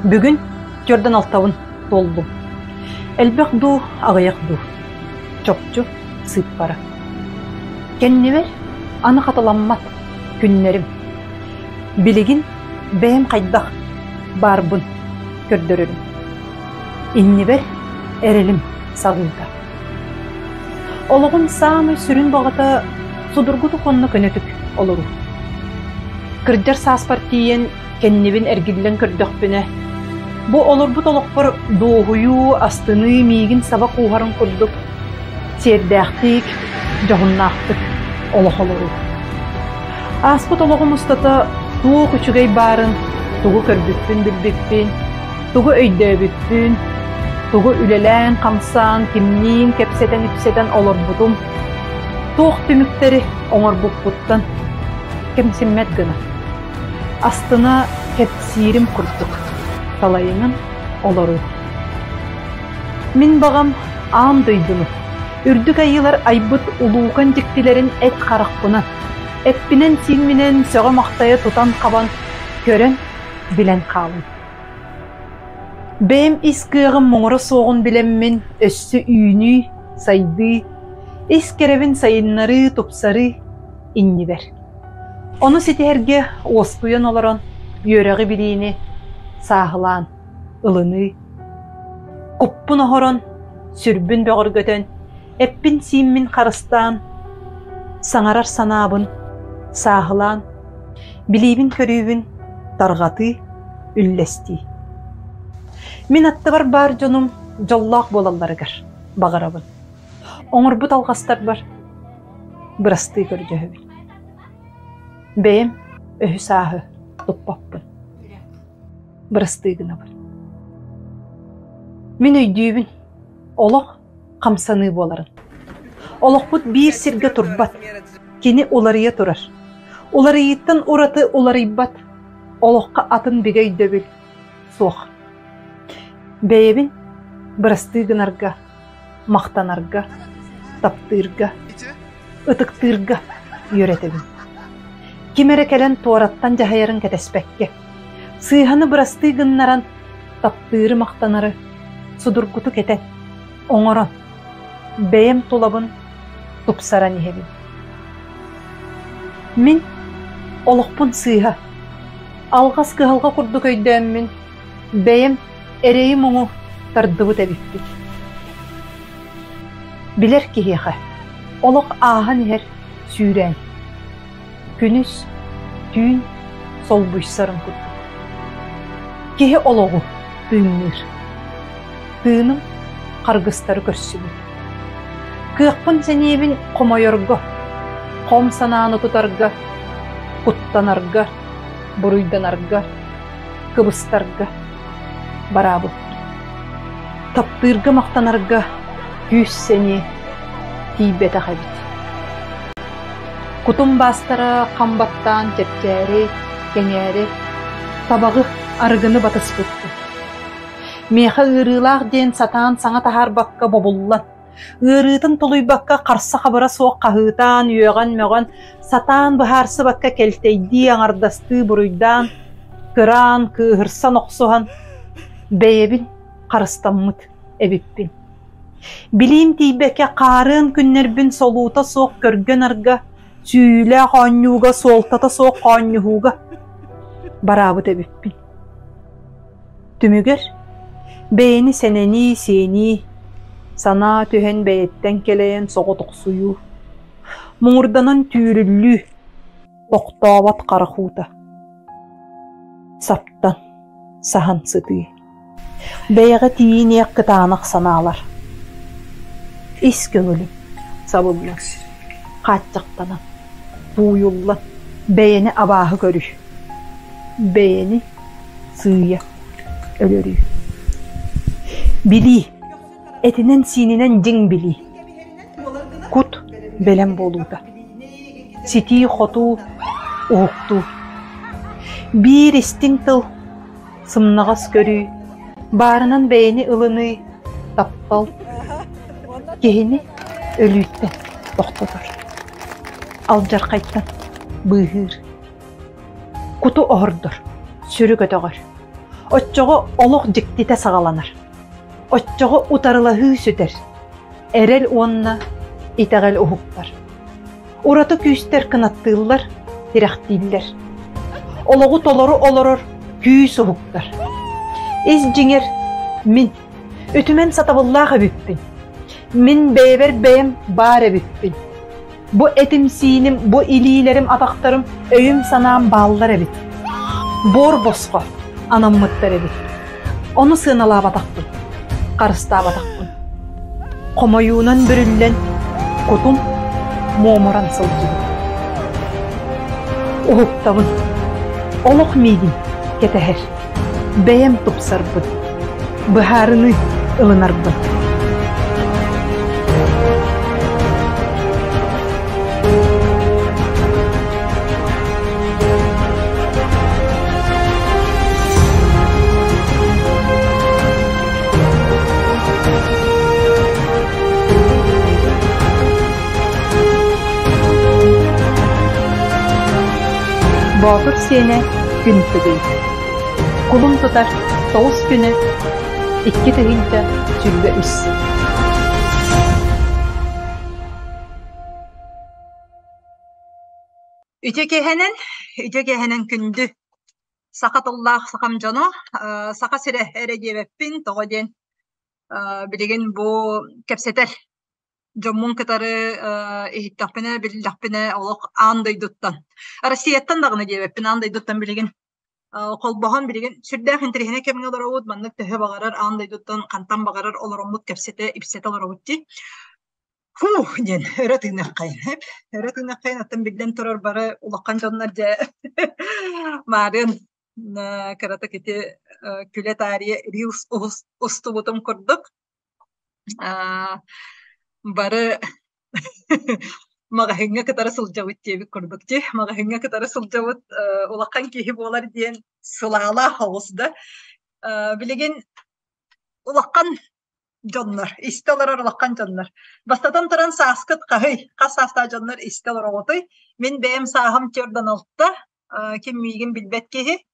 Бүгүн түөрдэн алтабын туоллум. Элбэх дуу, аҕыйах дуу? Чопчу сыыппара. Кэннибэр аны хатыламмат күннэрим. Билигин бэйэм хайдах баарбын көрдөрөрүм. Иннибэр эрэлим саҕыыта. Олоҕум саамай сүрүн баҕата судургутук уонна көнөтүк олоруу. Кырдьар сааспар тиийэн кэннибин эргиллэн көрдөхпүнэ, бу олорбут олохпор дуоһуйуу, астыныы миигин саба кууһарын курдук сиэрдээхтик, дьоһуннаахтык олох олоруу. Ааспыт олоҕум устата туох үчүгэй баарын, тугу көрбүппүн-билбиппин, тугу өйдөөбүппүн, тугу үлэлээн-хамсаан, кимниин кэпсэтэн-ипсэтэн олорбутум, туох түмүктэри оҥорбуппуттан кэмсиммэт гына астына кэпсиирим курдук салайынан олоруу. Мин баҕам аан дойдуну, үрдүк айыылар айбыт улуукан дьиктилэрин эт харахпынан, эппинэн-сиимминэн сөҕө-махтайа тутан-хабан, көрөн, билэн хаалым. Бэйэм ис кыаҕым муҥура суоҕун билэммин өссө үүнүү, сайдыы, ис кэрэбин сайыннарыы, тупсарыы иннибэр. Ону ситиһэргэ уоскуйан олорон үөрэҕи-билиини сааһылаан ылыныы, куппун оһорон, сүрбүн бөҕөргөтөн, эппин-сииммин харыстаан, саҥарар санаабын сааһылаан, билиибин-көрүүбүн тарҕатыы, үллэстии. Мин аттыбар баар дьонум дьоллоох буолалларыгар баҕарабын. Оҥорбут алҕастарбар бырастыы көрдөһөбүн. Бэйэм өһү-сааһы туппаппын. Бырастыы гынабын. Мин өйдүүбүн, олох хамсаныы буоларын. Олохпут биир сиргэ турбат, кини уларыйа турар. Уларыйыыттан ураты уларыйбат, олоххо атын бигэ өйдөбүл суох. Бэйэбин бырастыы гынарга, махтанарга, таптыырга, ытыктыырга үөрэтэбин. Ким эрэ кэлэн туораттан дьаһайарын кэтэспэккэ, сыыһаны бырастыы гыннаран, таптыыры-махтанары судургутук этэн, оҥорон, бэйэм тулабын тупсаран иһэбин. Мин олохпун сыыһа, алҕас кыһалҕа курдук өйдөөммүн, бэйэм эрэйи-муҥу тардыбыт эбиппин. Билэр киһиэхэ олох ааһан иһэр сүүрээн, күнүс, түүн солбуйсарын курдук. Киһи олоҕу тыынныыр. Тыыным харгыстары көрсүбүт. Кыахпын-сэниэбин хомойорго, хом санааны тутарга, куттанарга, буруйданарга, кыбыстарга бараабыт. Таптыырга махтанарга күүс-сэниэ тиийбэтэх эбит. Кутум баастара хам баттаан чэпчээри, кэҥээри, табаҕы, арыгыны батыспыппын. Миэхэ ыарыылаах диэн сатаан саҥа таһаарбакка бобуллан, ыарыытын тулуйбакка харса-хабыра суох хаһыытаан, үөҕэн-мөҕөн, сатаан быһаарсыбакка кэлтэйдии, аҥардастыы буруйдаан, кыраан, кыыһырсан охсуһан, бэйэбин харыстаммыт эбиппин. Билиим тиийбэккэ хаарыан күннэрбин солуута суох көргө-нарга, сүүйүүлээх оонньууга, суолтата суох оонньуһууга бараабыт эбиппин. Түмүгэр бэйэни сэнэнии, сиэнии, санаа түһэн бэйэттэн кэлэйэн соҕотохсуйуу, муҥурданан түүрүллүү, тохтообот харах уута, саптан, саһан сытыы. Бэйэҕэ тиийиниэх кытаанах санаалар. Ис көҥүлүм сабыллан, хааччахтанан, тууйуллан, бэйэни абааһы көрүү, бэйэни сыыйа өлөрүү. Билии, этинэн-сиининэн дьиҥ билии. Кут бэлэм буолуута. Ситии-хотуу, уһуктуу. Биир истиҥ тыл сымнаҕас көрүү, баарынан бэйэни ылыныы, таптал киһини өлүүттэн тохтотор, алдьархайтан быыһыыр, куту оһордор, сүрү көтөҕөр. Оччоҕо олох дьиктитэ саҕаланар. Оччоҕо утарылаһыы сүтэр. Эрэл уонна итэҕэл уһуктар. Ураты күүстэр кынаттыыллар, тирэхтииллэр. Олоҕу толору олорор күүс уһуктар. Ис дьиҥэр мин үтүмэн сатабыллаах эбиппин. Мин бэйэбэр бэйэм баар эбиппин. Бу этим-сииним, бу илиилэрим, атахтарым, өйүм-санаам бааллар эбит. Буор босхо анаммыттар эбит. Ону сыаналаабатахпын, харыстаабатахпын. Хомойуунан бүрүллэн, кутум муомуран сылдьыбыт. Уһуктабын. Олох миигин кэтэһэр. Бэйэм тупсарбын. Быһаарыныы ылынарбын. Боотур сиэнэ күн тыгый. Кулун тутар тоҕус күнэ 2023. Үтүө киэһэнэн, үтүө киэһэнэн күндү саха тыллаах сахам дьоно, Саха сирэ эрэ диэбэппин, тоҕо диэн билигин бу кэпсэтэр дьоммун кытары иһиттэхпинэ, биллэхпинэ олох аан дойдуттан, Россияттан даҕаны диэбэппин, аан дойдуттан билигин холбоһон билигин сүрдээх интэриэһинэй кэмҥэ олоробут, маннык төһө баҕарар аан дойдуттан хантан баҕарар олороммут кэпсэтэ, ипсэтэ олоробут дии. Фух диэн өрө тыыныаххайын эп. Өрө тыыныаххайын оттон биллэн турар бары улахан дьоннор дьэ маарыан кыратык ити күлэ таарыйа рилс устубутум курдук бары маҕаһыыҥҥа кытары сылдьабыт диэбит курдук дии. Маҕаһыыҥҥа кытары сылдьабыт улахан киһи буолар диэн сылаалаах оҕус да. Билигин улахан дьоннор, истэ олорор улахан дьоннор. Бастатан туран сааскыт хаһый? Хас саастаах дьоннор истэ олороҕутуй? Мин бэйэм сааһым 46, ким миигин билбэт киһи.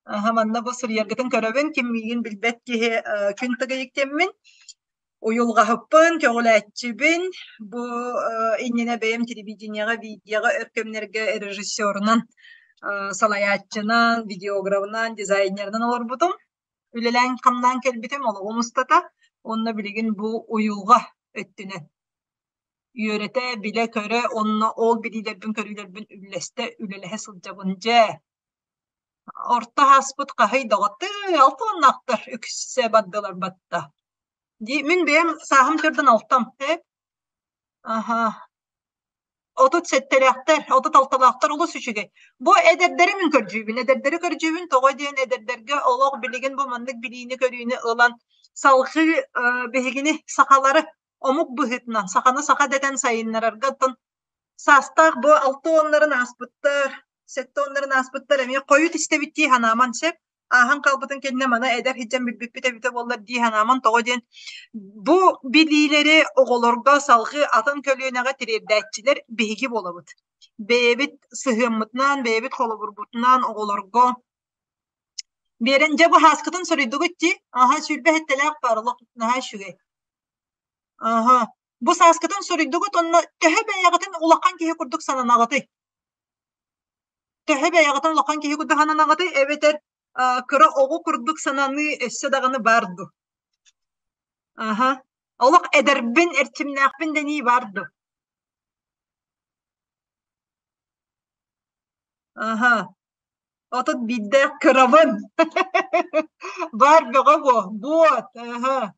Аһа, манна бу суруйаргытын көрөбүн, ким миигин билбэт киһи күн тыгыйык диэммин. Уйулҕаһыппын, көҕүлээччибин. Бу иннинэ бэйэм телевидениеҕа, видеоҕа өр кэмнэргэ режиссерунан, салайааччынан, видеографынан, дизайнерынан олорбутум. Үлэлээн-хамнаан кэлбитим олоҕум устата уонна билигин бу уйулҕа өттүнэн үөрэтэ, билэ-көрө уонна ол билиилэрбин-көрүүлэрбин үллэстэ, үлэлэһэ сылдьабын дьэ. Орто ааспыт хаһый доҕоттуу алта уоннаахтар үксэ бардылар батта. Дии мин бэйэм сааһым төрдүн алтам ээ. Аха. 37-лээхтэр, 36-лаахтар олус үчүгэй. Бу эдэрдэри мин көрдүүбүн. Эдэрдэри көрдүүбүн тоҕо диэн эдэрдэргэ олох билигин бу маннык билиини-көрүүнү ылан салҕыы биһигини сахалары омук быһыытынан саханы саха дэтэн сайыннарарга оттон саастаах бу алта уоннарын ааспыттар, сэттэ уоннарын ааспыттар эмиэ хойут истэбит дии санааман сөп. Ааһан хаалбытын кэннэ маны эдэр сылдьан билбиппит эбитэ буоллар дии санааман тоҕо диэн бу билиилэри оҕолорго салҕыы атын көлүөнэҕэ тириэрдээччилэр биһиги буолабыт. Бэйэбит сыһыаммытынан, бэйэбит холобурбутунан оҕолорго биэрэн дьэ бу һааскытын суруйдугут дии. Аһа 27 сэттэлээх баар олох наһаа үчүгэй. Аһа бу сааскытын суруйдугут уонна төһө бэйэҕитин улахан киһи курдук сананаҕытый? Төһө бэйэҕитин улахан киһи курдук сананаҕытый эбэтэр кыра оҕо курдук сананыы өссө даҕаны баар дуу? Аһа. Олох эдэрбин, эрчимнээхпин дэнии баар дуу? Аһа. 31-дээх кырабын. Баар бөҕө буо. Буот. Аһа.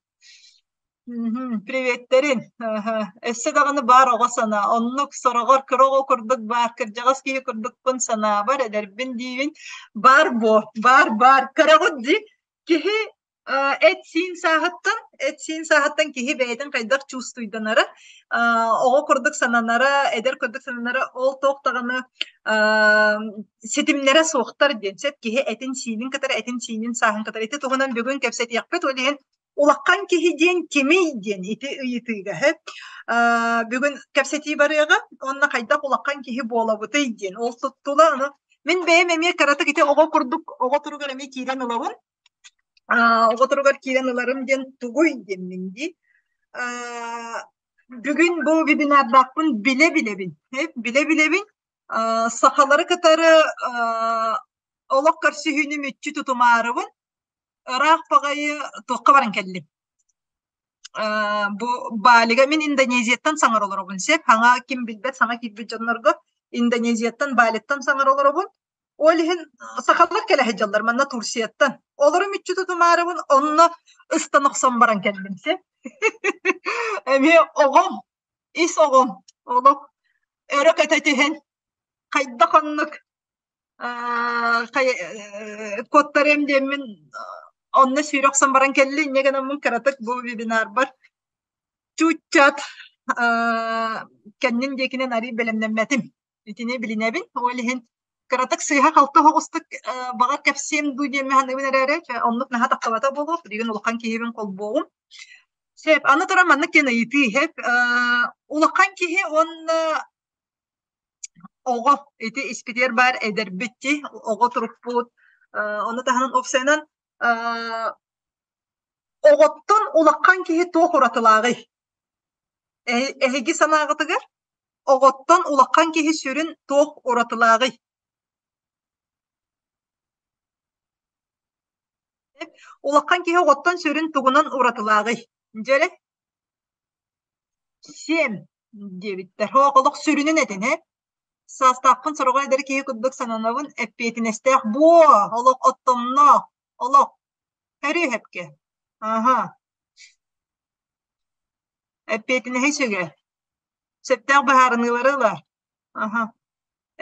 Мгм, Приветтерин. Аһа. Өссө даҕаны баар оҕо санаа. Оннук сороҕор кыра оҕо курдук баар, кырдьаҕас киһи курдукпун санаабар, эдэрбин диибин. Баар буо, баар баар. Көрөҕүт дии, киһи эт-сиин сааһыттан, эт-сиин сааһыттан киһи бэйэтин хайдах чувствуйданара, оҕо курдук сананара, эдэр курдук сананара ол туох даҕаны ситимнэрэ суохтар диэн сөп киһи этин-сиинин кытары, этин-сиинин сааһын кытары. Ити туһунан бүгүн кэпсэтиэхпит. Ол иһин улахан киһи диэн кимий диэн ити ыйытыыга сөп. Бүгүн кэпсэтии барыаҕа уонна хайдах улахан киһи буолабытый диэн ол туттула. Мин бэйэм эмиэ кыратык ити оҕо курдук оҕо туругар эмиэ киирэн ылабын. Оҕоторугар киирэн ыларым диэн тугуй диэммин дии. Бүгүн бу вебинардаахпын билэ-билэбин. Билэ-билэбин. Сахалары кытары олох көрсүһүүнү мүччү тутумаарыбын. Ыраах баҕайы туохха баран кэллим. Бу Балига мин Индонезияттан саҥара олоробун сөп. Хаҥа ким билбэт саҥа киирбит дьоннорго Индонезияттан, Балиттан саҥара олоробун. Ол иһин сахалар кэлэ сылдьаллар манна Турцияттан. Олору мүччү тутумаарыбын онно ыстан охсон баран кэллим сөп. Эмиэ оҕом, ис оҕом олох өрө көтө түһэн хайдах оннук куоттарыам диэммин онно сүүрэ охсон баран кэлли инньэ гынаммын кыратык бу вебинарбар чууччат кэннин диэкинэн арыый бэлэмнэммэтим итини билинэбин ол иһин кыратык сыыһа-халты оҕустук баҕар кэпсиэм дуу диэммин саныыбын эрээри оннук наһаа тахсыбата буолуо билигин улахан киһибин холбуоҕум сөп аны туран маннык диэн ыйытыы сөп улахан киһи уонна Оҕо ити испитигэр баар эдэрбит дии, оҕо турукпут, ону таһынан уопсайынан оҕоттон улахан киһи туох уратылааҕый? Эһиги санааҕытыгар оҕоттон улахан киһи сүрүн туох уратылааҕый? Улахан киһи оҕоттон сүрүн тугунан уратылааҕый? Дьэ Сиэм диэбиттэр. Һоох олох сүрүнүн этин ээ. Саастаахпын сороҕор эдэр киһи курдук сананабын, эппиэтинэстээх буо, олох оттомноох, олох. Өрүөһэпкэ. Аһа. Эппиэтинэһи сүгэ. Сөптөөх быһаарыныылары ылар. Аһа.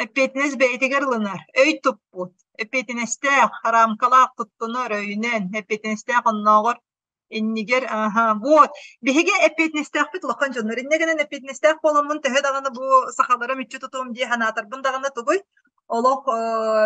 Эппиэтинэс бэйэтигэр ылынар. Өй туппут. Эппиэтинэстээх, харамкалаах туттунар өйүнэн, эппиэтинэстээх оннооҕор Иннигэр, аһа, вот. Биһиги эппиэтинэстээхпит улахан дьоннор. Инньэ гынан эппиэтинэстээх буоламмын төһө даҕаны бу сахалара мүччү тутуом дии санаатарбын даҕаны тугуй? Олох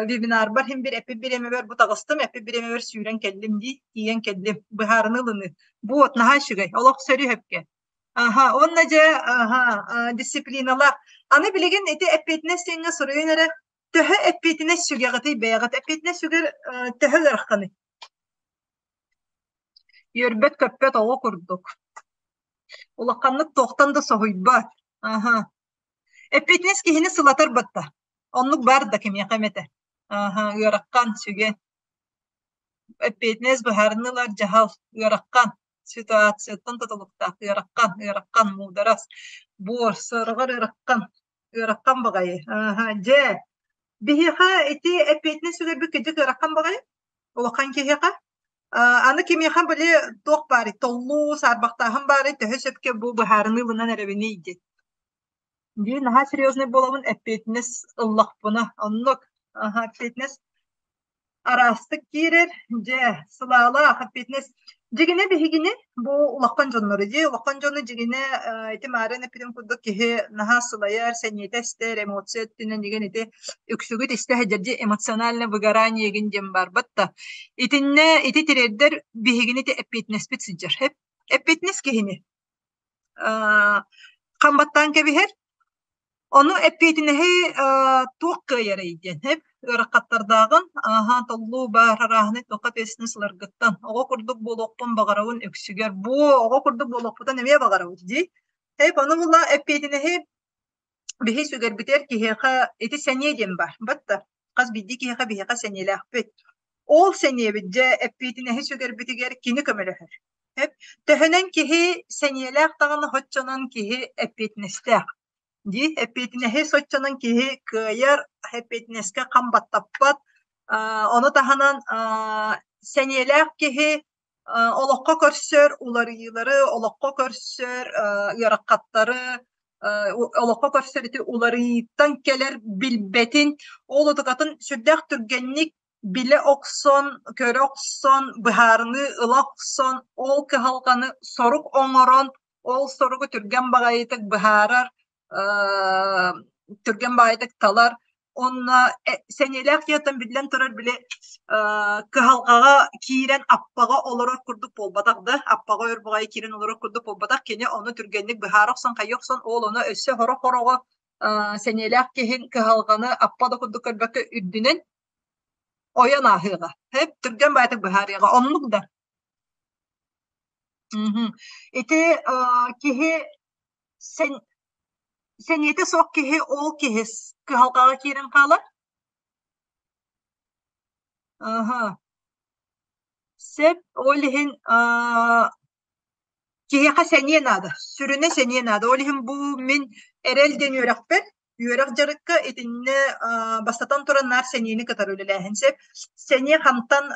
вебинарбар иһин бир эппит бириэмэбэр бу таҕыстым, эппит бириэмэбэр сүүрэн кэллим дии, тиийэн кэллим. Быһаарыныы ылыныы. Вот, наһаа үчүгэй. Олох сөрү-сөпкө. Аһа, уонна дьэ, аһа, дисциплиналаах. Аны билигин ити эппиэтинэс диэҥҥэ суруйан эрэ, төһө эппиэтинэс сүгэҕитий бэйэҕит? Эппиэтинэс сүгэр төһө ыараханый? Үөрбэт-көппөт оҕо курдук, улаханнык туохтан да соһуйбат, аһа. Эппиэтинэс киһини сылатар батта, оннук баар да кимиэхэ эмэтэ, аһа, ыарахан, сүгэн. Эппиэтинэс быһаарыныы ылар дьаһал, ыарахан, ситуацияттан тутулуктаах, ыарахан, ыарахан, муударас, буор, сороҕор ыарахан, ыарахан баҕайы, аһа, дьэ, биһиэхэ ити эппиэтинэс сүгэрбит кырдьык ыарахан баҕайы Улахан киһиэхэ. Аны кимиэхэ били туох баарый, толлуу, саарбахтааһын баарый, төһө сөпкө бу быһаарыныы ылынан эрэбиний диэн. Дии наһаа серьезный буолабын, эппиэтинэс ыллахпына. Оннук. Аха, эппиэтинэс араастык киирэр. Дьэ, сылаалаах эппиэтинэс. Дьигинэ биһигини бу улахан дьоннору дии, улахан дьону дьигинэ ити маарыын эппитим курдук киһи наһаа сылайар, сэниэтэ эстэр, эмоция өттүнэн игин ити үксүгүт истэ сылдьар дии эмоциональное выгорание игин диэн барбат да. Итиннэ ити тириэрдэр биһигини ити эппиэтинэспит сылдьар. Эппиэтинэс киһини хам баттаан кэбиһэр. Ону эппиэтинэһи туох кыайарый диэн эп ыарахаттардааҕын ааһа толлуу баар арааһынай туохха ответственность ыларгыттан оҕо курдук буолуохпун баҕарабын үксүгэр буо оҕо курдук буолуохпутун эмиэ баҕарабыт дии. Эп ону була эппиэтинэһи биһи сүгэрбитигэр киһиэхэ ити сэниэ диэн баар. Батта хас биирдии киһиэхэ биһиэхэ сэниэлээхпит. Ол сэниэбит дьэ эппиэтинэһи сүгэрбитигэр кини көмөлөһөр. Эп төһөнөн киһи сэниэлээх даҕаны соччонон киһи эппиэтинэстээх. Дии эппиэтинэһи соччонон киһи кыайар, эппиэтинэскэ хам баттаппат. Ону таһынан сэниэлээх киһи олоххо көрсөр уларыйыылары, олоххо көрсөр ыарахаттары, олоххо көрсөр ити уларыйыыттан кэлэр билбэтин, ол утукатын сүрдээх түргэнник билэ охсон, көрө охсон, быһаарыныы ыла охсон, ол кыһалҕаны сорук оҥорон, ол соругу түргэн баҕайытык быһаарар, түргэн баҕайытык талар уонна сэниэлээх киһиттэн биллэн турар били кыһалҕаҕа киирэн аппаҕа олорор курдук буолбатах да, аппаҕа өр баҕайы киирэн олорор курдук буолбатах, кини ону түргэнник быһаара охсон, хайыы охсон, ол ону өссө сорох-хороҕо сэниэлээх киһин кыһалҕаны аппа да курдук көрбөккө үрдүнэн. Ойон ааһыаҕа. Сөп, түргэн баайытык быһаарыаҕа. Оннук да. Мгм. Ити киһи сэн сэниэтэ суох киһи ол киһи кыһалҕаҕа киирэн хаалар. Аһа. Сөп. Ол иһин киһиэхэ сэниэ наада. Сүрүнэ сэниэ наада. Ол иһин бу мин эрэл диэн үөрэхпэр, үөрэх дьарыкка итиннэ бастатан туран наар сэниэни кытары үлэлээһин сөп. Сэниэ хантан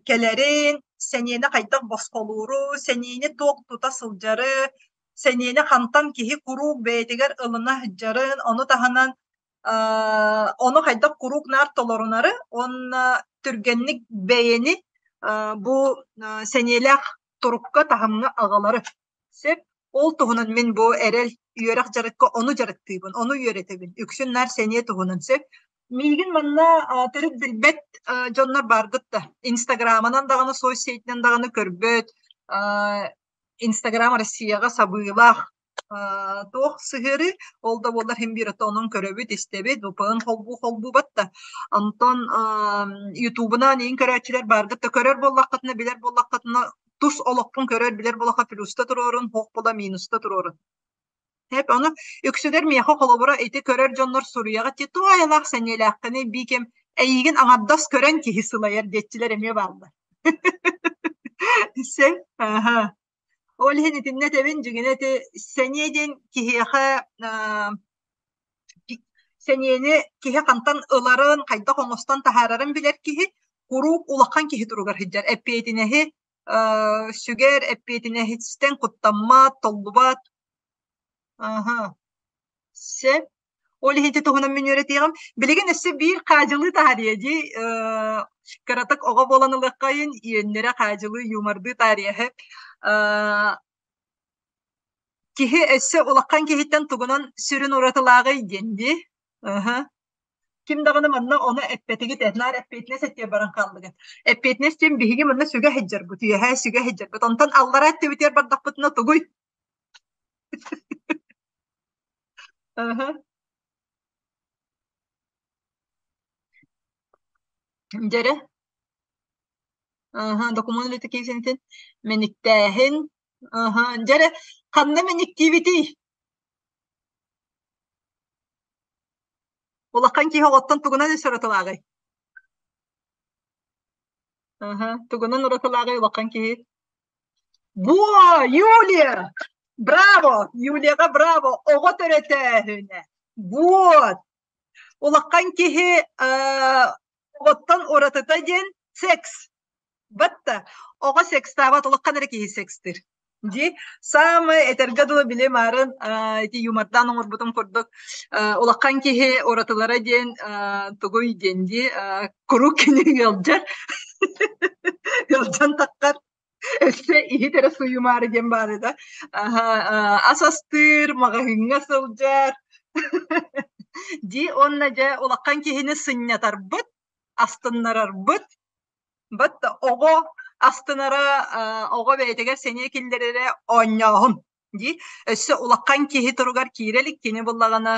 кэлэрин, сэниэни хайдах босхолууру, сэниэни туох тута сылдьары, сэниэни хантан киһи куруук бэйэтигэр ылына сылдьарын, ону таһынан ону хайдах куруук наар толорунары уонна түргэнник бэйэни бу сэниэлээх турукка таһымҥа аҕалары сөп. Ол туһунан мин бу эрэл үөрэх дьарыкка ону дьарыктыыбын, ону үөрэтэбин. Үксүн наар сэниэ туһунан сөп. Миигин манна төрүт билбэт дьоннор бааргыт да. Инстаграмынан даҕаны, соцсетинэн даҕаны көрбөт. Инстаграм Россияҕа сабыылаах туох сыһыарыы, ол да буоллар иһин биир онон көрөбүт, истэбит, ВПН холбуу холбуубат да. Онтон Ютубунан иин көрөөччүлэр бааргыт да көрөр буоллаххытына, билэр буоллаххытына, тус олохпун көрөр, билэр буоллахха плюста туруорун, суох буола минуста туруорун. Эп ону үксүгэр миэхэ холобура ити көрөр дьоннор суруйаҕыт дии, туох айылаах сэниэлээххиний биикэм эйиигин аҥардас көрөн киһи сылайар диэччилэр эмиэ бааллар. Сөп, аха. Ол иһин итиннэ этэбин, дьиҥинэ ити сэниэ диэн киһиэхэ сэниэни киһи хантан ыларын, хайдах оҥостон таһаарарын билэр киһи куруук улахан киһи туругар сылдьар. Эппиэтинэһи сүгэр, эппиэтинэһиттэн куттаммат, толлубат. Аха. Сөп. Ол иһин ити туһунан мин үөрэтиэҕим. Билигин өссө биир хаадьылыы таарыйа дии. Кыратык оҕо буолан ылыаххайын, үөннэрэ хаадьылыы, юмордыы таарыйа сөп. Киһи өссө улахан киһиттэн тугунан сүрүн уратылааҕый диэн дии. Аһа. Ким даҕаны манна ону эппэтигит ээ, наар эппиэтинэс этиэ баран хааллыгыт. Эппиэтинэс диэн биһиги манна сүгэ сылдьарбыт, үөһээ сүгэ сылдьарбыт. Онтон аллараа өттүбүтүгэр бардахпытына тугуй? Аһа. Дьэрэ. Аһа, докумуон үлэтэ киирсэнитин мэниктээһин. Аһа, дьэрэ, ханна мэниктиибитий? Улахан киһи оҕоттон тугунан өссө уратылааҕый? Аһа, тугунан уратылааҕый улахан киһи? Во, Юлия! Браво! Юлияҕа браво! Оҕо төрөтөөһүнэ. Вот! Улахан киһи оҕоттон уратыта диэн секс. Батта оҕо секстаабат улахан эрэ киһи секстир. Дии саамай этэргэ дылы били маарын ити юмордаан оҥорбутум курдук улахан киһи уратылара диэн тугуй диэн дии куруук кини ыалдьар ыалдьан таххар Өссө иһит эрэ суйумаары диэн баар этэ. Ас астыыр, маҕаһыыҥҥа сылдьар. Дии уонна дьэ улахан киһини сынньатарбыт, астыннарарбыт. Бат оҕо астынара, оҕо бэйэтигэр сэниэ киллэрэрэ оонньооһун дии. Өссө улахан киһи туругар киирэ илик кини буллаҕына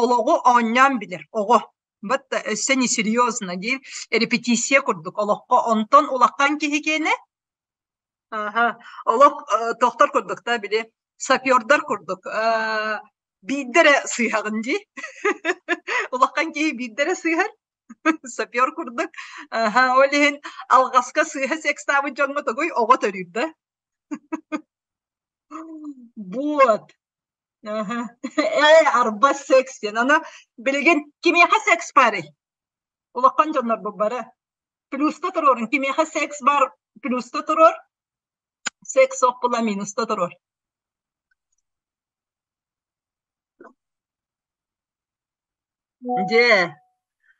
олоҕу оонньоон билэр оҕо. Вот өссө несерьезно диир репетиция курдук олоххо онтон улахан киһи киэнэ аха олох тохтор курдук да били сапердар курдук биирдэ эрэ сыыһаҕын дии улахан киһи биирдэ эрэ сыыһар сапер курдук аха ол иһин алҕаска сыыһа секстаабыт дьоҥҥо тугуй оҕо төрүүр да вот Аһа. Ээ, арба секс диэн. Аны билигин кимиэхэ секс баарый? Улахан дьоннорбут бары. Плюста туруорун. Кимиэхэ секс бар плюста туруор. Секс суох була минуста туруор. Дьэ.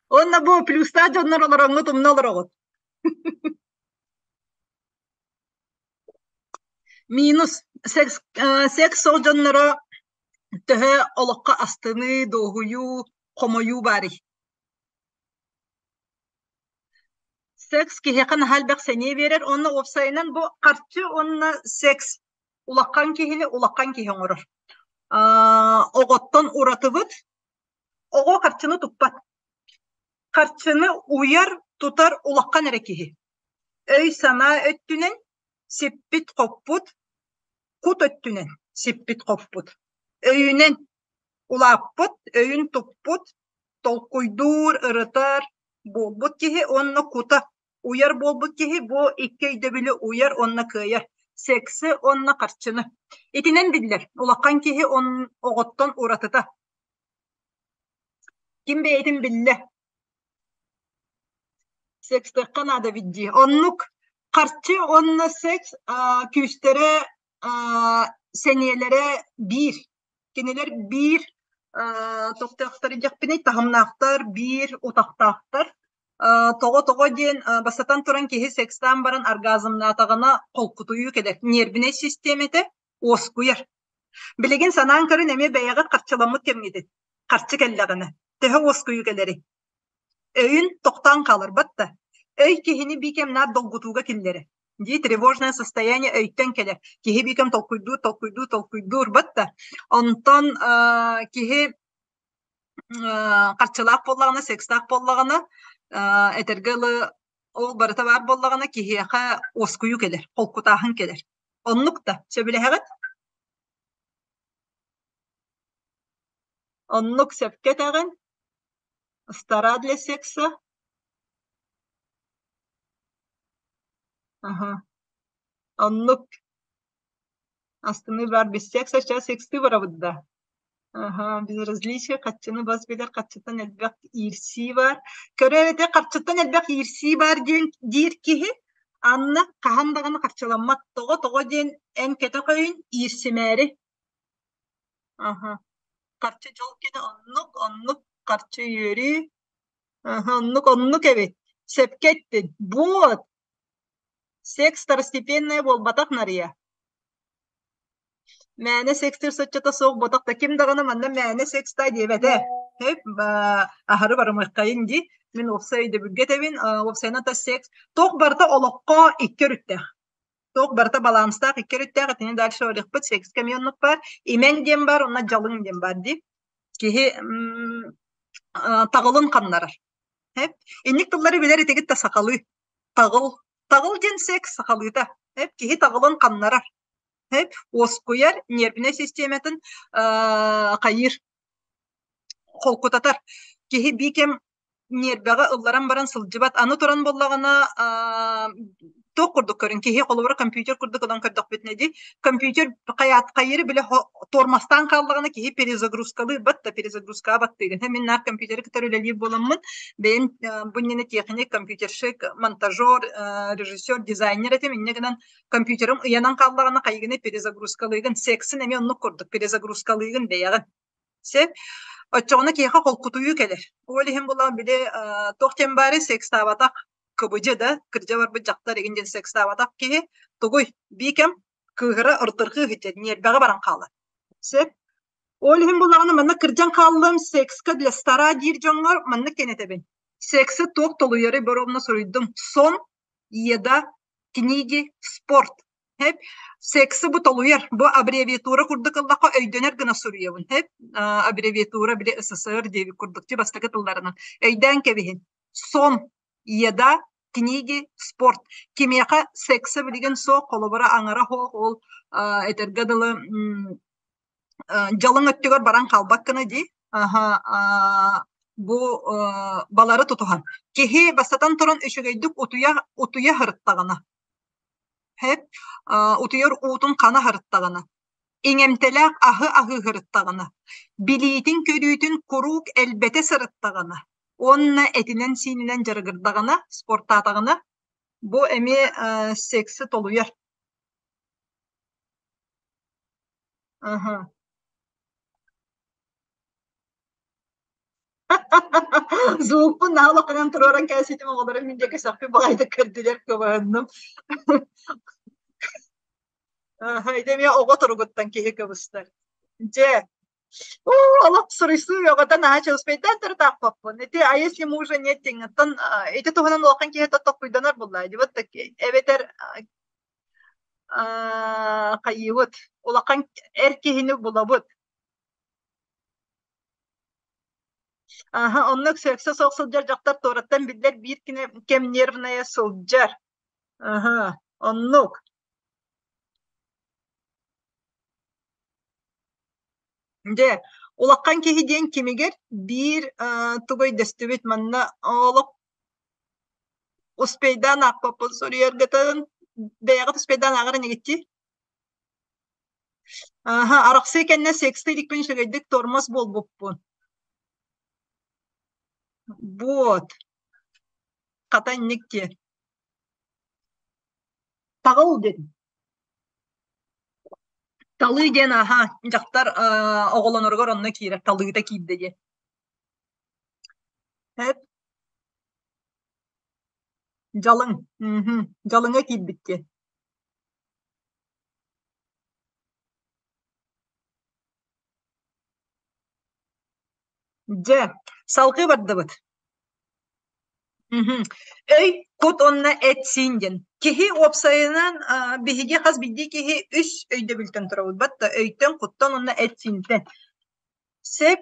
Уонна бу плюстаах дьоннор олороҥҥут умна олороҕут. Минус секс, секс ол дьонноро төһө олоххо астыныы, дуоһуйуу, хомойуу баарый? Секс киһиэхэ наһаа элбэх сэниэ биэрэр уонна уопсайынан бу харчы уонна секс улахан киһини улахан киһи оҥорор. Оҕоттон уратыбыт оҕо харчыны туппат. Харчыны уйар, тутар улахан эрэ киһи. Өй-санаа өттүнэн сиппит-хоппут, кут өттүнэн сиппит-хоппут, өйүнэн улааппыт, өйүн туппут, толкуйдуур, ырытар буолбут киһи уонна кута уйар буолбут киһи бу икки өйдөбүлү уйар уонна кыайар. Секси уонна харчыны. Итинэн биллэр, улахан киһи он оҕоттон уратыта. Ким бэйэтин биллэ. Секстыахха наада эбит дии. Оннук харчы уонна секс күүстэрэ сэниэлэрэ биир. Кинилэр биир тохтоохтор диэхпиний таһымнаахтар, биир утахтаахтар. Тоҕо-тоҕо диэн бастатан туран киһи секстаан баран оргазмнаатаҕына холкутуйуу кэлэр. Ньиэрбинэй систиэмэтэ уоскуйар. Билигин санаан көрүн эмиэ бэйэҕит харчыламмыт кэмҥитин. Харчы кэллэҕинэ төһө уоскуйуу кэлэрий? Өйүн тохтоон хааларбат да. Өй киһини биир кэм наар долгутууга киллэрэр. Дии тревожное состояние өйтөн кэлэр. Киһи биир кэм толкуйдуур, толкуйдуур, толкуйдуур бат да. Онтон киһи харчылаах буоллаҕына, секстаах буоллаҕына, этэргэ дылы ол барыта баар буоллаҕына киһиэхэ уоскуйуу кэлэр, холкутааһын кэлэр. Оннук да, сөбүлэһэҕит? Оннук сөпкө этэҕин. Стара для секса. Аха. Оннук. Астыныы баар без секса сейчас секстыы барабыт да. Аха, безразличие харчыны бас билэр харчыттан элбэх иирсии баар. Көрөр этэ харчыттан элбэх иирсии баар диэн диир киһи анна хаһан даҕаны харчыламмат. Тоҕо тоҕо диэн эн кэтэх өйүн иирсимээри. Аха. Харчы дьол кини оннук, оннук харчы үөрүү. Аха, оннук, оннук эбит. Сөпкө эттин. Вот. Секс второстепенная буолбатах Нарыйа. Мээнэ секстир соччото суох буотах да ким даҕаны манна мээнэ секста диэбэтэ. Хөп, аһары барымыаххайын дии. Мин уопсай өйдөбүлгэ этэбин, уопсайынан та секс туох барыта олоххо икки өрүттээх. Туох барыта баланстаах икки өрүттээх, итини дальше барыахпыт, секс кэмиэн баар. Имэҥ диэн баар, уонна дьалыҥ диэн баар дии. Киһи таҕылын ханнарар. Эп. Инник тыллары билэр этигит да сахалыы. Таҕыл. Таҕыл диэн секс сахалыыта. Эп. Киһи таҕылын ханнарар. Эп. Уоскуйар, нервнэй систиэмэтин хайыыр, холкутатар. Киһи биир кэм ньиэрбэҕэ ылларан баран сылдьыбат. Аны туран буоллаҕына, туох курдук көрүн киһи холобура компьютер курдук ылан көрдөхпүтүнэ дии, компьютер хайаат хайыыры бile тормозтаан хааллаҕына киһи перезагрузкалыыр бат да перезагрузкаҕа баттыыгын. Мин наар компьютеры кытары үлэлиир буоламмын, бэйэм бу иннинэ техник, компьютерщик, монтажер, режиссер, дизайнер этим. Инньэ гынан компьютерым ыйанан хааллаҕына хайыгыны перезагрузкалыыгын. Сексин эмиэ оннук курдук перезагрузкалыыгын бэйэҕин. Сөп. Оччоҕуна киһиэхэ холкутуйуу кэлэр. Ол иһин буолан били туох диэн баарый секстаабатах кыбыдьы да, кырдьа барбыт дьахтар игин диэн секстаабатах киһи тугуй биикэм кыыһыра ыртырхыы сылдьар, ньиэрбэҕэ баран хаалар. Сөп. Ол иһин буоллаҕына манна кырдьан хааллым секска для стара диир дьоҥҥор маннык диэн этэбин. Сексы туох толуйарый боруобуна суруйдум. Сон, еда, книги, спорт. Хэп секси бу толуйар. Бу аббревиатура курдук ыллахха өйдөнөр гына суруйабын. Хэп аббревиатура били СССР диэбит курдук ти бастакы тылларынан. Өйдөөн кэбиһин. Сон, еда, книги, спорт. Кимиэхэ секса билигин суох, холобура аҥара суох, ол этэргэ дылы дьалыҥ өттүгэр баран хаалбат гына дии. Аха, бу балары тутуһан. Киһи бастатан туран үчүгэйдик утуйа утуйа сырыттаҕына Һэп, утуйар уутун хана сырыттаҕына, иҥэмтэлээх аһы аһыы сырыттаҕына, билиитин-көрүүтүн куруук элбэтэ сырыттаҕына уонна этинэн-сиининэн дьарыгырдаҕына, спортаатаҕына, бу эмиэ секси толуйар. Аһа. Звукпун наһаа улаханын туруоран кээситим оҕолорум мин диэки сөхпүт баҕайытык көрдүлэр кыбыһынным. Ити эмиэ оҕо туругуттан киһи кыбыстар. Дьэ, оо, олох суруйсуу бөҕөтө наһаа чуспайдаан турутаахпаппын. Ити а если мужа нет диэҥҥиттэн ити туһунан улахан киһи толкуйданар буоллаа дии вот эбэтэр хайыыбыт улахан эр киһини булабыт. Аһа, оннук секса суох сылдьар дьахтар туораттан биллэр биир кини кэм нервная сылдьар. Аһа, оннук. Дьэ, улахан киһи диэн кимигэр биир тугу өйдөстүбүт манна олох успейдаан аахпаппын суруйаргытын бэйэҕит успейдаан ааҕар инигитти? Аһа, арахсыы кэннэ секстыы иликпин үчүгэйдик тормоз буолбуппун. Вот. Хата инник диэн. Таҕыл диэн. Талыы диэн аһа дьахтар оҕолоноругар онно киирэр талыыта киирдэ диэн. Эп дьалыҥ. Мм. Дьалыҥа киирбит диэн. Дьэ, салгыы бардыбыт. Мгм. Өй, кут уонна эт-сиин диэн. Киһи уопсайынан биһиги хас биирдии киһи үс өйдөбүлтэн турабыт. Батта өйтөн, куттан уонна эт-сиинтэн. Сөп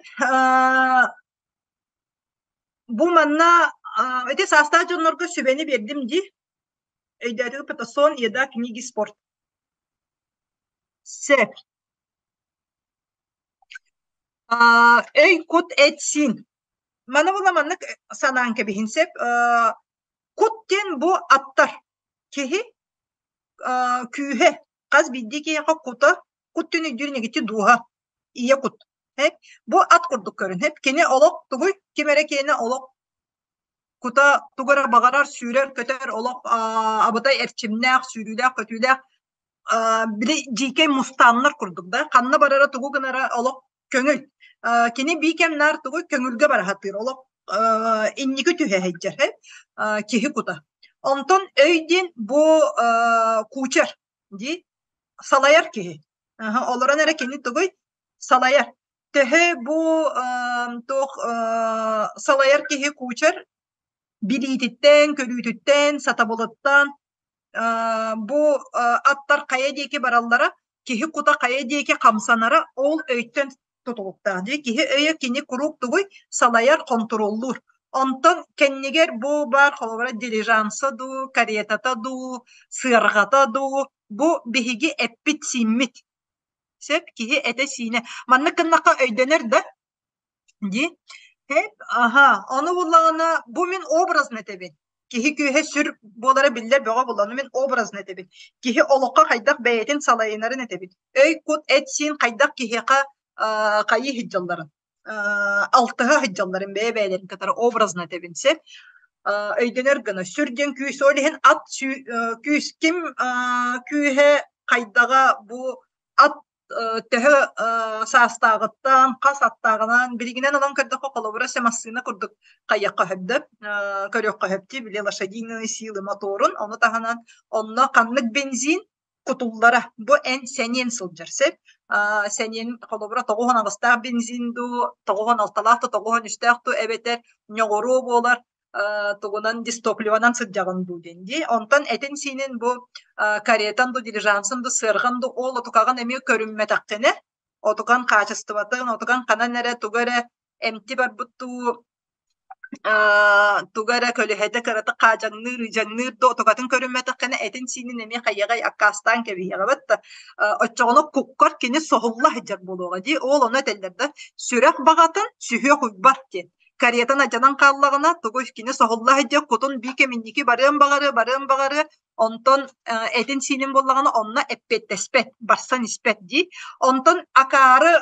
бу манна ити саастаах дьоннорго сүбэни биэрдим дии. Өйдөөтүгүт сон, еда, книги, спорт. Сөп. Өй, кут, эт-сиин. Маны була маннык санаан кэбиһин сөп. Кут диэн бу аттар. Киһи күүһэ, хас биирдии киһиэхэ кута, кут диэн өйдүүр инигити дууһа, ийэ кут. Бу ат курдук көрүн. Кини олох тугуй? Ким эрэ киэнэ олох кута тугу эрэ баҕарар, сүүрэр-көтөр, олох абытай эрчимнээх, сүүрүүлээх-көтүүлээх били дьиикэй мустааннар курдук да, ханна барара тугу гынара олох көҥүл. Кини биикэм наар тугу көҥүлгэ бара сатыыр, олох инники түһэ сылдьар киһи кута. Онтон өй диэн бу кучер дии салайар киһи. Олорон эрэ кини тугуй салайар. Төһө бу туох салайар киһи кучер билиититтэн, көрүүтүттэн, сатабылыттан бу аттар хайа диэки бараллара, киһи кута хайа диэки хамсанара ол өйтөн тутулуктаах. Дии киһи өйө кини куруук тугуй салайар, хонтуруоллуур. Онтон кэннигэр бу баар холобура дилижанса дуу, каретата дуу, сыарҕата дуу, бу биһиги эппит-сииммит. Сөп, киһи этэ-сиинэ. Маннык гыннахха өйдөнөр да? Дии. Эп, аһа, ону буллаҕына, бу мин образно этэбин. Киһи күүһэ сүр буолара биллэр бөҕө буолла, ону мин образно этэбин. Киһи олоххо хайдах бэйэтин салайынарын этэбин. Өй-кут, эт-сиин хайдах киһиэхэ хайыы сылдьалларын, алтыһа сылдьалларын бэйэ-бэйэлэрин кытары образно этэбин сөп. Өйдөнөр гына сүр диэн күүс, ол иһин ат күүс ким күүһэ хайдаҕа бу ат төһө саастааҕыттан, хас аттааҕынан билигинэн ылан көрдөххө, холобура, се массыына курдук хайыахха сөп да, көрүөххэ сөп дии, били лошадиные силы моторун, ону таһынан онно ханнык бензин кутуллара бу эн сэниэн сылдьар сөп. Сэниэн холобура 98-таах бензин дуу, 96-лаах дуу, 93-тээх дуу эбэтэр ньоҕоруо буолар тугунан дистопливанан сылдьаҕын дуу диэн дии. Онтон этин-сиинин бу каретан дуу, дилижансын дуу, сыарҕан дуу ол отукаҕын эмиэ көрүммэтэххинэ, отукан хаачыстыбатын, отукан ханан эрэ тугу эрэ эмти барбыт дуу, тугу эрэ көлөһөтө кыратык хаадьаҥныыр, ыдьаҥныыр дуу отукатын көрүммэтэххинэ этин-сиинин эмиэ хайыаҕай аккаастаан кэбиһиэҕэ да оччоҕуна куккар кини соһулла сылдьар буолуоҕа дии. Ол ону этэллэр да сүрэх баҕатын сүһүөх уйбат диэн. Каретан алдьанан хааллаҕына, тугу кини соһулла сылдьар кутун биир кэм инники барыан баҕарыа, барыан баҕарыа, онтон этин-сиинин буоллаҕына онно эппиэттэспэт, барсан испэт дии. Онтон акаары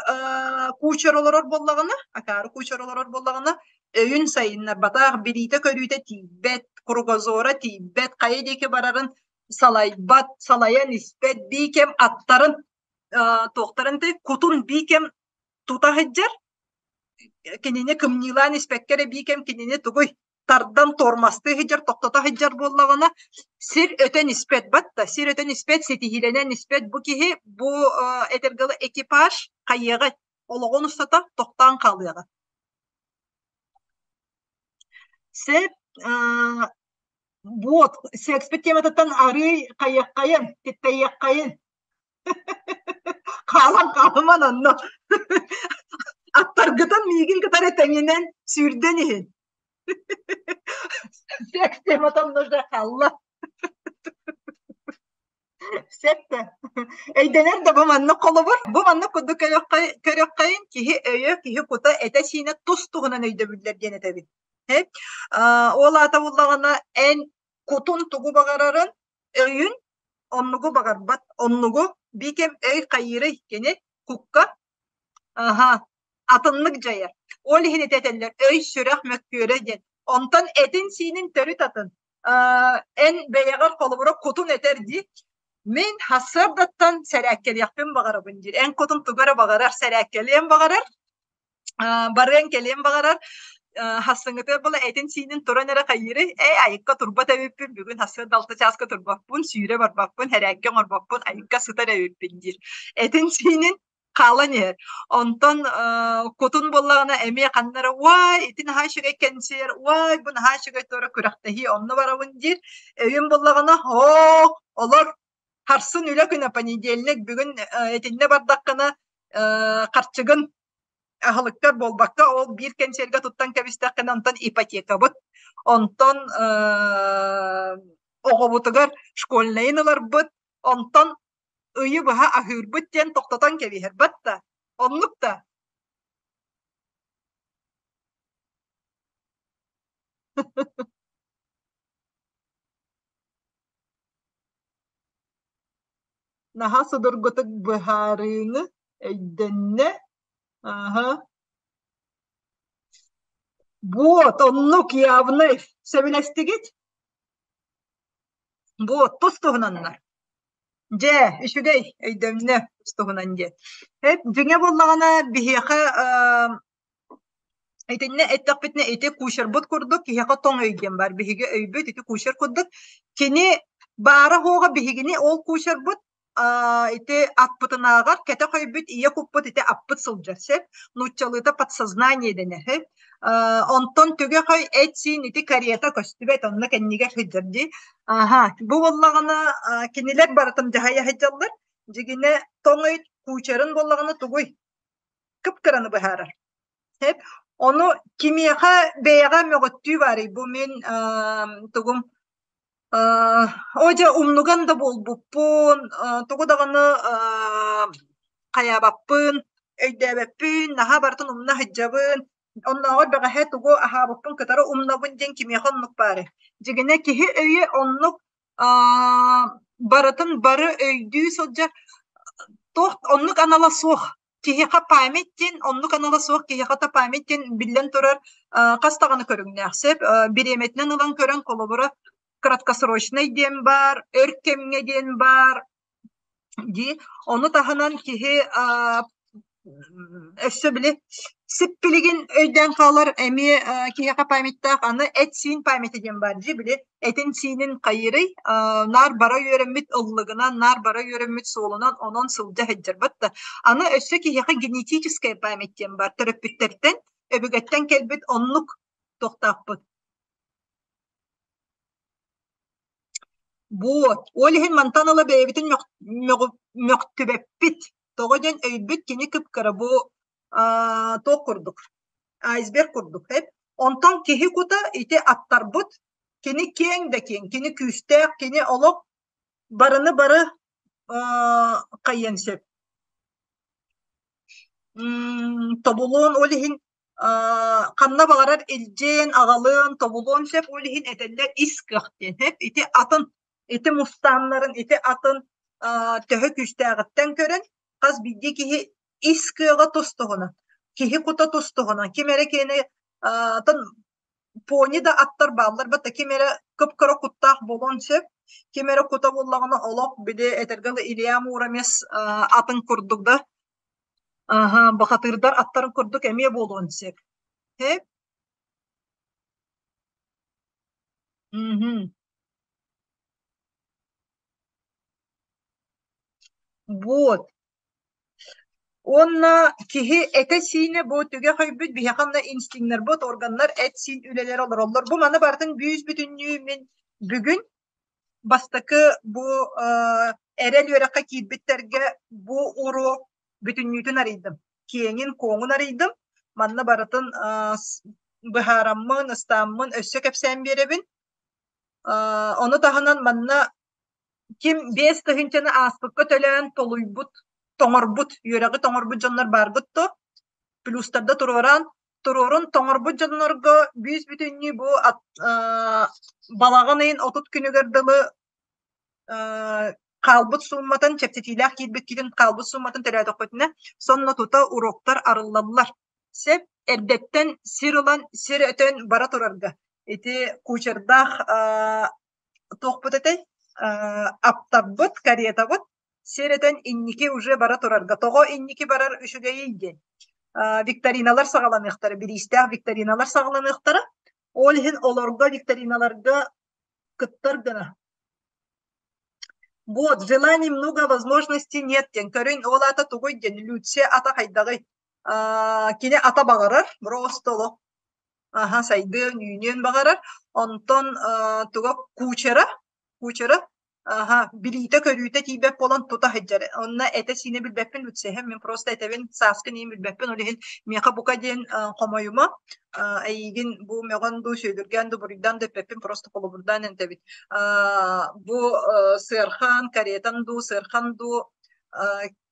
кучер олорор буоллаҕына, акаары кучер олорор буоллаҕына, өйүн сайыннарбатах, билиитэ-көрүүтэ тиийбэт, кругозора тиийбэт, хайа диэки барарын салайбат, салайан испэт, биир кэм аттарын туохтарын кутун биир кэм тута сылдьар, кинини кымньыылаан испэккэ эрэ биир кэм кинини тугуй тардан тормозтыы сылдьар, тохтото сылдьар буоллаҕына, сир өтөн испэт батта, сир өтөн испэт, ситиһиилэнэн испэт бу киһи бу этэргэ дылы экипаж хайыаҕа олоҕун устата тохтоон хаалыаҕа. Сөп вот секспит тематыттан арыый хайыаххайын, титтэйиэххэйин. Хаалан хаалыман онно. Аттаргытын миигин кытары тэҥинэн сүүрдэн иһин. Секс темата нужда хаалла. Сөп Өйдөнөр да бу маннык холобур. Бу маннык курдук көрөххөйүн киһи өйө, киһи кута, этэ-сиинэ тус-туһунан өйдөбүллэр диэн этэбин. Ол аата буллаҕына эн кутун тугу баҕарарын, өйүн оннугу баҕарбат, оннугу биикэм өй хайыырый кини кукка Аһа, атыннык дьайар. Ол иһин ити этэллэр өй-сүрэх мөккүөрэ диэн. Онтон этин-сиинин төрүт атын. Эн бэйэҕэр холобура кутун этэр дии. Мин сарсыардаттан сэрээккэлиэхпин баҕарабын диир. Эн кутун тугу эрэ баҕарар, сэрээккэлиэн баҕарар, барыан-кэлиэн баҕарар. Хассыҥҥытыгар буола этин-сиинин туран эрэ хайыырый? Ээ, айыкка турбат эбиппин, бүгүн сарсыарда 6 чааска турбаппын, сүүрэ барбаппын, сэрээккэ оҥорбоппун, айыкка сытар эбиппин диир. Этин-сиинин хаалан иһэр. Онтон кутун буоллаҕына эмиэ ханна эрэ уай ити наһаа үчүгэй кэнсиэр, уай бу наһаа үчүгэй туора күрэхтэһии онно барабын диир. Өйүм буоллаҕына һоох олор харсын үлэ күнэ понедельник бүгүн итиннэ бардаххына харчыгын аһылыккар буолбакка ол биир кэнсиэргэ туттан кэбистэххинэ онтон ипотекабыт онтон оҕобутугар школьнайын ыларбыт онтон ыйы быһа аһыырбыт диэн тохтотон кэбиһэр батта оннук да Наһаа судургутук быһаарыыны өйдөннө. Аһа. Вот, оннук явный. Сөбүлэстигит? Вот, тус туһунаннар. Дьэ, үчүгэй, өйдөннө тус туһунан диэн. Эп, дьиҥэ буоллаҕына, биһиэхэ Итиннэ эттэхпитинэ ити кучербут курдук киһиэхэ тоҥ өй диэн баар. Биһиги өйбүт ити кучер курдук. Кини баара-суоҕа биһигини ол кучербут ити аппытынааҕар кэтэх өйбүт, ийэ куппут ити аппыт сылдьар сөп. Нууччалыыта подсознание дэнэр. Онтон түгэх өй эт-сиин ити карета көстүбэт, онно кэннигэр сылдьар дии. Аһа, бу буоллаҕына кинилэр барытын дьаһайа сылдьаллар. Дьигинэ тоҥ өй кучерын буоллаҕына тугуй? Кып-кыраны быһаарар. Сөп. Ону кимиэхэ бэйэҕэ мөҕүттүү баарый? Бу мин тугум оо дьэ умнуган да буолбуппун, тугу даҕаны хайаабаппын, өйдөөбөппүн, наһаа барытын умна сылдьабын, оннооҕор бэҕэһээ тугу аһаабыппын кытары умнабын диэн кимиэхэ оннук баарый? Дьигинэ киһи өйө оннук барытын бары өйдүү сылдьар туох оннук анала суох. Киһиэхэ память диэн оннук анала суох киһиэхэ то память диэн биллэн турар хас даҕаны көрүҥнээх сөп. Бириэмэтинэн ылан көрөн холобура краткосрочный диэн баар, өр кэмҥэ диэн баар дии. Ону таһынан киһи өссө били сиппилигин өйдөөн хаалар эмиэ киһиэхэ памяттаах аны эт-сиин памяти диэн баар дии били этин-сиинин хайыырый наар бара үөрэммит ыллыгынан наар бара үөрэммит суолунан онон сылдьа сылдьарбат да аны өссө киһиэхэ генетическая память диэн баар төрөппүттэртэн өбүгэттэн кэлбит оннук туохтаахпыт Вот. Ол иһин мантан ыла бэйэбитин мөхтүбэппит. Тоҕо диэн өйбүт кини кып-кыра бу туох курдук, айсберг курдук эп. Онтон киһи кута ити аттарбыт, кини киэҥ да киэҥ, кини күүстээх, кини олох барыны бары хайыан сөп. Тобулуон ол иһин ханна баҕарар илдьиэн, аҕалыан, тобулуон сөп, ол иһин этэллэр ис кыах диэн. Ити атын, ити мустааннарын, ити атын төһө күүстээҕиттэн көрөн, хас биирдии киһи ис кыаҕа тус-туһунан, киһи кута тус-туһунан. Ким эрэ киэнэ пони да аттар бааллар бата ким эрэ кып-кыра куттаах буолуон сөп, ким эрэ кута буоллаҕына олох били этэргэ дылы Илья Муромец атын курдук да Аһа, бухатыырдар аттарын курдук эмиэ буолуон сөп. Сөп? Мгм. Вот. Уонна киһи этэ-сиинэ бу түгэх өйбүт биһиэхэ онно инстиннэрбит, органнар эт-сиин үлэлэрэ олороллор. Бу маны барытын бүүс-бүтүннүү мин бүгүн бастакы бу эрэл үөрэххэ киирбиттэргэ бу уруок бүтүннүүтүн арыйдым. киэҥин-куоҥун арыйдым. Манна барытын быһаараммын, ыстааммын өссө кэпсээн биэрэбин. Ону таһынан манна ким 5000-ны ааспыкка төлөөн толуйбут, тоҥорбут, үөрэҕи тоҥорбут дьоннор бааргыт дуо? Плюстарда туруоран, туруорун тоҥорбут дьоннорго бүүс-бүтүннүү бу балаҕан ыйын 30 күнүгэр дылы хаалбыт суумматын, чэпчэтиилээх киирбиккитин хаалбыт суумматын төлөөтөххүтүнэ, сонно тута уроктар арыллаллар. Сөп, эрдэттэн сир ылан, сир өтөн бара турарга. Ити кучердаах туохпут этэй? Аптарбыт, каретабыт сир өтөн инники уже бара турарга. Тоҕо инники барар үчүгэйий диэн. Викториналар саҕаланыахтара, бириистээх викториналар саҕаланыахтара. Ол иһин олорго викториналарга кыттар гына. Вот, желаний много, возможностей нет диэн. Көрүн, ол аата тугуй диэн, Люция ата хайдаҕый? Кини ата баҕарар, просто олох аха сайдыан, үүнүөн баҕарар. Онтон туга кучера, кучера Аха, билиитэ-көрүүтэ тиийбэт буолан тута сылдьар. Онно этэ-сиинэ билбэппин үксэһэм, мин просто этэбин, сааскын иһин билбэппин, ол иһин миэхэ бука диэн хомойума, эйигин бу мөҕөн дуу, сүөлүргээн дуу, буруйдаан да эппэппин, просто холобурдаан этэбин. Бу сыархан, каретан дуу, сыархан дуу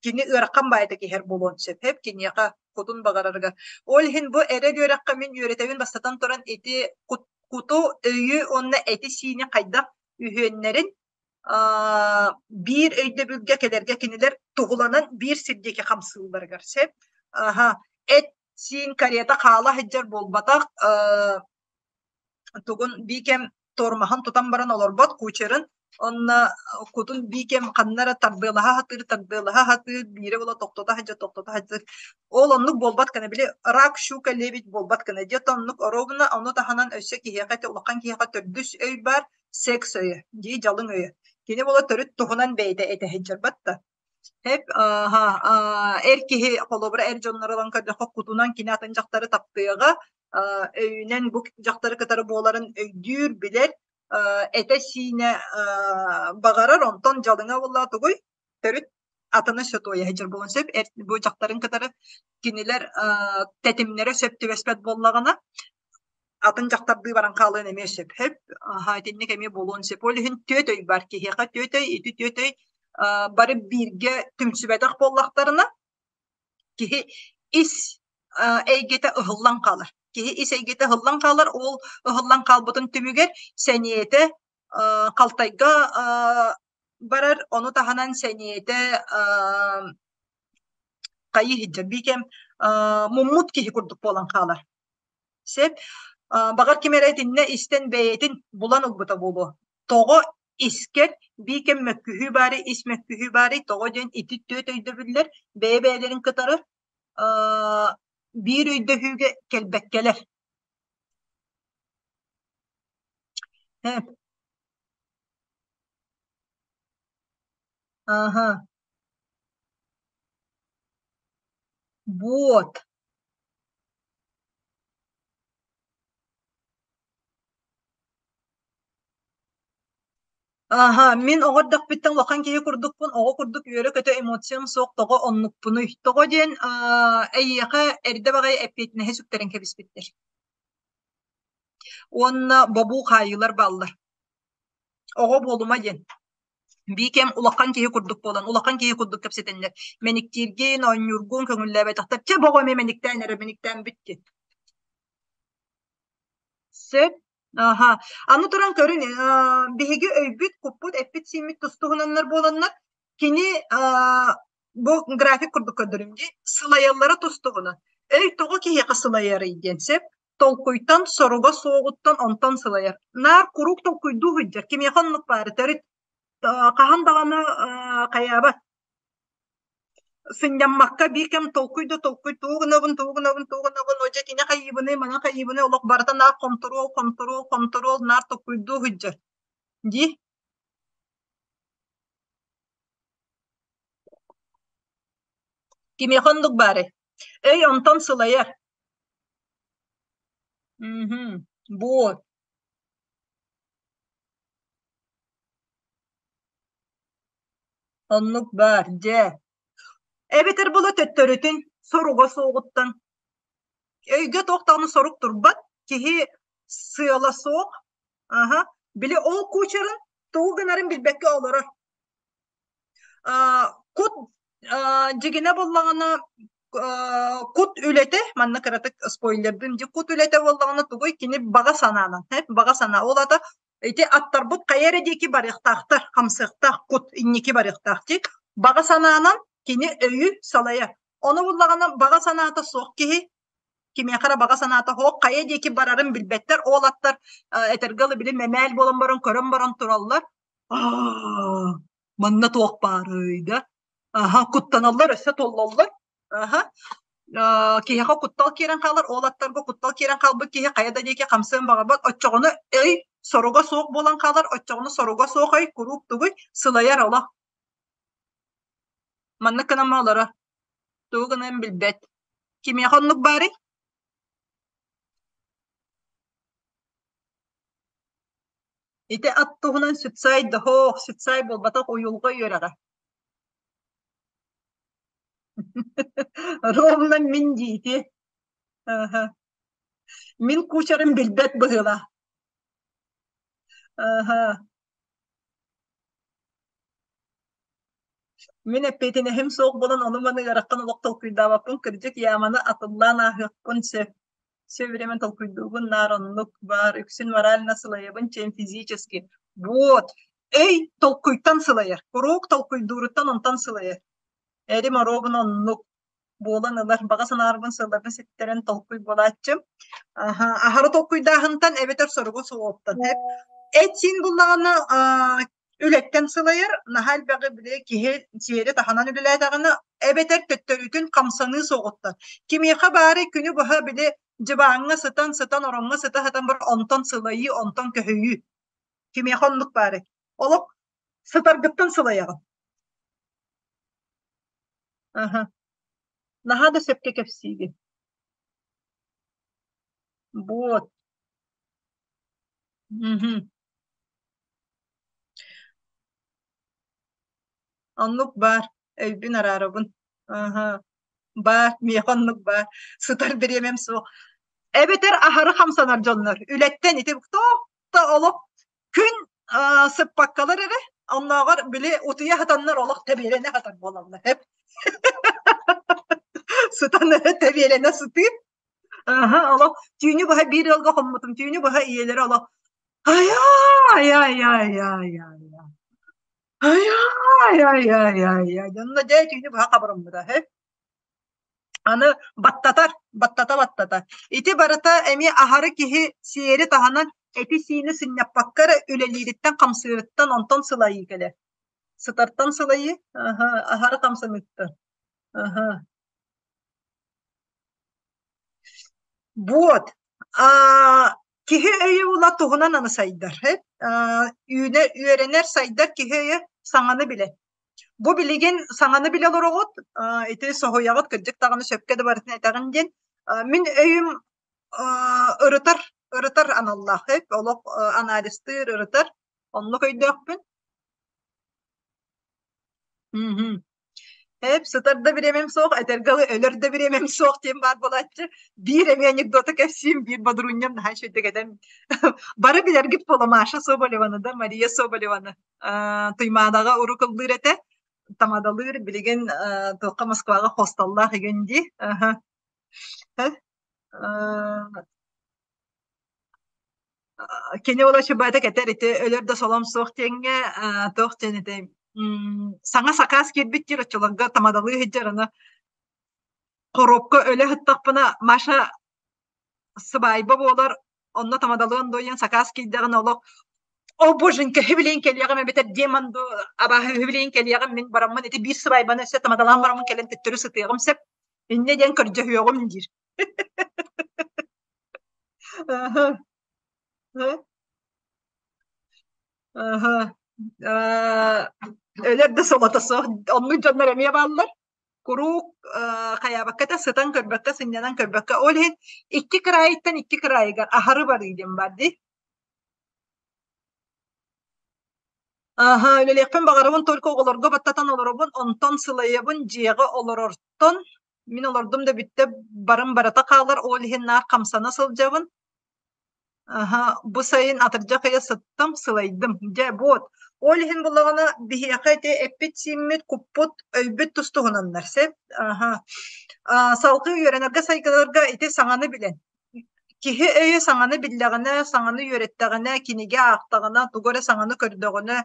кини ыарахан баайда киһэр буолуон сөп, киниэхэ кутун баҕарарыгар. Ол иһин бу эрэл үөрэххэ мин үөрэтэбин бастатан туран ити куту, өйү уонна эти-сиини хайдах үһүөннэрин биир өйдөбүлгэ кэлэргэ кинилэр туһуланан биир сир диэки хамсыылларыгар сөп. Аха, эт-сиин карета хаала сылдьар буолбатах, тугун биикэм тормоһун тутан баран олорбот кучерын онно кутун биикэм ханна эрэ тардыалаһа сатыыр, тардыалаһа сатыыр, биирэ буола тохтото сылдьар, тохтото сылдьар. Ол оннук буолбат гына, били рак, щука, лебедь буолбат гына. Дьэ, оннук оруобуна ону таһынан өссө киһиэхэ ити улахан киһиэхэ төрдүс өй баар, секс өйө, дии дьалыҥ өйө. Кини буола төрүт туһунан бэйэтэ этэ сылдьарбат да. Эп эр киһи холобура эр дьоннору ылан көрдөххө кутунан кини атын дьахтары таптыаҕа, өйүнэн бу дьахтары кытары буоларын өйдүүр, билэр, этэ-сиинэ баҕарар, онтон дьалыҥа буолла тугуй? Төрүт атыны сөтуойа сылдьар буолуон сөп. Эр бу дьахтарын кытары кинилэр тэтимнэрэ сөп түбэспэт буоллаҕына, атын дьахтардыы баран хаалыан эмиэ сөп. Сөп. Аһа, итинник эмиэ буолуон сөп. Ол иһин түөт өй бар киһиэхэ түөт өй, ити түөт өй бары бииргэ түмсүбэтэх буоллахтарына, киһи ис эйгэтэ ыһыллан хаалар. Киһи ис эйгэтэ ыһыллан хаалар, ол ыһыллан хаалбытын түмүгэр сэниэтэ халтайга барар, ону таһынан сэниэтэ хайыы сылдьар, биикэм муммут киһи курдук буолан хаалар. Сөп. Баҕар ким эрэ итиннэ истэн бэйэтин булан ылбыта буолуо. Тоҕо искэр биикэм мөккүһүү баарый, ис мөккүһүү баарый, тоҕо диэн ити түөрт өйдөбүллэр бэйэ-бэйэлэрин кытары биир өйдөһүүгэ кэлбэккэлэр. Аха. Вот. Аһа, мин оҕо эрдэхпиттэн улахан киһи курдукпун, оҕо курдук үөрэ-көтө эмоциям суох, тоҕо оннукпунуй? Тоҕо диэн эйиэхэ эрдэ баҕайы эппиэтинэһи сүктэрэн кэбиспиттэр. Уонна бобуу хаайыылар бааллар. Оҕо буолума диэн. Биикэм улахан киһи курдук буолан, улахан киһи курдук кэпсэтэннэр, мэниктииргин, оонньуургун көҥүллээбэтэхтэр, чэ боҕо эмиэ мэниктээн эрэ, мэниктээн бүт диэн. Сөп. Аха. Аны туран көрүн, биһиги өйбүт, куппут, эппит-сииммит тус-туһунаннар буоланнар, кини бу график курдук көрдөрүм дии, сылайаллара тус-туһунан. Өй тоҕо киһиэхэ сылайарый диэн сөп. Толкуйтан, соруга суоҕуттан онтон сылайар. Наар куруук толкуйдуу сылдьар. Кимиэхэ оннук баары төрүт хаһан даҕаны хайаабат. Сынньаммакка биир кэм толкуй да толкуй тугу гынабын, тугу гынабын, тугу гынабын, о дьэ итини хайыыбыный, маны хайыыбыный, олох барыта наар хонтуруол, хонтуруол, хонтуруол, наар толкуйдуу сылдьар. Дии? Кимиэхэ оннук баарый? Өй онтон сылайар. Мгм. Вот. Оннук баар, дьэ. Эбэтэр була төттөрүтүн. Соруга суоҕуттан. Өйгө туох даҕаны сорук турбат, киһи сыала суох. Аһа, били ол куучарын тугу гынарын билбэккэ олорор. Кут дьигинэ буоллаҕына кут үлэтэ, манна кыратык спойлердыым дии, кут үлэтэ буоллаҕына тугуй кини баҕа санаанан, баҕа санаа. Ол аата ити аттарбыт хайа эрэ диэки барыахтаахтар, хамсыахтаах кут инники барыахтаах дии. Баҕа санаанан кини өйү салайар. Ону буллаҕына баҕа санаата суох киһи кимиэхэ эрэ баҕа санаата суох хайа диэки барарын билбэттэр. Ол аттар этэргэ дылы били мэмээл буолан баран көрөн баран тураллар. Аа, манна туох баарый да? Аха, куттаналлар, өссө толлоллор. Аха. Киһиэхэ куттал киирэн хаалар, ол аттарга куттал киирэн хаалбыт киһи хайа да диэки хамсыан баҕарбат, оччоҕуна өй соруга суох буолан хаалар, оччоҕуна соруга суох өй куруук тугуй сылайар олох. Маннык гынан олоро. Тугу гыныан билбэт. Кимиэхэ оннук баарый? Ити ат туһунан сүтсай доһоох, сүтсай буолбатах уйулҕа үөрэҕэ. Ровно мин диити. Аха. Мин кучерым билбэт быһыылаах. Аха. Мин эппиэтинэһим суох буолан ону-маны ыарахан олох толкуйдаабаппын, кырдьык яманы атыллаан ааһыахпын сөп. Все время толкуйдуубун, наар оннук баар, үксүн морально сылайабын, чем физически. Вот, өй толкуйтан сылайар, куруук толкуйдууруттан онтон сылайар. Эрим оруобуна оннук буолан ылар, баҕа санаарбын сылларбын ситтэрэн толкуй буолааччым. Аһа, аһары толкуйдааһынтан эбэтэр соругу суоҕуттан. Эт-сиин буллаҕына үлэттэн сылайар, наһаа элбэҕи били киһи сиэри таһынан үлэлээтэҕинэ эбэтэр төттөрүтүн хамсаныы суоҕуттан. Кимиэхэ баарый күнү быһа били дьыбааҥҥа сытан-сытан, ороҥҥо сыта-сытан баран онтон сылайыы, онтон көһүйүү. Кимиэхэ оннук баарый? Олох сытаргыттан сылайаҕын. Аһа. Наһаа да сөпкө кэпсиигин. Вот. Мгм. Оннук баар, өйбүн араарабын. Аһа. Баар, миэхэ оннук баар. Сытар бириэмэм суох. Эбэтэр аһары хамсанар дьоннор. Үлэттэн ити туох да олох күн сыппаккалар эрэ, оннооҕор били утуйа сытаннар олох тэбиэлэнэ сытар буолаллар. Сытан эрэ тэбиэлэнэ сытыы. Аһа, олох түүнү быһа биир ыалга хоммутум, түүнү быһа ийэлэрэ олох ай-ай-ай-ай-ай-ай ай-ай-ай-ай-ай онно дьэ түүнү быһа хабырыммыта Аны баттатар, баттата-баттата. Ити барыта эмиэ аһары киһи сиэри таһынан эти-сиини сынньаппакка эрэ үлэлиириттэн-хамсыырыттан онтон сылайыы кэлэр. Сытартан сылайыы, аһа, аһары хамсаныыттан. Аһа. Вот. А, киһи өйө ула туһунан аны сайдар. А, үүнэ, үөрэнэр, сайдар киһи өйө саҥаны билэр. Бу билигин саҥаны билэ олороҕут, ити соһуйаҕыт, кырдьык даҕаны сөпкө да барытын этэҕин диэн. Мин өйүм ырытар, ырытар аналлаах, олох анализтыыр, ырытар, оннук өйдөөхпүн. Мгм. Эп сытар да бириэмэм суох, этэргэ дылы өлөр да бириэмэм суох диэн баар буолааччы. Биир эмиэ анекдоты кэпсиим, биир бодуруунньам наһаа үчүгэйдик этэн. Бары билэргит буолла Маша Соболеваны да, Мария Соболеваны. Туймаадаҕа урук ыллыыр этэ, тамадалыыр, билигин туохха Москваҕа хостеллаах игин дии. Кини ол ошибаата кэтэр ити өлөр да солом суох диэҥҥэ туох диэн ити саҥа сакаас киирбит диир оччолорго тамадалыы сылдьар аны хоруопка өлө сыттахпына Маша сыбаайба буолар онно тамадалыан дуо диэн сакаас киирдэҕинэ олох о боженька үһүбүлээн кэлиэҕим эбэтэр демон дуу абааһы үһүбүлээн кэлиэҕим мин бараммын ити биир сыбаайбаны өссө тамадалаан бараммын кэлэн төттөрү сытыаҕым сөп инньэ диэн көрдөһүөҕүм диир Өлөр да солото суох оннук дьоннор эмиэ бааллар. Куруук хайаабакка да сытан көрбөккө, сынньанан көрбөккө. Ол иһин икки кыраайыттан икки кыраайыгар аһары барыы диэн баар дии. Аһа, үлэлиэхпин баҕарабын, только оҕолорго баттатан олоробун, онтон сылайабын, дьиэҕэ олорортон. Мин олордум да бүттэ, барым барыта хаалар, ол иһин наар хамсана сылдьабын. Аһа, бу сайын атырдьах ыйа сыттым, сылайдым. Дьэ, вот. Ол иһин буллаҕына биһиэхэ ити эппит-сииммит, куппут, өйбүт тус-туһунаннар, сөп? Аһа. А, салгыы үөрэнэргэ сайгыларга ити саҥаны билэн. Киһи өйө саҥаны биллэҕинэ, саҥаны үөрэттэҕинэ, кинигэ аахтаҕына, тугу эрэ саҥаны көрдөҕүнэ,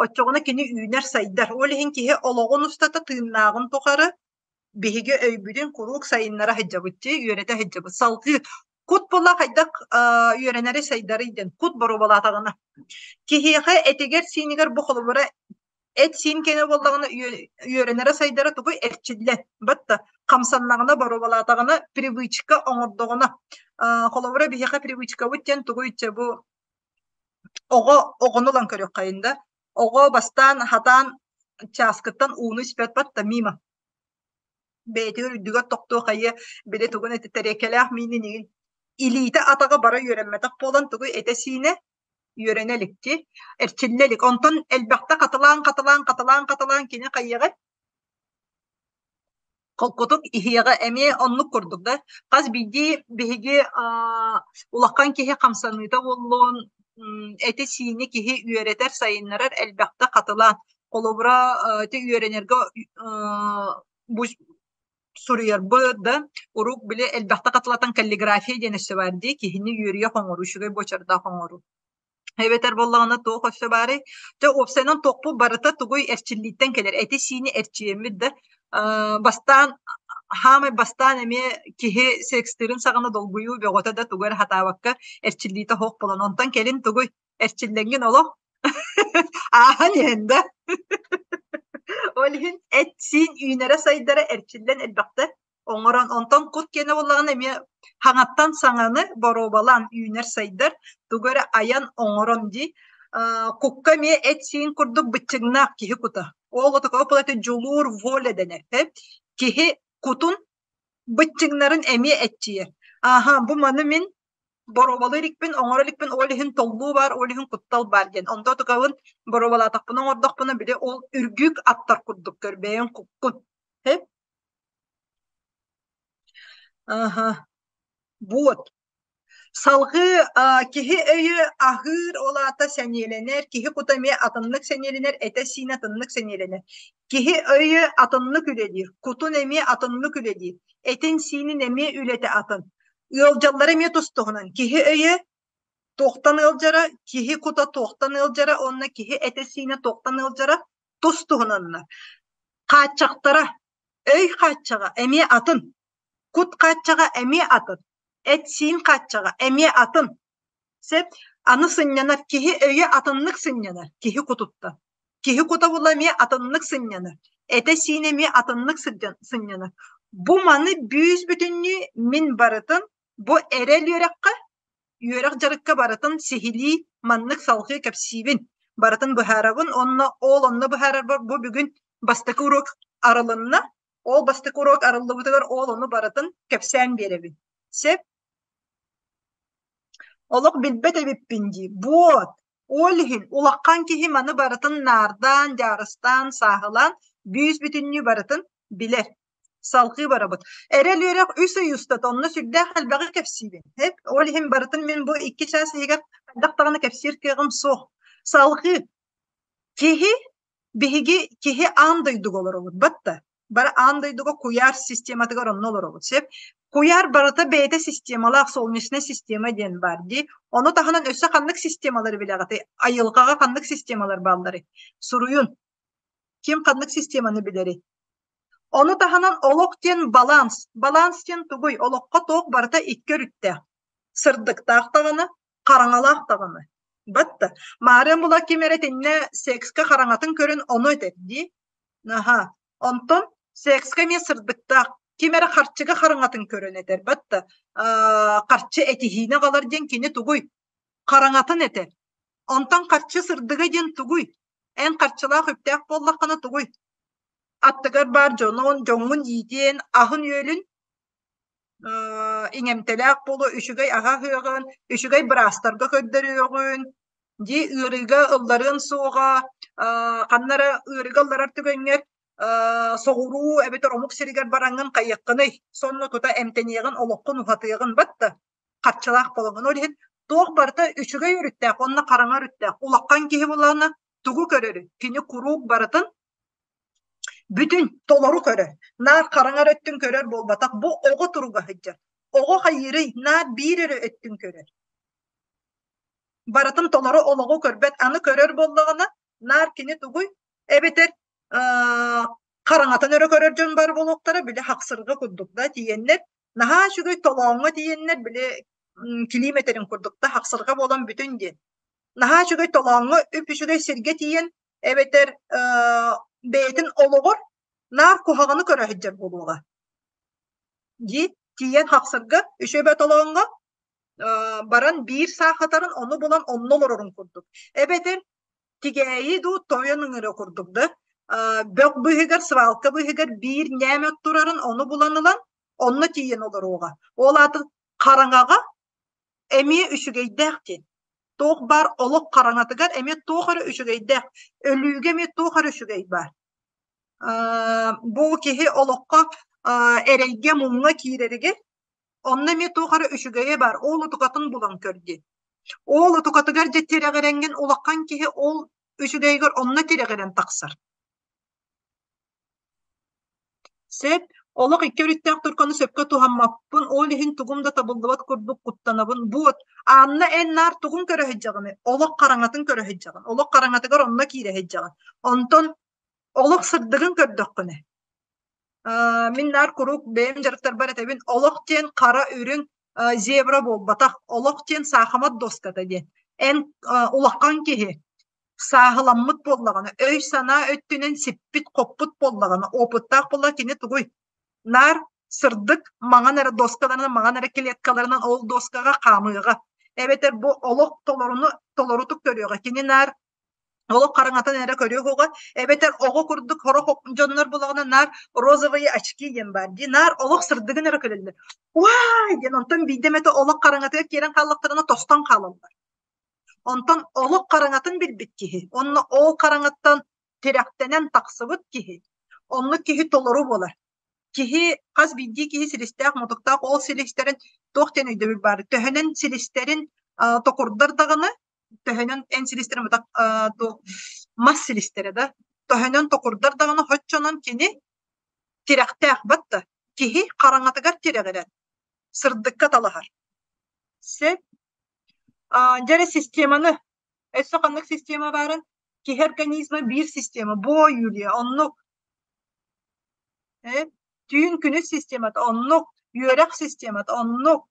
оччоҕуна кини үүнэр-сайдар. Ол иһин киһи олоҕун устата тыыннааҕын тухары биһиги өйбүтүн куруук сайыннара сылдьабыт дии, үөрэтэ сылдьабыт. Салгыы кут була хайдах үөрэнэри сайдарый диэн кут боруобалаатаҕына. Киһиэхэ этигэр-сиинигэр бу холобура эт-сиин кэнэ буоллаҕына үөрэнэрэ сайдара тугуй эрчиллэн батта хамсаннаҕына боруобалаатаҕына привычка оҥордоҕуна холобура биһиэхэ привычкабыт диэн тугуй чэ бу оҕо оҕону ылан көрүөххэйин да оҕо бастаан хатаан чааскыттан ууну испэт батта мимо бэйэтигэр үрдүгэр тохтуо хайыа били тугун этэ тэриэкэлээх миинин игин илиитэ атаҕа бара үөрэммэтэх буолан тугуй этэ-сиинэ үөрэнэ иликти эрчиллэ илик онтон элбэхтэ хатылаан хатылаан хатылаан хатылаан кини хайыаҕай холкутук иһиэҕэ эмиэ оннук курдук да хас биирдии биһиги улахан киһи хамсаныыта буоллун эти-сиини киһи үөрэтэр сайыннарар элбэхтэ хатылаан холобура ити үөрэнэргэ бу суруйарбыт да урук били элбэхтэ хатылатан каллиграфия диэн өссө баар дии киһини үөрүйэх оҥоруу үчүгэй буочардаах оҥоруу Эбэтэр буоллаҕына туох өссө баарый? Дьэ, уопсайынан туохпут барыта тугуй эрчиллииттэн кэлэр. Эти-сиини эрчийэммит да бастаан хаамай бастаан эмиэ киһи секстыырын саҕана долгуйуу бөҕөтө да тугу эрэ сатаабакка эрчиллиитэ суох буолан онтон кэлин тугуй эрчиллэҥҥин олох ааһан иһэн да ол иһин эт-сиин үүнэрэ-сайдара эрчиллэн элбэхтэ оҥорон онтон кут киэнэ буоллаҕына эмиэ хаҥаттан саҥаны боруобалаан үүнэр-сайдар тугу эрэ айан оҥорон дии кукка эмиэ эт-сиин курдук быччыҥнаах киһи кута ол отокого платит дьулуур воля дэнэр киһи кутун быччыҥнарын эмиэ эччийэр ааһа бу маны мин боруобалыы иликпин оҥоро иликпин ол иһин толлуу баар ол иһин куттал баар диэн онто тукабын боруобалаатахпына оҥордохпуна били ол үргүүк аттар курдук көр бэйэҥ куккун Аһа, вот. Салгыы киһи өйө аһыыр, ол аата сэниэлэнэр, киһи кута эмиэ атыннык сэниэлэнэр, этэ-сиинэ атыннык сэниэлэнэр. Киһи өйө атыннык үлэлиир, кутун эмиэ атыннык үлэлиир, этин-сиинин эмиэ үлэтэ атын. Ыалдьаллара эмиэ тус-туһунан. Киһи өйө туохтан ыалдьара, киһи кута туохтан ыалдьара уонна киһи этэ-сиинэ туохтан ыалдьара тус-туһунаннар. Хааччахтара Өй хааччаҕа эмиэ атын, кут хааччаҕа эмиэ атын, эт-сиин хааччаҕа эмиэ атын. Сөп аны сынньанар киһи өйө атыннык сынньанар киһи кутуттан. Киһи кута була эмиэ атыннык сынньанар, этэ-сиинэ эмиэ атыннык сынньанар. Бу маны бүүс-бүтүннүү мин барытын бу эрэл үөрэххэ үөрэх дьарыкка барытын сиһилии маннык салҕыы кэпсиибин, барытын быһаарабын уонна ол онно быһаарарбар бу бүгүн бастакы уруок арылынна, ол бастакы уруок арыллыбытыгар ол ону барытын кэпсээн биэрэбин. Сөп? Олох билбэт эбиппин дии. Вот! Ол иһин улахан киһи маны барытын наардаан, дьаарыстаан, сааһылаан бүүс-бүтүннүү барытын билэр. Салҕыы барабыт. Эрэл үөрэх үс ый устата онно сүрдээх элбэҕи кэпсиибин. Ол иһин барытын мин бу 2 чаас иһигэр хайдах даҕаны кэпсиир кыаҕым суох. Салҕыы киһи биһиги киһи аан дойдуга олоробут батта бары аан дойдуга куйаар систематыгар онно олоробут сөп куйаар барыта бэйэтэ системалаах солнечная система диэн баар дии ону таһынан өссө ханнык системалары билэҕитий айылҕаҕа ханнык системалар баалларый суруйун ким ханнык системаны билэрий Ону таһынан олох диэн баланс. Баланс диэн тугуй? Олоххо туох барыта икки өрүттээх. Сырдыктаах даҕаны, хараҥалаах даҕаны. Батта. Маарыан була ким эрэ итиннэ секска хараҥатын көрөн ону этэр дии. Аһа. Онтон секска эмиэ сырдыктаах. Ким эрэ харчыга хараҥатын көрөн этэр. Батта. Харчы этиһиини аҕалар диэн кини тугуй? Хараҥатын этэр. Онтон харчы сырдыга диэн тугуй? Эн харчылаах үптээх буоллаххына тугуй? Аттыгар баар дьонун, дьоҥҥун иитиэн, аһын-үөлүн иҥэмтэлээх буолуо, үчүгэй аһа аһыаҕын, үчүгэй быраастарга көрдөрүөҕүн, дии ыарыыга ылларыан суоҕа, ханна эрэ ыарыыга ылларар түгэҥҥэр. Соҕуруу эбэтэр омук сиригэр бараҥҥын хайыаххыный? Сонно тута эмтэниэҕин, олоххун уһатыаҕын батта харчылаах буолаҥҥын. Ол иһин туох барыта үчүгэй өрүттээх уонна хараҥа өрүттээх. Улахан киһи буоллаҕына тугу көрөрүй? Кини куруук барытын бүтүн толору көрөр. Наар хараҥа эрэ өттүн көрөр буолбатах. Бу оҕо туруга сылдьар. Оҕо хайыырый? Наар биир эрэ өттүн көрөр. Барытын толору олоҕу көрбөт. Аны көрөр буоллаҕына, наар кини тугуй? Эбэтэр хараҥатын өрө көрөр дьон бар буолуохтара, били хахсырга курдук да тиийэннэр, наһаа үчүгэй толооҥҥо тиийэннэр, били килиимэтэрин курдук да хахсырга буолан бүтүн диэн. Наһаа үчүгэй толооҥҥо үп-үчүгэй сиргэ тиийэн, эбэтэр бэйэтин олоҕор наар куһаҕаны көрө сылдьар буолуоҕа. Дии тиийэн хахсырга үчүгэй толооҥҥо баран биир саахатарын ону булан онно олорорун курдук. Эбэтэр тигээйи дуу тойон ыҥыра курдук да бөх быыһыгар, свалка быыһыгар биир ньээм от турарын ону булан ылан онно тиийэн олоруоҕа. Ол аата хараҥаҕа эмиэ үчүгэйдээх диэн. Туох баар олох хараҥатыгар эмиэ туох эрэ үчүгэйдээх, өлүүгэ эмиэ туох эрэ үчүгэй баар. Бу киһи олоххо эрэйгэ, муҥҥа киирэригэр Онно эмиэ туох эрэ үчүгэйэ баар, ол утукатын булан көр диэн. Ол утукатыгар дьэ тирэҕирэҥҥин улахан киһи ол үчүгэйигэр онно тирэҕирэн тахсар. Сөп, олох икки өрүттээх турканы сөпкө туһаммаппын, ол иһин тугум да табыллыбат курдук куттанабын. Буот, Анна эн наар тугун көрө сылдьаҕыный? Олох хараҥатын көрө сылдьаҕын, олох хараҥатыгар онно киирэ сылдьаҕын. Онтон олох сырдыгын көрдөххүнэ, Мин наар куруук бэйэм дьарыктарбар этэбин, олох диэн хара үрүҥ зебра буолбатах, олох диэн саахымат дуоската диэн. Эн улахан киһи сааһыламмыт буоллаҕына, өй-санаа өттүнэн сиппит-хоппут буоллаҕына, опыттаах буоллаҕына кини тугуй? Наар сырдык маҥан эрэ доскаларынан, маҥан эрэ клеткаларынан ол доскаҕа хаамыаҕа. Эбэтэр бу олох толоруну толорутук көрүөҕэ. Кини наар Олох хараҥатын эрэ көрүөх уоҕа, эбэтэр оҕо курдук сорох дьоннор булаҕына наар розовые очки диэн баар дии, наар олох сырдыгын эрэ көрөллөр. Уай диэн онтон биирдэ эмэтэ олох хараҥатыгар киирэн хааллахтарына тостон хаалаллар. Онтон олох хараҥатын билбит киһи, онно ол хараҥаттан тирэхтэнэн тахсыбыт киһи, оннук киһи толору буолар. Киһи хас биирдии киһи силистээх-мутуктаах, ол силистэрин туох диэн өйдөбүл баар, төһөнөн силистэрин токурдар даҕаны төһөнөн эн силистэрэ мутах мас силистэрэ да төһөнөн токурдар даҕаны хоччонон кини тирэхтээх батта киһи хараҥатыгар тирэҕирэн сырдыкка талаһар сөп дьэрэ системаны өссө ханнык система баарын киһи организма биир система бо Юлия оннук түүн күнүс системата оннук үөрэх системата оннук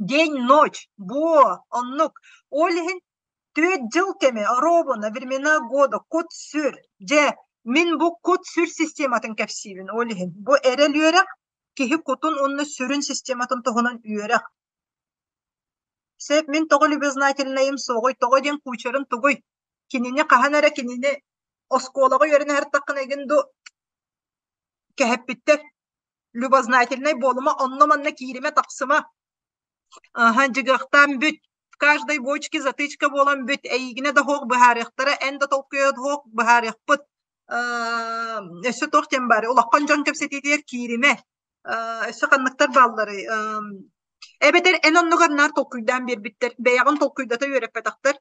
День-ночь, буо, оннук. Ол иһин түөрт дьыл кэмэ, оруобуна, времена года, кут-сүр. Дьэ, мин бу кут-сүр систематын кэпсиибин ол иһин. Бу эрэл үөрэх, киһи кутун уонна сүрүн систематын туһунан үөрэх. Сөп, мин тоҕо любознательнайым суоҕуй, тоҕо диэн куучарым тугуй? Кинини хаһан эрэ кинини оскуолаҕа үөрэнэ сырыттаххына игин ду кэһэппиттэр. Любознательнай буолума, онно-манна кииримэ-тахсыма. Аһа, дьыгыахтаан бүт. В каждой бочке затычка буолан бүт. Эйигинэ да суох быһаарыахтара, эн да толкуйа суох быһаарыахпыт. Өссө туох диэн баарый? Улахан дьон кэпсэтиитигэр кииримэ. Өссө ханныктар баалларый? Эбэтэр эн оннугар наар толкуйдаан биэрбиттэр, бэйэҕин толкуйдата үөрэппэтэхтэр.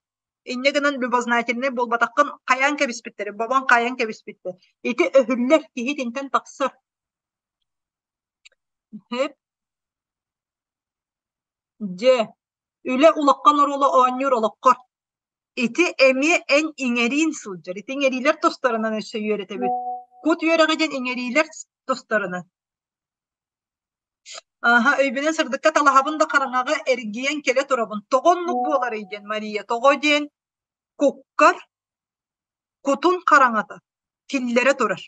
Инньэ гынан любознательнай буолбатаххын хайаан кэбиспиттэр, бобон хаайан кэбиспиттэр. Ити өһүллэр, киһи итинтэн тахсар. Сөп. Дьэ, үлэ улахан оруолу оонньуур олоххор. Ити эмиэ эн иҥэриин сылдьар. Ити иҥэриилэр тустарынан өссө үөрэтэбит. Кут үөрэҕэ диэн иҥэриилэр тустарынан. Аһа, өйбүнэн сырдыкка талаһабын да хараҥаҕа эргийэн кэлэ турабын. Тоҕо оннук буоларый диэн Мария, тоҕо диэн куккар кутун хараҥата киллэрэ турар.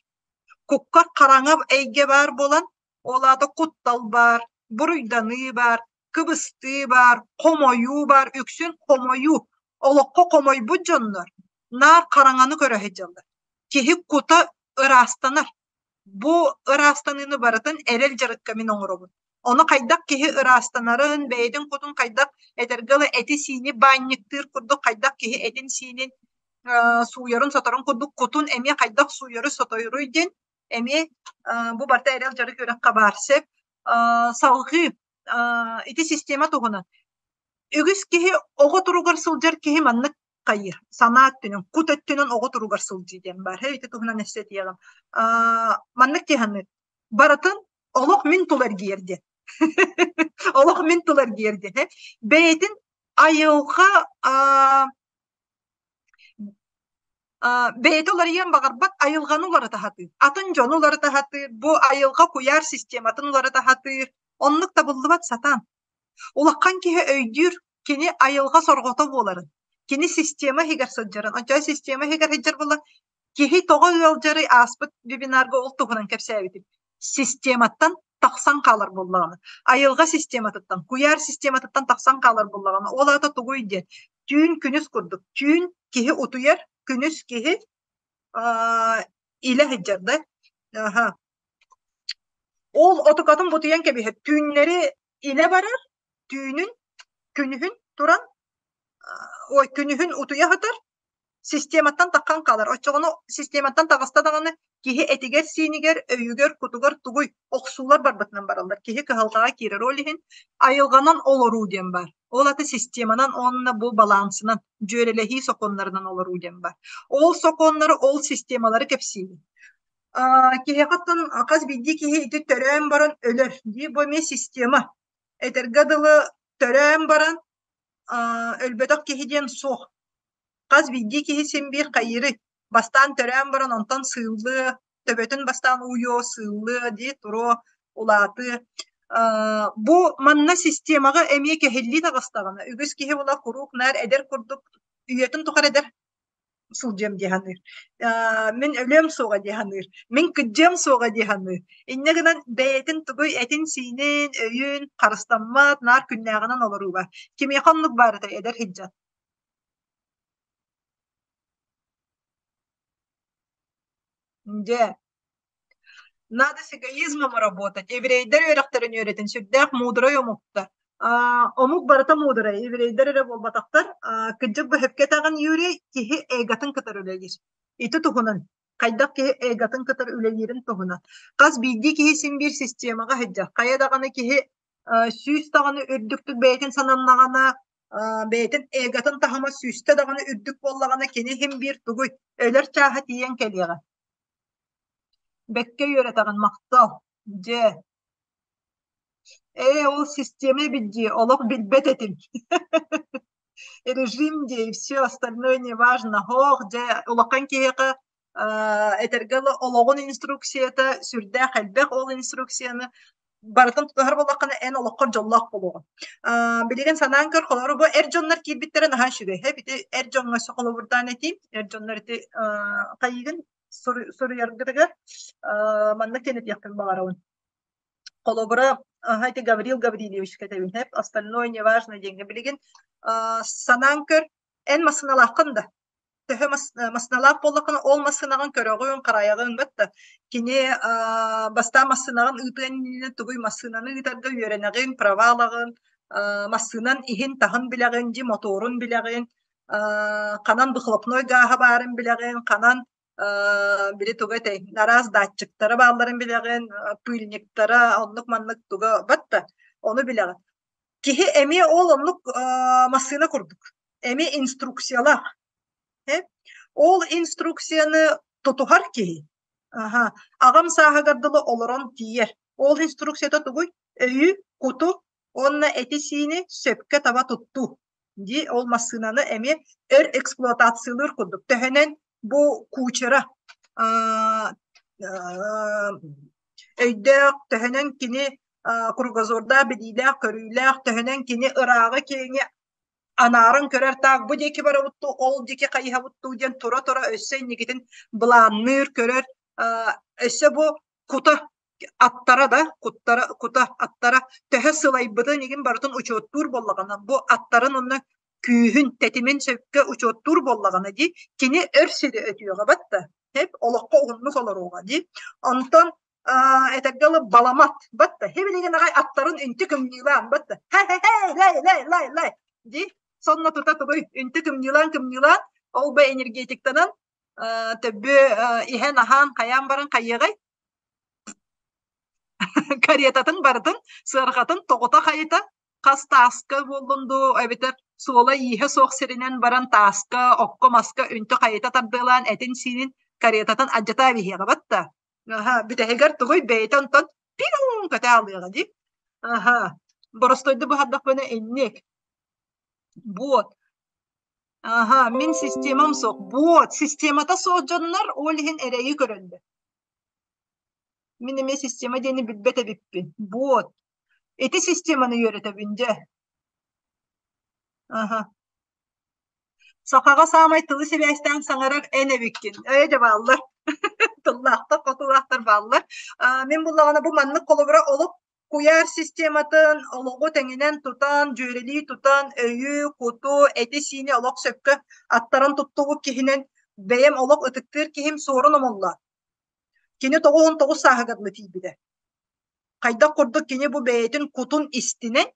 Куккар хараҥа эйгэ баар буолан, ол аата куттал баар, буруйданыы баар, кыбыстыы баар, хомойуу баар, үксүн хомойуу. Олоххо хомойбут дьоннор наар хараҥаны көрө сылдьаллар. Киһи кута ыраастанар. Бу ыраастаныыны барытын эрэл дьарыкка мин оҥоробун. Ону хайдах киһи ыраастанарын, бэйэтин кутун хайдах этэргэ дылы эти-сиини баанньыктыыр курдук хайдах киһи этин-сиинин сууйарын соторун курдук кутун эмиэ хайдах сууйары сотойруй диэн эмиэ бу барыта эрэл дьарык үөрэххэ баар сөп. Салҕыы ити система туһунан үгүс киһи оҕо туругар сылдьар киһи маннык хайыыр санаа өттүнэн кут өттүнэн оҕо туругар сылдьыы диэн баар ити туһунан өссө этиэҕим. Маннык киһи барытын олох мин тула эргийэр диэн олох мин тула эргийэр диэн бэйэтин айылҕа бэйэтэ уларыйыан баҕарбат айылҕаны уларыта сатыыр, атын дьону уларыта сатыыр, бу айылҕа куйаар систематын уларыта сатыыр. Оннук табыллыбат сатаан. Улахан киһи өйдүүр кини айылҕа сорҕото буоларын, кини система иһигэр сылдьарын. Оччоҕо система иһигэр сылдьар буолла киһи тоҕо ыалдьарый ааспыт вебинарга ол туһунан кэпсээбитим. Систематтан тахсан хаалар буоллаҕына, айылҕа систематыттан, куйаар систематыттан тахсан хаалар буоллаҕына, ол аата тугуй диэн, түүн күнүс курдук, түүн киһи утуйар, күнүс киһи илэ сылдьар да. Аха. Ол отукатын бутуйан кэбиһэр, түүннэри илэ барар, түүнүн, күнүһүн туран, ой, күнүһүн утуйа сытар, систематтан таххан хаалар. Оччоҕуна систематтан таҕыста даҕаны киһи этигэр-сиинигэр, өйүгэр, кутугар тугуй охсуулар барбытынан бараллар. Киһи кыһалҕаҕа киирэр. Ол иһин айылҕанан олоруу диэн баар. Ол аты системанан уонна бу балансынан, дьүөрэлэһии сокуоннарынан олоруу диэн баар. Ол сокуоннары, ол системалары кэпсиибин. Киһиэхэ оттон хас биирдии киһи ити төрөөн баран өлөр дии. Бу эмиэ система. Этэргэ дылы төрөөн баран өлбөтөх киһи диэн суох. Хас биирдии киһи син биир хайыырый, бастаан төрөөн баран онтон сыыллыа, төбөтүн бастаан ууйуо, сыыллыа дии туруо, улаатыа. Бу манна системаҕа эмиэ кэһиллии таҕыстаҕына, үгүс киһи була куруук наар эдэр курдук үйэтин тухары эдэр сылдьыам дии саныыр. Мин өлүөм суоҕа дии саныыр. Мин кыдьыам суоҕа дии саныыр. Инньэ гынан бэйэтин тугуй этин-сиинин, өйүн харыстаммат, наар күннээҕинэн олорууга. Кимиэхэ оннук баар этэй эдэр сылдьан? Дьэ, надо с эгоизмом работать. Еврейдэр үөрэхтэрин үөрэтин сүрдээх муударай омуктар. Омук барыта муударай, еврейдэр эрэ буолбатахтар. Кырдьык бөһөпкө этэҕин Юрий, киһи эготын кытары үлэлиир. Ити туһунан хайдах киһи эготын кытары үлэлиирин туһунан. Хас биирдии киһи син биир системаҕа сылдьар. Хайа даҕаны киһи сүүс даҕаны үрдүктүк бэйэтин сананнаҕына, бэйэтин эготын таһыма сүүстэ даҕаны үрдүк буоллаҕына, кини иһин биир тугуй өлөр чааһа тиийэн кэлиэҕэ. Бэккэ үөрэтэҕин, махтал. Дьэ. Ээ, ол система эбит дии, олох билбэт этим. Режим дии, и все остальное не важно. Һоох, дьэ, улахан киһиэхэ этэргэ дылы олоҕун инструкцията сүрдээх элбэх ол инструкцияны барытын тутуһар буоллаххына эн олоххор дьоллоох буолуоҕуҥ. Билигин санаан көр, холобур, бу эр дьоннор киирбиттэрэ наһаа үчүгэй. Ити эр дьоҥҥо өссө холобурдаан этиим. Эр дьоннор ити хайыыгын суруйаргытыгар маннык диэн этиэхпин баҕарабын. Холобура, ити Гаврил Гаврильевичка этэбин, остальное неважно диэҥҥэ билигин санаан көр, эн массыыналааххын да төһө массыыналаах буоллаххына, ол массыынаҕын көрөҕүн, харайаҕын бытта. Кини бастаан массыынаҕын ыытыан иннинэ тугуй массыынаны ыытарга үөрэнэҕин, права ылаҕын, массыынан иһин-таһын билэҕин, дьи мотуорун билэҕин, ханан выхлопной гааһа баарын билэҕин, ханан били туга этэй, араас датчиктара баалларын билэҕин, пыльниктара, оннук-маннык туга батта, ону билэҕин. Киһи эмиэ ол оннук массыына курдук, эмиэ инструкциялаах. Ол инструкцияны тутуһар киһи аха, аҕам сааһыгар дылы олорон тиийэр. Ол инструкцията тугуй? Өйү, куту уонна эти-сиини сөпкө таба туттуу. Дии ол массыынаны эмиэ өр эксплуатациялыыр курдук. Төһөнөн бу кучера өйдөөх, төһөнөн кини кругозордаах, билиилээх, көрүүлээх, төһөнөн кини ырааҕы киэҥи анааран көрөр таах бу диэки барабыт дуу, ол диэки хайыһабыт дуу диэн тура-тура өссө инникитин былаанныыр, көрөр, өссө бу кута аттара да, куттара, кута аттара төһө сылайбытын игин барытын учуоттуур буоллаҕына, бу аттарын онно күүһүн, тэтимин сөпкө учуоттуур буоллаҕына дии, кини өр сири өтүөҕэ батта, олоххо уһуннук олоруоҕа дии. Онтон этэргэ дылы баламат батта хибилигин аҕай аттарын үнтү кымньыылаан батта хэ хэ хэ лай лай лай лай дии сонно тута тугуй үнтү кымньыылаан кымньыылаан. Ол бу энергетиктанан төбү иһэн-аһаан хайаан баран хайыаҕай? Каретатын барытын, сыарҕатын тоҕута хайыта хас тааска буоллун дуу, эбэтэр суола-ииһэ суох сиринэн баран тааска, окко-маска үнтү хайыта тардыалаан этин-сиинин каретатын алдьатаа биһиэҕэ батта. Аха, бүтэһигэр тугуй бэйэтэ онтон пиу көтө алыаҕа дии. Аха, боростуойду быһардахпына инник. Вот. Аха, мин системам суох. Вот, системата суох дьоннор ол иһин эрэйи көрөллөр. Мин эмиэ система диэни билбэт эбиппин. Вот. Ити системаны үөрэтэбин дьэ. Аха. Сахаҕа саамай тылы сибээстээн саҥарар эн эбиккин. Ээ дьэ бааллар. Тыллаахтар, хотулаахтар бааллар. Аа, мин буллаҕына бу маннык холобура олох куйаар систематын олоҕу тэҥинэн тутан, дьүөрэлии тутан, өйү, куту, эти-сиини олох сөпкө аттаран туттубут киһинэн бэйэм олох ытыктыыр киһим Суорун Омоллоон. Кини 99 сааһыгар дылы тиийбитэ. Хайдах курдук кини бу бэйэтин кутун истинэн,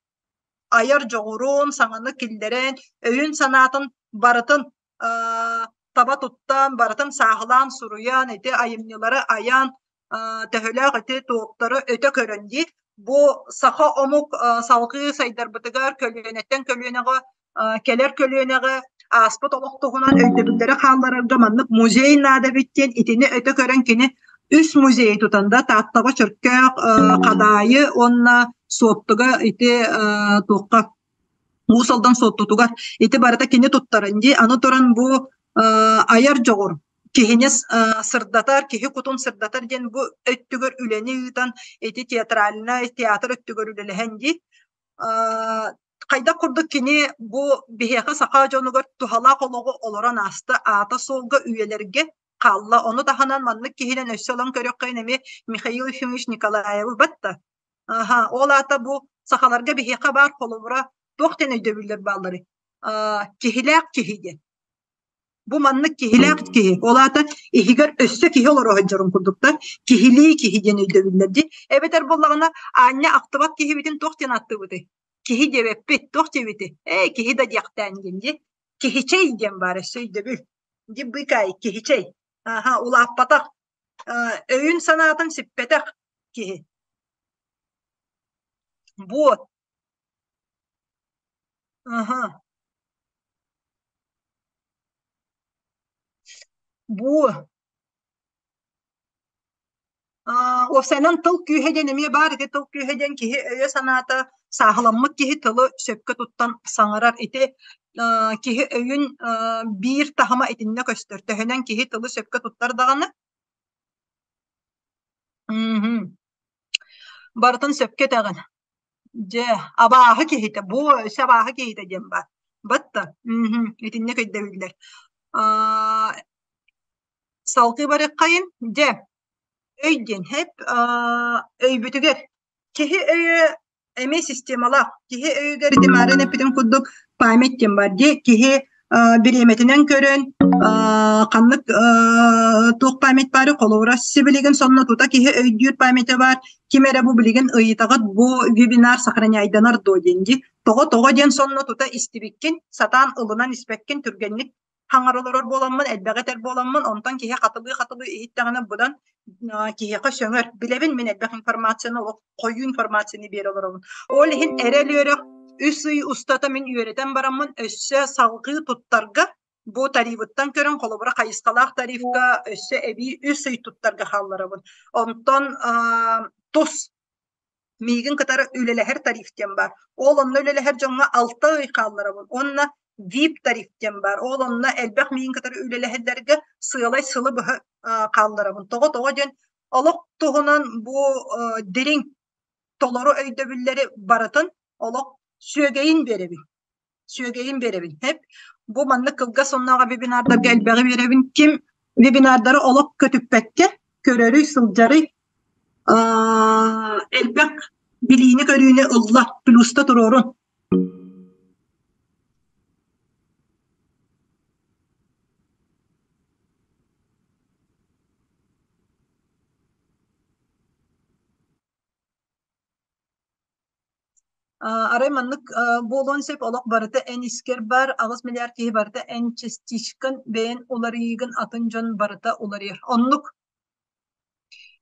айар дьоҕурун, саҥаны киллэрэн, өйүн-санаатын барытын таба туттан, барытын сааһылаан суруйан, ити айымньылары айан, төһөлөөх ити туохтары өтө көрөн дии. Бу саха омук салгыы сайдарбытыгар көлүөнэттэн көлүөнэҕэ кэлэр көлүөнэҕэ ааспыт олох туһунан өйдөбүллэри хаалларарга маннык музей наада эбит диэн итини өтө көрөн кини үс музейы тутан да Тааттаҕа Чөркөөх Хадаайы уонна Суоттуга ити туохха Уус Алдан Суоттутугар ити барыта кини туттаран дии аны туран бу айар дьоҕур киһини сырдатар, киһи кутун сырдатар диэн бу өттүгэр үлэни ыытан ити театральнай театр өттүгэр үлэлэһэн дии хайдах курдук кини бу биһиэхэ саха дьонугар туһалаах олоҕу олорон ааста, аата суолга үйэлэргэ хаалла. Ону таһынан маннык киһинэн өссө ылан көрөххө эмиэ Михаил Ефимович Николаевы батта. Аха, ол аата бу сахаларга биһиэхэ баар холобура туох диэн өйдөбүллэр баалларый? Киһилээх киһи диэн. Бу маннык киһилээх киһи, ол аата иһигэр өссө киһи олоро сылдьарын курдук да, киһилии киһи диэн өйдөбүллэр дии. Эбэтэр буоллаҕына, аанньа ахтыбат киһибитин туох диэн ааттыыбытый? Киһи диэбэппит, туох диэбитий? Ээ, киһи да диэхтээн диэн дии. Киһичэй диэн баар өссө өйдөбүл. Ди быыкаай, киһичэй. Аха, улааппатах, өйүн-санаатын сиппэтэх киһи. Вот. Аха. Бу уопсайынан тыл күүһэ диэн эмиэ баар. Ити тыл күүһэ диэн киһи өйө-санаата сааһыламмыт киһи тылы сөпкө туттан саҥарар. Ити киһи өйүн биир таһыма итиннэ көстөр. Төһөнөн киһи тылы сөпкө туттар даҕаны Барытын сөпкө этэҕин. Дьэ, абааһы киһитэ, бу өссө абааһы киһитэ диэн баар. Батта, итинник өйдөбүллэр. Аа, салгыы барыаххайын, дьэ, өй диэн хэп өйбүтүгэр киһи өйө эмиэ системалаах. Киһи өйүгэр ити маарыын эппитим курдук память диэн баар дии. Киһи бириэмэтинэн көрөн ханнык туох память баары холобура сибилигин сонно тута киһи өйдүүр памяти баар ким эрэ бу билигин ыйытаҕыт бу вебинар сохраняйданар дуо диэн дии тоҕо тоҕо диэн сонно тута истибиккин сатаан ылынан испэккин түргэнник хаҥар олорор буоламмын, элбэҕи этэр буоламмын, онтон киһи хатылыы-хатылыы иһиттэҕинэ быдан киһиэхэ сөҥөр. Билэбин мин элбэх информацияны, олох хойуу информацияны биэрэ олоробун. Ол иһин эрэл үөрэх үс ый устата мин үөрэтэн бараммын өссө салгыы туттарга бу тарифыттан көрөн холобура хайысхалаах тарифка өссө эбии үс ый туттарга хаалларабын. Онтон тус Миигин кытары үлэлэһэр тариф диэн баар. Ол онно үлэлэһэр дьоҥҥо алта ый хаалларабын. Уонна VIP тариф диэн баар. Ол онно элбэх миигин кытары үлэлэһэллэргэ сыалай сылы быһа хаалларабын. Тоҕо тоҕо диэн олох туһунан бу дириҥ толору өйдөбүллэри барытын олох сүөгэйин биэрэбин. Сүөгэйин биэрэбин. Эп бу маннык кылгас соннооҕо вебинардарга элбэҕи биэрэбин. Ким вебинардары олох көтүппэккэ көрөрүй, сылдьарый, элбэх билиини-көрүүнү ылла, плюста туруорун. Арай маннык буолуон сөп, олох барыта эн искэр бар, 8 миллиард киһи барыта эн частичкан бэйэн уларыйыыгын атын дьон барыта уларыйар. Оннук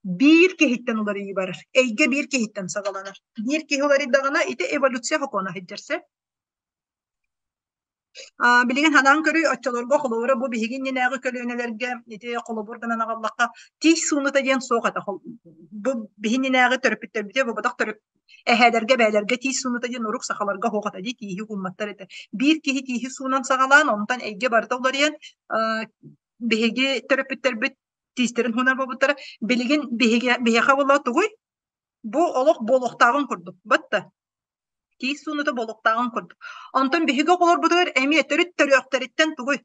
биир киһиттэн уларыйыы барар. Эйгэ биир киһиттэн саҕаланар. Биир киһи уларыйдаҕына, ити эволюция сокуона сылдьар сөп. Билигин санаан көрүй, оччолорго холобура бу биһиги иннинээҕи көлүөнэлэргэ ити холобур гынан аҕаллахха, тиис сууната диэн суох этэ. Бу биһи иннинээҕи төрөппүттэрбитэ буолбатах төрөп эһээлэргэ, эбээлэргэ тиис сууната диэн урук сахаларга суох этэ дии, тииһи уумматтар этэ. Биир киһи тииһи суунан саҕалаан, онтон эйгэ барыта уларыйан, биһиги төрөппүттэрбит тиистэрин суунар буолбуттара. Билигин биһиги биһиэхэ буолла тугуй? Бу олох буолуохтааҕын курдук. Батта. Тиис сууната буолуохтааҕын курдук. Онтон биһиги оҕолорбутугар эмиэ төрүт төрүөхтэриттэн тугуй?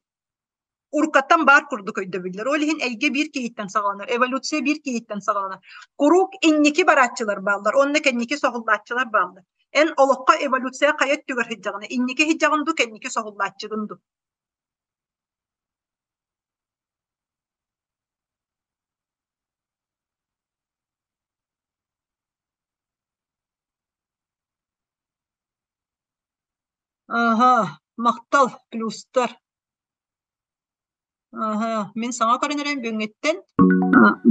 Уруккаттан баар курдук өйдөбүллэр. Ол иһин эйгэ биир киһиттэн саҕаланар, эволюция биир киһиттэн саҕаланар. Куруук инники барааччылар бааллар, уонна кэнники соһуллааччылар бааллар. Эн олоххо эволюция хайа өттүгэр сылдьаҕына, инники сылдьаҕын дуу, кэнники соһуллааччыгын дуу? Аһа, махтал, плюстар. Аһа, мин саҥа көрөн эрэн бүгүҥҥүттэн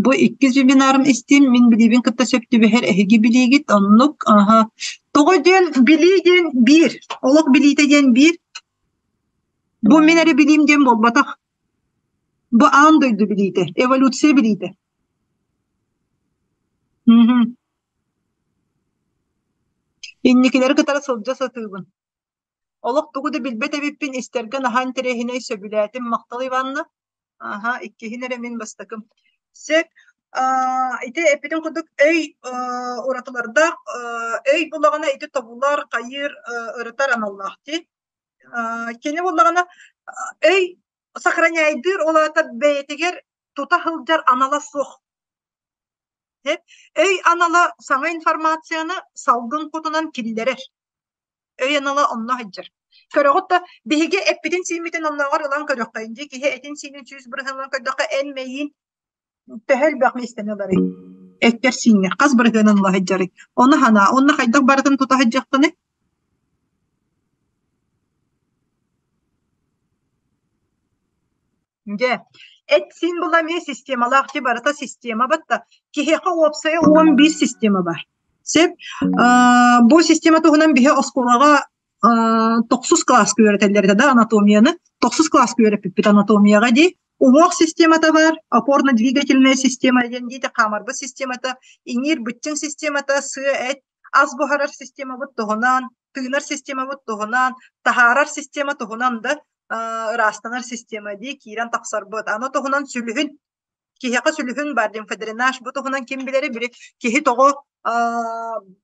бу иккис вебинарым истиим, мин билиибин кытта сөп түбэһэр эһиги билиигит, оннук, аһа. Тоҕо диэн билии диэн биир, олох билиитэ диэн биир. Бу мин эрэ билиим диэн буолбатах. Бу аан дойду билиитэ, эволюция билиитэ. Мгм. Инникилэри кытары сылдьа сатыыбын. Олох тугу да билбэт эбиппин истэргэ наһаа интэриэһинэй сөбүлээтим. Махтал Иванна. Аһа, иккиһин эрэ мин бастакым. Сөп. Аа, ити эппитим курдук өй аа, уратылардаах аа, өй булаҕына ити тобулар, хайыыр, аа, ырытар аналлаах дии. Аа, кини буллаҕына өй сохраняйдыыр, ол аата бэйэтигэр тута сылдьар анала суох. Өй анала саҥа информацияны салгын кутунан киллэрэр. Өй анала онно сылдьар. Көрөҕүт да, биһиги эппитин-сииммитин оннооҕор ылан көрүөххэйин дии, киһи этин-сиинин 100% ылан көрдөххө, эн мэйиин төһө элбэх миэстэни ыларый? Эккэр-сииҥҥэр хас бырыһыанын ыла сылдьарый? Ону санаа, уонна хайдах барытын тута сылдьыаххыный? Дьэ, эт-сиин була эмиэ системалаах дьэ барыта система батта. Киһиэхэ уопсайа 11 система бар. Сөп. Бу система туһунан биһи оскуолаҕа тохсус кылааска үөрэтэллэр этэ да анатомияны. Тохсус кылааска үөрэппиппит анатомияҕа дии. Уҥуох системата бар, опорно-двигательная система диэн диэтэ хаамарбыт системата, иҥиир быччыҥ системата, сыа эт, ас буһарар системабыт туһунан, тыынар системабыт туһунан, таһаарар система туһунан да ыраастанар система дии киирэн тахсарбыт. Аны туһунан сүлүһүн киһиэхэ сүлүһүн бар лимфодренаж бу туһунан ким билэри били киһи тоҕо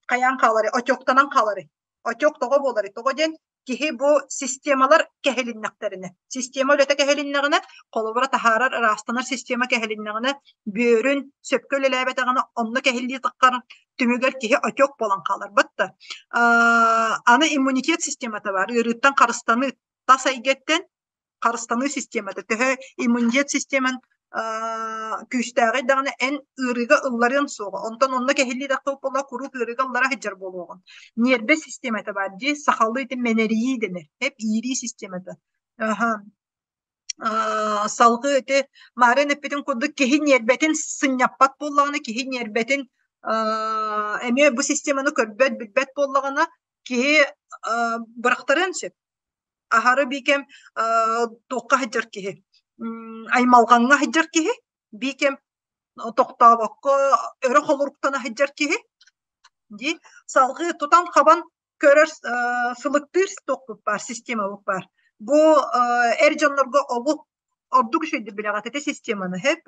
хайаан хаалары отектанан хаалары отек тоҕо буолары тоҕо диэн киһи бу системалар кэһилиннэхтэринэ система үлэтэ кэһилиннэҕинэ холобура таһаарар ыраастанар система кэһилиннэҕинэ бүөрүн сөпкө үлэлээбэтэҕинэ онно кэһиллии таххар түмүгэр киһи отек буолан хаалар батта аны иммунитет системата бар ыарыыттан харыстаныы тас эйгэттэн харыстаныы системата төһө иммунитет системан күүстээҕий даҕаны эн ыарыыга ылларыан суоҕа онтон онно кэһиллии тахсыбыт буолла куруук ыарыыга ыллара сылдьар буолуоҕун ньиэрбэ системата баар дии сахалыы ити мэнэрийии дэнэр эп иирии системата аха салгыы ити Маарыан эппитин курдук киһи ньиэрбэтин сынньаппат буоллаҕына киһи ньиэрбэтин эмиэ бу системаны көрбөт билбэт буоллаҕына киһи бырахтарыан сөп аһары биикэм туохха сылдьар киһи аймалҕаҥҥа сылдьар киһи биикэм тохтообокко өрө холоруктана сылдьар киһи дии салгыы тутан-хабан көрөр сылыктыыр туохпут баар системабыт баар бу эр дьоннорго олус ордук үчүгэйдик билэҕит ити системаны сөп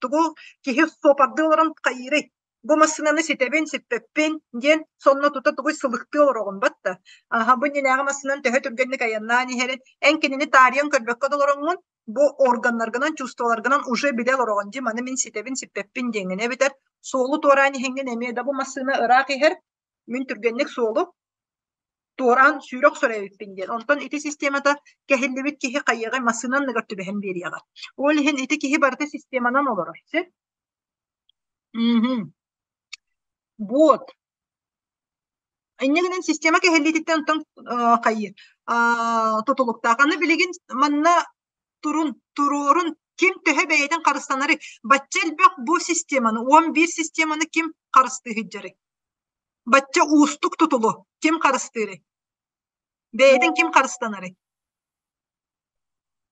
тугу киһи суопардыы олорон хайыырый бу массыынаны ситэбин, сиппэппин диэн сонно тута тугуй сылыктыы олороҕун батта. Аха бу иннинээҕи массыынан төһө түргэнник айаннаан иһэрин, эн кинини таарыйан көрбөккө да олороҥҥун, бу органнаргынан, чувстволаргынан уже билэ олороҕун дии, маны мин ситэбин, сиппэппин диэҥҥин эбэтэр суолу туораан иһэҥҥин эмиэ да бу массыына ыраах иһэр, мин түргэнник суолу туораан сүүрэ охсор эбиппин диэн. Онтон ити системата кэһиллибит киһи хайыаҕай массыына анныгар түбэһэн биэриэҕэ. Ол иһин ити киһи барыта системанан олорор. Сөп? Мгм. Вот. Инньэ гынан система кэһиллиититтэн онтон хайыыр тутулуктаах. Аны билигин манна турун, туруорун ким төһө бэйэтин харыстанары бачча элбэх бу системаны, 11 системаны ким харыстыы сылдьарый? Бачча уустук тутулу ким харыстыырый? Бэйэтин ким харыстанарый?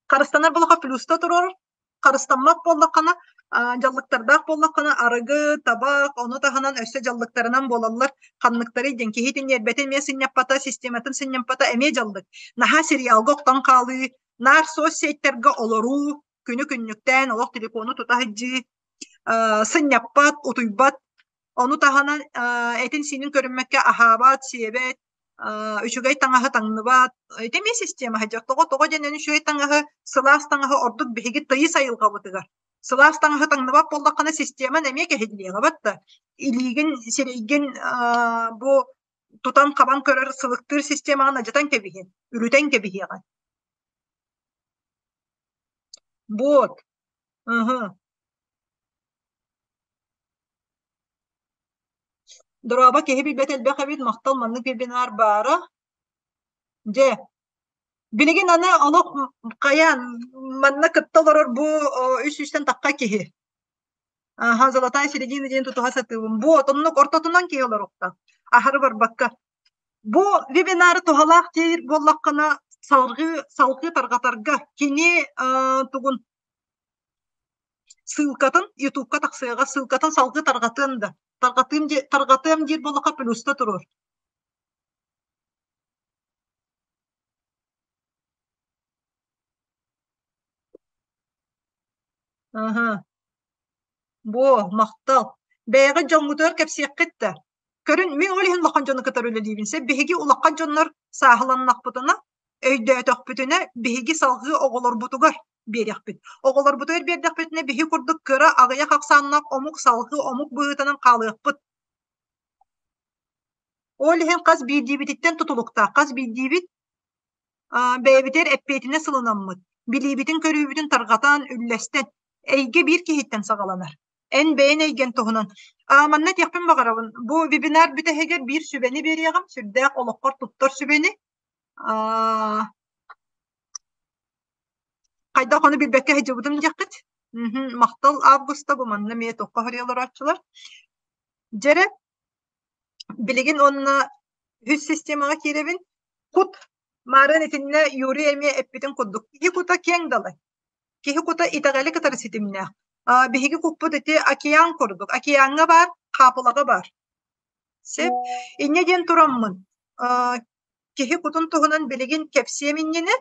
Харыстанар буоллахха плюста туруорар, харыстаммат буоллаххына, дьаллыктардаах буоллаххына арыгы, табах, ону таһынан өссө дьаллыктарынан буолаллар. Ханныктарый диэн киһи ньиэрбэтин эмиэ сынньаппата, систематын сынньаппата эмиэ дьаллык. Наһаа сериалга охтон хаалыы, наар соцсетьтэргэ олоруу, күнү-күннүктээн олох телефону тута сылдьыы, сынньаппат, утуйбат, ону таһынан этин-сиинин көрүммэккэ аһаабат, сиэбэт, үчүгэй таҥаһы таҥныбат. Ити эмиэ система сылдьар. Тоҕо тоҕо диэн эн үчүгэй таҥаһы, сылаас таҥаһы ордук биһиги тыйыс айылҕабытыгар. Сылаас таҥаһы таҥныбат буоллаххына системан эмиэ кэһиллиэҕэ да. Илиигин, сирэйгин бу тутан-хабан көрөр сылыктыыр системаҕын алдьатан кэбиһиэн, үлүтэн кэбиһиэҕин. Вот. Ыһы. Дорообо, киһи билбэт элбэх эбит, махтал маннык вебинар баара. Дьэ, билигин аны олох хайаан манна кытта олорор бу үс сүүстэн тахха киһи. Аха, золотая середина диэн тутуһа сатыыбын. Бу оннук ортотунан киһи олоруохтаах. Аһары барбакка. Бу вебинары туһалаах диир буоллаххына салгыы салгыы тарҕатарга кини тугун ссылкатын ютубка тахсыаҕа ссылкатын салгыы тарҕатыан да тарҕатыым тарҕатыам диир буоллахха плюста туруор Аһа. Буо, махтал. Бэйэҕит дьоҥҥутугар кэпсиэххит да. Көрүн, мин ол иһин улахан дьону кытары үлэлиибин. Сөп, биһиги улахан дьоннор сааһыланнахпытына, өйдөөтөхпүтүнэ, биһиги салҕыы оҕолорбутугар биэриэхпит. Оҕолорбутугар биэрдэхпитинэ, биһи курдук кыра, аҕыйах ахсааннаах омук салҕыы омук быһыытынан хаалыахпыт. Ол иһин хас биирдиибититтэн тутулуктаах, хас биирдиибит бэйэбитигэр эппиэтинэс ылынаммыт, билиибитин-көрүүбүтүн тарҕатан, үллэстэн, эйгэ биир киһиттэн саҕаланар. Эн бэйэн эйгэн туһунан. Манна этиэхпин баҕарабын, бу вебинар бүтэһигэр биир сүбэни биэриэҕим, сүрдээх олоххор туттар сүбэни. Хайдах ону билбэккэ сылдьыбытым диэххит. Махтал Августа бу манна эмиэ туохха хоруйа олорооччулар. Дьэрэ, билигин уонна үһүс системаҕа киирэбин. Кут маарыан итиннэ Юрий эмиэ эппитин курдук киһи кута киэҥ далай. Киһи кута итэҕэли кытары ситимнээх. Биһиги куппут ити океан курдук. Океаҥҥа баар, хаапылаҕа баар. Сөп. Инньэ диэн тураммын, киһи кутун туһунан билигин кэпсиэм иннинэ,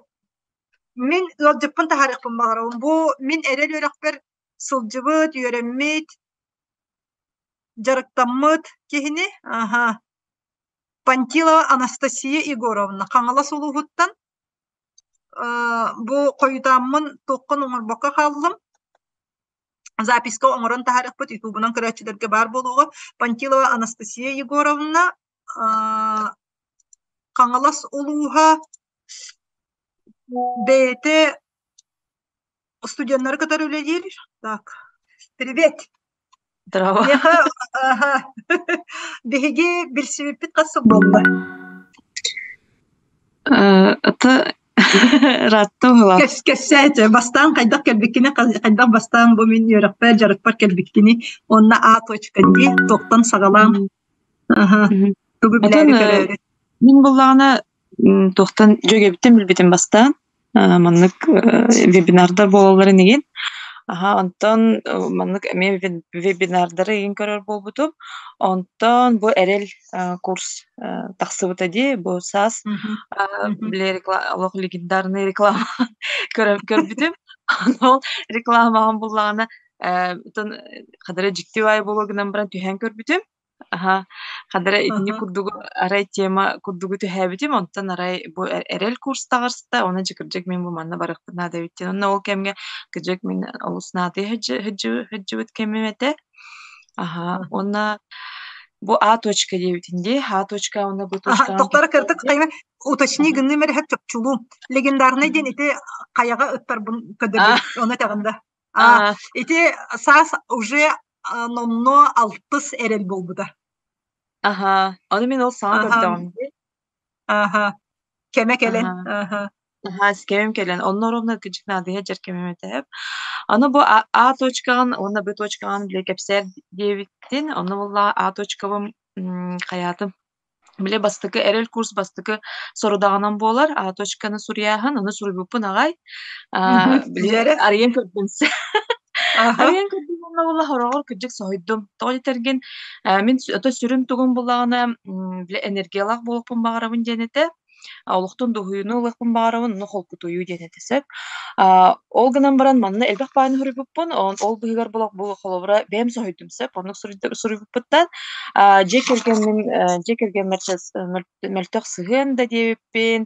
мин ыалдьыппын таһаарыахпын баҕарабын. Бу мин эрэл үөрэхпэр сылдьыбыт, үөрэммит, дьарыктаммыт киһини аха Пантилова Анастасия Егоровна Хаҥалас улууһуттан бу хойутааммын туоххун оҥорбокко хааллым. Записка оҥорон таһаарыахпыт ютубунан көрөөччүлэргэ баар буолуоҕа. Пантилова Анастасия Егоровна Хаҥалас улууһа бэйэтэ студеннары кытары үлэлиир. Так, привет! Здорово. Миэхэ биһиги билсибиппит хас сыл буолла? Это ыраатта быһыылаах. Кэпсээтэ, бастаан хайдах кэлбиккини, хайдах бастаан бу мин үөрэхпэр, дьарыкпар кэлбиккини уонна А точка дии, туохтан саҕалаан тугу Отон билээри көрөөрү. мин буллаҕына туохтан дьүөгэбиттэн билбитим бастаан маннык вебинардар буолалларын игин. Аха, онтон маннык эмиэ вебинардары игин көрөр буолбутум. Онтон бу эрэл курс тахсыбыта дии, бу саас били олох легендарный реклама көрбүтүм. Ол рекламаҕын буллаҕына оттон хадара дьикти баай буолуо гынан баран түһээн көрбүтүм. Аһа, ханна эрэ итини курдугу арай тема курдугу түһээбитим, онтон арай бу эрэл курс таҕыста, уонна дьэ кырдьык мин бу манна барыахпын наада эбит диэн. Онно ол кэмҥэ кырдьык мин олус наадыйа сылдьыбыт кэмим этэ. Аһа, уонна бу А точка диэбитин дии, А точка уонна Б точкаҕа Тохтор кырдык хайма уточни гынным эрэ чопчулуум. Легендарный диэн ити хайаҕа ыттарбын көрдөрбүт, ону этэҕин да. Ити саас уже номнуо алтыс эрэл буолбута. Аһаа, ону мин ол саҥа Аха, көрдөҕүм дии. аха. Кэмэ кэлэн. Аһаа. Аха. Аһаа, кэмим кэлэн, онно ровно кыдьык наадыйа дьэр кэмим этэ. Аны бу А, А точкаҕын уонна Б точкаҕын бile кэпсээр диэбиттин, онно буоллаҕа А точкабын хайаатым. Бile бастакы эрэл курс бастакы сорудаҕынан буолар, А точканы суруйааһын, ону суруйбуппун аҕай. Били Дьэрэ. арыйан көрдүм. Аха. Арыйан көрдүм уонна буолла хороҕор кырдьык соһуйдум. Тоҕо диэтэргин, мин ото сүрүн тугум буллаҕына, бile энергиялаах буолуохпун баҕарабын диэн этэ. Олохтон дуоһуйууну ылыахпын баҕарабын, ону холкутуйуу диэн этэ сөп. Ол гынан баран манна элбэх баайны суруйбуппун, ол быһыгар булах бу холобура бэйэм соһуйдум сөп, оннук суруйбуппуттан дьиэ кэргэммин дьиэ кэргэммэр мөлтөх сыһыан да диэбиппин,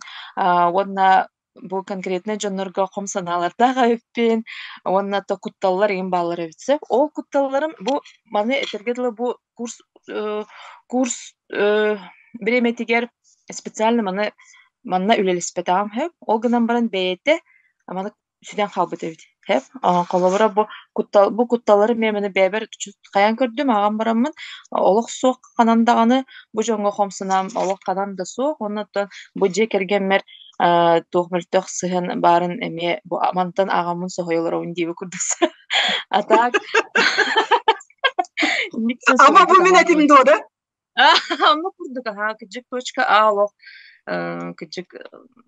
уонна бу конкретнай дьоннорго хом санаалардаах эбиппин уонна то кутталлар игин бааллар эбит сөп. Ол кутталларым бу маны этэргэ дылы бу курс курс бириэмэтигэр специально маны манна үлэлэспэтэҕим сөп. Ол гынан баран бэйэтэ маны сүтэн хаалбыт эбит. Сөп. Холобура бу куттал бу кутталлары эмиэ маны бэйэбэр хайаан көрдүм ааҕан бараммын олох суох ханан даҕаны бу дьоҥҥо хом санаам олох ханан да суох. Уонна оттон бу дьиэ кэргэммэр туох мөлтөх сыһыан баарын эмиэ бу мантан ааҕаммын соһуйа олоробун диэбит курдук. А так Ама бу мин этим дуо да? Оннук курдук аһаа кыдьык точка А олох кыдьык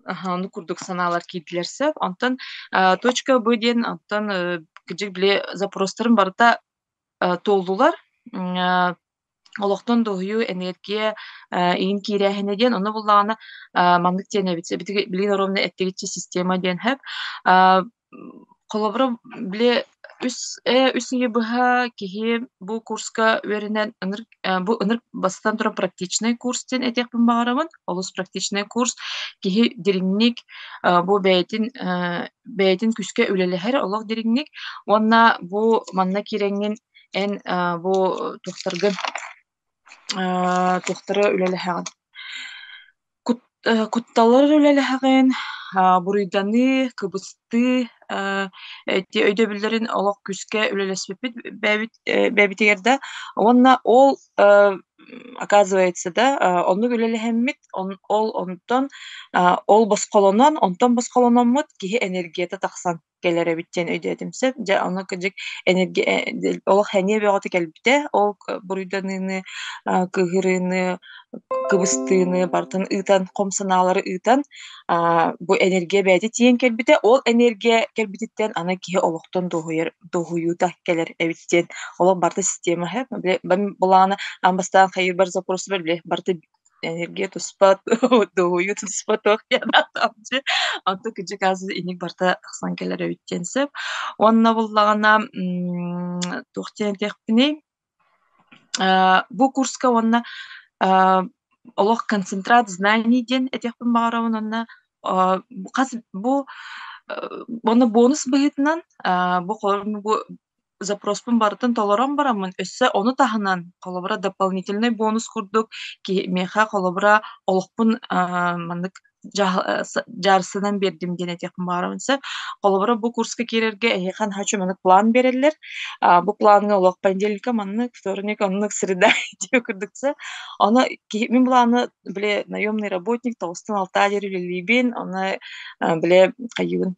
аһаа оннук курдук санаалар киирдилэр сөп. Онтон точка Б диэн оттон кыдьык били запростарын барыта туоллулар. Олохтон дуоһуйуу, энергия иин киирээһинэ диэн ону буллаҕына маннык диэн эбит билигин ровно эттигиччи система диэн сөп. Холобура, били үс ыйы быһа киһи бу курска үөрэнэн ынырык бу ынырык бастатан туран практичнай курс диэн этиэхпин баҕарабын. Олус практичнай курс. Киһи дириҥник бу бэйэтин бэйэтин күүскэ үлэлэһэр олох дириҥник уонна бу манна киирэҥҥин эн бу туохтаргын туохтары үлэлэһэҕин Кутталлар үлэлэһэҕин, буруйданыы, кыбыстыы ити өйдөбүллэрин олох күүскэ үлэлэспиппит бэйэбит бэйэбитигэр да уонна ол оказывается да оннук үлэлэһэммит ол онтон ол босхолонон онтон босхолономмут киһи энергията тахсан кэлэр эбит диэн өйдөөтүм сөп. Дьэ, ону кырдьык олох сэниэ бөҕөтө кэлбитэ. Ол буруйданыыны, кыыһырыыны, кыбыстыыны барытын ыытан, хом санаалары ыытан, бу энергия бэйэтэ тиийэн кэлбитэ. Ол энергия кэлбититтэн аны киһи олохтон дуоһуйар дуоһуйуута кэлэр эбит диэн олох барыта система били былаана аан бастаан хайыырбар запросубар били барыта энергия туспа, дуоһуйуу туспа туох диэн ааттаабыччы. Онтон кырдьык азы инник барыта тахсан кэлэр эбит диэн сөп. Уонна буллаҕына туох диэн этиэхпиний? Бу курска уонна олох концентрат знаний диэн этиэхпин баҕарабын уонна хас бу уонна бонус быһыытынан бу бу запроспун барытын толорон бараммын, өссө ону таһынан, холобура, дополнительный бонус курдук киһи миэхэ холобура олохпун маннык дьаарысынан биэрдим диэн этиэхпин баҕарабын сөп. Холобура, бу курска киирэргэ эһиэхэ наһаа маннык план биэрэллэр. Бу плаҥҥа олох понедельника маннык, вторник оннук, среда диэн курдук сөп. Ону киһи мин былааны били наемный работник тоҕустан алтаа диэри үлэлиибин, ону били хайыыбын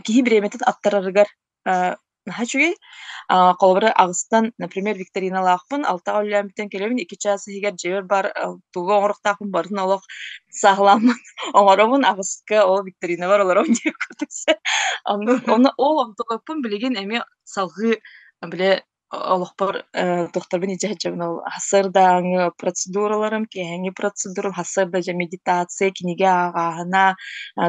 киһи бириэмэтин аттарарыгар наһаа үчүгэй. Холобура, аҕыстан, например, викториналаахпын, алтаҕа үлэлээбиттэн кэлэбин, 2 чаас иһигэр дьиэбэр бар тугу оҥоруохтаахпын барытын олох сааһылааммын оҥоробун, аҕыска ол викторинабар олоробун диэн курдук. Онно ол онтукаппын билигин эмиэ салҕыы били олохпор туохтарбын илдьэ сылдьабын ол сарсыардааҥы процедураларым, киэһээҥҥи процедурам, сарсыарда дьэ медитация, кинигэ ааҕааһына,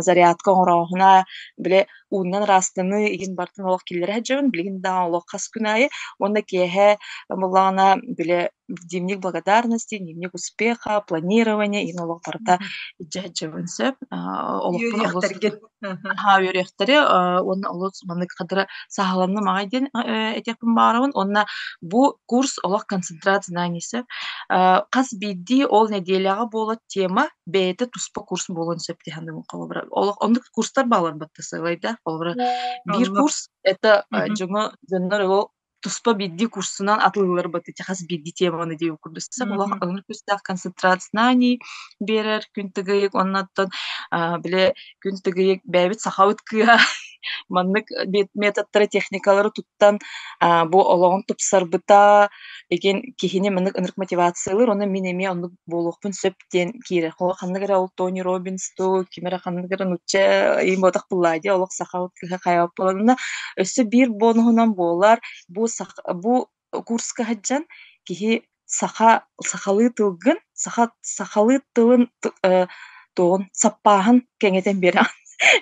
зарядка оҥорооһуна, били ууннан ыраастаныы игин барытын олох киллэрэ сылдьабын. Билигин даҕаны олох хас күн аайы уонна киэһэ буоллаҕына били дневник благодарности, дневник успеха, планирование игин олох барыта илдьэ сылдьабын сөп. Олохпун олус Үөрүйэхтэргин. Аһаа үөрүйэхтэри уонна олус маннык хадара сааһыланным аҕай диэн этиэхпин баҕарабын. Уонна бу курс олох концентрат знаний сөп. Хас биирдии ол нэдиэлэҕэ буолар тема бэйэтэ туспа курс буолуон сөп дии саныыбын холобура. Олох оннук курстар баалар батта сыалайда. Холобура биир Оннук. курс это дьоҥо дьоннор ол туспа биирдии курсунан атылыылар баты хас биирдии теманы диэбит курдук олох ылынар күүстээх концентрация знаний биэрэр күн тыгыйык оннуттан били күн тыгыйык бэйэбит сахабыт кыыһа маннык методтары техникалары туттан бу олоҕун тупсарбыта эгин киһини маннык ынырык мотивациялыыр онно мин эмиэ оннук буолуохпун сөп диэн киирэр ханнык эрэ ол Тони Робинс дуу ким эрэ ханнык эрэ нуучча иин буотах буллаа дии олох сахабыт кыыһа хайабыт буоланна өссө биир бонуһунан буолар бу бу курска сылдьан киһи саха сахалыы тылгын саха сахалыы тылын туоҕун саппааһын кэҥэтэн биэрэҕин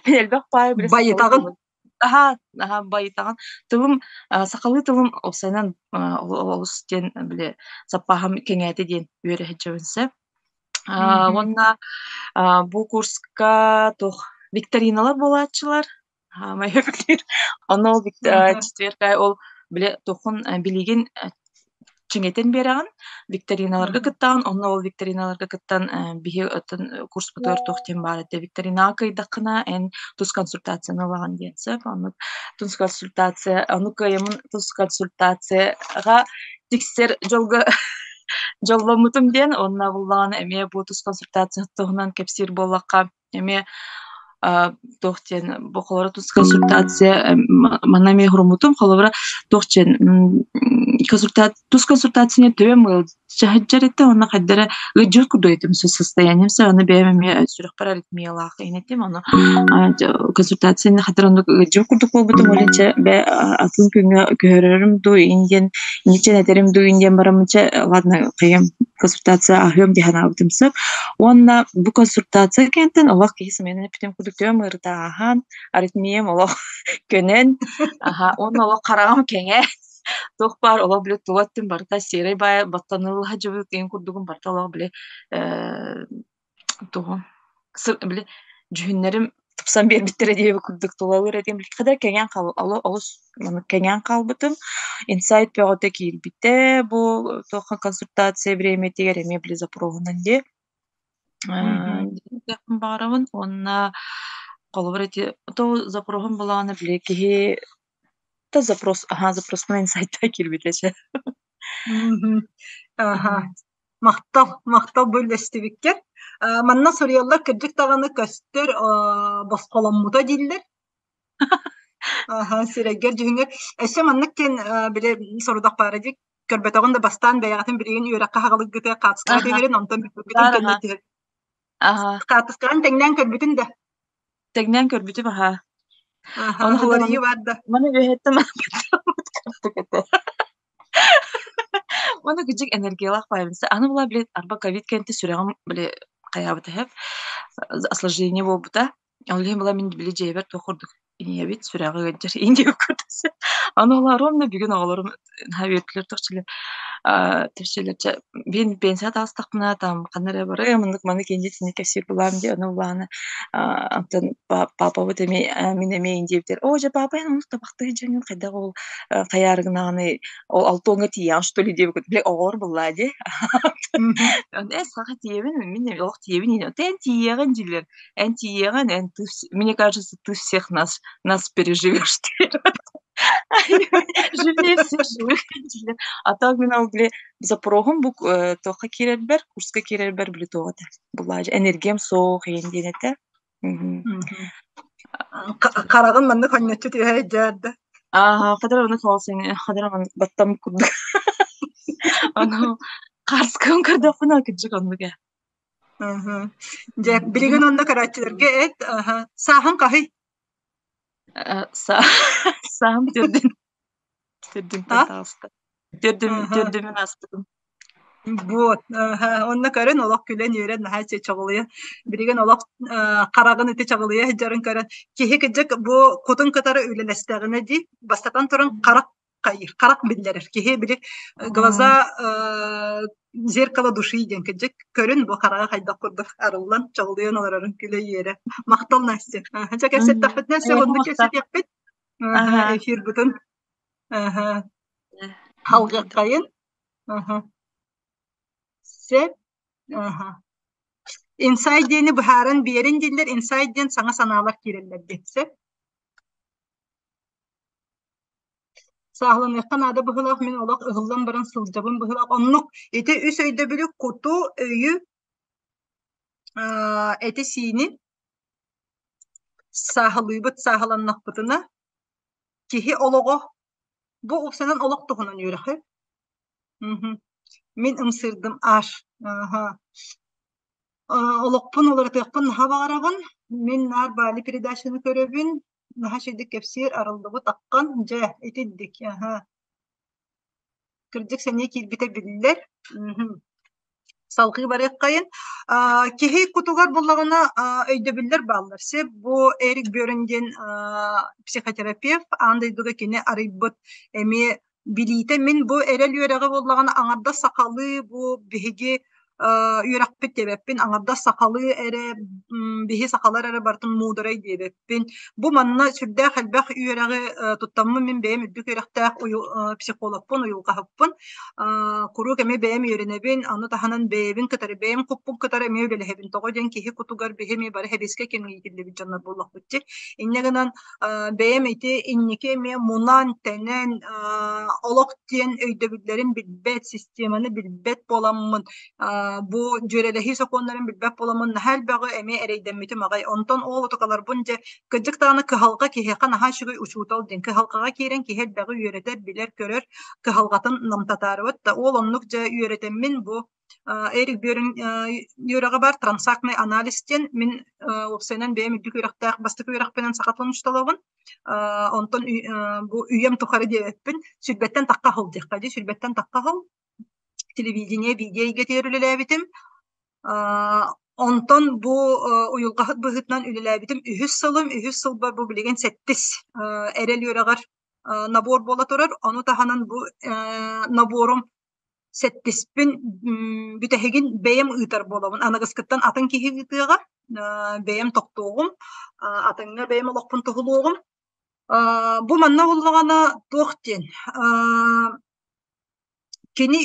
мин элбэх баайы били сахалыы Байытаҕын. тылын аһаа аһаа байытаҕын тылым сахалыы тылым уопсайынан олус диэн били саппааһым кэҥээтэ диэн үөрэ сылдьабын сөп. Уонна бу курска туох викториналар буолааччылар. Хаамай Онно ол четверг ол били туоххун билигин чиҥэтэн биэрэҕин, викториналарга кыттаҕын, онно ол викториналарга кыттан биһи оттон курспутугар туох диэн баар этэ викторинаҕа кыайдаххына эн тус консультацияны ылаҕын диэн сөп. Оннук тус консультация ону кыайаммын тус консультацияҕа тиксэр дьолго дьолломмутум диэн уонна буллаҕына эмиэ бу тус консультация туһунан кэпсиир буоллахха эмиэ туох диэн бу холобура тус консультация манна эмиэ хуруммутум холобура туох диэн тус консультацияны төбөм ыалдьа этэ уонна хайда эрэ ыалдьар курдук этим состоянием аны бэйэм эмиэ сүрэхпэр аритмиялаах этим ону консультацияны хатыр оннук ыалдьар курдук буолбутум ол иһин бэ атын күҥҥэ көһөрөрүм дуу иин диэн инничэн этэрим дуу иин диэн бараммыча ладно хайыам консультация аһыам дии санаабытым сөп Уонна бу консультация кэнниттэн олох киһи сымыйанан эппитим курдук төбөм ыарыта ааһан, аритмиям олох көнөн, аһа, уонна олох хараҕым кэҥээн, туох баар олох били тула өттүм барыта сиэрэй баайа баттанылла дьыбыт диэн курдугум барыта олох били э тугу били дьүһүннэрим тупсан биэрбиттэрэ диэбит курдук тулалыыр этим. Хата кэҥээн хаал олус кэҥээн хаалбытым. Инсайт бөҕөтө киирбитэ бу туохха консультация бириэмэтигэр эмиэ били запроһунан дии. Диэхпин баҕарабын уонна холобур ити то запроһун булаҕына били киһи то запрос аһаа запросунан инсайтка киирбитэ чэ. Аха. Махтал, махтал бу үллэстибиккэр. Манна суруйаллар кырдьык даҕаны көстөр босхоломмута дииллэр. Аха, сирэйгэр дьүһүҥҥэр. Өссө маннык диэн били сорудах баара дии. Көрбөтөҕүн да бастаан бэйэҕитин билигин үөрэххэ хаҕылыггытыгар хаартыскаҕа түһэрин, онтон бүтүн кэннэ түһэр. Хаартыскаҕын тэҥнээн көрбүтүн да? Тэҥнээн көрбүтүм аһаа. Аха, уларыйыы баар да? Маны үөһэттэн курдук этэ. Уонна кырдьык энергиялаах баайбын. Аны була били арба ковид кэнниттэн сүрэҕим били хайаабыта үһү, осложнение буолбута. Ол иһин була мин били дьиэбэр туох курдук ийэбит сүрэҕэ ыалдьар индия курдук. Аны олоор уонна бүгүн оҕолорум наһаа үөрдүлэр тохчулар төхчүлэр чэ бин пенсия таҕыстахпына там ханна эрэ барыам оннук маны кэнди итинник кэпсиир булаам дии аны улаана онтон папабыт эмиэ мин эмиэ индиэбитэр оо дьэ папа эн оннук табахтыы дьэҥҥин хайдах ол хайаарыгынаҕыный ол алтуоҥҥа тиийэҕин что ли диэбит бile оҕолор буллаа дии э саха тиийэбин мин олох тиийэбин эн тиийиэҕин дииллэр эн тиийиэҕин эн ты мне кажется ты всех нас нас переживешь Живее всех живых дииллэр. А так мин ол били запроһум бу туохха киирэрбэр, курска киирэрбэр били туох этэ булаажы энергиям суох иһин диэн этэ. Хараҕын маннык хонньоччу түһэ дьаарда. Аа, хадара оны хаалсыны, хадара баттам курдук. Ону хаарскын көрдөхпүнэ кырдьык оннук ээ. Дьэ, билигин онно көрөөччүлэргэ эт, сааһын хаһый? Сааһым төрдүн төрдүнтэн таҕыста. Төрдүм төрдүмүн ааспытым. Вот, онно көрөн олох күлэн-үөрэн наһаа чаҕылыйа билигин олох хараҕын ити чаҕылыйа сылдьарын көрөн киһи кырдьык бу кутун кытары үлэлэстэҕинэ дии бастатан туран харах хайыр харах биллэрэр киһи били глаза зеркало души диэн кырдьык көрүн бу хараҕа хайдах курдук арыллан чаҕылыйан олорорун күлэ-үөрэ махтал Настя чэ кэпсэттэхпитинэ өссө оннук кэпсэтиэхпит эфирбытын халҕыаххайын Сөп. Аха. Инсайт диэни быһааран биэрин дииллэр, инсайт диэн саҥа санаалар киирэллэр диэн. Сөп. Сааһыланыахха наада быһыылаах, мин олох ыһыллан баран сылдьабын быһыылаах. Оннук ити үс өйдөбүлү куту, өйү, эти-сиини сааһылыыбыт, сааһыланнахпытына киһи олоҕо бу уопсайынан олох туһунан үөрэхи. Мин ымсыырдым аш. Олохпун уларытыахпын наһаа баҕарабын. Мин наар Бали передачаны көрөбүн. Наһаа үчүгэйдик кэпсиир, арыллыбыт аххан. Дьэ, итинник. Аһа. Кырдьык сэниэ киирбитэ биллэр. Салҕыы барыаххайын. Киһи кутугар буллаҕына өйдөбүллэр бааллар. Сеп бу Эрик Бёрн диэн психотерапевт аан дойдуга кини арыйбыт эмиэ билиитэ мин бу эрэл үөрэҕэ буоллаҕына аҥардас сахалыы бу биһиги үөрэхпит диэбэппин аҥардас сахалыы эрэ биһи сахалар эрэ барытын муударай диэбэппин бу манна сүрдээх элбэх үөрэҕи туттаммын мин бэйэм үрдүк үөрэхтээх психологпун уйулҕаһыппын куруук эмиэ бэйэм үөрэнэбин ону таһынан бэйэбин кытары бэйэм куппун кытары эмиэ үлэлэһэбин тоҕо диэн киһи кутугар биһи эмиэ бары сэбиэскэй кэмҥэ иитиллибит дьоннор буоллахпыт дии инньэ гынан бэйэм ити инники эмиэ мунан-тэнэн олох диэн өйдөбүллэрин билбэт, системаны билбэт буоламмын, бу дьүөрэлэһии сокуоннарын билбэт буоламмын наһаа элбэҕи эмиэ эрэйдэммитим аҕай. Онтон ол отукаларбын дьэ кырдьык даҕаны кыһалҕа киһиэхэ наһаа үчүгэй учуутал диэн кыһалҕаҕа киирэн киһи элбэҕи үөрэтэр, билэр-көрөр, кыһалҕатын намтатаарыбыт да ол оннук дьэ үөрэтэммин бу Эрик Бёрин үөрэҕэ бар трансактный анализ диэн мин уопсайынан бэйэм үрдүк үөрэхтээх бастакы үөрэхпинэн саха тылын учууталабын. Онтон бу үйэм тухары диэбэппин сүрбэттэн тахха сыл диэххэ дии сүрбэттэн тахха сыл телевидение видео эйгэтигэр үлэлээбитим. Онтон бу уйулҕаһыт быһыытынан үлэлээбитим үһүс сылым, үһүс сылбар бу билигин сэттис эрэл үөрэҕэр набор буола турар. Ону таһынан бу наборум сэттиспин бүтэһигин бэйэм ыытар буолабын. Аныгыскыттан атын киһи ыытыаҕа, бэйэм тохтуоҕум, атыҥҥа бэйэм олохпун туһулуоҕум. Бу манна буоллаҕына туох диэн кини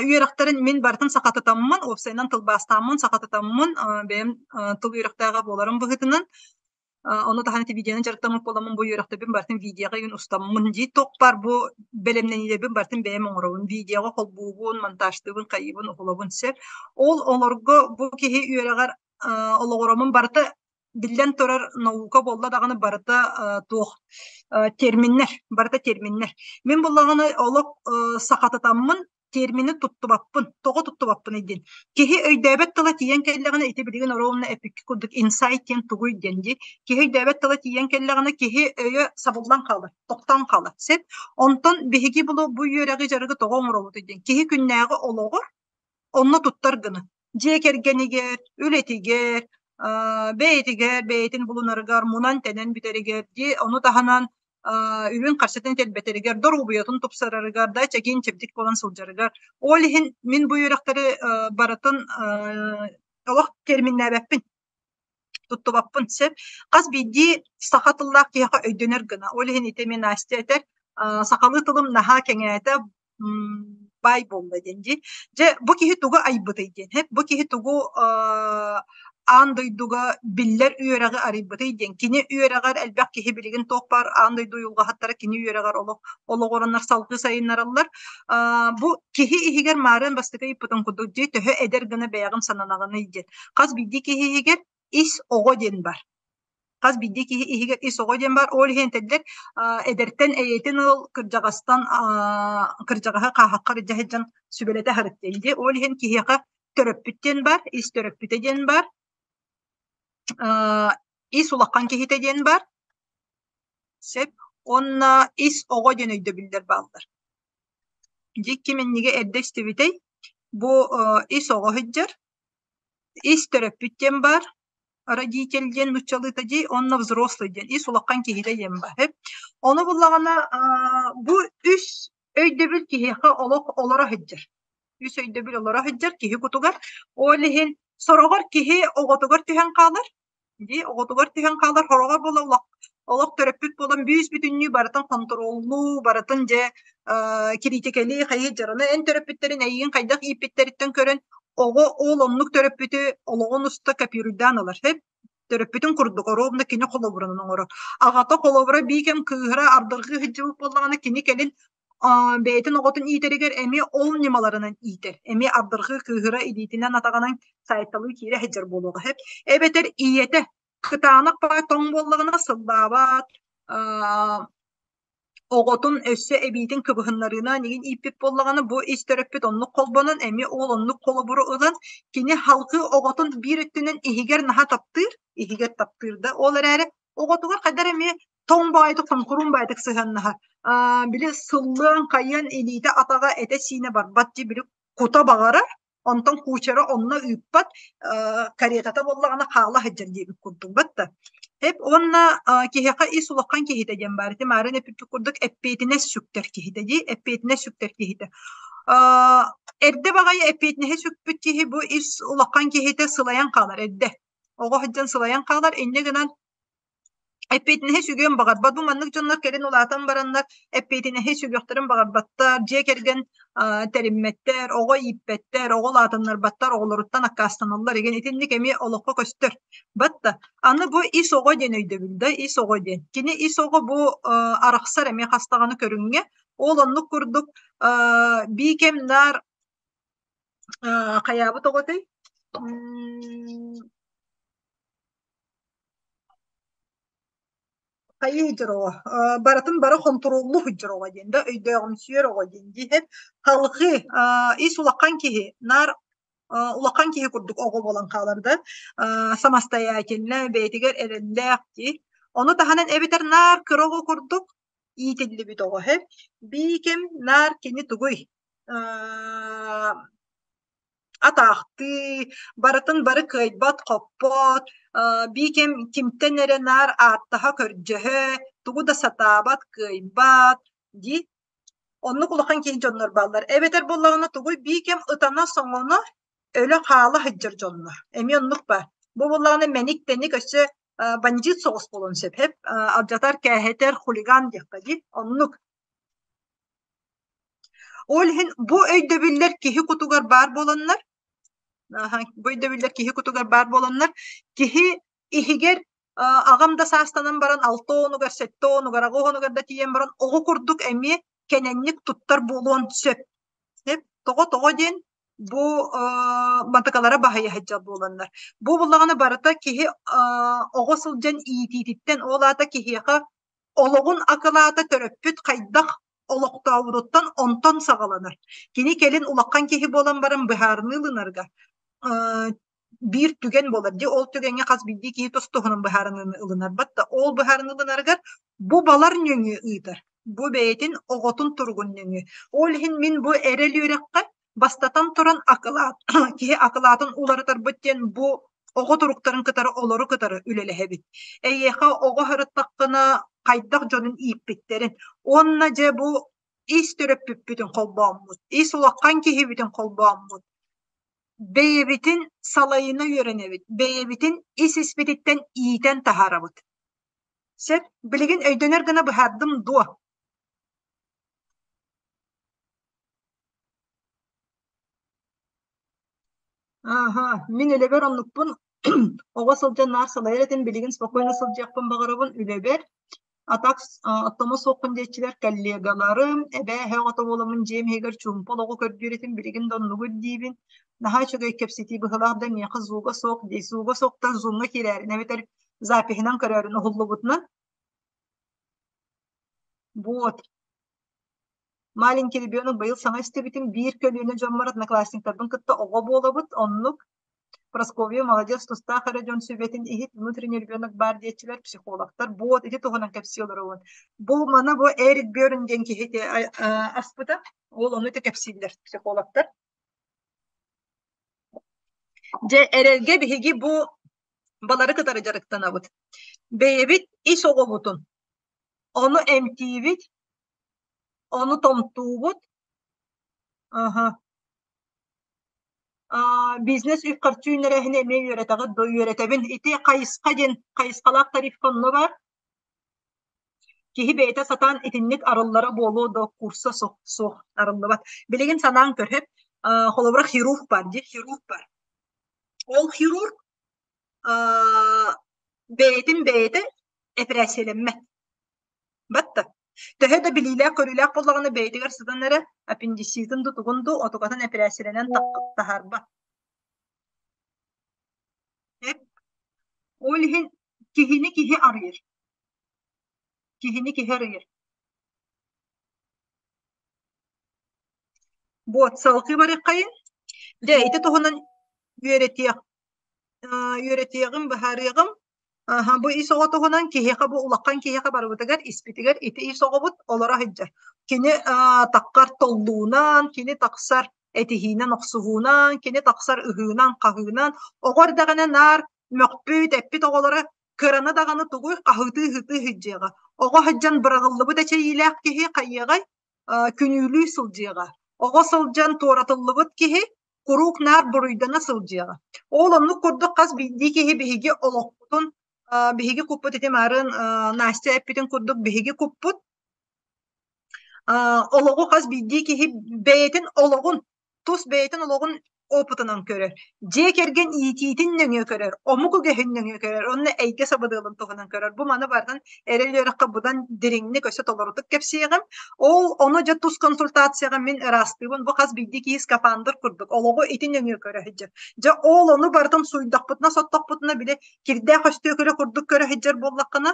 үөрэхтэрин мин барытын сахатытаммын, уопсайынан тылбаастааммын, сахатытаммын, бэйэм тыл үөрэхтээҕэ буоларым быһыытынан Ону таһынан ити видеонан дьарыктаммыт буоламмын бу үөрэхтэрбин барытын видеоҕа игин устаммын дии туох бу бэлэмнэниилэрбин барытын бэйэм оҥоробун. Видеоҕа холбуубун, монтажтыыбын, хайыыбын, уһулабын сөп. Ол олорго бу киһи үөрэҕэр олоҕураммын барыта биллэн турар наука буолла даҕаны барыта туох терминнэр, барыта терминнэр. Мин буллаҕына олох сахатытаммын термини туттубаппын. Тоҕо туттубаппыный диэн. Киһи өйдөөбөт тыла тиийэн кэллэҕинэ, ити билигин ровно эпикки курдук инсайт диэн тугуй диэн дии. Киһи өйдөөбөт тыла тиийэн кэллэҕинэ, киһи өйө сабыллан хаалар, тохтоон хаалар. Сөп. Онтон биһиги булу бу үөрэҕи дьарыгы тоҕо оҥоробутуй диэн. Киһи күннээҕи олоҕор онно туттар гына. Дьиэ кэргэнигэр, үлэтигэр, бэйэтигэр, бэйэтин булунарыгар, мунан-тэнэн бүтэригэр, дии ону таһынан үбүн-харчытын кэлбэтэригэр, доруобуйатын тупсарарыгар, да чэгиэн-чэбдик буолан сылдьарыгар. Ол иһин мин бу үөрэхтэри барытын олох терминнээбэппин туттубаппын сөп. Хас биирдии саха тыллаах киһиэхэ өйдөнөр гына. Ол иһин ити мин Настя этэр, сахалыы тылым наһаа кэҥээтэ, баай буолла диэн дии. Дьэ, бу киһи тугу айбытый диэн, бу киһи тугу аан дойдуга биллэр үөрэҕи арыйбытый диэн. Кини үөрэҕэр элбэх киһи билигин туох баар аан дойду уйулҕаһыттара кини үөрэҕэр олох олоҕураннар салгыы сайыннараллар. Бу киһи иһигэр маарыан бастакы ыйыппытын курдук дии төһө эдэр гына бэйэҕин сананаҕыный диэн. Хас биирдии киһи иһигэр ис оҕо диэн бар. Хас биирдии киһи иһигэр ис оҕо диэн бар. Ол иһин этэллэр эдэртэн эйэтин ыл, кырдьаҕастан кырдьаҕаһы хааһаххар илдьэ сылдьан сүбэлэтэ сырыт диэн дии. Ол иһин киһиэхэ төрөппүт диэн бар, ис төрөппүтэ диэн бар, ис улахан киһитэ диэн бар. Сөп. Уонна ис оҕо диэн өйдөбүллэр бааллар. Дьик ким иннигэ эрдэ истибитэй? Бу ис оҕо сылдьар, Ис төрөппүт диэн баар, родитель диэн нууччалыыта дии, уонна взрослый диэн, ис улахан киһитэ диэн баар. Ону буллаҕына бу үс өйдөбүл киһиэхэ олох олоро сылдьар. Үс өйдөбүл олоро сылдьар киһи кутугар. Ол иһин сороҕор киһи оҕотугар түһэн хаалар, дии оҕотугар түһэн хаалар хороҕор буола олох олох төрөппүт буолан бүүс-бүтүннүү барытын хонтуруоллуу, барытын дьэ кириитикэлии хайыы дьарана эн төрөппүттэрин эйигин хайдах ииппиттэриттэн көрөн оҕо ол оннук төрөппүтү олоҕун уста копируйдаан ылар сөп төрөппүтүн курдук оруобуна кини холобурунан оҥорор аҕата холобура биикэм кыыһыра ардырҕыы сылдьыбыт буоллаҕына кини кэлин Бэйэтин оҕотун иитэригэр эмиэ ол ньымаларынан иитэр. Эмиэ ардырҕыы кыыһыра илиитинэн атаҕынан саайталыы киирэ сылдьар буолуоҕа сөп. Эбэтэр ийэтэ кытаанах баай тоҥ буоллаҕына сыллаабат, оҕотун өссө эбиитин кыбыһыннарыынан игин ииппит буоллаҕына, бу ис төрөппүт оннук холбонон, эмиэ ол оннук холобуру ылан, кини халҕыы оҕотун биир өттүнэн иһигэр наһаа таптыыр, иһигэр таптыыр да, ол эрээри оҕотугар хайдах эмиэ тоҥ баҕайытык, хоҥкуруун баҕайытык сыһыаннаһар. Били сыллыан, хайыан илиитэ-атаҕа, этэ-сиинэ барбат дии, били кута баҕарар, онтон кучера онно ыыппат, каретата буоллаҕына хаала сылдьар диэбит курдук батта. Эп уонна киһиэхэ ис улахан киһитэ диэн баар. Ити маарын эппиппит курдук эппиэтинэс сүктэр киһитэ дии, эппиэтинэс сүктэр киһитэ. Эрдэ баҕайы эппиэтинэһи сүкпүт киһи бу ис улахан киһитэ сылайан хаалар эрдэ. Оҕо сылдьан сылайан хаалар, инньэ гынан эппиэтинэһи сүгүөн баҕарбат. Бу маннык дьоннор кэлин улаатан бараннар эппиэтинэһи сүгүөхтэрин баҕарбаттар, дьиэ кэргэн тэриммэттэр, оҕо ииппэттэр, оҕо улаатыннарбаттар, оҕолоруттан аккаастаналлар игин итинник эмиэ олоххо көстөр. Батта аны бу ис оҕо диэн өйдөбүл да, ис оҕо диэн. Кини ис оҕо бу арахсар эмиэ хас даҕаны көрүҥҥэ. Ол оннук курдук бии кэм наар хайаабыт оҕотой? Хайыы сылдьар оҕо, барытын бары хонтуруоллуу сылдьар оҕо диэн да өйдөөҕүмсүйэр оҕо диэн диэһэр халҕыы ис улахан киһи наар улахан киһи курдук оҕо буолан хаалар да самостоятельно бэйэтигэр эрэллээх дии. Ону таһынан эбэтэр наар кыра оҕо курдук иитиллибит оҕо һэ биикэм наар кини тугуй атаахтыы, барытын бары кыайбат-хоппот, бии кэм кимтэн эрэ наар ааттаһа-көрдөһө, тугу да сатаабат, кыайбат дии. Оннук улахан киһи дьоннор бааллар. Эбэтэр буоллаҕына тугуй бии кэм ытана-соҥоно өлө хаала сылдьар дьоннор. Эмиэ оннук баар. Бу буоллаҕына мэник-тэник өссө бандьыыт соҕус буолуон сөп. Алдьатар-кээһэтэр хулиган диэххэ дии. Оннук. Ол иһин бу өйдөбүллэр киһи кутугар баар буоланнар, бу өйдөбүллэр киһи кутугар баар буоланнар, киһи иһигэр аҕам да саастанан баран алта уонугар, сэттэ уонугар, аҕа уонугар да тиийэн баран оҕо курдук эмиэ кэнэнник туттар буолуон сөп. Тоҕо тоҕо диэн бу матыкалара баһыйа сылдьар буоланнар. Бу буллаҕына барыта киһи оҕо сылдьан иитиититтэн, ол аата киһиэхэ олоҕун акылаата төрөппүт хайдах олохтообутуттан онтон саҕаланар. Кини кэлин улахан киһи буолан баран быһаарыныы ылынарга биир түгэн буолар. Дьэ ол түгэҥҥэ хас биирдии киһи тус туһунан быһаарыныыны ылынар. Батта ол быһаарыныы ылынарыгар бу балар нөҥүө ыытар. Бу бэйэтин оҕотун туругун нөҥүө. Ол иһин мин бу эрэл үөрэххэ бастатан туран акылаат киһи акылаатын уларытарбыт диэн бу оҕо туруктарын кытары олору кытары үлэлэһэбит. Эйиэхэ оҕо сырыттаххына хайдах дьонун ииппиттэрин уонна дьэ бу ис төрөппүппүтүн холбооммут, ис улахан киһибитин холбооммут бэйэбитин салайына үөрэнэбит, бэйэбитин ис-испититтэн иитэн таһаарабыт. Сөп, билигин өйдөнөр гына быһаардым дуо? Ааһа, мин үлэбэр оннукпун оҕо сылдьан наар салайар этим, билигин спокойно сылдьыахпын баҕарабын үлэбэр. А так оттомо суохпун диэччилэр коллегаларым, эбээ эһээ оҕото буоламмын дьиэм иһигэр чуумпу олоҕу көрдүүр этим, билигин да оннугу ирдиибин. Наһаа үчүгэй кэпсэтии быһыылаах да миэхэ звуга суох дии. Звуга суохтан зумҥа киирээрин эбэтэр запиһынан көрөөрүн уһуллубутунан. Вот. Маленький ребенок быйыл саҥа истибитим, биир көлүөнэ дьоммор одноклассниктарбын кытта оҕо буолабыт, оннук. Прасковья молодец, тустаах эрэ дьон сүбэтин иһит, внутренний ребенок баар диэччилэр, психологтар, вот ити туһунан кэпсии олоробун. Бу маны бу Эрик Берн диэн киһи аспыта, ол ону ити кэпсииллэр психологтар. Дьэ, эрэлгэ биһиги бу балары кытары дьарыктанабыт. Бэйэбит ис оҕобутун, ону эмтиибит, Ону томтуубут. Аһа. Бизнес үп-харчы үүннэрээһини эмиэ үөрэтэҕит дуо? Үөрэтэбин. Ити хайысха диэн хайысхалаах тарифка онно баар. Киһи бэйэтэ сатаан итинник арыллара буолуо дуо? Курса суох, суох арыллыбат. Билигин санаан көрүп, холобура хирург баар дии, хирург баар. Ол хирург бэйэтин бэйэтэ эпэрээссийэлэммэт. Батта. Төһө да билиилээх-көрүүлээх буоллаҕына бэйэтигэр сытан эрэ аппендицитын дуу тугун дуу отукатын эпэрээссийэлэнэн таһаарбат. Ол иһин киһини киһи арыйар. Киһини киһи арыйар. Вот, салгыы барыаххайын. Дьэ, ити туһунан үөрэтиэх үөрэтиэҕим, быһаарыаҕым. Аһа, бу ис оҕо туһунан киһиэхэ бу улахан киһиэхэ барыбытыгар испитигэр ити ис оҕобут олоро сылдьар. Кини таххар толлуунан, кини тахсар этиһиинэн, охсуһуунан, кини тахсар ыһыынан-хаһыынан. Оҕо эрдэҕинэ наар мөхпүт, эппит оҕолоро кыраны даҕаны тугуй хаһыытыы-ыһыытыы сылдьыаҕа. Оҕо сылдьан быраҕыллыбыт эчэйиилээх киһи хайыаҕай күнүүлүү сылдьыаҕа. Оҕо сылдьан туоратыллыбыт киһи куруук наар буруйдана сылдьыаҕа. Ол оннук курдук хас биирдии киһи биһиги олохпутун биһиги куппут ити марын Настя эппитин курдук биһиги куппут олоҕу хас биирдии киһи бэйэтин олоҕун тус бэйэтин олоҕун опытынан көрөр, дьиэ кэргэн иитиитин нөҥүө көрөр, омук үгэһин нөҥүө көрөр уонна эйгэ сабыдыалын туһунан көрөр. Бу маны барытын эрэл үөрэххэ быдан дириҥник өссө толорутук кэпсиэҕим. Ол ону дьэ тус консультацияҕа мин ыраастыыбын. Бу хас биирдии киһи скафандр курдук олоҕу ити нөҥүө көрө сылдьар. Дьэ ол ону барытын сууйдахпытына, соттохпутуна били кирдээх өстүөкүлэ курдук көрө сылдьар буоллаххына,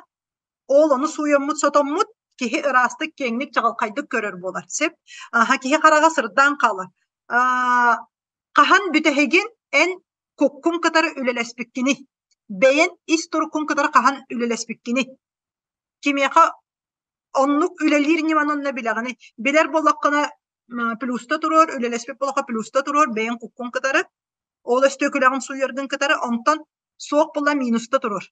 ол ону сууйаммыт-сотоммут киһи ыраастык, киэҥник, чаҕылхайдык көрөр буолар. Сөп. Аха, киһи хараҕа сырдаан хаалар. Аа, хаһан бүтэһигин эн куккун кытары үлэлэспиккиний? Бэйэн ис туруккун кытары хаһан үлэлэспиккиний? Кимиэхэ оннук үлэлиир ньыманы онно билэҕиний? Билэр буоллаххына плюста туруор, үлэлэспит буоллахха плюста туруор, бэйэҥ куккун кытары, ол өстүөкүлэҕин сууйаргын кытары, онтон суох буолла минуста туруор.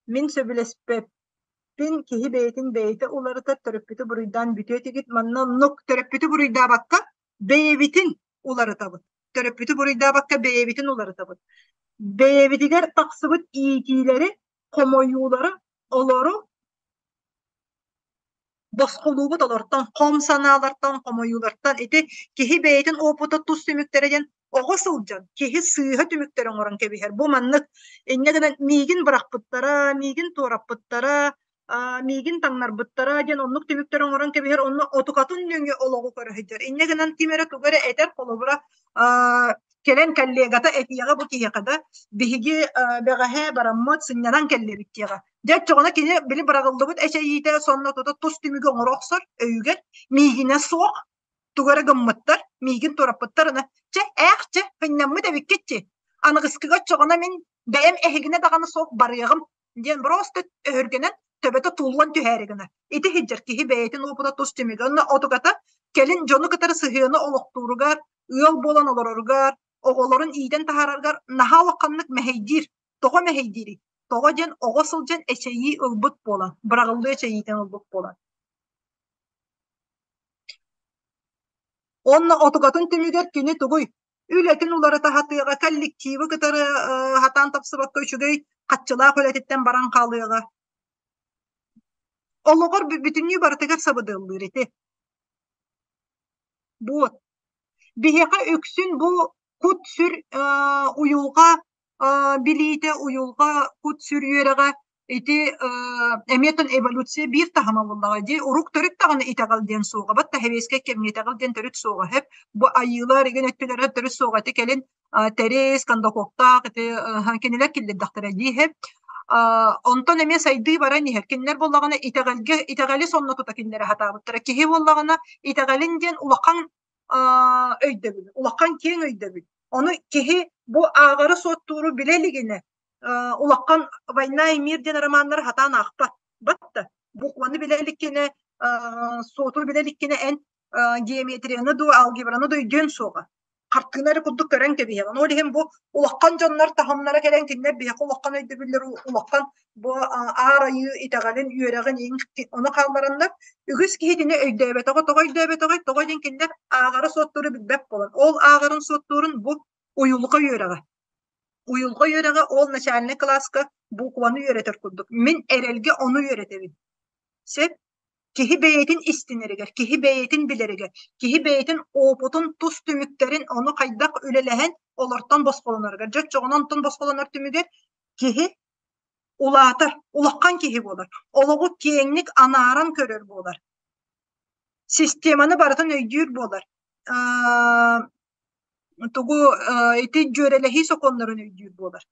Мин сөбүлэспэппин, киһи бэйэтин бэйэтэ уларытар, төрөппүтү буруйдаан бүтүө этигит. Манна оннук төрөппүтү буруйдаабакка бэйэбитин уларытабыт. Төрөппүтү буруйдаабакка бэйэбитин уларытабыт. Бэйэбитигэр тахсыбыт иитиилэри, хомойуулары, олору босхолуубут олортон, хом санаалартан, хомойуулартан. Ити киһи бэйэтин опыта тус түмүктэрэ диэн оҕо сылдьан киһи сыыһа түмүктэри оҥорон кэбиһэр. Бу маннык инньэ гынан миигин бырахпыттара, миигин туораппыттара, миигин таҥнарбыттара диэн оннук түмүктэри оҥорон кэбиһэр, онно отукатын нөҥүө олоҕу көрө сылдьар. Инньэ гынан ким эрэ тугу эрэ этэр, холобура, кэлэн коллегата этиэҕэ бу киһиэхэ да биһиги бэҕэһээ бараммыт сынньанан кэллибит диэҕэ. Дьэ оччоҕуна кини били быраҕыллыбыт эчэйиитэ сонно тута тус түмүгү оҥоро охсор өйүгэр миигинэ суох тугу эрэ гыммыттар, миигин туораппыттар ына чэ ээх чэ сынньаммыт эбиккит чи аныгыскыга оччоҕуна мин бэйэм эһигинэ даҕаны суох барыаҕым диэн просто өһүргэнэн төбөтө туллан түһээри гынар. Ити сылдьар киһи бэйэтин уопута тус түмүгэ уонна отугата кэлин дьону кытары сыһыаны олохтууругар, ыал буолан олороругар, оҕолорун иитэн таһаарарыгар наһаа улаханнык мэһэйдиир. Тоҕо мэһэйдиирий? Тоҕо диэн оҕо сылдьан эчэйии ылбыт буолан, быраҕыллыы эчэйиитин ылбыт буолан. Уонна отугатын түмүгэр кини тугуй? Үлэтин уларыта сатыаҕа, коллективы кытары сатаан тапсыбакка үчүгэй хаччылаах үлэтиттэн баран хаалыаҕа. Олоҕор бүтүннүү барытыгар сабыдыаллыыр ити. Вот. Биһиэхэ үксүн бу кут-сүр уйулҕа билиитэ, уйулҕа, кут-сүр үөрэҕэ ити эмиэ эволюция биир таһыма буоллаҕа дии. Урук төрүт даҕаны итэҕэл диэн суоҕа. Батта сэбиэскэй кэмҥэ итэҕэл диэн төрүт суоҕа сөп. Бу айыылар игин өттүлэрэ төрүт суоҕа ити кэлин Тэрис, Кондакоптаах ити кинилэр киллэрдэхтэрэ дии сөп. Онтон эмиэ сайдыы баран иһэр. Кинилэр буоллаҕына итэҕэлгэ итэҕэли сонно тута кинилэри сатаабыттара. Киһи буоллаҕына итэҕэлин диэн улахан өйдөбүл, улахан киэҥ өйдөбүл. Ону киһи бу ааҕары-суоттууру билэ илигинэ улахан «Война и мир» диэн романнары сатаан аахпат. Батта букваны билэ иликкинэ, суоту билэ иликкинэ эн геометрияны дуу, алгебраны да өйдүөн суоҕа. Хартыына эрэ курдук көрөн кэбиһэҕин. Ол иһин бу улахан дьоннор таһымнара кэлэн кинилэр биһиэхэ улахан өйдөбүллэр улахан бу аар айыы итэҕэлин, үөрэҕин ону хааллараннар үгүс киһи итини өйдөөбөтөҕө тоҕо өйдөөбөтөҕөй? Тоҕо диэн кинилэр ааҕары суоттууру билбэт буолан. Ол ааҕарын суоттуурун бу уйулҕа үөрэҕэ. Уйулҕа үөрэҕэ ол начальнай кылааска букваны үөрэтэр курдук. Мин эрэлгэ ону үөрэтэбин. Сөп? Киһи бэйэтин истинэригэр, киһи бэйэтин билэригэр, киһи бэйэтин опытын тус түмүктэрин ону хайдах үлэлэһэн олортон босхолоноргар, дьэ оччоҕуна онтон босхолонор түмүгэр киһи улаатар, улахан киһи буолар, олоҕу киэҥник анааран көрөр буолар, системаны барытын өйдүүр буолар, тугу ити дьүөрэлэһии сокуоннарын өйдүүр буолар.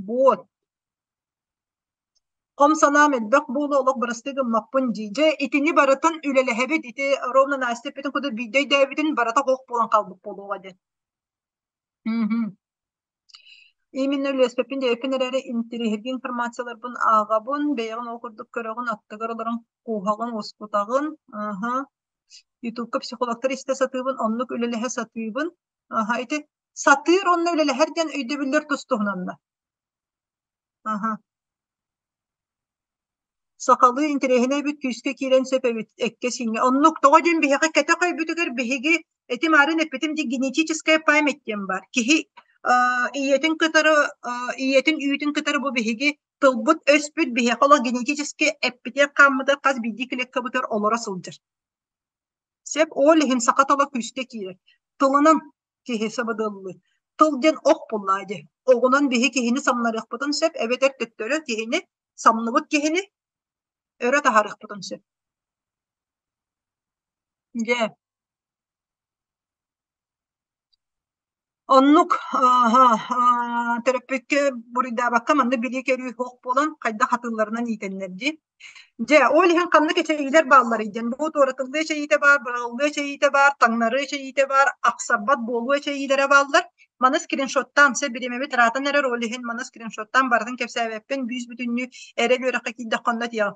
Вот. Хом санаам элбэх буолуо, олох бырастыы гыммаппын дии. Дьэ, итини барытын үлэлэһэбит, ити ровно Настя эппитин курдук биирдэ өйдөөбүтүн барыта ох буолан хаалбыт буолуоҕа диэн. Мгм. Именно үлэспэппин диэбиппин эрээри интэриэһиргии информацияларбын ааҕабын, бэйэҕин ол курдук көрөҕүн, аттыгар олорон кууһаҕын, уоскутаҕын. Аһа. Ютубка психологтар истэ сатыыбын, оннук үлэлэһэ сатыыбын. Аһа, ити сатыыр уонна үлэлэһэр диэн өйдөбүллэр тус-туһунаннар. Аһа. Сахалыы интэриэһинэй эбит, күүскэ киирэн сөп эбит, эккэ-сииҥҥэ. Оннук, тоҕо диэн биһиэхэ кэтэх өйбүтүгэр биһиги этим аарын эппитим дии генетическая память диэн баар. Киһи ийэтин кытары ийэтин үүтүн кытары бу биһиги тылбыт-өспүт биһиэхэ олох генетически эппитигэр-хааммытыгар хас биирдии клеткабытыгар олоро сылдьар. Сөп, ол иһин саха тыла күүскэ киирэр. Тылынан киһи сабыдыаллыыр. Тыл диэн ох буоллаа дии. Оҕунан биһи киһини самнарыахпытын сөп эбэтэр төттөрү киһини самныбыт киһини өрө таһаарыахпытын сөп. Дьэ. Оннук төрөппүккэ буруйдаабакка маннык билии-көрүү суох буолан хайдах атыылларынан иитэннэр дии. Дьэ, ол иһин ханнык эчэйиилэр баалларый диэн бу туоратыллыы эчэйиитэ баар, быраҕыллыы эчэйиитэ баар, таҥнарыы эчэйиитэ баар, ахсарбат буолуу эчэйиилэрэ бааллар. Маны скриншоттаан, сэ бириэмэбит ыраатан эрэр, ол иһин маны скриншоттаан барытын кэпсээбэппин, бүүс-бүтүннүү эрэл үөрэххэ киирдэххэ онно этиэҕим.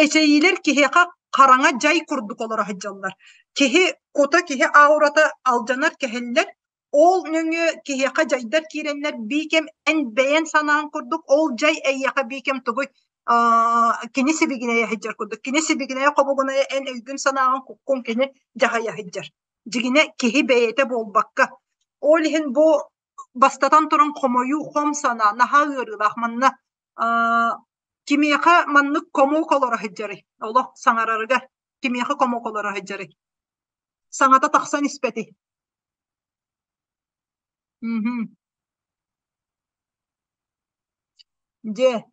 Эчэйиилэр киһиэхэ хараҥа дьай курдук олоро сылдьаллар. Киһи кута, киһи аурата алдьанар, кэһиллэр. Ол нөҥүө киһиэхэ дьайдар киирэннэр биикэм эн бэйэн санаан курдук ол дьай эйиэхэ биикэм тугуй кини сибигинэйэ сылдьар курдук. Кини сибигинэйэ хобугунайа эн өйгүн-санааҕын куккун кини дьаһайа сылдьар. Дьигинэ киһи бэйэтэ буолбакка. Ол иһин бу бастатан туран хомойуу, хом санаа наһаа ыарыылаах. Манна кимиэхэ маннык комок олоро сылдьарый? Олох саҥарарыгар кимиэхэ комок олоро сылдьарый? Саҥата тахсан испэтий? Мгм. Дьэ,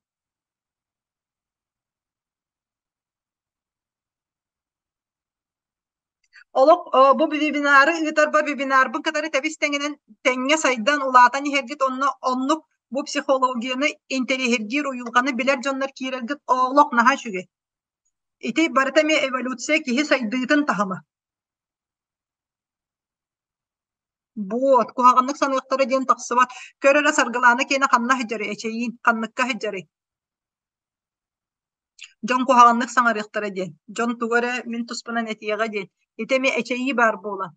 Олох бу вебинары ыытарбар вебинарбын кытары тэбис-тэҥинэн тэҥҥэ сайдан, улаатан иһэргит онно оннук бу психологияны интэриэһиргиир уйулҕаны билэр дьоннор киирэргит олох наһаа үчүгэй. Ити барыта эмиэ эволюция киһи сайдыытын таһыма. Вот, куһаҕаннык саныахтара диэн тахсыбат. Көр эрэ Саргылаана киэнэ ханна сылдьарый, эчэйиин, ханныкка сылдьарый? Дьон куһаҕаннык саҥарыахтара диэн, дьон тугу эрэ мин туспунан этиэҕэ диэн, ити эмиэ эчэйии баар буолан,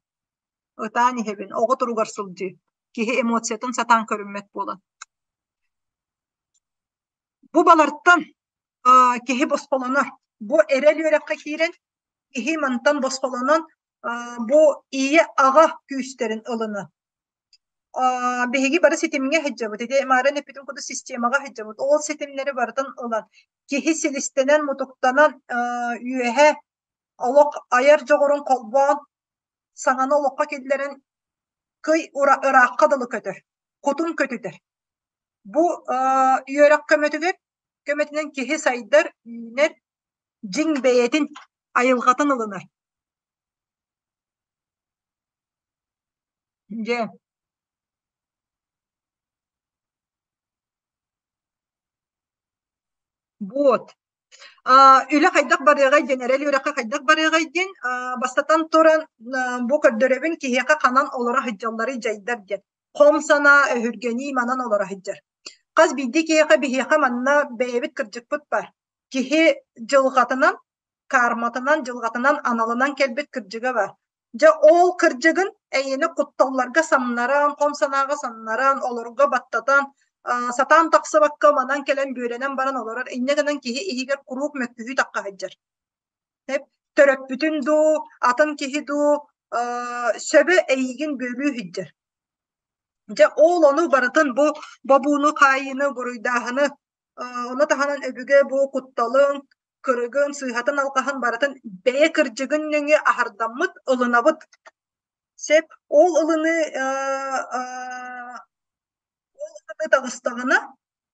ытаан иһэбин, оҕо туругар сылдьыы, киһи эмоциятын сатаан көрүммэт буолан. Бу балартан киһи босхолонор. Бу эрэл үөрэххэ киирэн, киһи мантан босхолонон, бу ийэ-аҕа күүстэрин ылынан биһиги бары ситимҥэ сылдьабыт. Ити Мааран эппитин курдук системаҕа сылдьабыт. Ол ситимнэри барытын ылан, киһи силистэнэн, мутуктанан үөһэ олох айар дьоҕурун холбоон, саҥаны олоххо киллэрэн кый ыраахха дылы көтөр, кутун көтүтэр. Бу үөрэх көмөтүгэр көмөтүнэн киһи сайдар, үүнэр, дьиҥ бэйэтин айылҕатын ылынар. Дьэ Вот. Үлэ хайдах барыаҕай диэн, эрэл үөрэххэ хайдах барыаҕай диэн, бастатан туран, бу көрдөрөбүн киһиэхэ ханан олоро сылдьалларый дьайдар диэн. Хом санаа, өһүргэнии манан олоро сылдьар. Хас биирдии киһиэхэ биһиэхэ манна бэйэбит кырдьыкпыт баар. Киһи дьылҕатынан карматынан, дьылҕатынан, аналынан кэлбит кырдьыга баар. Дьэ ол кырдьыгын эйиэнэ кутталларга самнаран, хом санааҕа самнаран, олорго баттатан, сатаан тахсыбакка манан кэлэн бүөлэнэн баран олорор. Инньэ гынан киһи иһигэр куруук мөккүһүү тахха сылдьар. Төрөппүтүн дуу, атын киһи дуу. Сөбө эйигин бүөлүү сылдьар. Дьэ ол ону барытын бу бобууну, хаайыыны, буруйдааһыны, ону таһынан өбүгэ бу кутталын, кырыгын, сыыһатын-алҕаһын барытын бэйэ кырдьыгын нөҥүө аһардаммыт, ылынабыт. Сөп. Ол ылыныы ол ылыныы таҕыстаҕына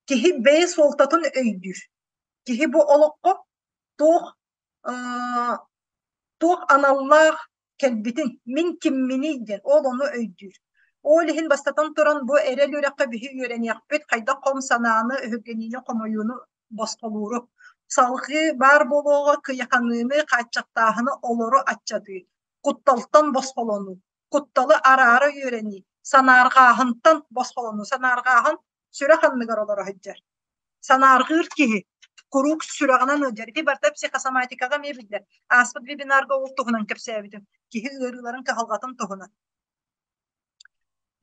киһи бэйэ суолтатын өйдүүр. Киһи бу олоххо туох туох аналлаах кэлбитин, мин кимминий диэн ол ону өйдүүр. Ол иһин бастатан туран бу эрэл үөрэххэ биһи үөрэниэхпит, хайдах хом санааны, өһүргэниини, хомойууну босхолууру. Салҕыы баар буолуоҕа кыйаханыыны, хааччахтааһыны олору аччатыы, кутталтан босхолонуу, кутталы араара үөрэнии, санаарҕааһынтан босхолонуу. Санаарҕааһын сүрэх анныгар олоро сылдьар. Санаарҕыыр киһи куруук сүрэҕинэн ыалдьар. Ити барыта психосоматикаҕа эмиэ биллэр. Ааспыт вебинарга ол туһунан кэпсээбитим. Киһи ыарыыларын кыһалҕатын туһунан.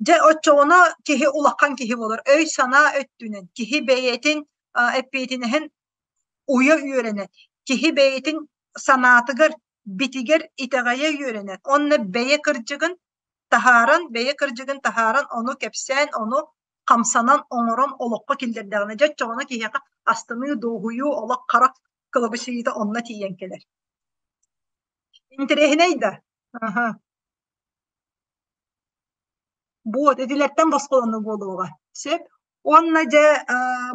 Дьэ, оччоҕуна киһи улахан киһи буолар. Өй-санаа өттүнэн киһи бэйэтин эппиэтинэһин уйа үөрэнэр. Киһи бэйэтин санаатыгар, битигэр итэҕэйэ үөрэнэр. Уонна бэйэ кырдьыгын таһааран, бэйэ кырдьыгын таһааран, ону кэпсээн, ону хамсанан оҥорон олоххо киллэрдэҕинэ, дьэ оччоҕуна киһиэхэ астыныы, дуоһуйуу, олох харах кылабычыйыыта онно тиийэн кэлэр. Интэриэһинэй да? Аха. Буот, итилэртэн босхолонуу буолуоҕа. Сөп. Уонна дьэ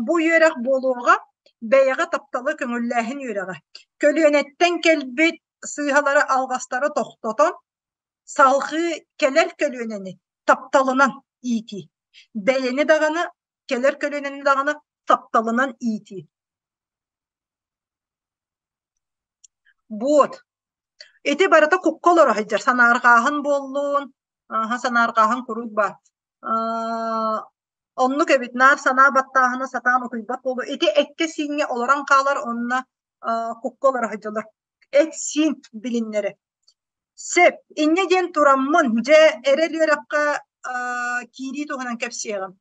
бу үөрэх буолуоҕа бэйэҕэ тапталы көҥүллээһин үөрэҕэ. Көлүөнэттэн кэлбит сыыһалары, алҕастары тохтотон, салҕыы кэлэр көлүөнэни тапталынан иитии. Бэйэни даҕаны, кэлэр көлүөнэни даҕаны тапталынан иитии. Буот. Ити барыта кукка олоро сылдьар. Санаарҕааһын буоллун, аһа санаарҕааһын куруук баар. Оннук эбит, наар санаа баттааһына сатаан утуйбат буолуу. Ити эккэ-сииҥҥэ олорон хаалар уонна кукка олоро сылдьаллар. Эт-сиин билиннэрэ. Сөп. Инньэ диэн тураммын, дьэ, эрэл үөрэххэ киирии туһунан кэпсиэҕим.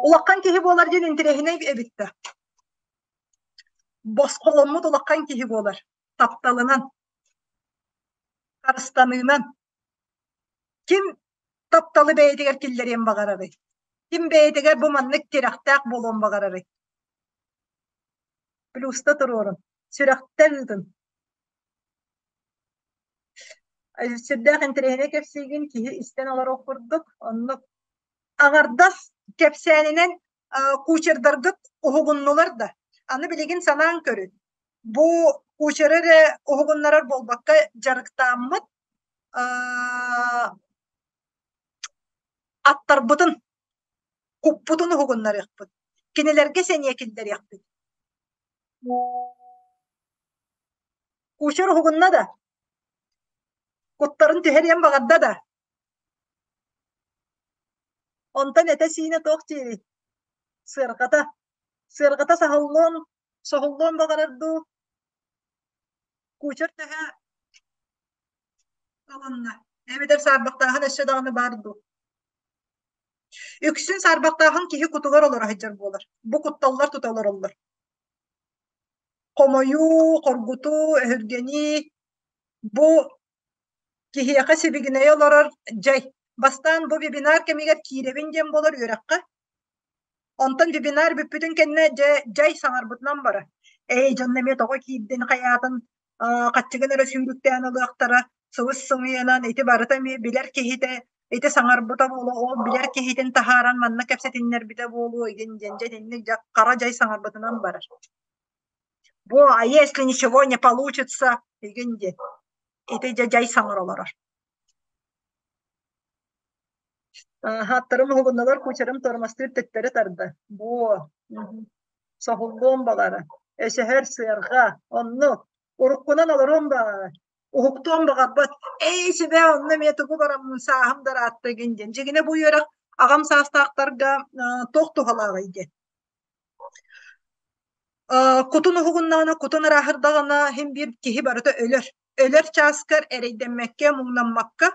Улахан киһи буолар диэн интэриэһинэй эбит да. Босхоломмут улахан киһи буолар. Тапталынан, харыстаныынан. Ким тапталы бэйэтигэр киллэриэн баҕарарый? Ким бэйэтигэр бу маннык тирэхтээх буолуон баҕарарый? Плюста туруорун. Сүрэхтэ ыытын. Сүрдээх интэриэһинэй кэпсиигин киһи истэн олоруох курдук. Оннук аҥардас кэпсээнинэн кучердаргыт уһугуннулар да, аны билигин санаан көрүн, бу кучеры эрэ уһугуннарар буолбакка дьарыктааммыт аттарбытын, куппутун уһугуннарыахпыт, кинилэргэ сэниэ киллэриэхпит. Кучер уһугунна да, куттарын түһэриэн баҕарда да, Онтон этэ-сиинэ туох диирий? Сыарҕата. Сыарҕата саһыллыан, соһуллуон баҕарар дуу? Кучер төһө ылынна? Эбэтэр саарбахтааһын өссө даҕаны баар дуу? Үксүн саарбахтааһын киһи кутугар олоро сылдьар буолар. Бу кутталлар тута олороллор. Хомойуу, хоргутуу, өһүргэнии бу Киһиэхэ сибигинэйэ олорор дьай. Бастаан бу вебинар кэмигэр киирэбин диэн буолар үөрэххэ. Онтон вебинар бүппүтүн кэннэ дьэ дьай саҥарбытынан барар. Эй, дьонно эмиэ тоҕо киирдин хайаатын хаччыгын эрэ сүүрүктээн ылыахтара, сыбыс сымыйанан ити барыта эмиэ билэр киһитэ ити саҥарбыта буолуо, ол билэр киһитин таһааран манна кэпсэтиннэрбитэ буолуо игин диэн дьэ итинник дьэ хара дьай саҥарбытынан барар. Бу а если ничего не получится игин диэн ити дьэ дьай саҥара олорор. Аттарым уһугуннулар, кучерым тормозтыыр төттөрү тарда. Буо, соһуллуом баҕара, өсөһөр сыарҕа, оннук, уруккунан олоруом баҕара, уһуктуом баҕарбат, эй сүбэ онно эмиэ тугу бараммын сааһым да ыраатта игин диэн. Дьигинэ бу үөрэх аҕам саастаахтарга туох туһалааҕый диэн. Кутун уһугуннаҕына, кутун ырааһырдаҕына иһин биир киһи барыта өлөр. Өлөр чааскар эрэйдэммэккэ, муҥнаммакка,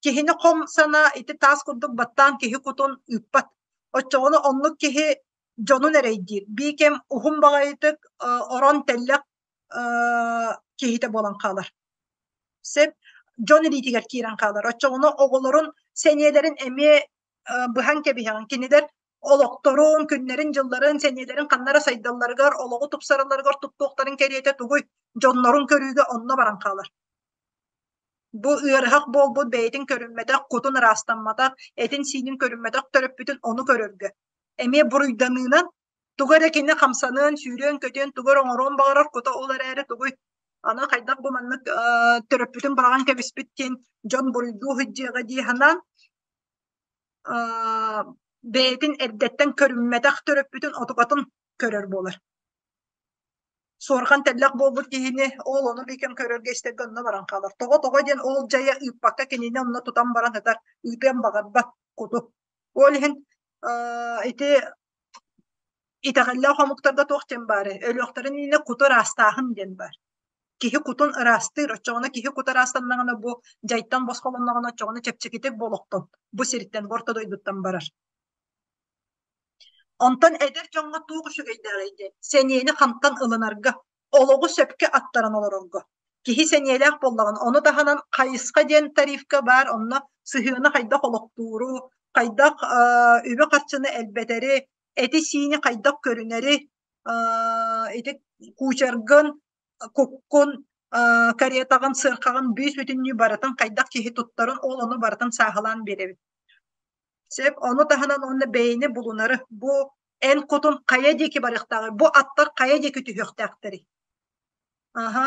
киһини хом санаа ити таас курдук баттаан киһи кутун ыыппат. Оччоҕуна оннук киһи дьонун эрэйдиир. Биир кэм уһун баҕайытык орон тэллэх киһитэ буолан хаалар. Сөп дьон илиитигэр киирэн хаалар. Оччоҕуна оҕолорун сэниэлэрин эмиэ быһан кэбиһэҕин. Кинилэр олохторун, күннэрин-дьылларын, сэниэлэрин ханна эрэ сайдалларыгар, олоҕу тупсаралларыгар туттуохтарын кэриэтэ тугуй? Дьоннорун көрүүгэ онно баран хаалар. Бу ыарыһах буолбут бэйэтин көрүммэтэх, кутун ыраастамматах, этин-сиинин көрүммэтэх төрөппүтүн ону көрөргө. Эмиэ буруйданыынан тугу эрэ кини хамсаныан, сүүрүөн-көтүөн, тугу эрэ оҥоруон баҕарар, кута ол эрээри тугуй? Аны хайдах бу маннык төрөппүтүн быраҕан кэбиспит диэн дьон буруйдуу сылдьыаҕа дии санаан бэйэтин эрдэттэн көрүммэтэх төрөппүтүн отукатын көрөр буолар. Суорҕан тэллэх буолбут киһини ол ону бикэм көрөргө истэргэ онно баран хаалар. Тоҕо тоҕо диэн ол дьайа ыыппакка кинини онно тутан баран ытар, ыытыан баҕарбат куту. Ол иһин ити итэҕэллээх омуктарга туох диэн баарый? Өлүөхтэрин иннинэ куту ыраастааһын диэн баар. Киһи кутун ыраастыыр, оччоҕуна киһи кута ыраастаннаҕына бу дьайтан босхолонноҕуна оччоҕуна чэпчэкитик бу олохтон, бу сиртэн, бу орто дойдуттан барар. Онтон эдэр дьоҥҥо туох үчүгэйдээҕий диэн, сэниэни хантан ылынарга, олоҕу сөпкө аттаран олорорго. Киһи сэниэлээх буоллаҕына, ону таһынан хайысха диэн тарифка баар, онно сыһыаны хайдах олохтууру, хайдах үбү-харчыны элбэтэри, эти-сиини хайдах көрүнэри, ити куучаргын, куккун, каретаҕын, сыархаҕын бүүс-бүтүннүү барытын хайдах киһи туттарын, ол ону барытын сааһылаан биэрэбит. Сөп, ону таһынан уонна бэйэни булунары, бу эн кутун хайа диэки барыахтааҕый, бу аттар хайа диэки түһүөхтээхтэрий? Аһа.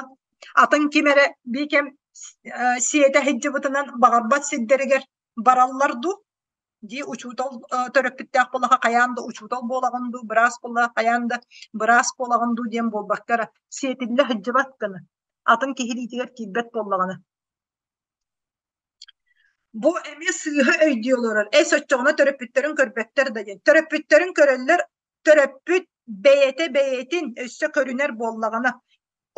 Атын ким эрэ биир кэм сиэтэ сылдьыбытынан баҕарбат сирдэригэр бараллар дуу? Дии учуутал төрөппүттээх буоллаха хайаан да учуутал буолаҕын дуу, быраас буоллаха хайаан да быраас буолаҕын дуу диэн буолбакка эрэ сиэтиллэ сылдьыбат гына, атын киһи илиитигэр киирбэт буоллаҕына. Бу эмиэ сыыһа өйдүү олорор. Эс оччоҕуна төрөппүттэрин көрбөттөр да диэн. Төрөппүттэрин көрөллөр, төрөппүт бэйэтэ бэйэтин өссө көрүнэр буоллаҕына,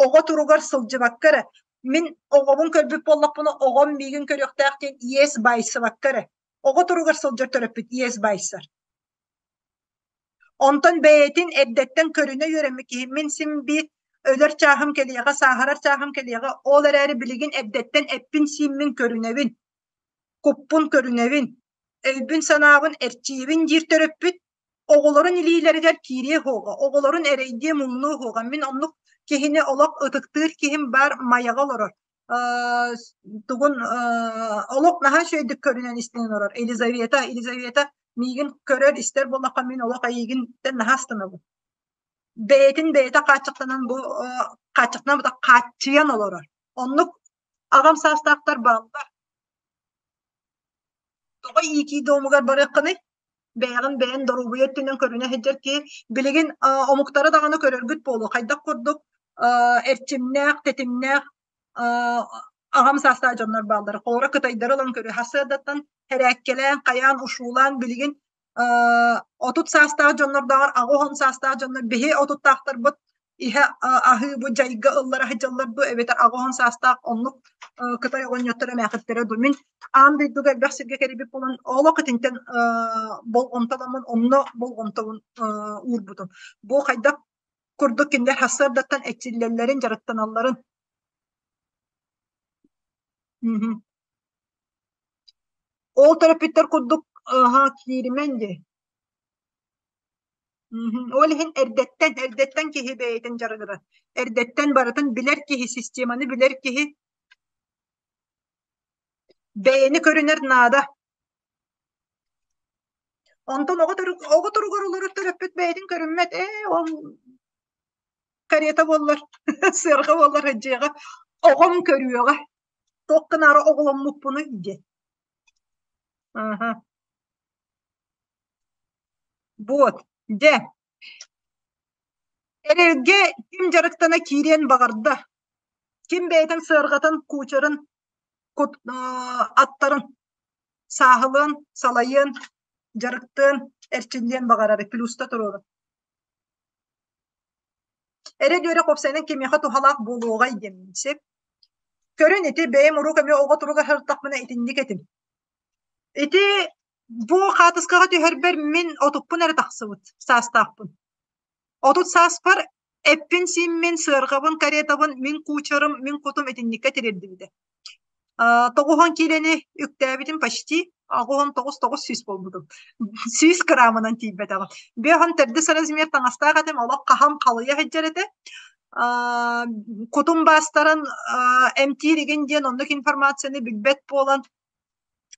оҕо туругар сылдьыбакка эрэ, мин оҕобун көрбүт буоллахпына, оҕом миигин көрүөхтээх диэн иэс баайсыбакка эрэ, оҕо туругар сылдьар төрөппүт иэс баайсар. Онтон бэйэтин эрдэттэн көрүнэ үөрэммит киһи мин син биир өлөр чааһым кэлиэҕэ, сааһырар чааһым кэлиэҕэ, ол эрээри билигин эрдэттэн эппин-сииммин көрүнэбин, куппун көрүнэбин, өйбүн-санаабын эрчийэбин диир төрөппүт оҕолорун илиилэригэр киириэ суоҕа, оҕолорун эрэйдиэ-муҥнуо суоҕа. Мин оннук киһини олох ытыктыыр киһим баар Майаҕа олорор. Тугун олох наһаа үчүгэйдик көрүнэн истэн олорор. Елизавета, Елизавета миигин көрөр, истэр буоллахха мин олох эйигинтэн наһаа астынабын. Бэйэтин бэйэтэ хааччахтанан бу хааччахтанан хааччыйан олорор. Оннук аҕам саастаахтар бааллар. Тоҕо иитии домугар барыаххыный? Бэйэҕин бэйэн доруобуйа өттүнэн көрүнэ сылдьар киһи билигин омуктары даҕаны көрөргүт буолуо. Хайдах курдук эрчимнээх, тэтимнээх аҕам саастаах дьоннор бааллар. Холобура кытайдары ылан көрүү. Сарсыардаттан хэрээккэлээн, хайаан, ушуулаан билигин 30 саастаах дьоннордооҕор 80 саастаах дьоннор биһи отуттаахтарбыт иһэ аһыыбыт дьайга ыллара сылдьаллар дуу эбэтэр 80 саастаах оннук кытай оҕонньотторо эмээхиттэрэ дуу мин аан дойдуга элбэх сиргэ кэлбит буолан олох итинтэн болҕомтоломмун онно болҕомтобун уурбутум бу хайдах курдук кинилэр сарсыардаттан эрчиллэллэрин дьарыктаналларын. Ол төрөппүттэр курдук аһа кииримэн дии. Ол иһин эрдэттэн, эрдэттэн киһи бэйэтин дьарыгырар. Эрдэттэн барытын билэр киһи, системаны билэр киһи бэйэни көрүнэр наада. Онтон оҕо оҕо туругар олорор төрөппүт бэйэтин көрүммэт, ээ ол карета буоллар, сыарҕа буоллар дьиэҕэ оҕом көрүөҕэ, туох гынаары оҕоломмуппунуй диэн. Аха. Вот, дьэ. Эрэлгэ ким дьарыктана киириэн баҕарда? Ким бэйэтин сыарҕатын, куучарын, кут, аттарын сааһылыан, салайыан, дьарыктыан, эрчиллиэн баҕарар плюста туруорун. Эрэл үөрэх уопсайынан кимиэхэ туһалаах буолуоҕай диэммин сөп. Көрүн ити бэйэм уруок эмиэ оҕо туруга сырыттахпына итинник этим. Ити бу хаатыскаҕа түһэрбэр мин отуппун эрэ тахсыбыт саастаахпын. 30 сааспар. Эппин-сииммин, сыарҕабын, каретабын, мин куучарым, мин кутум итинниккэ тириэрдибитэ. 90 киилэни үктээбитим почти 89 900 буолбутум. 100 граммынан тиийбэтэҕим. Биэһон төрдүс размер таҥастаах этим, олох хаһан халыйа сылдьар этэ. Кутум баастарын эмтиир игин диэн оннук информацияны билбэт буолан,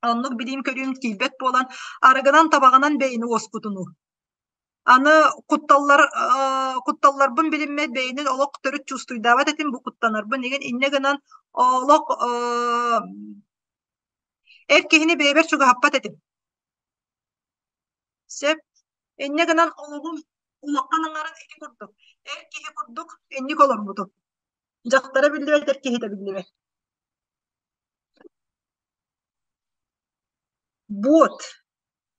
оннук билиим-көрүүм тиийбэт буолан, арыгынан табаҕынан бэйэни уоскутунуу. Аны кутталлар кутталларбын билиммэт бэйэни олох төрүт чувствуйдаабат этим бу куттанарбын игин инньэ гынан олох эр киһини бэйэбэр чугаһаппат этим. Сөп. Инньэ гынан олоҕум улахан аҥарын ити курдук эр киһи курдук инник олорбутум. Дьахтара биллибэт, эр киһитэ биллибэт. Буот.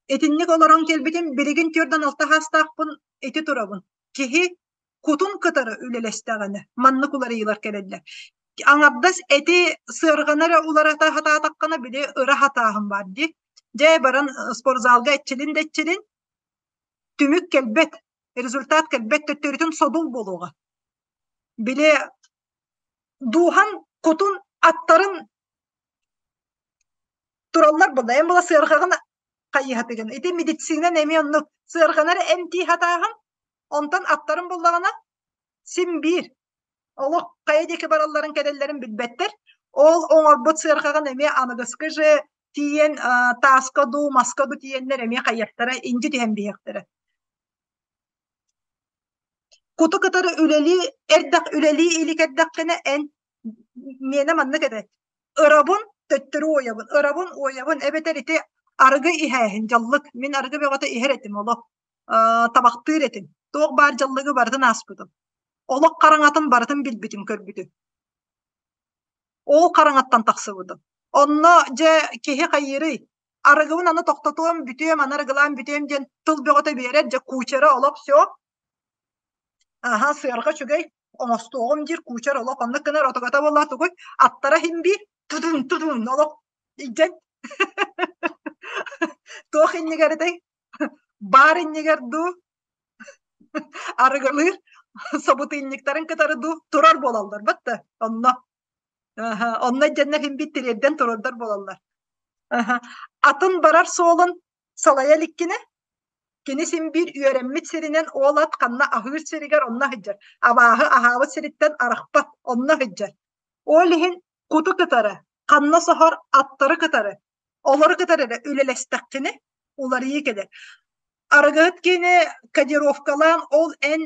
Итинник олорон кэлбитим, билигин 46 саастаахпын, ити турабын. Киһи кутун кытары үлэлэстэҕинэ, маннык уларыйыылар кэлэллэр. Аҥардас эти сыарҕаны эрэ уларыта сатаатаххына, били ыра сатааһын баар дии. Дьэ, баран спортзалга эрчилин да эрчилин, түмүк кэлбэт, результат кэлбэт, төттөрүтүн содул буолуоҕа. Били дууһан кутун аттарын тураллар буолла. Эн була сыарҕаҕын хайыһатыгын. Ити медицинэн эмиэ оннук сыарҕанар эмтии хатааһын, онтон аттарын буллаҕына син биир олох хайа диэки баралларын кэлэллэрин билбэттэр. Ол оҥорбут сыарҕаҕын эмиэ аныгыскы же тиийэн тааска дуу, маска дуу тиийэннэр эмиэ хайыахтара, индьи түһэн биһиэхтэрэ. Куту кытары үлэлии эрдэх үлэлии илик эрдэххинэ эн миэнэ маннык этэ ырабын төттөрү уойабын ырабын уойабын эбэтэр ити арыгы иһээһин дьаллык мин арыгы бөҕөтө иһэр этим олох табахтыыр этим туох баар дьаллыгы барытын ааспытым олох хараҥатын барытын билбитим көрбүтүм ол хараҥаттан тахсыбытым онно дьэ киһи хайыырый арыгыбын аны тохтотуом бүтүөм аны арыгылаан бүтүөм диэн тыл бөҕөтө биэрэр дьэ кучера олох все Аһа, сыарҕа үчүгэй, оҥостуоҕум диир куучар олох оннук гынар отугата буолла тугуй, аттара иһин биир тудун тудун олох илдьэн туох иннигэр этэй баар иннигэр дуу арыгылыыр собутыльниктарын кытары дуу турар буолаллар батта онно онно илдьэннэр иһин биир тириэрдэн турардар буолаллар атын барар суолун салайа иликкинэ Кини син биир үөрэммит сиринэн ол ат ханна аһыыр сиригэр онно сылдьар. Абааһы аһаабыт сириттэн арахпат, онно сылдьар. Ол иһин куту кытары, ханна соһор аттары кытары, олору кытары эрэ үлэлэстэххинэ уларыйыы кэлэр. Арыгыһыт кини кодировкалаан ол эн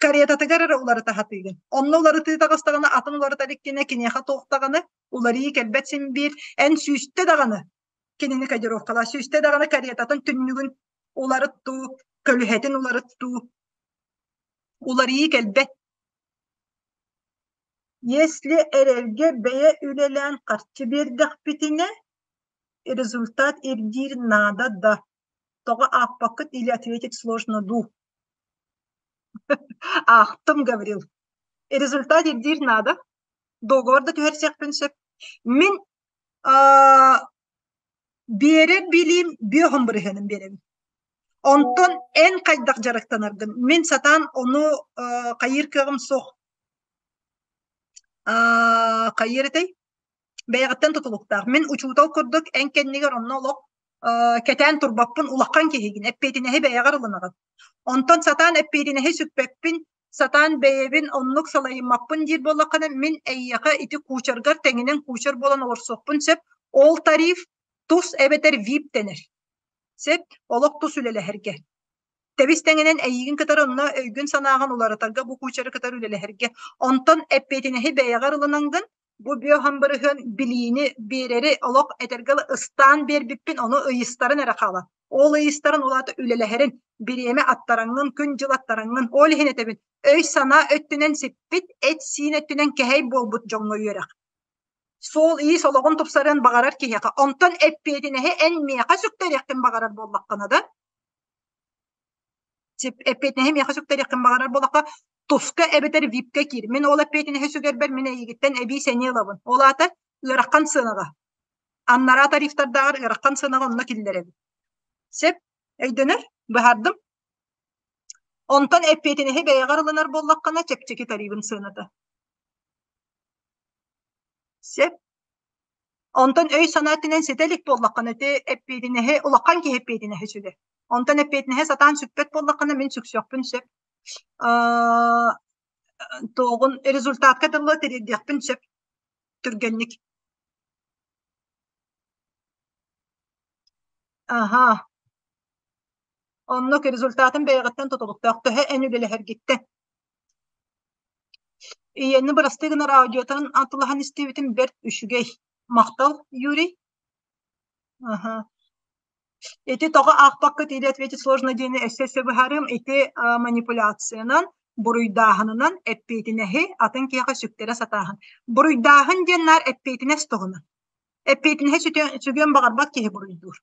каретатыгар эрэ уларыта сатыыгын. Онно уларытыы таҕыстаҕына атын уларыта иликкинэ киниэхэ туох даҕаны уларыйыы кэлбэт син биир эн сүүстэ даҕаны кинини кодировкалаа сүүстэ даҕаны каретатын түннүгүн уларыттуу көлүһэтин уларыттуу уларыйыы кэлбэт если эрэлгэ бэйэ үлэлээн харчы биэрдэхпитинэ результат ирдиир наада да тоҕо аахпаккыт или ответить сложно дуу аахтым Гаврил результат ирдиир наада договор да түһэрсиэхпин сөп мин Биэрэр билиим бүөһүн бырыһыанын биэрэбин. Онтон эн хайдах дьарыктанаргын мин сатаан ону хайыыр кыаҕым суох. Хайыыр этэй? Бэйэҕиттэн тутулуктаах. Мин учуутал курдук эн кэннигэр онно олох кэтээн турбаппын, улахан киһигин, эппиэтинэһи бэйэҕэр ылынаҕын. Онтон сатаан эппиэтинэһи сүкпэппин, сатаан бэйэбин оннук салайыммаппын диир буоллаххына, мин эйиэхэ ити куучаргар тэҥинэн куучар буолан олорсуохпун сөп. Ол тариф тус эбэтэр VIP дэнэр. Сөп, олох тус үлэлэһэргэ. Тэбис тэҥинэн эйиигин кытары онно өйгүн-санааҕын уларытарга бу куучары кытары үлэлэһэргэ. Онтон эппиэтинэһи бэйэҕэр ылынаҥгын, бу бүөһэн бырыһыан билиини биэрэри олох этэргэ ыстаан биэрбиппин ону ыйыстарын эрэ хаалан. Ол ыйыстарын улаата үлэлэһэрин, бириэмэ аттараҥҥын, күн-дьыл аттараҥҥын, ол иһин этэбин, өй-санаа өттүнэн сиппит, эт-сиин өттүнэн кэһэй буолбут дьоҥҥо үөрэх. Суол-иис олоҕун тупсарыан баҕарар киһиэхэ, онтон эппиэтинэһи эн миэхэ сүктэриэххин баҕарар буоллаххына да, эппиэтинэһи миэхэ сүктэриэххин баҕарар буоллахха, туска эбэтэр випкэ киир. Мин ол эппиэтинэһи сүгэрбэр мин эйигиттэн эбии сэниэ ылабын. Ол аата ыарахан сыанаҕа. Аннараа тарифтардааҕар ыарахан сыанаҕа онно киллэрэбин. Сөп? Өйдөнөр? Быһаардым? Онтон эппиэтинэһи бэйэҕэр ылынар буоллаххына, чэпчэки тарибын сыаната. Сөп. Онтон өй-санаа өттүнэн ситэ илик буоллаххына, ити эппиэтинэһи, улахан киһи эппиэтинэһи сүгэр. Онтон эппиэтинэһи сатаан сүкпэт буоллаххына, мин сүксүөхпүн сөп. Аа, туоҕун результатка дылы тириэрдиэхпин сөп түргэнник. Аһаа. Оннук результатын бэйэҕиттэн тутулуктаах. Төһө эн үлэлэһэргиттэн. Ийэни бырастыы гынар аудиотын атылаһан истибитим бэрт үчүгэй. Махтал, Юрий. Аха. Ити тоҕо аахпаккыт или ответить сложно диэни өссө-өссө быһаарыам. Ити манипуляциянан, буруйдааһынынан эппиэтинэһи атын киһиэхэ сүктэрэ сатааһын. Буруйдааһын диэн наар эппиэтинэс туһунан. Эппиэтинэһи сүгүөн баҕарбат киһи буруйдуур.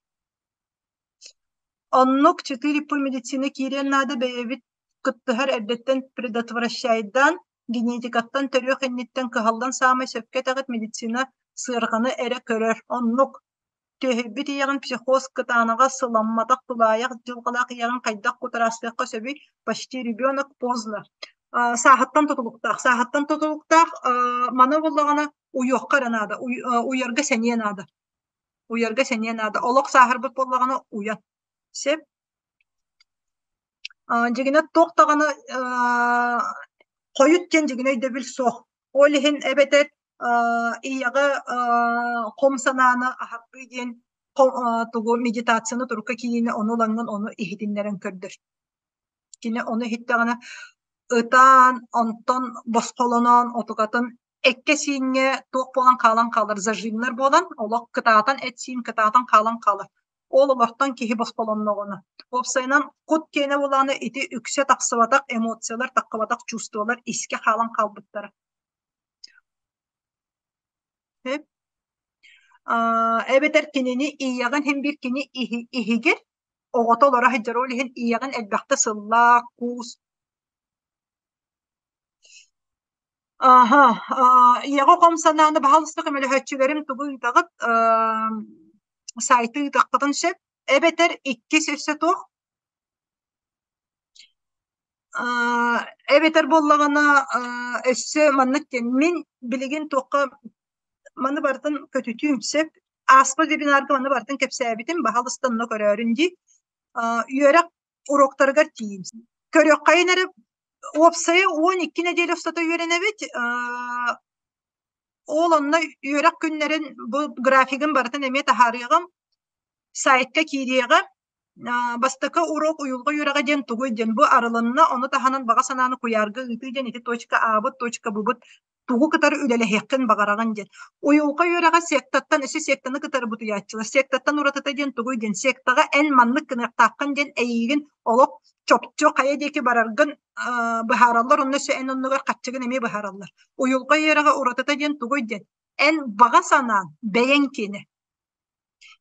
Оннук четыре по медицина киириэн наада бэйэбит кыттыһар эрдэттэн предотвращайдаан, генетикаттан төрүөх инниттэн кыһаллан саамай сөпкө этэҕит медицина сыарҕаны эрэ көрөр. Оннук түөһүйбүт ийэҕин психоз кытаанаҕа сыламматах тулаайах дьылҕалаах ийэҕин хайдах кутараастыахха сөбүй почти ребенок поздно сааһыттан тутулуктаах сааһыттан тутулуктаах маны буллаҕына уйуохха эрэ наада уйарга сэниэ наада Уйарга сэниэ наада. Олох сааһырбыт буоллаҕына уйан. Сөп. Дьигинэ туох даҕаны хойут диэн дьигинэ өйдөбүл суох. Ол иһин эбэтэр ийэҕэ хом санааны аһардыы диэн тугу медитацияны турукка киириини ону ылаҥҥын ону иһитиннэрэн көрдөр. Кини ону иһиттэҕинэ ытаан, онтон босхолонон, отукатын эккэ-сииҥҥэ туох буолан хаалан хаалар, зажимнар буолан, олох кытаатан эт-сиин кытаатан хаалан хаалар. Ол олортон киһи босхолонноҕуна. Уопсайынан, кут киэнэ буолааны ити үксэ тахсыбатах эмоциялар, таххыбатах чувстволар искэ хаалан хаалбыттара. Эбэтэр кинини ийэҕин иһин биир кини иһигэр оҕото олоро сылдьар, ол иһин ийэҕин элбэхтэ сыллаах, куус Аһа, ийэҕэ хом санааны баһаалыста көмөлөһөөччүлэрим тугу ыытаҕыт? Сайты ыытыаххытын сөп. Эбэтэр иккис өссө туох? Эбэтэр буоллаҕына өссө маннык диэн мин билигин туохха маны барытын көтүтүүм сөп. Ааспыт вебинарга маны барытын кэпсээбитим, баһаалыста онно көрөөрүн дии. Үөрэх уруоктарыгар тиийим. Көрүөххэйин эрэ уопсайа 12 нэдиэлэ устата үөрэнэбит. Ол онно үөрэх күннэрин бу графигын барытын эмиэ таһаарыаҕым. Сайтка киириэҕэ. Бастакы уруок уйулҕа үөрэҕэ диэн тугуй диэн бу арылынна, ону таһынан баҕа санааны куйаарга ыытыы диэн ити точка А-быт, точка Б-быт тугу кытары үлэлэһиэххин баҕараҕын диэн. Уйулҕа үөрэҕэ сектаттан өссө сектаны кытары бутуйааччылар. Сектаттан уратыта диэн тугуй диэн. Сектаҕа эн маннык гыныахтааххын диэн эйиигин олох чопчу хайа диэки бараргын быһаараллар, онно өссө эн оннугар хаччыгын эмиэ быһаараллар. Уйулҕа үөрэҕэ уратыта диэн тугуй диэн. Эн баҕа санаан бэйэҥ киэнэ.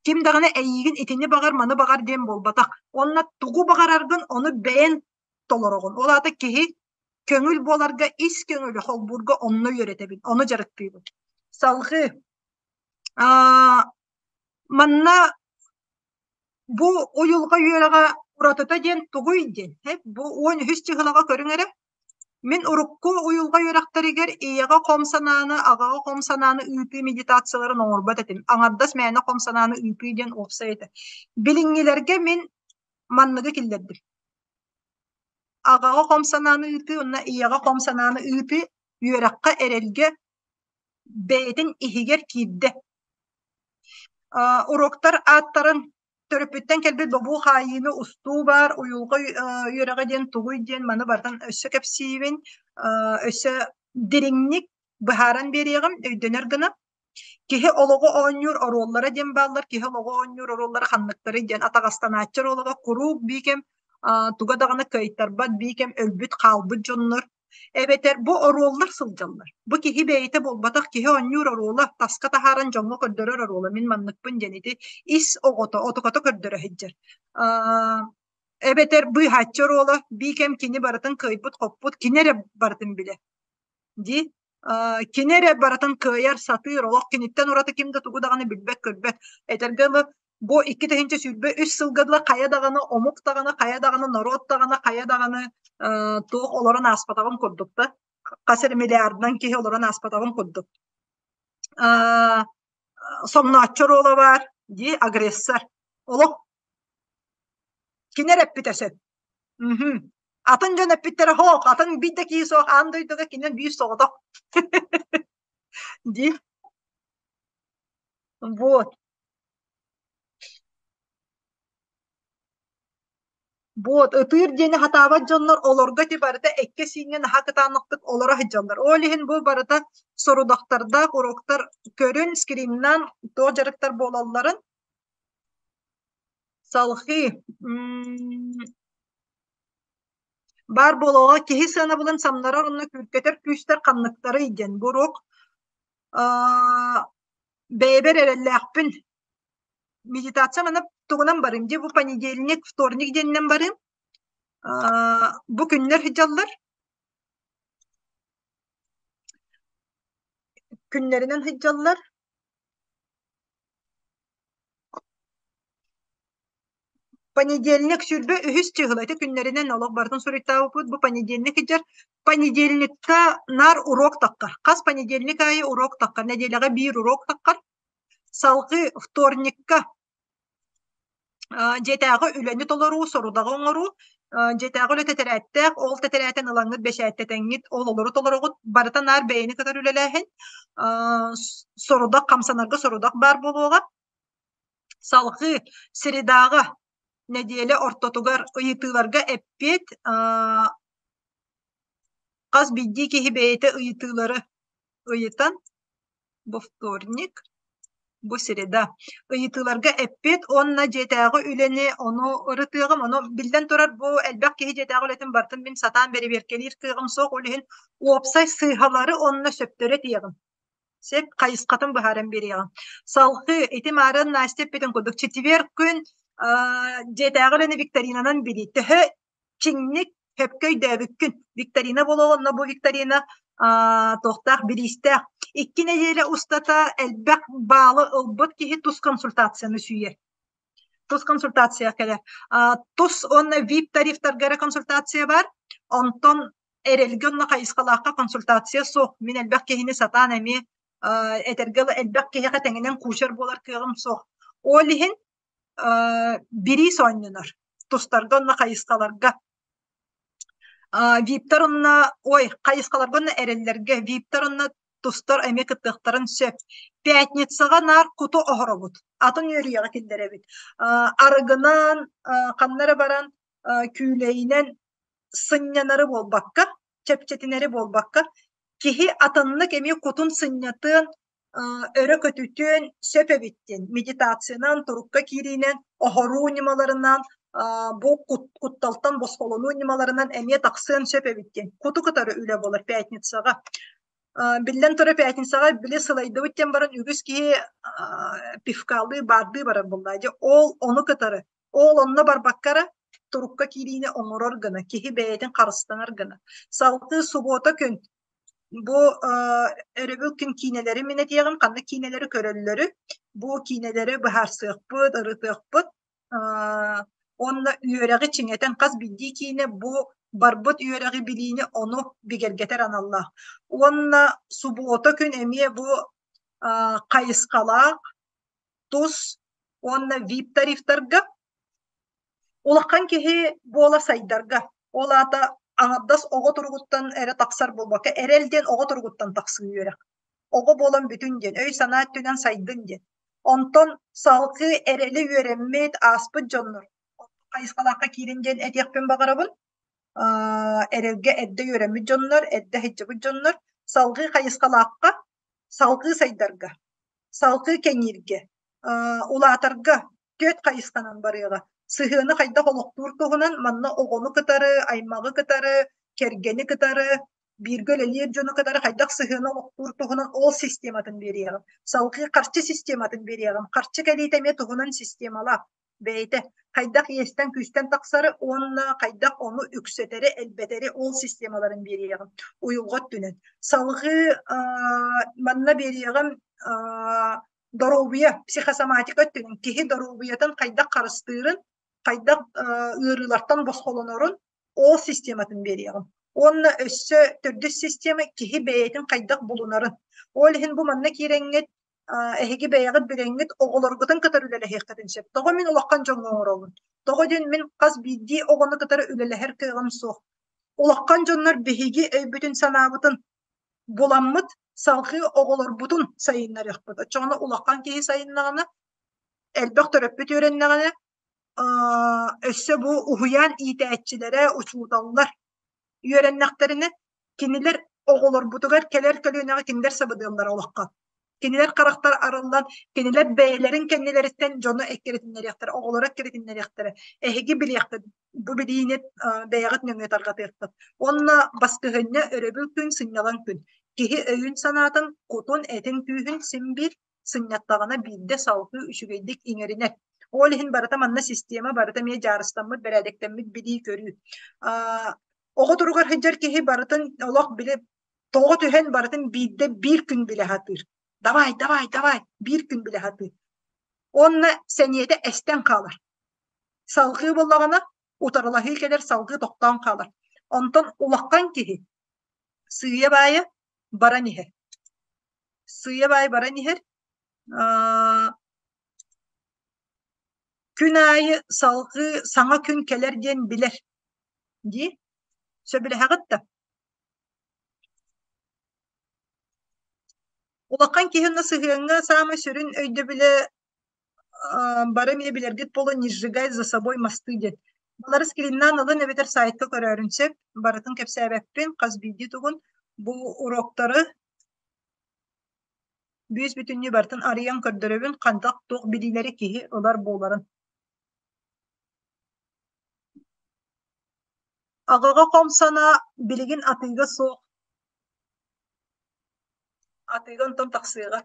Ким даҕаны эйиигин итини баҕар, маны баҕар диэн буолбатах. Уонна тугу баҕараргын ону бэйэҥ толороҕун. Ол аата киһи көҥүл буоларга ис көҥүлү холбуурга онно үөрэтэбин, ону дьарыктыыбын. Салҕыы манна бу уйулҕа үөрэҕэ уратыта диэн тугуй диэн бу 13 чыһылаҕа көрүҥ эрэ. Мин урукку уйулҕа үөрэхтэригэр ийэҕэ хом санааны, аҕаҕа хом санааны ыытыы медитацияларын оҥорбот этим. Аҥардас мээнэ хом санааны ыытыы диэн уопсай этэ. Билиҥҥилэргэ мин манныгы киллэрдим. Аҕаҕа хом санааны ыытыы уонна ийэҕэ хом санааны ыытыы үөрэххэ, эрэлгэ бэйэтин иһигэр киирдэ. Уруоктар ааттарын төрөппүттэн кэлбит бобуу хаайыыны устуу баар, уйулҕа үөрэҕэ диэн тугуй диэн маны барытын өссө кэпсиибин, өссө дириҥник быһааран биэриэҕим, өйдөнөр гына. Киһи олоҕу оонньуур оруоллара диэн бааллар, киһи олоҕу оонньуур оруоллара ханныктарый диэн атаҕастанааччы оруола куруук биикэм туга даҕаны кыайтарбат биикэм өлбүт хаалбыт дьоннор эбэтэр бу оруоллар сылдьаллар. Бу киһи бэйэтэ буолбатах, киһи оонньуур оруола, таска таһааран дьоҥҥо көрдөрөр оруола, мин манныкпын диэн ити ис оҕото, отуката көрдөрө сылдьар. Эбэтэр быыһааччы оруола, биикэм кини барытын кыайбыт-хоппут, кини эрэ барытын билэр дии. Кини эрэ барытын кыайар, сатыыр, олох киниттэн ураты ким да тугу даҕаны билбэт-көрбөт. Этэргэ дылы, Бу 2023 сылга дылы хайа даҕаны омук даҕаны, хайа даҕаны норуот даҕаны, хайа даҕаны туох олорон ааспатаҕын курдук да, хас эрэ миллиардынан киһи олорон ааспатаҕын курдук. Соҥнооччу оруола баар дии, агрессор. Олох кини эрэ эппитэ сөп. Мгм. Атын дьон эппиттэрэ суох, атын биир да киһи суох, аан дойдуга кининэн биир соҕотох дии. Вот. Вот, ытыыр диэни хатаабат дьоннор олорго ити барыта эккэ-сииҥҥэ наһаа кытаанахтык олоро сылдьаллар. Ол иһин бу барыта сорудахтардаах уроктар көрүн, скриннаан туох дьарыктар буолалларын салҕыы баар буолуоҕа киһи сыанабылын самнарар уонна күүркэтэр күүстэр ханныктарый диэн бу уруок бэйэбэр эрэллээхпин медитация маны тугунан барыым дии бу понедельник вторник диэнинэн барыым бу күннэр сылдьаллар күннэринэн сылдьаллар Понедельник 23 чыһыла ити күннэринэн олох барытын суруйтаабыппыт. Бу понедельник сылдьар. Понедельникка наар урок таххар. Хас понедельник аайы урок таххар. Нэдиэлэҕэ биир урок таххар. Салгыы вторникка дьиэтээҕи үлэни толоруу, сорудаҕы оҥоруу, дьиэтээҕи үлэ тэтэрээттээх, ол тэтэрээтин ылаҥҥыт бэчээттэтэҥҥит, ол олору толороҕут. Барыта наар бэйэни кытары үлэлээһин. Сорудах хамсанарга сорудах баар буолуоҕа. Салҕыы средаҕа нэдиэлэ ортотугар ыйытыыларга эппиэт хас биирдии киһи бэйэтэ ыйытыылары ыйытан бу вторник, бу среда ыйытыыларга эппиэт уонна дьиэтээҕи үлэни ону ырытыаҕым. Ону биллэн турар бу элбэх киһи дьиэтээҕи үлэтин барытын мин сатаан бэрэбиэркэлиир кыаҕым суох. Ол иһин уопсай сыыһалары уонна сөптөрү этиэҕим. Сөп хайысхатын быһааран биэриэҕим. Салгыы ити маарын Настя эппитин курдук четверг күн дьиэтээҕи үлэни викторинанан билии. Төһө чиҥник сөпкө өйдөөбүккүн. Викторина буолуоҕа, онно бу викторина туохтаах бириистээх. Икки нэдиэлэ устата элбэх баалы ылбыт киһи тус консультацияны сүүйэр. Тус консультация кэлэр. Тус уонна VIP тарифтарга эрэ консультация бар. Онтон эрэлгэ уонна хайысхалаахха консультация суох. Мин элбэх киһини сатаан эмиэ этэргэ элбэх киһиэхэ тэҥинэн куучар буолар кыаҕым суох. Ол иһин бириис оонньонор тустарга уонна хайысхаларга. Виптар уонна ой хайысхаларга уонна эрэллэргэ виптар уонна тустар эмиэ кыттыахтарын сөп. Пятницаҕа наар куту оһоробут, атын үөрүйэҕи киллэрэбит. Арыгынан ханна эрэ баран күүлэйинэн сынньанары буолбакка, чэпчэтинэри буолбакка, киһи атыннык эмиэ кутун сынньатыан, өрө көтүтүөн сөп эбит диэн медитациянан, турукка киириинэн, оһоруу ньымаларынан, бу кутталтан босхолонуу ньымаларынан эмиэ тахсыан сөп эбит диэн куту кытары үлэ буолар пятницаҕа. Биллэн турар пятницаҕа били сылайдыбыт диэн баран үгүс киһи пивкалыы, баардыы барар буоллаа дьэ ол ону кытары Ол онно барбакка эрэ турукка киириини оҥорор гына, киһи бэйэтин харыстанар гына. Салгыы субуота күн бу өрөбүл күн киинэлэри мин этиэҕим, ханнык киинэлэри көрөллөрү, бу киинэлэри быһаарсыахпыт, ырытыахпыт. Уонна үөрэҕи чиҥэтэн хас биирдии киинэ бу барбыт үөрэҕи билиини ону бигэргэтэр аналлаах. Уонна субуота күн эмиэ бу хайысхалаах тус уонна VIP тарифтарга улахан киһи буола сайдарга, ол аата аҥардас оҕо туругуттан эрэ тахсар буолбакка, эрэл диэн оҕо туругуттан тахсыы үөрэх. Оҕо буолан бүтүн диэн, өй-санаа өттүнэн сайдын диэн. Онтон салгыы эрэли үөрэммит, ааспыт дьоннор хайысхалаахха киирин диэн этиэхпин баҕарабын. Эрэлгэ эрдэ үөрэммит дьоннор, эрдэ сылдьыбыт дьоннор салгыы хайысхалаахха, салгыы сайдарга салгыы кэҥииргэ, улаатарга түөрт хайысханан барыаҕа. Сыһыаны хайдах олохтуур туһунан манна оҕону кытары, аймаҕы кытары, кэргэни кытары, бииргэ үлэлиир дьону кытары хайдах сыһыаны олохтуур туһунан ол систематын биэриэҕим. Салгыы харчы систематын биэриэҕим. Харчы кэлиитэ эмиэ туһунан системалаах. Бэйэтэ хайдах иэстэн-күүстэн тахсары уонна хайдах ону үксэтэри, элбэтэри ол системаларын биэриэҕим уйулҕа өттүнэн. Салҕыы манна биэриэҕим. Доруобуйа, психосоматика өттүнэн киһи доруобуйатын хайдах харыстыырын, хайдах ыарыылартан босхолонорун ол систематын биэриэҕим. Уонна өссө төрдүс система киһи бэйэтин хайдах булунарын. Ол иһин бу манна киирэҥҥит эһиги бэйэҕит билэҥҥит оҕолоргутун кытары үлэлэһиэххитин сөп. Тоҕо мин улахан дьоҥҥо оҥоробун? Тоҕо диэн мин хас биирдии оҕону кытары үлэлэһэр кыаҕым суох. Улахан дьоннор биһиги өйбүтүн-санаабытын буламмыт салҕыы оҕолорбутун сайыннарыахпыт. Оччоҕуна улахан киһи сайыннаҕына, элбэх төрөппүт үөрэннэҕинэ, өссө бу уһуйаан иитээччилэрэ, учууталлар үөрэннэхтэринэ, кинилэр оҕолорбутугар кэлэр көлүөнэҕэ кинилэр сабыдыаллара олоххо. Кинилэр харахтара арыллан, кинилэр бэйэлэрин кэннилэриттэн дьону эккирэтиннэриэхтэрэ, оҕолоро эккирэтиннэриэхтэрэ. Эһиги билиэххит, бу билиини бэйэҕит нөҥүө тарҕатыаххыт. Уонна баскыһыанньа өрөбүл күн, сынньалаҥ күн. Киһи өйүн-санаатын, кутун, этин күүһүн син биир сынньаттаҕына биирдэ салгыы үчүгэйдик иҥэринэр. Ол иһин барыта манна система барыта эмиэ дьаарыстаммыт, бэрээдэктэммит билии-көрүү. Оҕо туругар сылдьар киһи барытын олох били тоҕо түһэн барытын биирдэ биир күн билэ сатыыр. Давай, давай, давай биир күн билэ сатыыр. Уонна сэниэтэ эстэн хаалар. Салгыы буоллаҕына утарылаһыы кэлэр, салгыы тохтоон хаалар. Онтон улахан киһи сыыйа-баайа баран иһэр. Сыыйа-баайа баран иһэр. Күн аайы салгыы саҥа күн кэлэр диэн билэр. Дии? Сөбүлэһэҕит да? Улахан киһи онно сыһыаҥҥа саамай сүрүн өйдөбүлэ бары эмиэ билэргит буолуо не сжигай за собой мосты диэн. Балары скриннаан ылын эбэтэр сайтка көрөөрүн сөп. Барытын кэпсээбэппин, хас биирдии тугун. Бу уроктары бүүс-бүтүннүү барытын арыйан көрдөрөбүн, хантах туох билиилэри киһи ылар буоларын. Аҕаҕа хом санаа билигин атыыга суох. Атыыга онтон тахсыаҕа.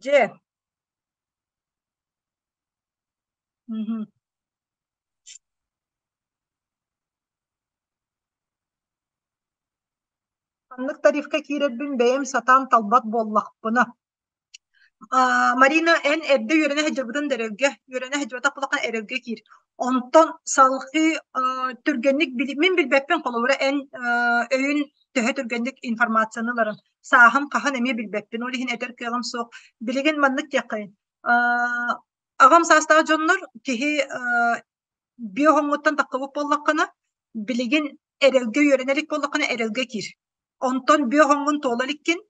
Дьэ. Мгм. Ханнык тарифка киирэрбин бэйэм сатаан талбат буоллахпына. Марина, эн эрдэ үөрэнэ сылдьыбытын да эрэлгэ, үөрэнэ сылдьыбатах буоллаххына эрэлгэ киир. Онтон салҕыы түргэнник мин билбэппин, холобура, эн өйүн төһө түргэнник информацияны ыларын, сааһым хаһан эмиэ билбэппин, ол иһин этэр кыаҕым суох. Билигин маннык диэххэйин. Аҕам саастаах дьоннор киһи биоһоҥҥуттан таххыбыт буоллаххына, билигин эрэлгэ үөрэнэ илик буоллаххына эрэлгэ киир. Онтон биоһоҥҥун туола иликкин,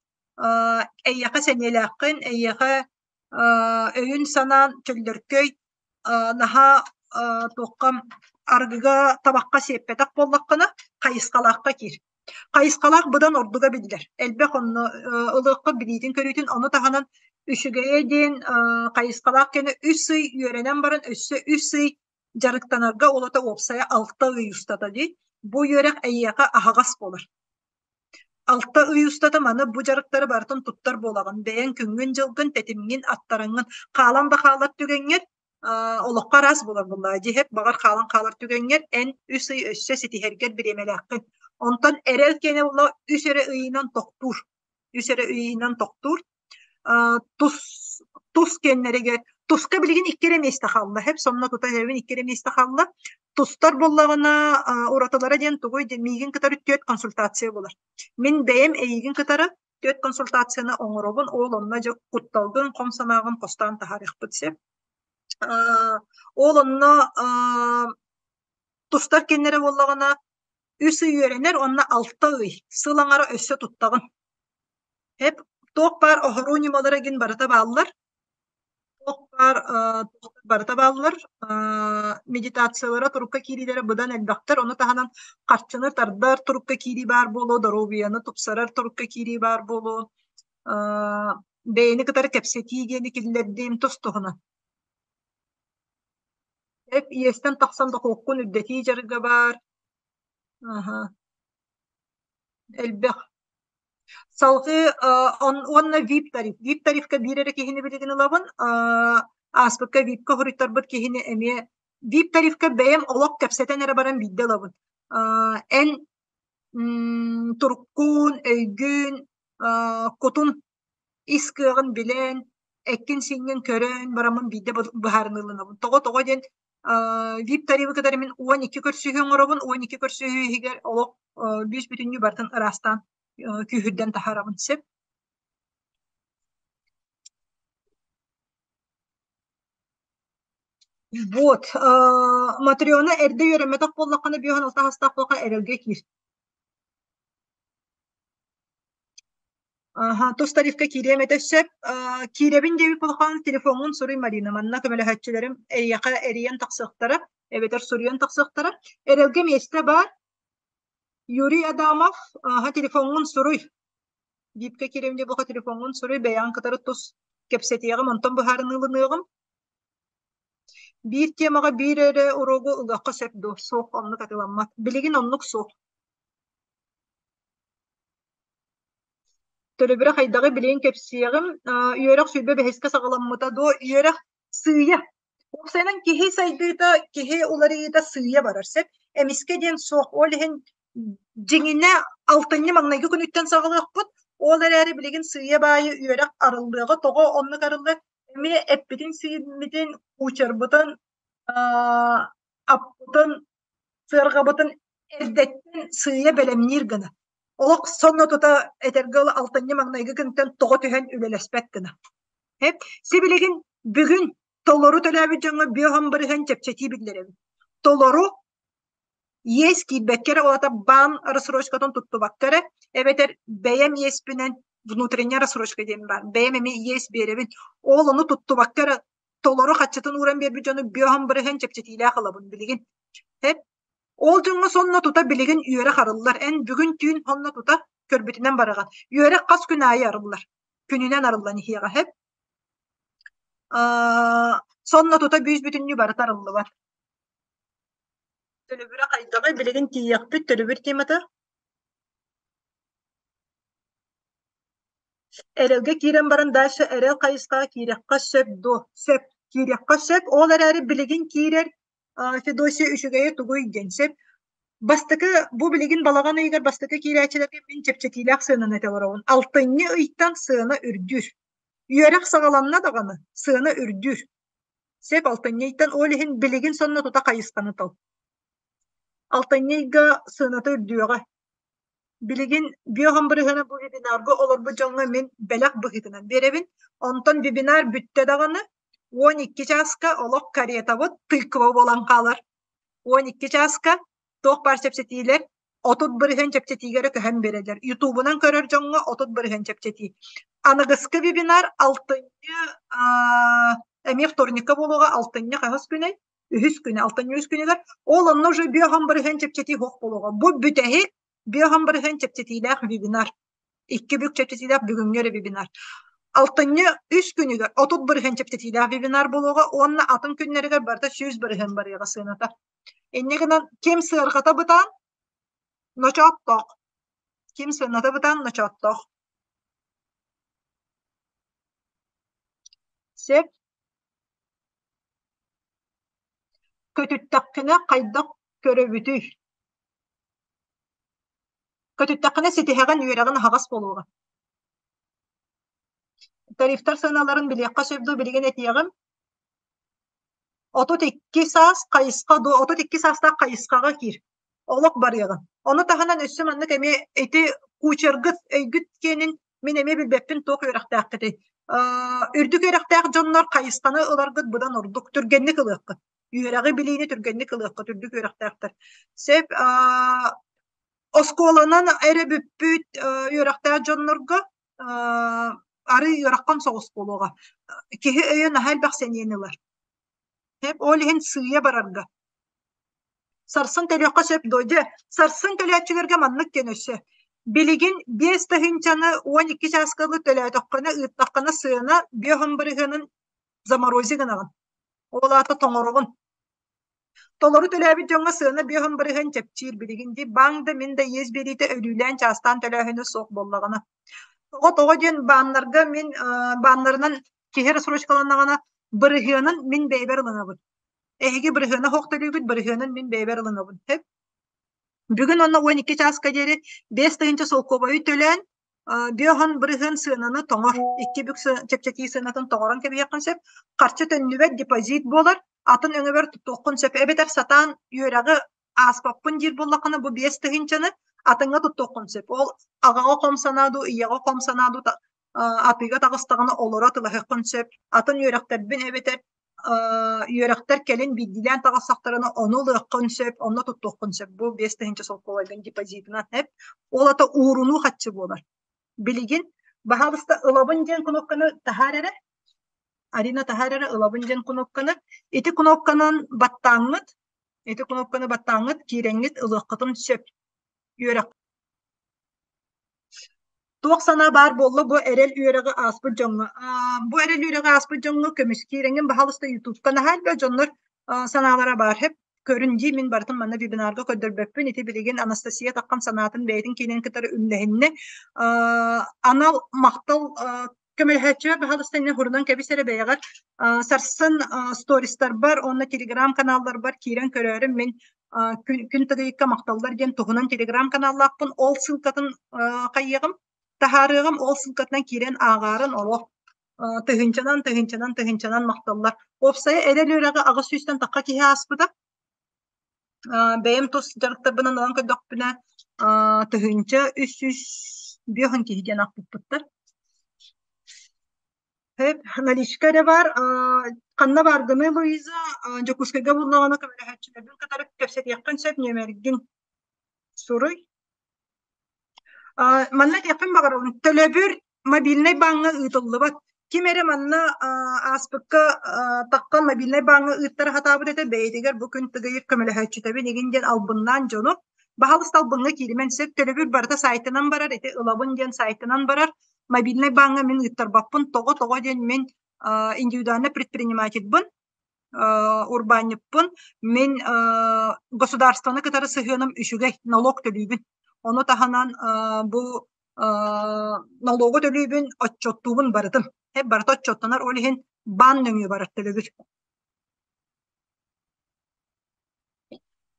эйиэхэ сэниэлээххин, эйиэхэ өйүн-санаан чөллөркөй, наһаа туохха арыгыга, табахха сиэппэтэх буоллаххына, хайысхалаахха киир. Хайысхалаах быдан ордуга биллэр. Элбэх онно ылыахха билиитин-көрүүтүн, ону таһынан үчүгэйэ диэн хайысхалаах кэнэ үс ый үөрэнэн баран өссө үс ый дьарыктанарга олото уопсайа 6 ый устата дии. Бу үөрэх эйиэхэ аһаҕас буолар. 6 ый устата маны бу дьарыктары барытын туттар буолаҕын. Бэйэҥ күҥҥүн-дьылгын, тэтимҥин аттараҥҥын хаалан да хаалар түгэҥҥэр олоххо араас буолар буоллаҕа дьиһэт баҕар хаалан хаалар түгэҥҥэр эн үс ый өссө ситиһэргэр бириэмэлээххин. Онтон эрэл киэнэ буолла үс эрэ ыйынан тохтуур. Үс эрэ ыйынан тохтуур. Тус тус киэннэригэр туска билигин икки эрэ миэстэ хаалла. Хэп сонно тута эбин икки эрэ миэстэ хаалла. Тустар буоллаҕына уратылара диэн тугуй диэн миигин кытары түөрт консультация буолар. Мин бэйэм эйигин кытары түөрт консультацияны оҥоробун, ол онно дьэ кутталгын, хом санааҕын хостоон таһаарыахпыт сөп. Ол онно тустар кэннэрэ буоллаҕына үс ый үөрэнэр уонна 6 ый, сыл аҥара өссө туттаҕын. Эп туох баар оһоруу ньымалара игин барыта бааллар. Туох баар барыта бааллар. Медитациялара, турукка киириилэрэ быдан элбэхтэр. Ону таһынан харчыны тардар турукка киирии баар буолуо, доруобуйаны тупсарар турукка киирии баар буолуо. Бэйэни кытары кэпсэтии диэни киллэрдим тус-туһунан. Эп иэстэн тахсан дохуоккун үрдэтии дьарыга баар. Аһа. Элбэх. Салгыы уонна VIP тариф. VIP тарифка биир эрэ киһини билигин ылабын. Ааспыкка VIP-ка хоруйтарбыт киһини эмиэ VIP тарифка бэйэм олох кэпсэтэн эрэ баран биирдэ ылабын. Эн Туруккун, өйгүн, кутун ис кыаҕын билэн, эккин-сииҥҥин көрөн бараммын биирдэ быһаарыныы ылынабын. Тоҕо диэн VIP тарифы кытары мин 12 көрсүһүү оҥоробун, 12 көрсүһүү иһигэр олох бүүс-бүтүннүү барытын ыраастаан күүһүрдэн таһаарабын сөп. Вот, Матрена эрдэ үөрэммэтэх буоллаххына 56 саастаах буоллахха эрэлгэ киир. Аха, тус тарифка киириэм этэ сөп. Киирэбин диэбит буоллаххына телефоҥҥун суруй Марина, манна көмөлөһөөччүлэрим эйиэхэ эрийэн тахсыахтара, эбэтэр суруйан тахсыахтара. Эрэлгэ миэстэ баар. Юрий Адамов, аха, телефоҥҥун суруй. Биипкэ киирэбин диэ буоллахха телефоҥҥун суруй, бэйэҕин кытары тус кэпсэтиэҕим, онтон быһаарыныы ылыныаҕым. Биир темаҕа биир эрэ уруогу ылыахха сөп дуо? Суох, оннук атыыламмат. Билигин оннук суох. Төлөбүрэ хайдаҕый билигин кэпсиэҕим. Үөрэх 25-кэ саҕаламмыта дуо? Үөрэх сыыйа. Уопсайынан киһи сайдыыта, киһи уларыйыыта сыыйа барар сөп. Эмискэ диэн суох. Ол иһин дьиҥинэ алтынньы маҥнайгы күнүттэн саҕалыахпыт. Ол эрээри билигин сыыйа-баайы үөрэх арыллыаҕа. Тоҕо оннук арыллар? Эмиэ эппитин-сииммитин, куучарбытын, аппытын, сыарҕабытын эрдэттэн сыыйа бэлэмниир гына. Олох сонно тута этэргэ дылы алтынньы маҥнайгы күнтэн тоҕо түһэн үлэлэспэт гына. Сибилигин бүгүн толору төлөөбүт дьоҥҥо биоһом бырыһыан чэпчэтии биллэрэбин. Толору иэс киирбэккэ эрэ, ол аата баан рассрочкатын туттубакка эрэ, эбэтэр бэйэм иэспинэн внутренняя рассрочка диэн баар, бэйэм эмиэ иэс биэрэбин, ол ону туттубакка эрэ толору хаччытын ууран биэрбит дьону биоһом бырыһыан чэпчэтиилээх ылабын билигин. Ол дьоҥҥо сонно тута билигин үөрэх арыллар. Эн бүгүн түүн сонно тута көрбүтүнэн бараҕын. Үөрэх хас күн аайы арыллар. Күнүнэн арыллан иһиэҕэ сөп. Сонно тута бүүс-бүтүннүү барыта арыллыбат. Төлөбүрэ хайдаҕый? Билигин тиийиэхпит. Төлөбүр темата? Эрэлгэ киирэн баран дальше эрэл хайысхаҕа киириэххэ сөп дуо? Сөп. Киириэххэ сөп. Ол эрээри билигин киирэр Федосия үчүгэйэ тугуй диэн сөп. Бастакы бу билигин балаҕан ыйыгар бастакы киирээччилэргэ мин чэпчэтиилээх сыананы этэ олоробун. Алтынньы ыйтан сыана үрдүүр. Үөрэх саҕаланна даҕаны сыана үрдүүр. Сөп алтынньы ыйтан ол иһин билигин сонно тута хайысханы тал. Алтынньы ыйга сыаната үрдүөҕэ. Билигин биоһом бырыһыана бу вебинарга олорбут дьоҥҥо мин бэлэх быһыытынан биэрэбин. Онтон вебинар бүттэ даҕаны 12 чааска олох каретабыт тыква буолан хаалар. 12 чааска туох баар чэпчэтиилэр 30% чэпчэтиигэ эрэ көһөн биэрэллэр. Ютубунан көрөр дьоҥҥо 30% чэпчэтии. Аныгыскы вебинар алтынньы эмиэ вторникка буолуоҕа алтынньы хаһыс күнэй? Үһүс күнэ, алтынньы үһүс күнүгэр. Ол онно уже биоһом бырыһыан чэпчэтии суох буолуоҕа. Бу бүтэһик биоһом бырыһыан чэпчэтиилээх вебинар. Икки бүк чэпчэтиилээх бүгүҥҥү эрэ вебинар. Алтынньы үс күнүгэр 30% чэпчэтиилээх вебинар буолуоҕа уонна атын күннэригэр барыта 100% барыаҕа сыаната. Инньэ гынан ким сыарҕата бытаан ночооттоох, ким сыаната бытаан ночооттоох. Сөп. Көтүттэххинэ хайдах көрөбүтүй? Көтүттэххинэ ситиһэҕин, үөрэҕин аһаҕас буолуоҕа. Тарифтар сыаналарын билиэххэ сөп дуу билигин этиэҕим. 32 саас хайысха дуо, 32 саастаах хайысхаҕа киир. Олох барыаҕын. Ону таһынан өссө маннык эмиэ ити кучергыт, өйгүт киэнин мин эмиэ билбэппин туох үөрэхтээххитий. Үрдүк үөрэхтээх дьоннор хайысханы ыларгыт быдан ордук, түргэнник ылыаххыт. Үөрэҕи билиини түргэнник ылыаххыт үрдүк үөрэхтээхтэр. Сөп оскуоланан эрэ бүппүт үөрэхтээх дьоннорго арыый ыарахан соҕус буолуоҕа. Киһи өйө наһаа элбэх сэниэни ылар. Ол иһин сыыйа барарга. Сарсын төлүөххэ сөп дуо? Дьэ, сарсын төлөөччүлэргэ маннык диэн өссө. Билигин 5 тыһыынчаны 12 чааска ылы төлөөтөххүнэ, ыыттаххына сыана биэһон бырыһыанын заморози гынаҕын. Ол аата тоҥороҕун. Толору төлөөбүт дьоҥҥо сыана биэһон бырыһыан чэпчиир билигин дии. Баан да мин да иэс биэриитэ өлүүлээн чаастаан төлөөһүнэ суох буоллаҕына. Тоҕо тоҕо диэн бааннарга мин бааннарынан киһи рассрочкаланнаҕына бырыһыанын мин бэйэбэр ылынабын. Эһиги бырыһыана суох төлүүгүт, бырыһыанын мин бэйэбэр ылынабын. Сөп? Бүгүн уонна 12 чааска диэри 5 тыһыынча солкуобайы төлөөн, 50% сыананы тоҥор, икки бүк чэпчэтии сыанатын тоҥорон кэбиһиэххин сөп. Харчы төннүбэт депозит буолар, атын өҥөбөр туттуоххун сөп. Эбэтэр сатаан үөрэҕи ааспаппын диир буоллаххына, бу 5 тыһыынчаны атыҥҥа туттуоххун сөп. Ол аҕаҕа хом санаа дуу, ийэҕэ хом санаа дуу атыыга таҕыстаҕына олоро атылаһыаххын сөп. Атын үөрэхтэрбин эбэтэр үөрэхтэр кэлин биирдиилээн таҕыстахтарына ону ылыаххын сөп, онно туттуоххун сөп. Бу 5 тыһыынча солкуобайгын депозитынан эп. Ол ата уурунуу хаччы буолар. Билигин баһаалыста ылабын диэн кнопканы таһаар эрэ. Арина таһаар эрэ ылабын диэн кнопканы. Ити кнопканан баттааҥҥыт, ити кнопканы баттааҥҥыт киирэҥҥит ылыаххытын сөп. Үөрэх Туох санаа баар буолла бу эрэл үөрэҕи ааспыт дьоҥҥо? Бу эрэл үөрэҕи ааспыт дьоҥҥо көмүскүүр эҥин баһаалыста ютубка наһаа элбэх дьоннор санаалара баар сөп. Көрүн дии мин барытын манна вебинарга көрдөрбөппүн. Ити билигин Анастасия Таххан санаатын бэйэтин киинин кытары үллэһиннэ. Анал махтал көмөлөһөөччүбэр баһаалыста иннэ хурунан кэбис эрэ бэйэҕэр. Сарсын стористарбар уонна телеграм-каналларбар киирэн көрөөрүм мин күн, күн тыгыйыкка махталлар диэн туһунан телеграм-каналлаахпын ол ссылкатын хайыаҕым таһаарыаҕым ол ссылкатынан киирэн ааҕаарын олох тыһыынчанан тыһыынчанан тыһыынчанан махталлар. Уопсайа эрэл үөрэҕи 800-тэн тахха киһи ааспыта. Бэйэм тус дьарыктарбынан ылан көрдөхпүнэ, 1350 киһи диэн аахпыппыттар. Сөп, наличка эрэ баар. Ханна бааргыный, Луиза? Дьокуускайга буллаҕына көмөлөһөөччүлэрбин кытары кэпсэтиэххин сөп, нүөмэргин суруй. Манна этиэхпин баҕарабын, төлөбүр мобильнай бааҥҥа ыытыллыбат. Ким эрэ манна ааспыкка таххан мобильнай бааҥҥа ыыттара сатаабыт этэ, бэйэтигэр бу күн тыгыйык көмөлөһөөччүтэбин игин диэн албыннаан дьону баһаалыста албыҥҥа кииримэн сөп, төлөбүр барыта сайтынан барар, ити ылабын диэн сайтынан барар. Мобильнай бааҥҥа мин ыыттарбаппын, тоҕо-тоҕо диэн мин индивидуальный предпринимательбын, урбаанньыппын, мин государствоны кытары сыһыаным үчүгэй, налог төлүүбүн. Ону таһынан бу налогу төлүүбүн, отчуоттуубун барытын. Барыта отчуоттанар, ол иһин баан нөҥүө барар төлөбүр.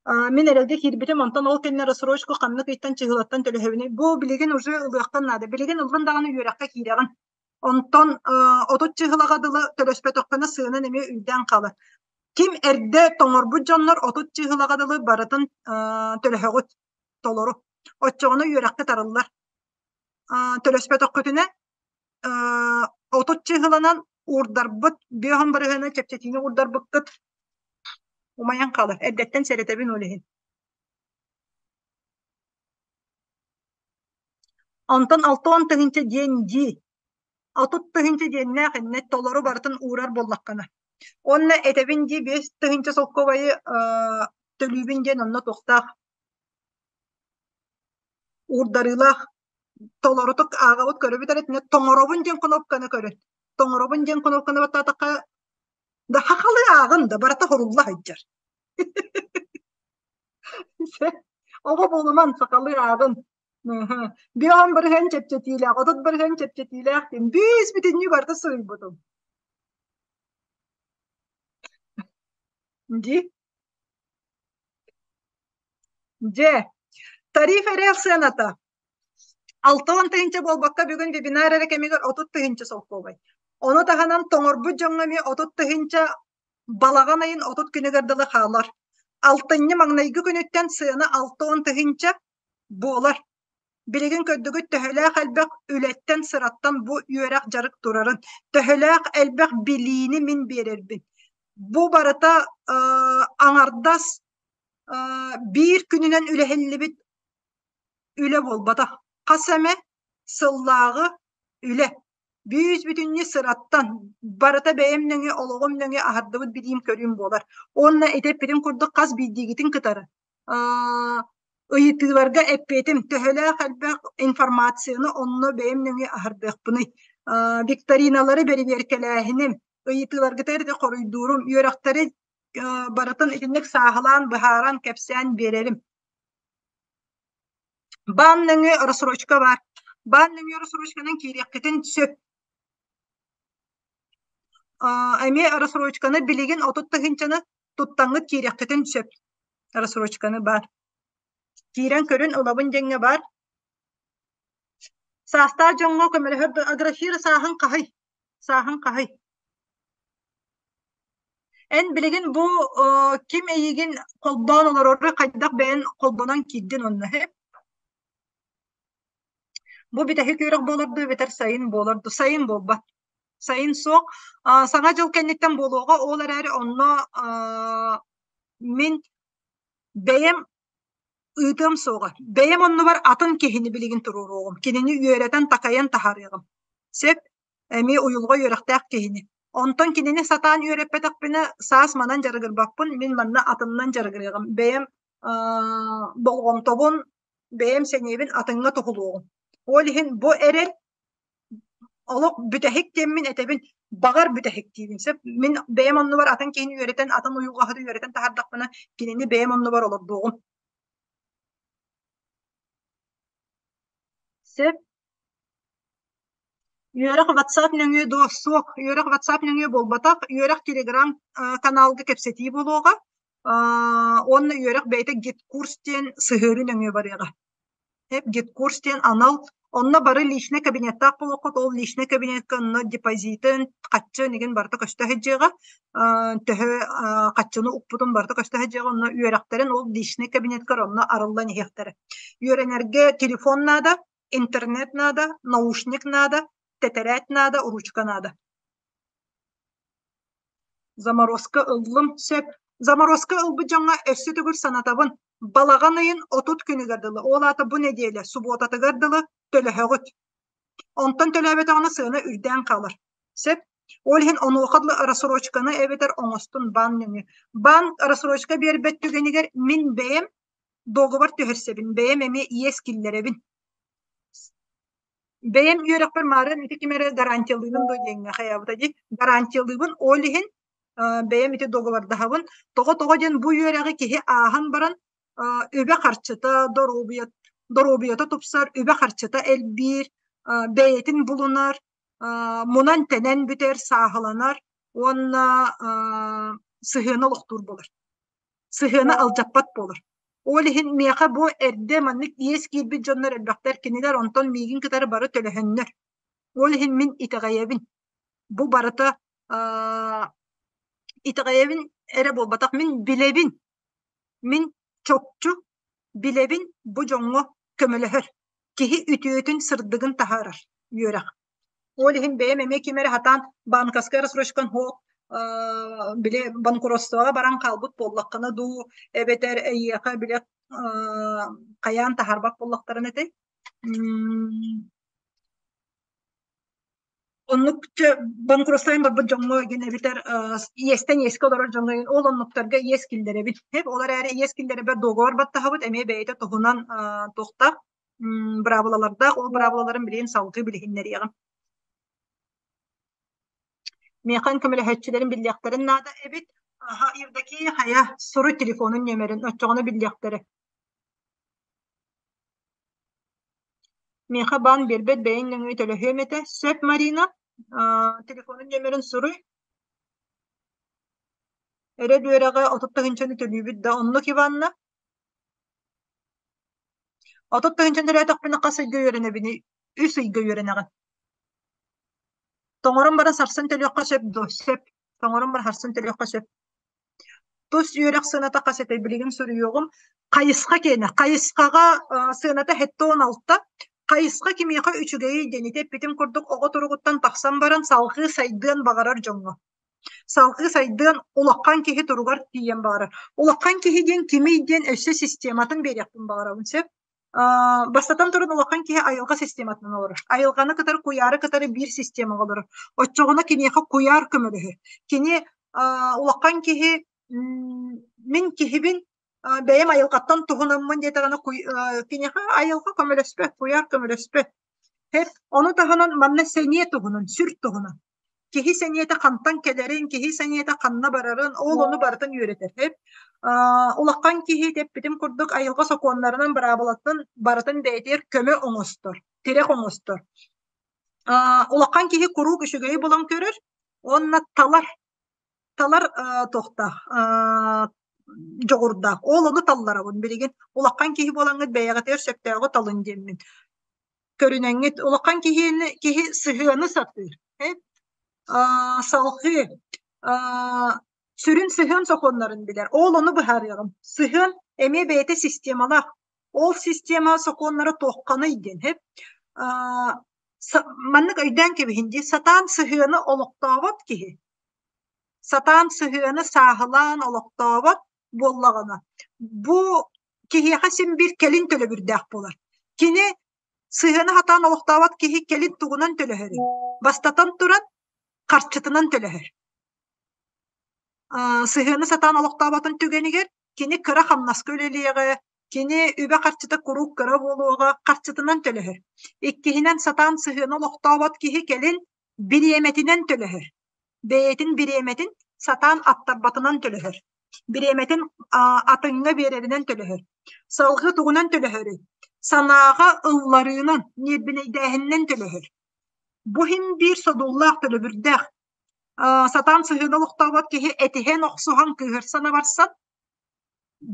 Мин эрэлгэ киирбитим, онтон ол кэннэ рассрочку ханнык ыйтан чыһылаттан төлөһөбүнүй? Бу билигин уже ылыахтан наада. Билигин ыллын даҕаны үөрэххэ киирэҕин. Онтон 30 чыһылаҕа дылы төлөспөтөххүнэ сыанан эмиэ үрдээн хаалар. Ким эрдэ тоҥорбут дьоннор 30 чыһылаҕа дылы барытын төлөһөҕүт толору. Оччоҕуна үөрэххэ тарыллар. Төлөспөтөххүтүнэ 30 чыһыланан уурдарбыт 50 бырыһыана чэпчэтиини уурдарбыккыт умайан хаалар. Эрдэттэн сэрэтэбин ол иһин. Онтон 60 тыһыынча диэн дии. 30 тыһыынча диэннээх иннэ толору барытын уурар буоллаххына. Уонна этэбин дии 5 тыһыынча солкуобайы төлүүбүн диэн онно туохтаах уурдарыылаах толорутук ааҕабыт көрөбүт эрэ итиннэ тоҥоробун диэн кнопканы көрүн. Тоҥоробун диэн кнопканы баттаатахха да хахалы ааҕын да барыта хорулла сылдьар. Оҕо буолуман сахалыы ааҕын. 50% чэпчэтиилээх, 30% чэпчэтиилээх диэн бүүс бүтүннүү барыта суруйбутум. Дии. Дьэ, тариф эрэл сыаната 60 тыһыынча буолбакка бүгүн вебинар эрэ кэмигэр 30 тыһыынча солкуобай. Ону таһынан тоҥорбут дьоҥҥо эмиэ 30 тыһыынча балаҕан ыйын 30 күнүгэр дылы хаалар. Алтынньы маҥнайгы күнүттэн сыана 60 тыһыынча буолар. Билигин көрдүгүт төһөлөөх элбэх үлэттэн сыраттан бу үөрэх дьарык турарын, төһөлөөх элбэх билиини мин биэрэрбин. Бу барыта аҥардас биир күнүнэн үлэһиллибит үлэ буолбатах. Хас эмэ сыллааҕы үлэ. Бүүс-бүтүннүү сыраттан, барыта бэйэм нөҥүө, олоҕум нөҥүө аһардыбыт билиим-көрүүм буолар. Уонна ити эппитим курдук хас биирдиигитин кытары ыйытыыларга эппиэтим төһөлөөх элбэх информацияны онно бэйэм нөҥүө аһардыахпыный. Викториналары бэрэбиэркэлээһиним, ыйытыыларгытыгар ити хоруйдуурум, үөрэхтэри барытын итинник сааһылаан, быһааран, кэпсээн биэрэрим. Баан нөҥүө рассрочка баар. Баан нөҥүө рассрочканан киириэххитин сөп. Эмиэ рассрочканы билигин 30 тыһыынчаны туттаҥҥыт киириэххитин сөп. Рассрочканы баар. Киирэн көрүн ылабын диэҥҥэ баар. Саастаах дьоҥҥо көмөлөһөр Аграфира сааһын хаһый? Сааһын хаһый? Эн билигин бу ким эйигин холбоон олорору хайдах бэйэн холбонон киирдин онно һэ? Бу бүтэһик үөрэх буолар дуу эбэтэр сайын буолар дуу? Сайын буолбат. Сайын суох. Саҥа дьыл кэнниттэн буолуоҕа, ол эрээри онно мин бэйэм ыытыам суоҕа. Бэйэм оннубар атын киһини билигин туруоруоҕум. Кинини үөрэтэн-такайан таһаарыаҕым. Сөп? Эмиэ уйулҕа үөрэхтээх киһини. Онтон кинини сатаан үөрэппэтэхпинэ, саас манан дьарыгырбаппын, мин манна атынынан дьарыгырыаҕым. Бэйэм болҕомтобун, бэйэм сэниэбин атыҥҥа туһулуоҕум. Ол иһин бу эрэл олох бүтэһик диэммин этэбин, баҕар бүтэһик диибин сөп. Мин бэйэм оннубар атын киһини үөрэтэн, атын уйулҕаһыты үөрэтэн таһаардахпына, кинини бэйэм оннубар олордуоҕум. Сөп. Үөрэх WhatsApp нөҥүө дуо? Суох, үөрэх WhatsApp нөҥүө буолбатах. Үөрэх Telegram каналга кэпсэтии буолуоҕа. Уонна үөрэх бэйэтэ GitKurs диэн сыһыарыы нөҥүө барыаҕа. GitKurs диэн анал онно бары личный кабинеттаах буолуоххут, ол личный кабинетка онно депозитын, хаччын игин барыта көстө сылдьыаҕа. Төһө хаччыны укпутун барыта көстө сылдьыаҕа, онно үөрэхтэрин ол личный кабинеткар онно арыллан иһиэхтэрэ. Үөрэнэргэ телефон наада, интернет наада, наушник наада, тэтэрээт наада, ручка наада. Заморозка ыллым сөп. Заморозка ылбыт дьоҥҥо өссө төгүл санатабын, балаҕан ыйын 30 күнүгэр дылы, ол аата бу нэдиэлэ субуотатыгар дылы төлөһөҕүт. Онтон төлөөбөтөҕүнэ сыана үрдээн хаалар. Сөп. Ол иһин онуоха дылы рассрочканы эбэтэр оҥостун баан нөҥүө. Баан рассрочка биэрбэт түгэнигэр мин бэйэм договор түһэрсэбин, бэйэм эмиэ иэс киллэрэбин. Бэйэм үөрэхпэр маарыан ити ким эрэ гарантиялыыбын дуо диэҥҥэ хайаабыта дии. Гарантиялыыбын, ол иһин бэйэм ити договордаһабын. Тоҕо-тоҕо диэн бу үөрэҕи киһи ааһан баран үбэ-харчыта, доруобуйа, доруобуйата тупсар, үбэ-харчыта элбиир, бэйэтин булунар, мунан-тэнэн бүтэр, сааһыланар уонна сыһыаны олохтуур буолар. Сыһыаны алдьаппат буолар. Ол иһин миэхэ бу эрдэ маннык иэс киирбит дьоннор элбэхтэр, кинилэр онтон миигин кытары бары төлөһөннөр. Ол иһин мин итэҕэйэбин. Бу барыта итэҕэйэбин эрэ буолбатах, мин билэбин. Мин чопчу билэбин бу дьоҥҥо көмөлөһөр. Киһи үтүөтүн, сырдыгын таһаарар үөрэх. Ол иһин бэйэм эмиэ ким эрэ сатаан банковскай рассрочкан суох били банкротствоҕа баран хаалбыт буоллаххына дуу, эбэтэр эйиэхэ били хайаан таһаарбат буоллахтарына этэй. Оннук банкротствоҕа барбыт дьоҥҥо игин эбэтэр иэстэн иэскэ олорор дьоҥҥо игин ол оннуктарга иэс киллэрэбит. Ол эрээри иэс киллэрэрбэр договор баттаһабыт эмиэ бэйэтэ туһунан туохтаах быраабылалардаах, ол быраабылаларын билигин салгыы билиһиннэриэҕим. Миэхэ көмөлөһөөччүлэрим биллиэхтэрин наада эбит. Аха, Евдокия хайа, суруй телефонун нүөмэрин, оччоҕуна биллиэхтэрэ. Миэхэ баан биэрбэт бэйэҥ нөҥүө төлөһүөм этэ. Сөп, Марина. Телефонун нүөмэрин суруй. Эрэл үөрэҕэ 30 тыһыынчаны төлүүбүт да, оннук Иванна? 30 тыһыынчаны төлөөтөхпүнэ хас ыйга үөрэнэбиний? Үс ыйга үөрэнэҕин. Тоҥорон баран сарсын төлүөххэ сөп дуо? Сөп. Тоҥорон баран сарсын төлүөххэ сөп. Тус үөрэх сыаната хас этэй билигин суруйуоҕум. Хайысха киэнэ. Хайысхаҕа сыаната 76. Хайысха кимиэхэ үчүгэйий диэн ити эппитим курдук оҕо туругуттан тахсан баран салҕыы сайдыан баҕарар дьоҥҥо. Салҕыы сайдыан улахан киһи туругар тиийэн баҕарар. Улахан киһи диэн кимий диэн өссө систематын биэриэхпин баҕарабын сөп. Бастатан туран улахан киһи айылҕа систематынан олорор. Айылҕаны кытары куйаары кытары биир системаҕа олорор. Оччоҕуна киниэхэ куйаар көмөлөһөр. Кини улахан киһи мин киһибин бэйэм айылҕаттан туһунаммын диэтэҕинэ киниэхэ айылҕа көмөлөспөт, куйаар көмөлөспөт. Ону таһынан манна сэниэ туһунан, сүр туһунан. Киһи сэниэтэ хантан кэлэрин, киһи сэниэтэ ханна барарын, ол ону барытын үөрэтэр. Улахан киһи эппитим курдук айылҕа сокуоннарынан, быраабылатын барытын бэйэтигэр көмө оҥостор, тирэх оҥостор. Улахан киһи куруук үчүгэйи булан көрөр уонна талар. Талар туохтаах. дьоҕурдаах. Ол ону талларабын билигин. Улахан киһи буолаҥҥыт бэйэҕитигэр сөптөөҕү талын диэммин. Көрүнэҥҥит улахан киһини киһи сыһыаны сатыыр. Салҕыы сүрүн сыһыан сокуоннарын билэр. Ол ону быһаарыаҕым. Сыһыан эмиэ бэйэтэ системалаах. Ол система сокуоннара туохханый диэн. Маннык өйдөөн кэбиһин дии, сатаан сыһыаны олохтообот киһи, сатаан сыһыаны сааһылаан олохтообот буоллаҕына, бу киһиэхэ син биир кэлин төлөбүрдээх буолар. Кини сыһыаны сатаан олохтообот киһи кэлин тугунан төлөһөрүй? Бастатан туран, харчытынан төлөһөр. Сыһыаны сатаан олохтооботун түгэнигэр кини кыра хамнаска үлэлиэҕэ, кини үбэ-харчыта куруук кыра буолуоҕа, харчытынан төлөһөр. Иккиһинэн, сатаан сыһыаны олохтообот киһи кэлин бириэмэтинэн төлөһөр. Бэйэтин бириэмэтин сатаан аттарбатынан төлөһөр. Бириэмэтин атыҥҥа биэрэринэн төлөһөр. Салгыы тугунан төлөһөрүй? Санааҕа ылларыынан, ньиэрбинэйдээһининэн төлөһөр. Бу иһин биир содуллаах төлөбүрдээх сатаан сыһыаны олохтообот киһи этиһэн, охсуһан, кыыһырсан абарсан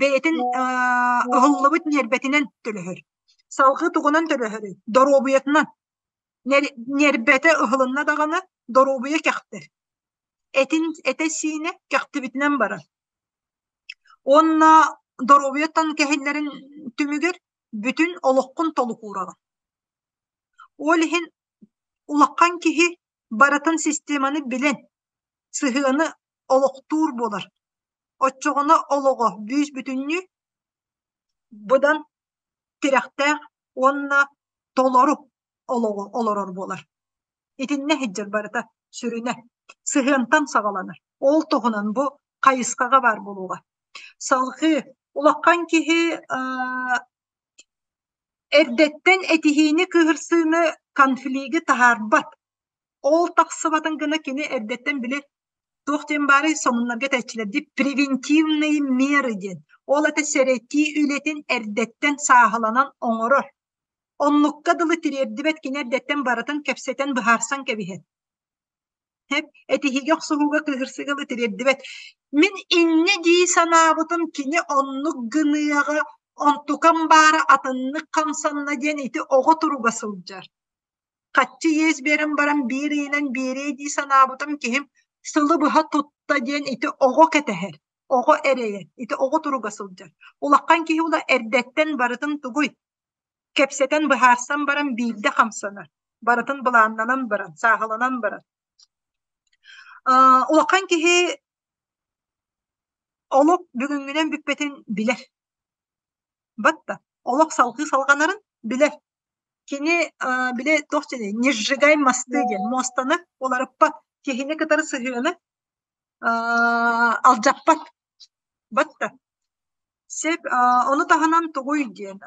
бэйэтин ыһыллыбыт ньиэрбэтинэн төлөһөр. Салгыы тугунан төлөһөрүй? Доруобуйатынан. Ньиэрбэтэ ыһылынна даҕаны доруобуйа кэхтэр. Этин этэ-сиинэ кэхтибитинэн барар. Уонна доруобуйаттан кэһиллэрин түмүгэр бүтүн олоххун толук уураҕын. Ол иһин улахан киһи барытын системаны билэн, сыһыаны олохтуур буолар. Оччоҕуна олоҕо бүүс-бүтүннүү быдан тирэхтээх уонна толору олоҕу олорор буолар. Итиннэ сылдьар барыта сүрүнэ сыһыантан саҕаланар. Ол туһунан бу хайысхаҕа баар буолуоҕа. Салҕыы улахан киһи Эрдэттэн этиһиини кыыһырсыыны конфлигы таһаарбат. Ол тахсыбатын гына кини эрдэттэн били туох диэн баарый сонуннарга этээччилэр дии превентивные меры диэн. Ол это сэрэтии үлэтин эрдэттэн сааһыланан оҥорор. Оннукка дылы тириэрдибэт кини эрдэттэн барытын кэпсэтэн быһаарсан кэбиһэр. Этиһиигэ охсуһууга кыыһырсыыга ыла тириэрдибэт. Мин инньэ дии санаабытым кини оннук гыныаҕа, онтукам баара атыннык хамсанна диэн ити оҕо туруга сылдьар. Хаччы иэс биэрэн баран биир ыйынан биэриэ дии санаабытым киһим сылы быһа тутта диэн ити оҕо кэтэһэр, оҕо эрэйэр, ити оҕо туруга сылдьар. Улахан киһи ула эрдэттэн барытын тугуй Кэпсэтэн быһаарсан баран биирдэ хамсанар, барытын былааннанан баран, сааһыланан баран. Улахан киһи олох бүгүҥҥүнэн бүппэтин билэр. Батта олох салҕыы салҕанарын билэр. Кини били туох диэний не сжигай мосты диэн муостаны уларыппат, киһини кытары сыһыаны алдьаппат. Батта Сөп, ону таһынан тугуй диэн,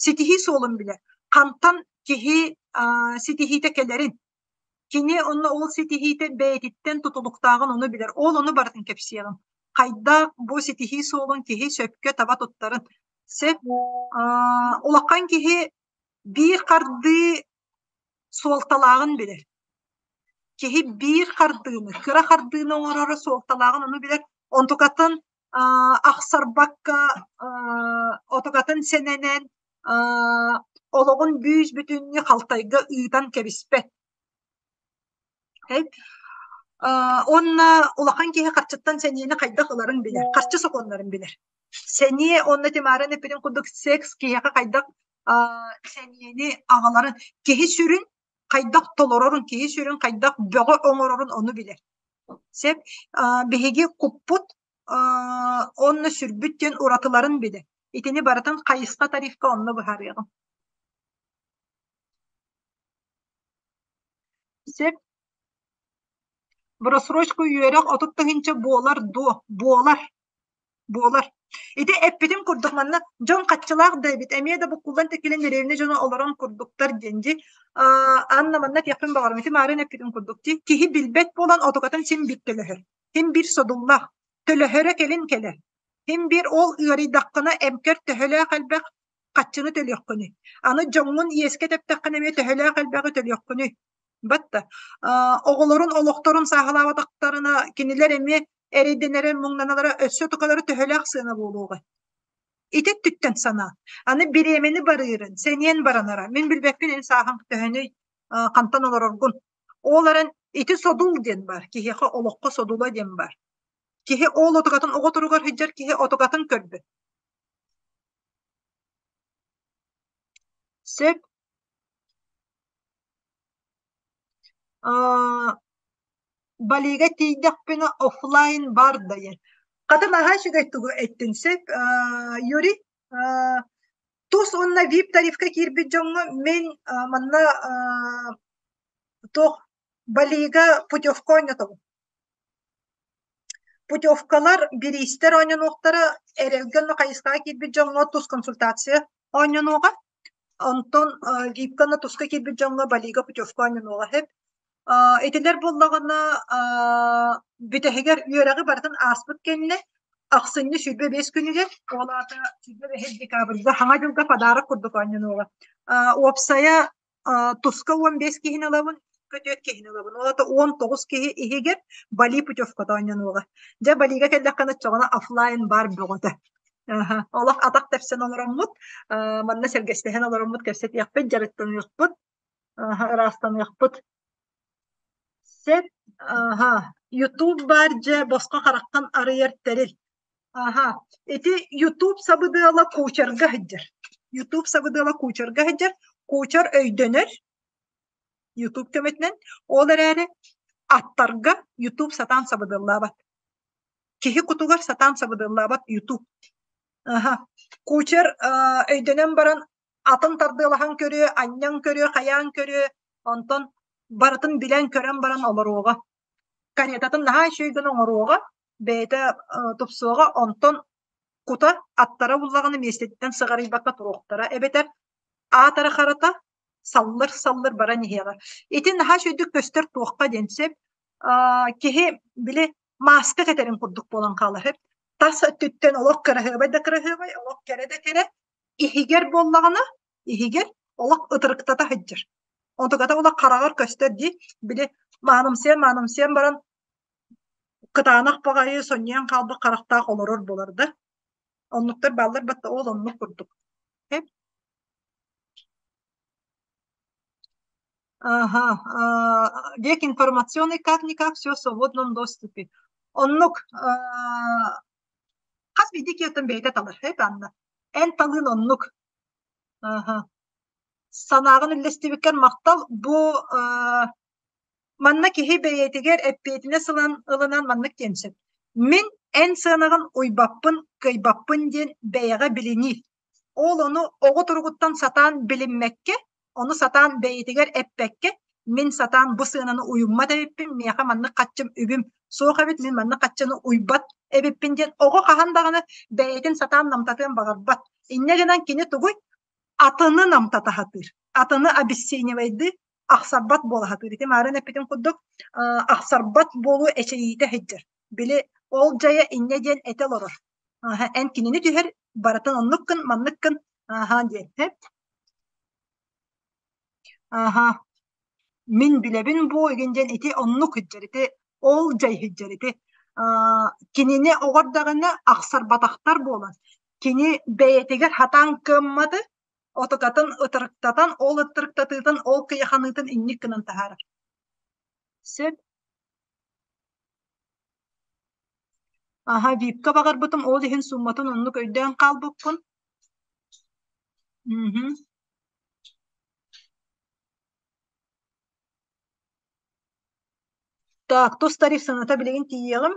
ситиһии суолун билэр. Хантан киһи ситиһиитэ кэлэрин, кини онно ол ситиһиитэ бэйэтиттэн тутулуктааҕын ону билэр. Ол ону барытын кэпсиэҕим. Хайдах бу ситиһии суолун киһи сөпкө таба туттарын. Сөп, улахан киһи биир хардыы суолталааҕын билэр. Киһи биир хардыыны, кыра хардыыны оҥороро суолталааҕын ону билэр. Онтукатын ахсарбакка отукатын сэнэнэн олоҕун бүүс-бүтүннүү халтайга ыытан кэбиспэт. Уонна улахан киһи харчыттан сэниэни хайдах ыларын билэр, харчы сокуоннарын билэр. Сэниэ уонна Тимарин эппитин курдук секс киһиэхэ хайдах сэниэни аҕаларын, киһи сүрүн хайдах толорорун, киһи сүрүн хайдах бөҕө оҥорорун ону билэр. Сөп. Биһиги куппут онно сүрбүт диэн уратыларын билэр. Итини барытын хайысха тарифка онно быһаарыаҕым. Сөп. Броссрочку үөрэх 30 тыһыынча буолар дуо? Буолар. Буолар. Ити эппитим курдук манна дьон хаччылаах да эбит, эмиэ да буккуллан тэкилэн дэриэбинэ дьоно олорон курдуктар диэн дии. Анна манна этиэхпин баҕарабын, ити маарыын эппитим курдук дии. Киһи билбэт буолан отукатын син биир төлөһөр. Син биир содуллаах. Төлөһөрө кэлин кэлэр. Син биир ол ыарыйдаххына эмкэр төһөлөөх элбэх хаччыны төлүөххүнүй. Аны дьоҥҥун иэскэ тэптэххинэ эмиэ төһөлөөх элбэҕи төлүөххүнүй. Батта. Оҕолорун олохторун сааһылаабатахтарына кинилэр эмиэ. Эрэйдэнэрэ, муҥнаналара өссө тукалара төһөлөөх сыана буолуоҕай? Ити өттүттэн санаа. Аны бириэмэни барыырын, сэниэн баранара. Мин билбэппин эн сааһыҥ төһөнүй, хантан олороргун. Ол эрэн ити содул диэн баар. Киһиэхэ олоххо содула диэн баар. Киһи ол отугатын оҕо туругар сылдьар киһи отугатын көрбөт. Сөп. Балига тиийдэхпинэ оффлайн баар да диэн. Хата наһаа үчүгэй тугу эттин сөп. Юрий, тус уонна VIP тарифка киирбит дьоҥҥо мин манна туох Балига путевка оонньотобун. Путевкалар, бириистэр оонньонуохтара, эрэлгэ онно хайысхаҕа киирбит дьоҥҥо тус консультация оонньонуоҕа. Онтон ВИП-ка онно туска киирбит дьоҥҥо Балига путевка оонньонуоҕа сөп. Итилэр буоллаҕына бүтэһигэр үөрэҕи барытын ааспыт кэннэ ахсынньы 25 күнүгэр, ол аата 25 декабрьга Хаҥа дьылга подарок курдук оонньонуоҕа. Уопсайа туска 15 киһини ылабын, көтүөт киһини ылабын. Ол аата 19 киһи иһигэр Бали путевката оонньонуоҕа. Дьэ, Балига кэллэххинэ оччоҕуна оффлайн бар бөҕөтө. Олох атах тэпсэн олороммут, манна сэргэстэһэн олороммут кэпсэтиэхпит, дьарыктаныахпыт, ыраастаныахпыт. Сет, Ютуб баар дьэ босхо хараххын арыйар тэрил. Аха, ити Ютуб сабыдыала куучарга сылдьар. Ютуб сабыдыала куучарга сылдьар. Куучар өйдөнөр Ютуб көмөтүнэн. Ол эрээри аттарга Ютуб сатаан сабыдыаллаабат. Киһи кутугар сатаан сабыдыаллаабат Ютуб. Аха. Куучар өйдөнөн баран атын тардыалаһан көрүө, анньан көрүө, хайаан көрүө, онтон барытын билэн-көрөн баран олоруоҕа. Каретатын наһаа үчүгэй гына оҥоруоҕа, бэйэтэ тупсуоҕа, онтон кута аттара буллаҕына миэстэтиттэн сыҕарыйбакка туруохтара эбэтэр аатара харата саллыр-саллыр баран иһиэҕэ. Ити наһаа үчүгэйдик көстөр туохха диэн сөп. Киһи били мааска кэтэрин курдук буолан хаалар. Тас өттүттэн олох кыраһыабай да кыраһыабай, олох кэрэ да кэрэ, иһигэр буоллаҕына, иһигэр олох ытырыктата сылдьар. Онтуката олох хараҕар көстөр дии, били маанымсыйан-маанымсыйан баран кытаанах баҕайы сонньуйан хаалбыт харахтаах олорор буолар да. Оннуктар бааллар батта ол оннук курдук. Ага, век информационный как-никак все в свободном доступе. Оннук хас биирдии киһиттэн бэйэтэ талар, Анна. Эн талыын оннук. Аха. Санааҕын үллэстибиккэр махтал. Бу манна киһи бэйэтигэр эппиэтинэс ылан ылынан маннык диэн сөп. Мин эн сыанаҕын уйбаппын, кыайбаппын диэн бэйэҕэ билинии. Ол ону оҕо туругуттан сатаан билиммэккэ, ону сатаан бэйэтигэр эппэккэ, мин сатаан бу сыананы уйуммат эбиппин, миэхэ маннык хаччым үбүм суох эбит, мин маннык хаччыны уйбат эбиппин диэн оҕо хаһан даҕаны бэйэтин сатаан намтатыан баҕарбат. Инньэ гынан кини тугуй? Атыны намтата сатыыр. Атыны обесценивайдыы ахсарбат буола сатыыр. Ити маарын эппитим курдук, ахсарбат буолуу эчэйиитэ сылдьар. Били ол дьайа инньэ диэн этэ олорор. Эн кинини түһэр, барытын оннуккун, манныккын, аха диэн. Аха, мин билэбин бу игин диэн ити оннук сылдьар, ити ол дьай сылдьар, ити кинини оҕордаҕына ахсарбатахтар буолан, кини бэйэтигэр хатаан кыамматы, отукатын ытырыктатан, ол ытырыктатыытын, ол кыйаханыытын инник гынан таһаарар. Сөп. Аһа, випка баҕарбытым, ол иһин суумматын оннук өйдөөн хаалбыппын. Мгм. Так, тус тариф сыаната билигин тиийиэҕим.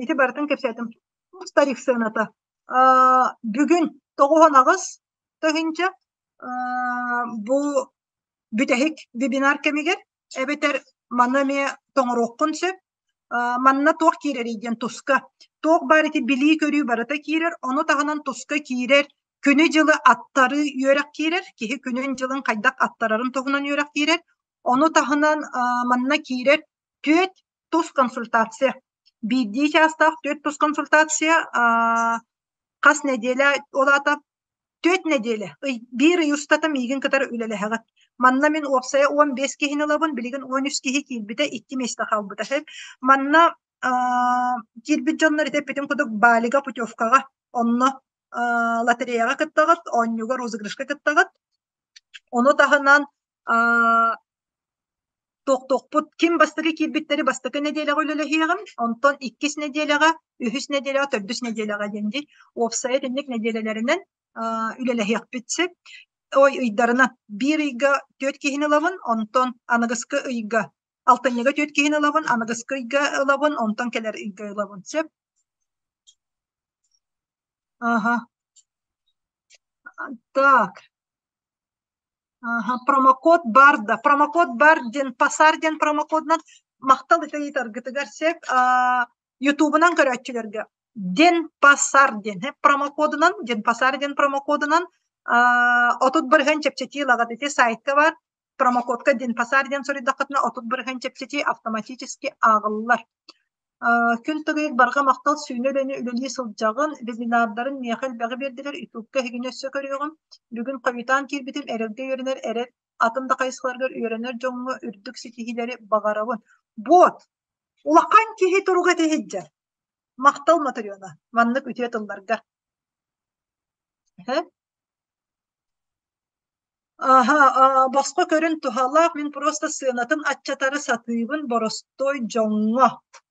Ити барытын кэпсээтим. Тус тариф сыаната. Бүгүн 98 тыһыынча бу бүтэһик вебинар кэмигэр эбэтэр маны эмиэ тоҥоруоххун сөп. Манна туох киирэрий диэн туска. Туох баар ити билии-көрүү барыта киирэр, ону таһынан туска киирэр күнү-дьылы аттарыы үөрэх киирэр, киһи күнүн-дьылын хайдах аттарарын туһунан үөрэх киирэр. Ону таһынан манна киирэр түөрт тус консультация. Биирдии чаастаах түөрт тус консультация хас нэдиэлэ ол аата түөрт нэдиэлэ ый биир ый устата миигин кытары үлэлэһэҕит. Манна мин уопсайа 15 киһини ылабын, билигин 13 киһи киирбитэ, икки миэстэ хаалбыта. Манна киирбит дьоннор ити эппитим курдук Балига путевкаҕа онно лотереяҕа кыттаҕыт, оонньууга розыгрышка кыттаҕыт. Ону таһынан туохтуохпут ким бастакы киирбиттэри бастакы нэдиэлэҕэ үлэлэһиэҕим, онтон иккис нэдиэлэҕэ, үһүс нэдиэлэҕэ, төрдүс нэдиэлэҕэ диэн дии. Уопсайа итинник нэдиэлэлэринэн үлэлэһиэхпит сөп. Ой, ыйдарынан биир ыйга түөрт киһини ылабын, онтон аныгыскы ыйга алтынньыга түөрт киһини ылабын, аныгыскы ыйга ылабын, онтон кэлэр ыйга ылабын сөп. Ага. Так. Ага, промокод бар да. Промокод бар диэн пасар диэн промокодунан махтал ити ыйытаргытыгар сөп. Ютубунан көрөөччүлэргэ Ден Пасар диэн промокодунан Ден Пасар диэн промокодунан 30% чэпчэтии ылаҕыт ити сайтка бар промокодка Ден Пасар диэн суруйдаххытына 30% чэпчэтии автоматически ааҕыллар. Күн тыгыйык барҕа махтал сүүнэ үлэни үлэлии сылдьаҕын, вебинардарын миэхэ элбэҕи биэрдилэр, ютубка эһигини өссө көрүөҕүм. Бүгүн хойутаан киирбитим эрэлгэ үөрэнэр эрэл атын да хайысхаларыгар үөрэнэр дьоҥҥо үрдүк ситиһиилэри баҕарабын. Вот! Улахан киһи туруга ити сылдьар. Махтал, Матрена, маннык үтүө тылларга. Аһа, босхо көрүн туһалаах, мин просто сыанатын аччатары сатыыбын боростуой дьоҥҥо.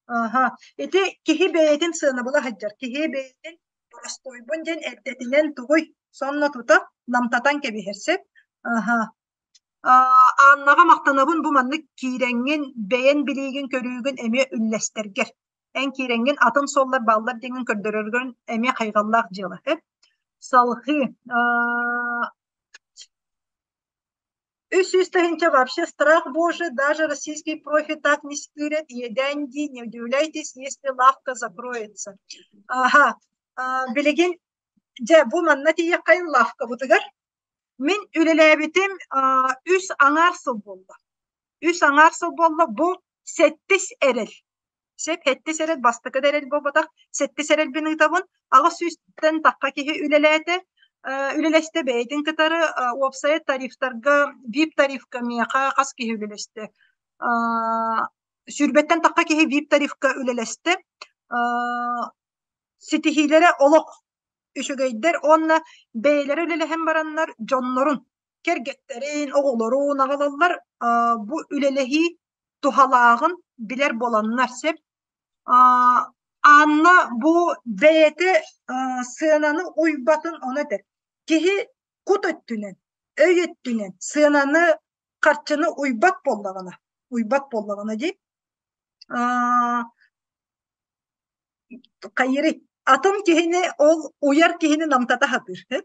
Аһа, ити киһи бэйэтин сыанабыла сылдьар. Киһи бэйэтин боростуойбун диэн эрдэтинэн тугуй сонно тута намтатан кэбиһэр сөп. Аһа. Аннаҕа махтанабын бу маннык киирэҥҥин бэйэн билиигин-көрүүгүн эмиэ үллэстэргэр. Эн киирэҥҥин атын суоллар бааллар диэҥҥин көрдөрөргүн эмиэ хайҕаллаах дьыала. Салҕыы 300 тыһыынча вообще страх божий, даже российский профи так не стырят, иэдээн дии, не удивляйтесь, если лавка закроется. Аха, билигин дьэ бу манна тиийиэххэйин лавкабытыгар Мин үлэлээбитим үс аҥаар сыл буолла. Үс аҥаар сыл буолла бу сэттис эрэл. Сөп сэттис эрэл бастакы да эрэл буолбатах сэттис эрэлбин ыытабын. 800-тэн тахха киһи үлэлээтэ. Үлэлэстэ бэйэтин кытары уопсайа тарифтарга VIP тарифка миэхэ хас киһи үлэлэстэ? Сүүрбэттэн тахха киһи VIP тарифка үлэлэстэ. Ситиһиилэрэ олох үчүгэйдэр уонна бэйэлэрэ үлэлэһэн бараннар дьоннорун, кэргэттэрин, оҕолорун аҕалаллар бу үлэлэһии туһалааҕын билэр буоланнар сөп. Анна бу бэйэтэ сыананы уйбатын ону этэр. Киһи кут өттүнэн, өй өттүнэн сыананы харчыны уйбат буоллаҕына, уйбат буоллаҕына дии хайырый атын киһини ол уйар киһини намтата сатыыр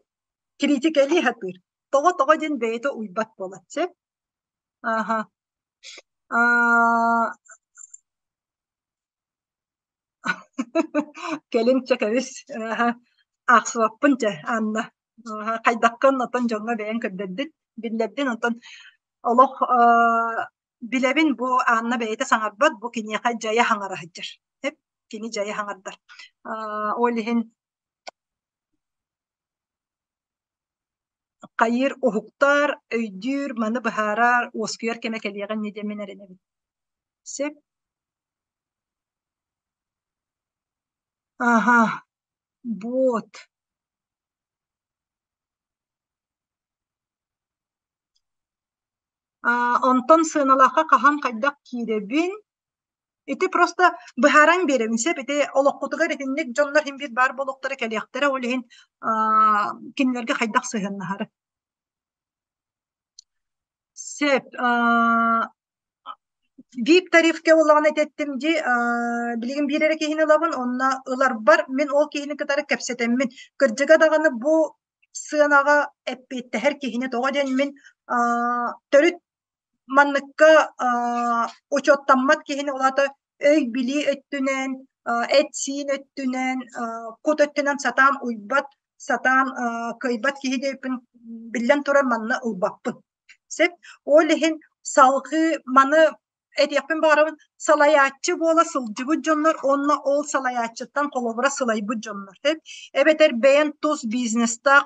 критикэлии сатыыр тоҕо тоҕо диэн бэйэтэ уйбат буолаччы аха кэлин чэ кэбис аахсыбаппын чэ Анна хайдаххын оттон дьоҥҥо бэйэҥ көрдөрдүн биллэрдин онтон олох Билэбин бу Анна бэйэтэ саҥарбат, бу киниэхэ дьайа хаҥара сылдьар. Кини дьайа хаҥардар. Ол иһин хайыыр уһуктар, өйдүүр, маны быһаарар, уоскуйар кэмэ кэлиэҕин инньэ диэн мин эрэнэбин. Сөп. Аха, вот. Онтон сыаналаахха хаһан хайдах киирэбин? Ити просто быһааран биэрэбин сөп. Ити олоххутугар итинник дьоннор иһин биир баар буолуохтара кэлиэхтэрэ, ол иһин кинилэргэ хайдах сыһыаннаһары. Сөп. VIP тарифка буоллаҕына этэттим дии, билигин биир эрэ киһини ылабын, онно ыларбар мин ол киһини кытары кэпсэтэммин, кырдьыга даҕаны бу сыанаҕа эппиэттэһэр киһини тоҕо диэн мин төрүт манныкка учуоттаммат киһини ол аата өй-билии өттүнэн, эт-сиин өттүнэн, кут өттүнэн сатаан уйбат, сатаан кыайбат киһи диэппин биллэн турар манна ылбаппын. Сөп. Ол иһин салгыы маны этиэхпин баҕарабын, салайааччы буола сылдьыбыт дьоннор уонна ол салайааччыттан холобура сылайбыт дьоннор эбэтэр бэйэн тус бизнестаах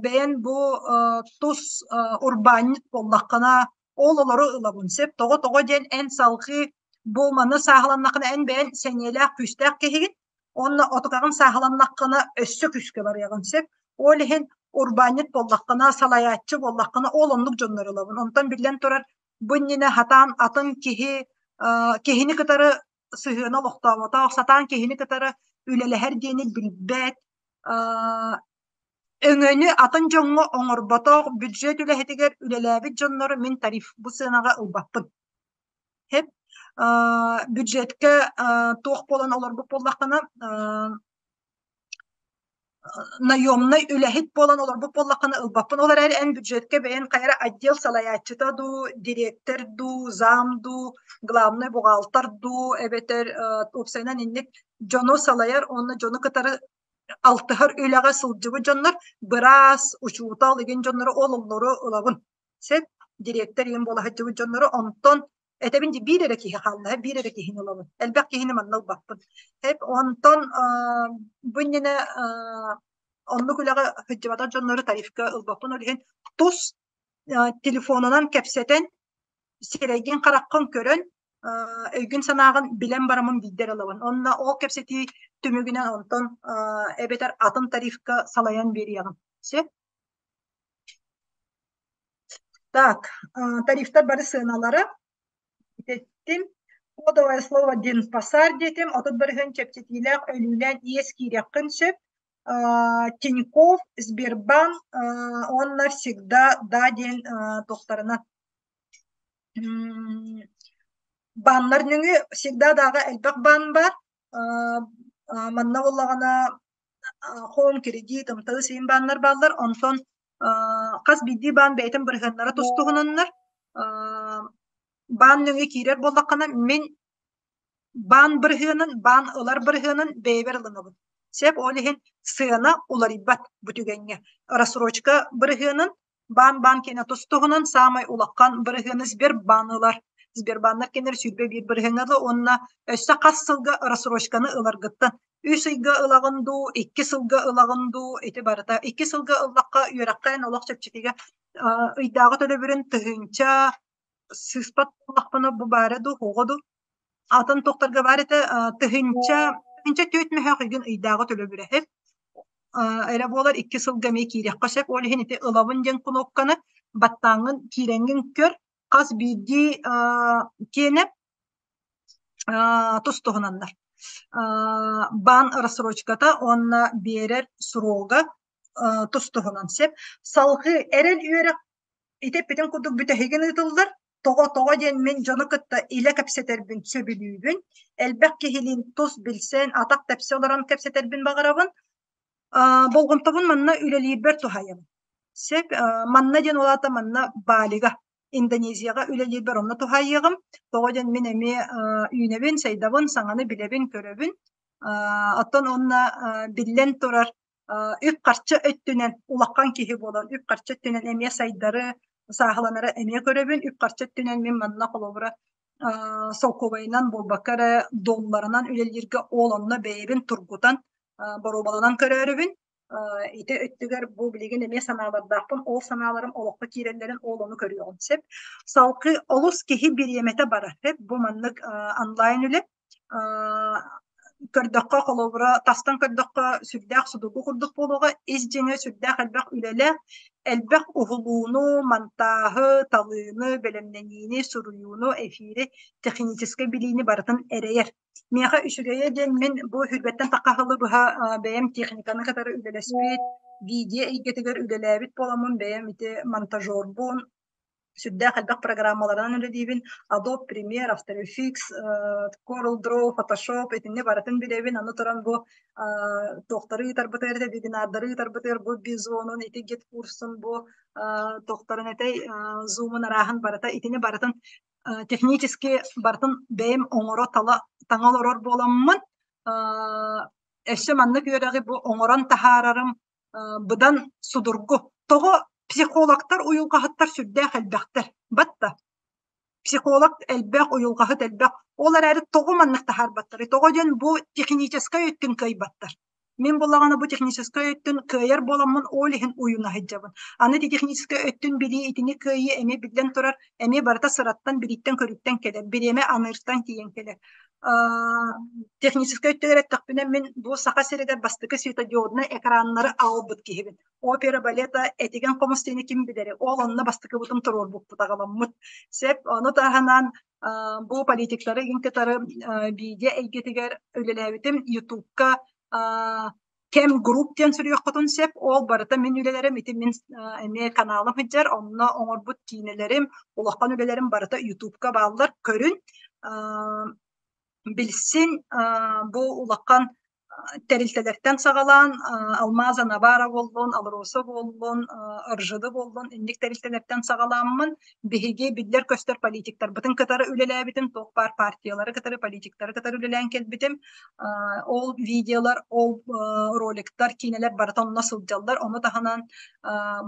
бэйэн бу тус урбаанньыт буоллаххына ол олору ылабын сөп тоҕо тоҕо диэн эн салгыы. Бу маны сааһыланнаххына эн бэйэн сэниэлээх, күүстээх киһигин. Уонна отукаҕын сааһыланнаххына өссө күүскэ барыаҕын сөп. Ол иһин урбаанньыт буоллаххына, салайааччы буоллаххына, ол оннук дьоннору ылабын. Онтон биллэн турар, бу иннинэ сатаан атын киһи киһини кытары сыһыана олохтооботох, сатаан киһини кытары үлэлэһэр диэни билбэт, өҥөнү атын дьоҥҥо оҥорботох бюджет үлэһитигэр үлэлээбит дьоннору мин тариф бу сыанаҕа ылбаппын. Хэп бюджеткэ туох буолан олорбут буоллаххына наемнай үлэһит буолан олорбут буоллаххына ылбаппын. Ол эрээри эн бюджеткэ бэйэн хайа отдел салайааччыта дуу, дириэктэр дуу, зам дуу, главный бухгалтер дуу эбэтэр уопсайынан инник дьону салайар уонна дьону кытары алтыһар үлэҕэ сылдьыбыт дьоннор быраас, учуутал игин дьоннору ол оллору ылабын. Сөп, дириэктэр игин буола сылдьыбыт дьоннору онтон этэбин дии биир эрэ киһи хаалла, биир эрэ киһини ылабын. Элбэх киһини манна ылбаппын. Сөп, онтон бу иннинэ оннук үлэҕэ сылдьыбатах дьоннору тарифка ылбаппын. Ол иһин тус телефонунан кэпсэтэн, сирэйгин-хараххын көрөн, өйгүн-санааҕын билэн бараммын биирдэ эрэ ылабын. Онно ол кэпсэтии түмүгүнэн онтон эбэтэр атын тарифка салайан биэриэҕим. Сөп? Так, тарифтар бары сыаналара ититтим. Кодовое слово Денпасар диэтим, 30% чэпчэтиилээх өлүүлээн иэс киириэххин сөп. Тинькофф, Сбербанк уонна всегда да диэн туохтарынан бааннар нөҥүө всегда даҕа элбэх баан баар. Манна буоллаҕына Home кредит, МТС иһин бааннар бааллар. Онтон хас биирдии баан бэйэтин бырыһыаннара тустуһунаннар. Баан нөҥүө киирэр буоллаххына, мин баан бырыһыанын, баан ылар бырыһыанын бэйэбэр ылынабын. Сөп, ол иһин сыана уларыйбат бу түгэҥҥэ. Рассрочка бырыһыанын Баан-баан киэнэ тус-туһунан саамай улахан бырыһыаны Сбербаан ылар. Сбербааннар кинилэр 21 бырыһыаҥҥа ыла уонна өссө хас сылга рассрочканы ыларгыттан үс ыйга ылаҕын дуу, икки сылга ылаҕын дуу, ити барыта. Икки сылга ыллахха үөрэххэ эн олох чэпчэтигэ ыйдааҕы төлөбүрүн тыһыынча сыыспат буоллахпына бу баара дуу, оҕо дуу атын туохтарга баар этэ тыһыынча тыһыынча түөрт мөһөөх игин ыйдааҕы төлөбүрэ эрэ буолар икки сылга эмиэ киириэххэ сөп. Ол иһин ити ылабын диэн кнопканы баттааҥҥын киирэҥҥин көр хас биирдии киэнэ тус-туһунаннар. Баан рассрочката уонна биэрэр срога тус-туһунан сөп. Салгыы эрэл үөрэх ити эппитим курдук бүтэһигин ыытыллар. Тоҕо тоҕо диэн мин дьону кытта илэ кэпсэтэрбин сөбүлүүбүн. Элбэх киһилиин тус билсэн, атах тэпсэ олорон кэпсэтэрбин баҕарабын. Болҕомтобун манна үлэлиирбэр туһайабын. Сөп, манна диэн ол аата манна Балига, Индонезияҕа үлэлиирбэр онно туһайыаҕым. Тоҕо диэн мин эмиэ үүнэбин, сайдабын, саҥаны билэбин, көрөбүн. Оттон уонна биллэн турар үп-харчы өттүнэн улахан киһи буолан үп-харчы өттүнэн эмиэ сайдары, сааһыланары эмиэ көрөбүн. Үп-харчы өттүнэн мин манна холобура солкуобайынан буолбакка эрэ долларынан үлэлииргэ ол онно бэйэбин тургутан боруобаланан көрөөрүбүн. Ити өттүгэр бу билигин эмиэ санаалардаахпын, ол санааларым олоххо киирэллэрин ол ону көрүөҕүм сөп. Салгыы олус киһи бириэмэтэ барар. Бу маннык онлайн үлэ көрдөххө, холобура, тастан көрдөххө сүрдээх судургу курдук буолуоҕа, ис дьиҥэ сүрдээх элбэх үлэлээх, элбэх уһулууну, монтааһы, талыыны, бэлэмнэниини, суруйууну, эфири, техническэй билиини барытын эрэйэр. Миэхэ үчүгэйэ диэн мин бу хүрбэттэн тахха сылы быһа бэйэм техниканы кытары үлэлэспит, видео эйгэтигэр үлэлээбит буоламмын бэйэм ити монтажербун, сүрдээх элбэх программаларынан үлэлиибин. Adobe Premiere, After Effects, CorelDRAW, Photoshop итинни барытын билэбин. Аны туран бу туохтары ыытарбытыгар этэ, вебинардары ыытарбытыгар бу Bizonун, ити Git курсун, бу туохтарын этэй, Zoom-ун арааһын барыта итини барытын технически барытын бэйэм оҥоро тала таҥа олорор буоламмын өссө маннык үөрэҕи бу оҥорон таһаарарым быдан судургу. Тоҕо психологтар, уйулҕаһыттар сүрдээх элбэхтэр. Батта. Психолог элбэх, уйулҕаһыт элбэх. Ол эрээри тоҕо маннык таһаарбаттарый? Тоҕо диэн бу техническэй өттүн кыайбаттар. Мин буоллаҕына бу техническэй өттүн кыайар буоламмын ол иһин уйуна сылдьабын. Аны ити техническэй өттүн билии итини кыайыы эмиэ биллэн турар, эмиэ барыта сыраттан, билииттэн-көрүүттэн кэлэр, бириэмэ аныыртан тиийэн кэлэр. Техническэй өттүгэр эттэхпинэ, мин бу Саха сиригэр бастакы светодиоднай экраннары аҕалбыт киһибин. Опера балета этигэн хомус диэни ким билэрий? Ол онно бастакыбытын туруорбуппут, аҕаламмыт. Сөп, ону таһынан бу политиктары игин кытары видео эйгэтигэр үлэлээбитим. Ютубка Кэм групп диэн суруйуоххутун сөп. Ол барыта мин үлэлэрим, ити мин эмиэ каналым сылдьар, онно оҥорбут киинэлэрим, улахан үлэлэрим барыта Ютубка бааллар. Көрүн, билсин, бу улахан тэрилтэлэртэн саҕалаан Алмаза Навара буоллун, Алроса буоллун, РЖД буоллун, инник тэрилтэлэртэн саҕалааммын биһиги биллэр-көстөр политиктарбытын кытары үлэлээбитим, туох баар партиялары кытары, политиктары кытары үлэлээн кэлбитим. Ол видеолар, ол роликтар, киинэлэр барыта онно сылдьаллар. Ону таһынан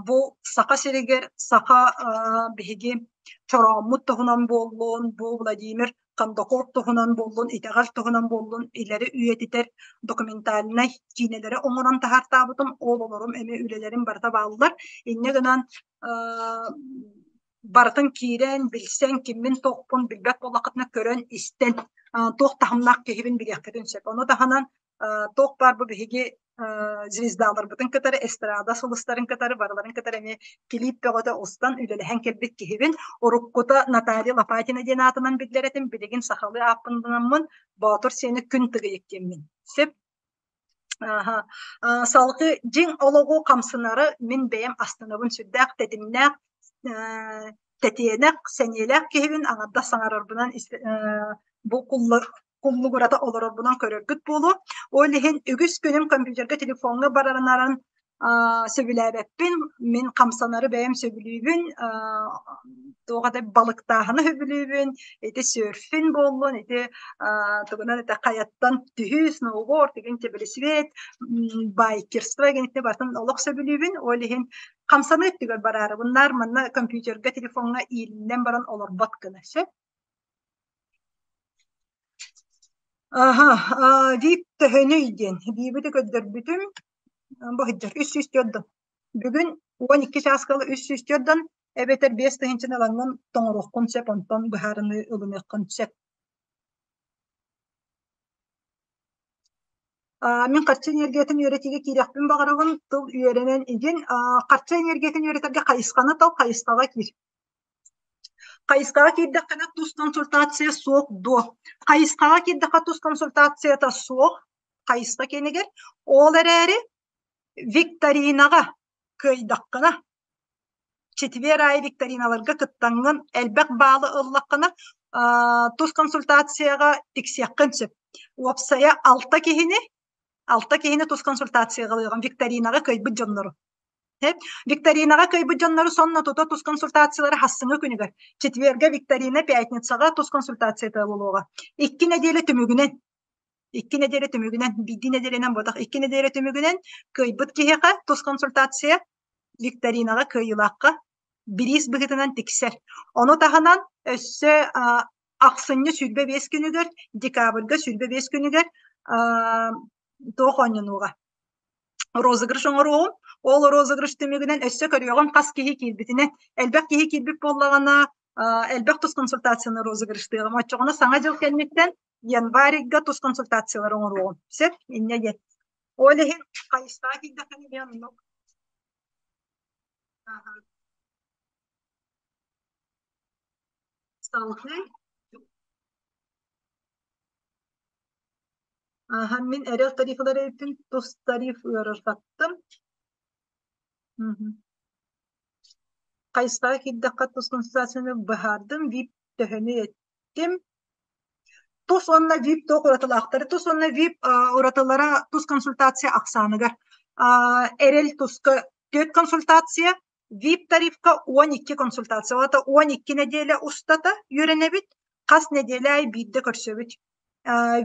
бу Саха сиригэр саха биһиги чорооммут туһунан буоллун, бу Владимир Кондаков туһунан буоллун, итэҕэл туһунан буоллун илэри үйэтитэр документальнай киинэлэри оҥорон таһаартаабытым. Ол олорум эмиэ үлэлэрим барыта бааллар. Инньэ гынан барытын киирэн, билсэн, киммин-туохпун билбэт буоллаххытына көрөн, истэн, туох таһымнаах киһибин билиэххитин сөп. Ону таһынан туох баар бу биһиги звездаларбытын кытары, эстрада сулустарын кытары, барыларын кытары эмиэ килиип бөҕөтө устан үлэлэһэн кэлбит киһибин. Уруккута Наталья Лопатина диэн аатынан биллэр этим, билигин сахалыы ааппынанаммын Боотур сиэнэ Күн Тыгыйык диэммин. Сөп. Аха. Салгыы дьиҥ олоҕу хамсынары мин бэйэм астынабын сүрдээх тэтимнээх, тэтиэнэх, сэниэлээх киһибин аҥардас саҥарарбынан бу куллугурата олорорбунан көрөргүт буолуо. Ол иһин үгүс күнүм компьютерга, телефоҥҥа баранаран сөбүлээбэппин. Мин хамсанары бэйэм сөбүлүүбүн, туох этэй балыктааһыны сөбүлүүбүн, ити серфинг буоллун, ити тугунан этэ хайаттан түһүү, сноуборд, игин велосипед, байкерство игин ити барытын олох сөбүлүүбүн. Ол иһин хамсаныы өттүгэр бараарыбын наар манна компьютерга, телефоҥҥа иилинэн баран олорбот гына сөп. Аха, вип төһөнүй диэн биибити көрдөрбүтүм бу сылдьар 304 Бүгүн 12 чааска 304 эбэтэр 5 тыһыынчаны ылаҥҥын тоҥоруоххун сөп, онтон быһаарыныы ылыныаххын сөп. Мин харчы энергиятын үөрэтиигэ киириэхпин баҕарабын, тыл үөрэнэн игин. Харчы энергиятын үөрэтэргэ хайысханы тал, хайысхаҕа киир. Хайысхаҕа киирдэххинэ тус консультация суох дуо? Хайысхаҕа киирдэххэ тус консультацията суох хайысха киэнигэр. Ол эрээри викторинаҕа кыайдаххына, четверг аайы викториналарга кыттаҥҥын элбэх баалы ыллаххына, тус консультацияҕа тиксиэххин сөп. Уопсайа 6 киһини тус консультацияҕа ылыаҕым викторинаҕа кыайбыт дьоннору. Викторинаҕа кыайбыт дьоннору сонно тута тус консультациялары хассыҥҥы күнүгэр, четвергэ викторина, пятницаҕа тус консультацията буолуоҕа. 2 нэдиэлэ түмүгүнэн, 2 нэдиэлэ түмүгүнэн, биирдии нэдиэлэнэн буолбатах, 2 нэдиэлэ түмүгүнэн кыайбыт киһиэхэ тус консультация викторинаҕа кыайыылаахха бириис быһыытынан тиксэр. Ону таһынан өссө ахсынньы 25 күнүгэр, декабрьга 25 күнүгэр туох оонньонуоҕа розыгрыш оҥоруоҕум. Ол розыгрыш түмүгүнэн өссө көрүөҕүм хас киһи киирбитинэн. Элбэх киһи киирбит буоллаҕына, элбэх тус консультацияны розыгрыштыаҕым. Оччоҕуна Саҥа дьыл кэнниттэн январьга тус консультациялары оҥоруоҕум. Сөп? Инньэ диэн. Ол иһин хайысхаҕа киирдэххинэ эмиэ оннук. Салгыы Аха, мин эрэл тарифлар эбиппин, тус тариф ыарырҕаттым. Хайысхаҕа киирдэххэ тус консультацияны быһаардым, VIP төһөнү эттим. Тус уонна VIP туох уратылаахтары? Тус уонна VIP уратылара тус консультация ахсааныгар. Эрэл туска 4 консультация, VIP тарифка 12 консультация. Ол аата 12 нэдиэлэ устата үөрэнэбит, хас нэдиэлэ аайы биирдэ көрсөбүт.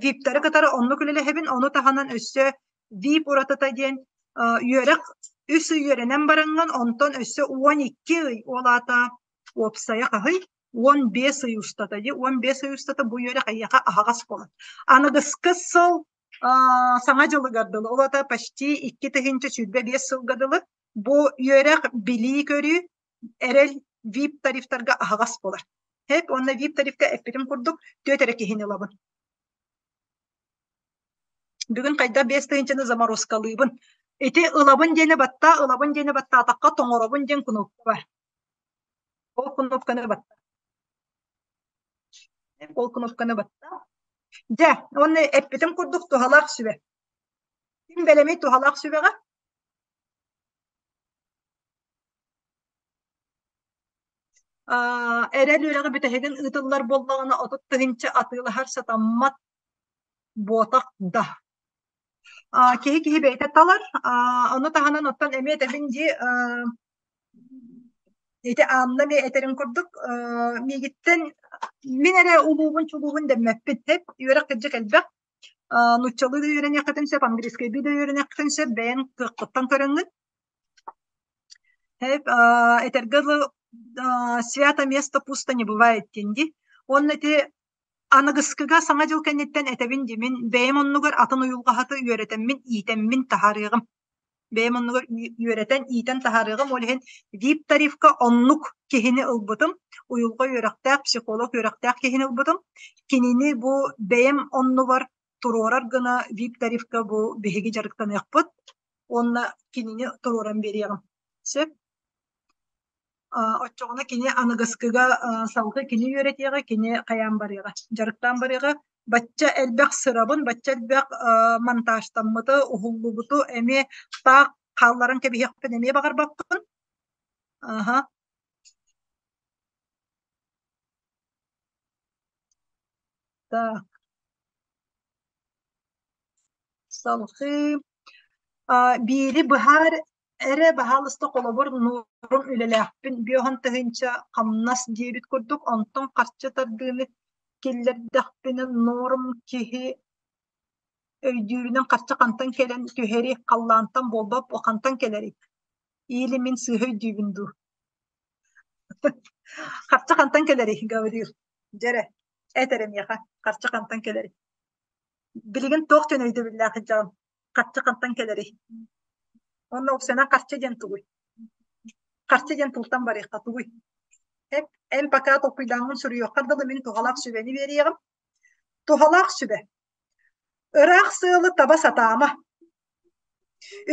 VIP-тары кытары оннук үлэлэһэбин, ону таһынан өссө VIP уратыта диэн үөрэх 3 ый үөрэнэн бараҥҥын, онтон өссө 12 ый, ол аата уопсайа хаһый? 15 ый устата дии, 15 ый устата бу үөрэх эйиэхэ аһаҕас буолар. Аныгыскы сыл Саҥа дьылыгар дылы, ол аата почти 2025 сылга дылы бу үөрэх билии-көрүү эрэл VIP тарифтарга аһаҕас буолар. Хэп уонна VIP тарифка эппитим курдук түөрт эрэ киһини ылабын. Бүгүн хайдах 5000-ны заморозкалыыбын. Ити ылабын диэни баттаа, ылабын диэни баттаатахха тоҥоробун диэн кнопка бар. Ол кнопканы баттаа. Ол кнопканы баттаа. Дьэ, уонна эппитим курдук туһалаах сүбэ. Ким бэлэмий туһалаах сүбэҕэ? Эрэл үөрэҕи бүтэһигин ыытыллар буоллаҕына 30 тыһыынча атыылаһар сатаммат буотах да. Киһи киһи бэйэтэ талар. Ону таһынан оттон эмиэ этэбин дии ити Анна эмиэ этэрин курдук миигиттэн мин эрэ улуубун чулуубун дэммэппин тэп үөрэх кырдьык элбэх нууччалыы да үөрэниэххитин сөп английскайдыы да үөрэниэххитин сөп бэйэҥ кыаххыттан көрөҥҥүн Эп этэргэ дылы свято место пусто не бывает диэн дии. Уонна ити аныгыскыга Саҥа дьыл кэнниттэн этэбин дии мин бэйэм оннугар атын уйулҕаһыты үөрэтэммин, иитэммин таһаарыаҕым. Бэйэм оннугар үөрэтэн, иитэн таһаарыаҕым. Ол иһин VIP тарифка оннук киһини ылбытым. Уйулҕа үөрэхтээх, психолог үөрэхтээх киһини ылбытым. Кинини бу бэйэм оннубар туруорар гына VIP тарифка бу биһиги дьарыктаныахпыт уонна кинини туруоран биэриэҕим. Сөп? Оччоҕуна кини аныгыскыга салгыы кини үөрэтиэҕэ, кини хайаан барыаҕа, дьарыктаан барыаҕа. Бачча элбэх сырабын, бачча элбэх монтажтаммыты, уһуллубуту эмиэ таах хаалларан кэбиһиэхпин эмиэ баҕарбаппын. Аха. Так. Салгыы биири быһаар эрэ баһаалыста холобур нуорум үлэлээхпин 50 тыһыынча хамнас диэбит курдук онтон харчы тардыыны киллэрдэхпинэ нуорум киһи өйдүүрүнэн харчы хантан кэлэн түһэрий халлаантан буолбат хантан кэлэрий или мин сыыһа өйдүүбүн дуу харчы хантан кэлэрий Гаврил дьэ эрэ эт эрэ миэхэ харчы хантан кэлэрий билигин туох диэн өйдөбүллээх сылдьаҕын харчы хантан кэлэрий уонна уопсайынан харчы диэн тугуй харчы диэн тылтан барыахха тугуй эп эн пока толкуйдааҥҥын суруйуоххар дылы мин туһалаах сүбэни биэриэҕим туһалаах сүбэ ыраах сыалы таба сатаама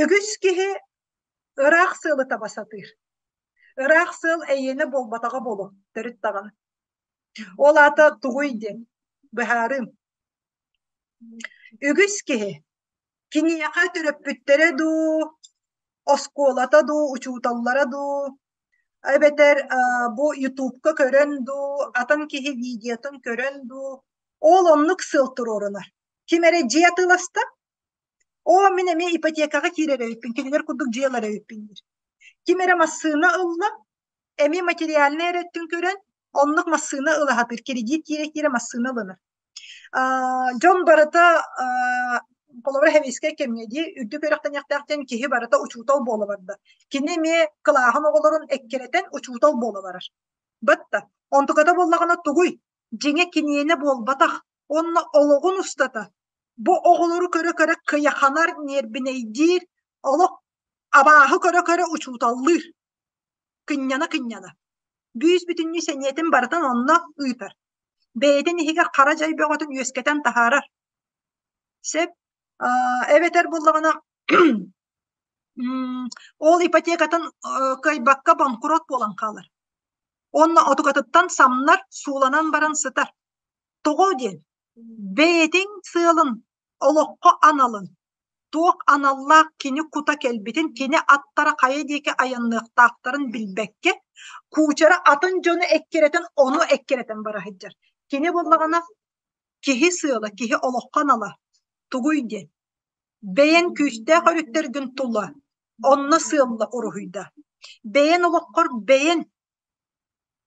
үгүс киһи ыраах сыалы таба сатыыр ыраах сыал эйиэнэ буолбатаҕа буолуо төрүт даҕаны ол аата тугуй диэн быһаарыым Үгүс киһи киниэхэ төрөппүттэрэ дуу, оскуолата дуу, учууталлара дуу, эбэтэр бу ютубка көрөн дуу, атын киһи видеотун көрөн дуу, ол оннук сыал туруорунар. Ким эрэ дьиэ атыыласта, оо, мин эмиэ ипотекаҕа киирэр эбиппин, кинилэр курдук дьиэ ылар эбиппин диир. Ким эрэ массыына ылла, эмиэ материальнай эрэ өттүн көрөн, оннук массыына ыла сатыыр, кредит киирэ-киирэ массыына ылынар. Дьон барыта холобура сэбиэскэй кэмҥэ дии үрдүк үөрэхтэниэхтээх диэн киһи барыта учуутал буола барда. Кини эмиэ кылааһын оҕолорун эккирэтэн учуутал буола барар. Батта. Онтуката буоллаҕына тугуй? Дьиҥэ киниэнэ буолбатах. Уонна олоҕун устата бу оҕолору көрө-көрө кыйаханар, ньиэрбинэйдиир, олох абааһы көрө-көрө учууталлыыр. Кынньана-кынньана. Бүүс-бүтүннүү сэниэтин барытын онно ыытар. Бэйэтин иһигэр хара дьай бөҕөтүн үөскэтэн таһаарар. Сөп. Эбэтэр буоллаҕына ол ипотекатын кыайбакка банкрот буолан хаалар. Уонна отукатыттан самнар, сууланан баран сытар. Тоҕо диэн бэйэтин сыалын олоххо аналын, туох аналлаах кини кута кэлбитин, кини аттара хайа диэки айанныахтаахтарын билбэккэ, куучара атын дьону эккирэтэн, ону эккирэтэн бара сылдьар. Кини буоллаҕына киһи сыала, киһи олоххо анала тугуй диэн бэйэҥ күүстээх өрүттэргин тула онно сыалла уруһуйда. Бэйэн олоххор бэйэн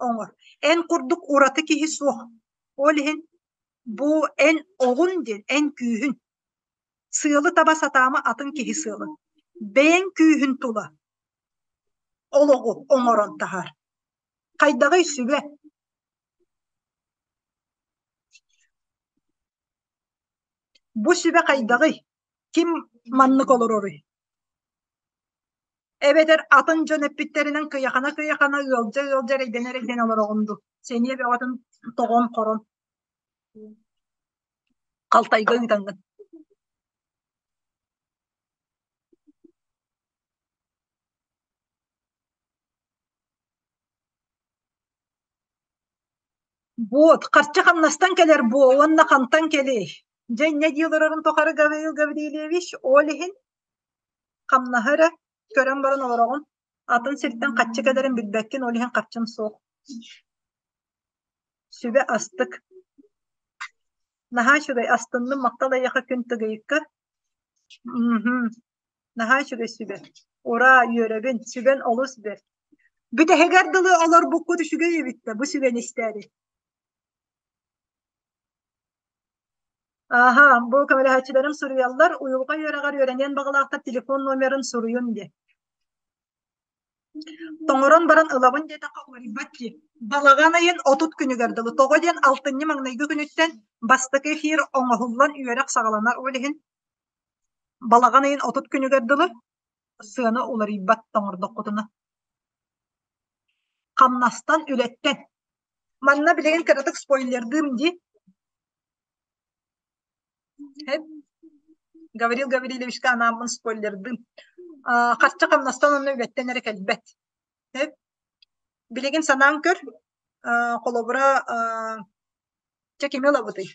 оҥор. Эн курдук ураты киһи суох. Ол иһин бу эн оҕун диэн эн күүһүн. Сыалы таба сатаама атын киһи сыалын. Бэйэҥ күүһүн тула олоҕу оҥорон таһаар. Хайдаҕый сүбэ? Бу сүбэ хайдаҕый? Ким маннык олороруй? Эбэтэр атын дьон эппиттэринэн кыйахана-кыйахана ыалдьа-ыалдьа эрэйдэнэ-эрэйдэнэ олороҕун дуу? Сэниэ бөҕөтүн тоҕон-хорон халтайга ыытаҥҥын. Вот, харчы хамнастан кэлэр буо уонна хантан кэлиэй? Дьэ инньэ дии олорорун тухары Гаврил Гаврильевич ол иһин хамнаһа эрэ көрөн баран олороҕун, атын сиртэн харчы кэлэрин билбэккин, ол иһин харчым суох. Сүбэ астык. Наһаа үчүгэй, астынным, махтал эйиэхэ күн тыгыйыкка. Мм Наһаа үчүгэй сүбэ. Ураа, үөрэбин, сүбэн олус бэрт. Бүтэһигэр дылы олорбуккут үчүгэй эбит да, бу сүбэни истээри. Аһа, бу көмөлөһөөччүлэрим суруйаллар, уйулҕа үөрэҕэр үөрэниэн баҕалаахтар телефон номерын суруйун диэн. Тоҥорон баран ылабын диэтэххэ уларыйбат дии. Балаҕан ыйын 30 күнүгэр дылы. Тоҕо диэн алтынньы маҥнайгы күнүттэн бастакы эфир оҥоһуллан үөрэх саҕаланар. Ол иһин балаҕан ыйын 30 күнүгэр дылы сыана уларыйбат тоҥордоххутуна. Хамнастан, үлэттэн. Манна билигин кыратык спойлердыым дии. Гаврил Гаврильевичка анааммын спойлердыым. Харчы хамнастан уонна үлэттэн эрэ кэлбэт. Билигин санаан көр, холобура, чэ кими ылабытый?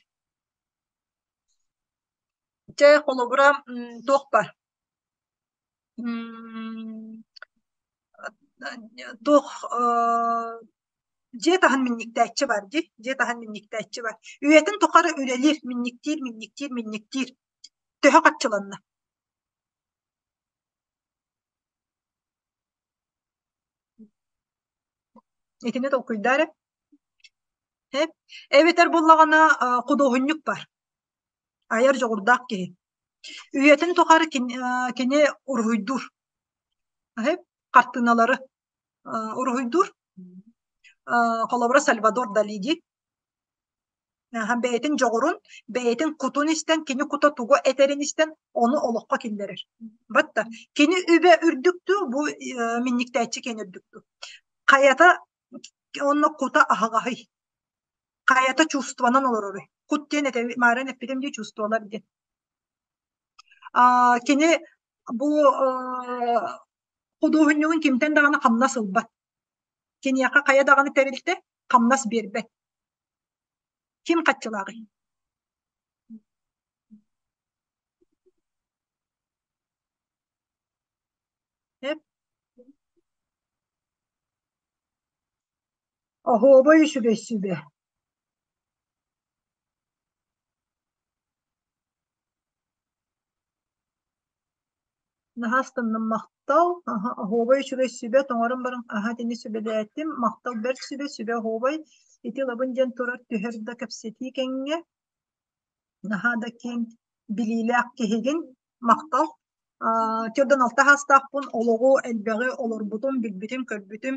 Чэ, холобура, туох баар? Туох дьиэ таһын минньиктээччи бар дии, дьиэ таһын минньиктээччи бар. Үйэтин тухары үлэлиир, минньиктиир, минньиктиир, минньиктиир. Төһө харчыланна? Итини толкуйдаа эрэ. Эбэтэр буоллаҕына худуоһунньук бар. Айар дьоҕурдаах киһи. Үйэтин тухары кини уруһуйдуур. Хартыыналары уруһуйдуур. Холобура Сальвадор Дали дии. Бэйэтин дьоҕурун, бэйэтин кутун истэн, кини кута тугу этэрин истэн, ону олоххо киллэрэр. Батта кини үбэ үрдүк дуу, бу минниктээччи киэн үрдүк дуу. Хайата онно кута аһаҕаһый. Хайата чувствонан олороруй. Кут диэн этэ мааран эппитим дии чувстволар диэн. Кини бу худуоһунньугун кимтэн даҕаны хамнас ылбат. Киниэхэ хайа даҕаны тэрилтэ хамнас биэрбэт. Ким хаччылааҕый? Оһуобай үчүгэй сүбэ. Наһаа астынным махтал. Аһа, оһуобай үчүгэй сүбэ, тоҥорон баран аһа итини сүбэлээтим. Махтал бэрт сүбэ, сүбэ оһуобай. Ити ылабын диэн турар түһэр да кэпсэтии кэҥҥэ. Наһаа да киэҥ билиилээх киһигин. Махтал. Төрдөн алта саастаахпын, олоҕу элбэҕи олорбутум, билбитим, көрбүтүм.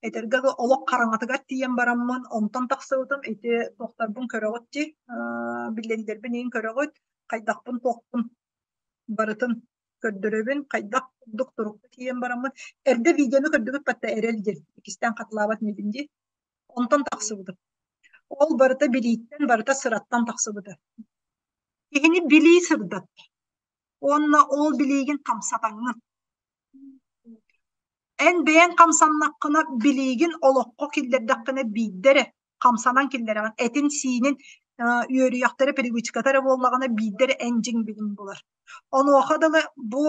Этэргэ дылы олох хараҥатыгар тиийэн бараммын, онтон тахсыбытым. Ити туохтарбын көрөҕүт дии, биллэрдэрбин иһин көрөҕүт, хайдахпын туохпун барытын көрдөрөбүн, хайдах курдук турукка тиийэн бараммын. Эрдэ видеону көрдүгүт батта эрэл диэн, иккистээн хатылаабат инибин дии. Онтон тахсыбытым. Ол барыта билииттэн, барыта сыраттан тахсыбыта. Киһини билии сырдатта. Уонна ол билиигин хамсатаҥҥын. Эн бэйэҥ хамсаннаххына, билиигин олоххо киллэрдэххинэ биирдэ эрэ хамсанан киллэрэҕин. Этин-сиинин үөрүйэхтэрэ, привычката эрэ буоллаҕына биирдэ эрэ эн дьиҥ билим булар. Онуоха дылы бу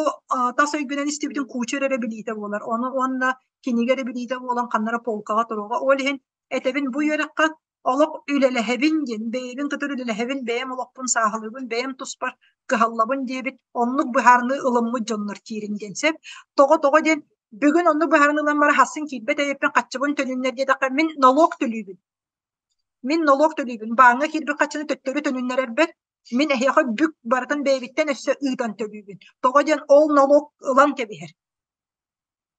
тас өйгүнэн истибитин кучер эрэ билиитэ буолар. Ону уонна кинигэ эрэ билиитэ буолан ханна эрэ полкаҕа туруоҕа. Ол иһин этэбин бу үөрэххэ олох үлэлэһэбин диэн, бэйэбин кытары үлэлэһэбин, бэйэм олохпун сааһылыыбын, бэйэм туспар кыһаллабын диэбит оннук быһаарыныы ылыммыт дьоннор киирин диэн сөп. Тоҕо-тоҕо диэн бүгүн оннук быһаарыныы ылан баран хассын киирбэт эбиппин хаччыбын төнүннэр диэтэххэ мин нолуок төлүүбүн. Мин нолуок төлүүбүн. Бааҥҥа киирбит хаччыны төттөрү төнүннэрэрбэр мин эһиэхэ бүк барытын бэйэбиттэн өссө ыытан төлүүбүн. Тоҕо диэн ол нолуок ылан кэбиһэр.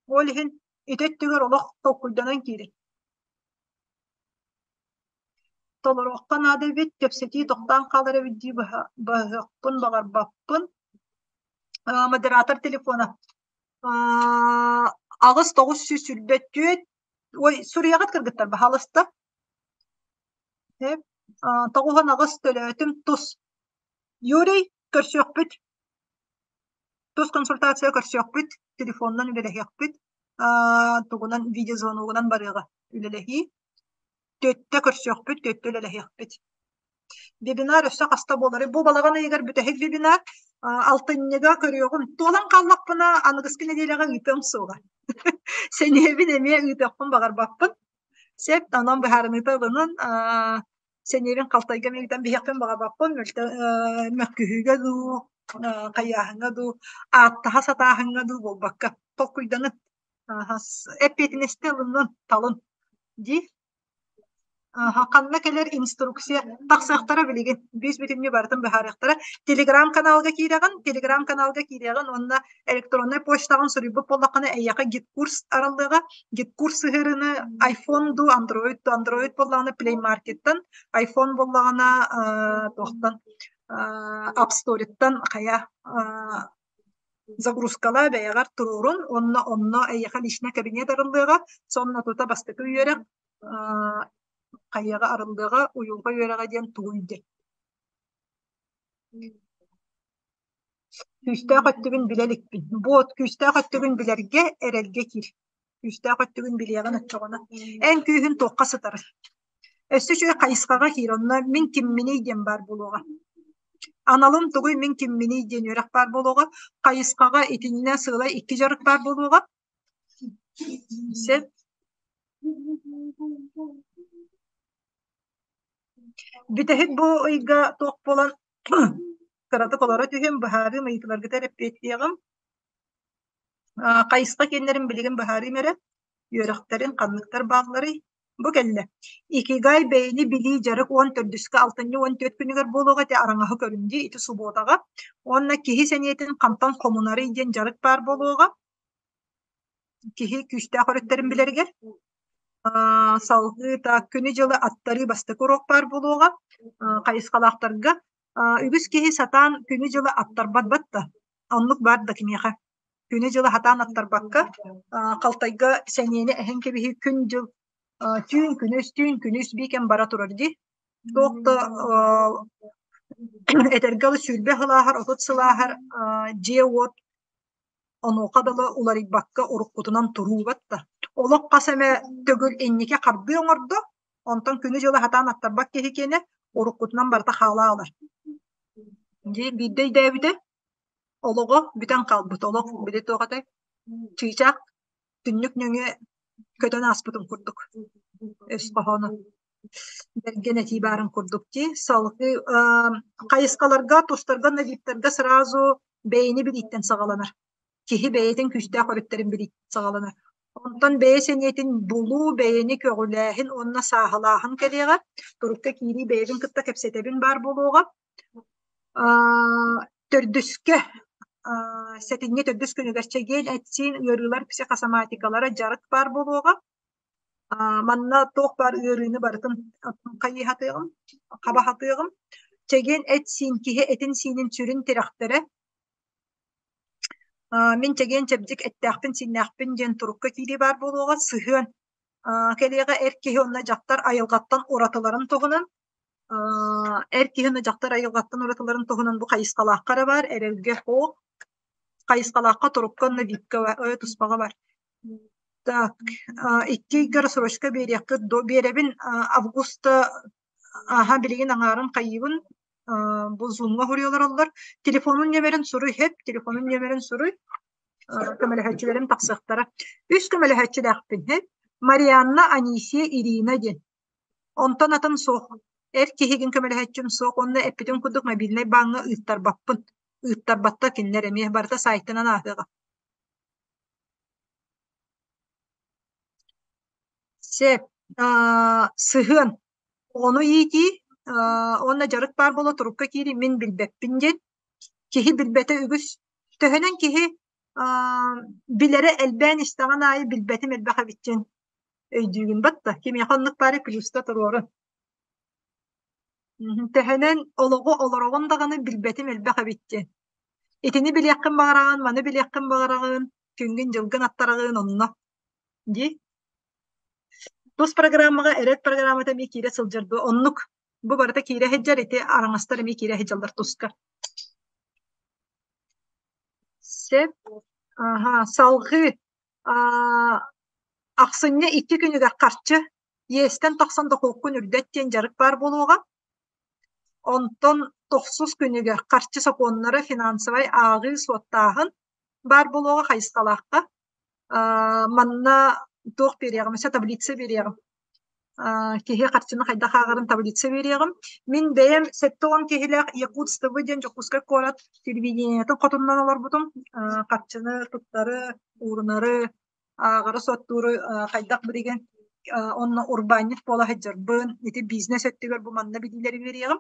Ол иһин ити өттүгэр олох толкуйданан киирин. Толоруохха наада эбит, кэпсэтии тохтоон хаалар эбит дии быһыахпын баҕарбаппын. Модератор телефона 8 924, ой, суруйаҕыт кыргыттар, баһаалыста. 98 төлөөтүм тус. Юрий, көрсүөхпүт. Тус консультация көрсүөхпүт, телефонунан үлэлэһиэхпит, тугунан видеозвоногунан барыаҕа үлэлэһии. Түөттэ көрсүөхпүт, түөттэ үлэлэһиэхпит. Вебинар өссө хаста буоларый? Бу балаҕан ыйыгар бүтэһик вебинар. Алтынньыга көрүөҕүм. Туолан хааллахпына, аныгыскы нэдиэлэҕэ ыытыам суоҕа. Сэниэбин эмиэ ыытыахпын баҕарбаппын. Сөп, онон быһаарыныыта ылынан, сэниэбин халтайга ыытан биһиэхпин баҕарбаппын. Мөккүһүүгэ дуу, хайааһыҥҥа дуу, ааттаһа сатааһыҥҥа дуу буолбакка, толкуйданын, эппиэтинэстэ ылыннын, талын дии. Ханна кэлэр инструкция тахсыахтара билигин бүүс бүтүннүү барытын быһаарыахтара. Телеграм-каналга киирэҕин, телеграм-каналга киирэҕин уонна электроннай почтаҕын суруйбут буоллаххына эйиэхэ гид-курс арыллыаҕа. Гид-курс сыһыарыыны iPhone дуу, Android дуу, Android буоллаҕына Play Market-тан, iPhone буоллаҕына туохтан App Store-ттан хайа загрузкалаа бэйэҕэр туруорун уонна онно эйиэхэ личнэй кабинет арыллыаҕа, сонно тута бастакы үөрэх хайыаҕа арыллыаҕа, уйулҕа үөрэҕэ диэн тугуй диэн. Күүстээх өттүгүн билэ иликпин. Буот күүстээх өттүгүн билэргэ эрэлгэ киир. Күүстээх өттүгүн билиэҕин оччоҕуна. Эн күүһүн туохха сытарый? Өссө үчүгэй хайысхаҕа киир, онно мин кимминий диэн баар буолуоҕа. Аналым тугуй, мин кимминий диэн үөрэх баар буолуоҕа. Хайысхаҕа итиннэ сыалай икки дьарык баар буолуоҕа. Сөп. Бүтэһик бу ыйга туох буолан кыратык олоро түһүм, быһаарыым, ыйытыыларгытыгар эппиэттиэҕим. Хайысха киэннэрин билигин быһаарыым эрэ. Үөрэхтэрин ханныктар баалларый? Бу кэллэ. Икигай бэйэни билии дьарык 14-үскэ алтынньы 14 күнүгэр буолуоҕа ити араҥаһы көрүн дии ити субуотаҕа. Уонна киһи сэниэтин хантан хомунарый диэн дьарык баар буолуоҕа. Киһи күүстээх өрүттэрин билэригэр. Салгыы так күнү-дьылы аттарыы бастакы уруок баар буолуоҕа. Хайысхалаахтарга. Үгүс киһи сатаан күнү-дьылы аттарбат батта. Оннук баар да киниэхэ. Күнү-дьылы сатаан аттарбакка, халтайга сэниэни эһэн кэбиһии күн-дьыл түүн күнүс, түүн күнүс биикэн бара турар дии. Туох да этэргэ дылы 20 сыл ааһар, 30 сыл ааһар дьиэ-уот онуоха дылы уларыйбакка уруккутунан туруубат да. Олох хас эмэ төгүл инники хардыы оҥордо, онтон күнү-дьылы сатаан аттарбат киһи киэнэ уруккутунан барыта хаала аалар. Дии биирдэ өйдөөбүтэ, олоҕо бүтэн хаалбыт. Олох били туох этэй чыычаах түннүк нөҥүө көтөн ааспытын курдук өс хоһооно бэргэн этии баарын курдук дии. Салгыы хайысхаларга, тустарга, навиктарга сразу бэйэни билииттэн саҕаланар. Киһи бэйэтин күүстээх өрүттэрин билииттэн саҕаланар. Онтон бэйэ сэниэтин булуу, бэйэни көҕүлээһин уонна сааһылааһын кэлиэҕэ. Турукка киирии бэйэбин кытта кэпсэтэбин баар буолуоҕа. Төрдүскэ сэтинньи төрдүс күнүгэр чэгиэн эт-сиин ыарыылар психосоматикалара дьарык баар буолуоҕа. Манна туох баар ыарыыны барытын хайыһатыаҕым, хабаһатыаҕым. Чэгиэн эт-сиин киһи этин-сиинин сүрүн тирэхтэрэ. Мин чэгиэн-чэбдик эттээхпин-сииннээхпин диэн турукка киирии баар буолуоҕа. Сыһыан кэлиэҕэ эр киһи уонна дьахтар айылҕаттан уратыларын туһунан эр киһи уонна дьахтар айылҕаттан уратыларын туһунан бу хайысхалаахха эрэ баар, эрэлгэ суох. Хайысхалаахха турукка уонна випка туспаҕа бар. Так, икки ыйга рассрочка биэриэххит дуо? Биэрэбин августа аха билигин аҥаарын хайыыбын бу зумҥа суруйа олороллор. Телефонун нүөмэрин суруй хэп, телефонун нүөмэрин суруй. Көмөлөһөөччүлэрим тахсыахтара. Үс көмөлөһөөччүлээхпин хэп. Марианна, Анисия, Ирина диэн. Онтон атын суох. Эр киһигин көмөлөһөөччүм суох уонна эппитим курдук мобильнай бааҥҥа ыыттарбаппын. Ыыттарбаттар кинилэр эмиэ барыта сайтынан ааһыаҕа. Сөп. Сыһыан. Оҕону иитии уонна дьарык баар буола турукка киирии мин билбэппин диэн. Киһи билбэтэ үгүс. Төһөнөн киһи билэрэ элбээн истэҕин аайы билбэтим элбэх эбит диэн өйдүүгүн батта. Кимиэхэ оннук баары плюска туруорун. Төһөнөн олоҕу олороҕун даҕаны билбэтим элбэх эбит диэн. Итини билиэххин баҕараҕын, маны билиэххин баҕараҕын, күҥҥүн-дьылгын аттараҕын онно. Дии. Тус программаҕа эрэт программата эмиэ киирэ сылдьар дуо? Оннук. Бу барыта киирэ сылдьар, ити араҥастар эмиэ киирэ сылдьаллар туска. Сөп. Аһа, салҕыы ахсынньы 2 күнүгэр харчы иэстэн тахсан дохуоккун үрдэт диэн дьарык баар буолуоҕа. Онтон тохсус күнүгэр харчы сокуоннара финансовай ааҕыы-суоттааһын баар буолуоҕа хайысхалаахха. Манна туох биэриэҕим, өссө таблица биэриэҕим. Киһи харчыны хайдах ааҕарын таблица биэриэҕим. Мин бэйэм 70 киһилээх Якутск-ТВ диэн Дьокуускай куорат телевидениетын хотуннан олорбутум. Харчыны туттары, уурунары, ааҕары-суоттууру хайдах билигин онно урбаанньыт буола сылдьарбын, ити бизнес өттүгэр бу манна билиилэри биэриэҕим.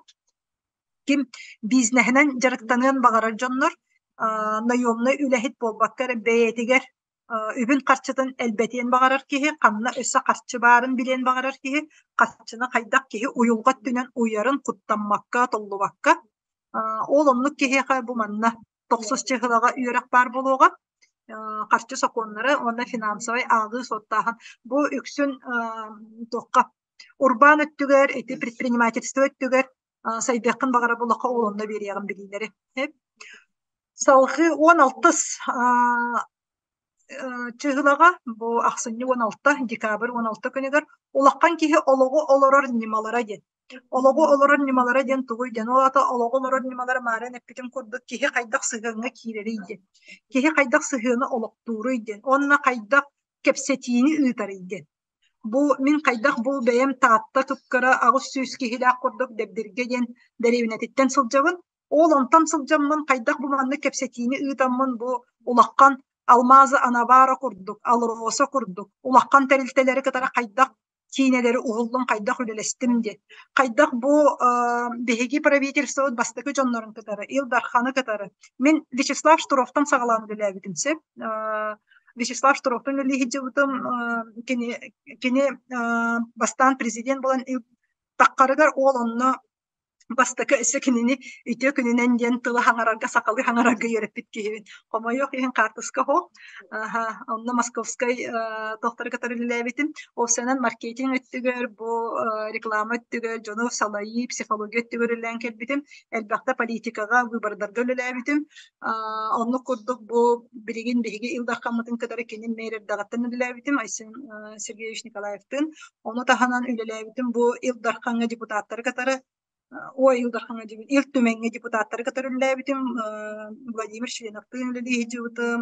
Ким бизнеһинэн дьарыктаныан баҕарар дьоннор наемнай үлэһит буолбакка эрэ бэйэтигэр үбүн-харчытын элбэтиэн баҕарар киһи, ханна өссө харчы баарын билиэн баҕарар киһи, харчыны хайдах киһи уйулҕа өттүнэн уйарын куттаммакка, толлубакка, ол оннук киһиэхэ бу манна тохсус чыһылаҕа үөрэх баар буолуоҕа. Харчы сокуоннара уонна финансовай ааҕыы-суоттааһын. Бу үксүн туохха урбаан өттүгэр, ити предпринимательство өттүгэр сайдыаххын баҕарар буоллахха ол онно биэриэҕим билиилэри. Салгыы 16 чыһылаҕа бу ахсынньы 16, декабрь 16 күнүгэр улахан киһи олоҕу олорор ньымалара диэн. Олоҕу олорор ньымалара диэн тугуй диэн, ол аата олоҕу олорор ньымалара маарыын эппитим курдук киһи хайдах сыһыаҥҥа киирэрий диэн, киһи хайдах сыһыаны олохтууруй диэн, уонна хайдах кэпсэтиини ыытарый диэн. Бу мин хайдах бу бэйэм Таатта кып-кыра 800 киһилээх курдук Дэбдиргэ диэн дэриэбинэтиттэн сылдьабын. Ол онтон сылдьаммын хайдах бу маннык кэпсэтиини ыытаммын бу улахан Алмазы Анабара курдук, Алроса курдук улахан тэрилтэлэри кытары хайдах киинэлэри уһуллум, хайдах үлэлэстим диэн. Хайдах бу биһиги правительствобыт бастакы дьоннорун кытары, Ил Дарханы кытары. Мин Вячеслав Штыровтан саҕалаан үлэлээбитим сөп. Вячеслав Штыровтан үлэлии сылдьыбытым. Кини, кини бастаан президент буолан таххарыгар ол онно Бастакы өссө кинини үтүө күнүнэн диэн тылы хаҥарарга, сахалыы хаҥарарга үөрэппит киһибин. Хомойуох иһин хаартыска оһох. Аха, онно московскай тохтору кытары үлэлээбитим. Уопсайынан маркетинг өттүгэр, бу реклама өттүгэр, дьону салайыы, психология өттүгэр үлэлээн кэлбитим. Элбэхтэ политикаҕа, выбордарга үлэлээбитим. Оннук курдук бу билигин биһиги Ил Дархаммытын кытары кини мэр эрдэҕиттэн үлэлээбитим Айсен Сергеевич Николаевтыын. Ону таһынан үлэлээбитим бу Ил Дархаҥҥа депутаттары кытары ой Ил Дархаҥҥа диэбин Ил Түмэҥҥэ депутаттары кытары үлэлээбитим Владимир Членовтыын үлэлии сылдьыбытым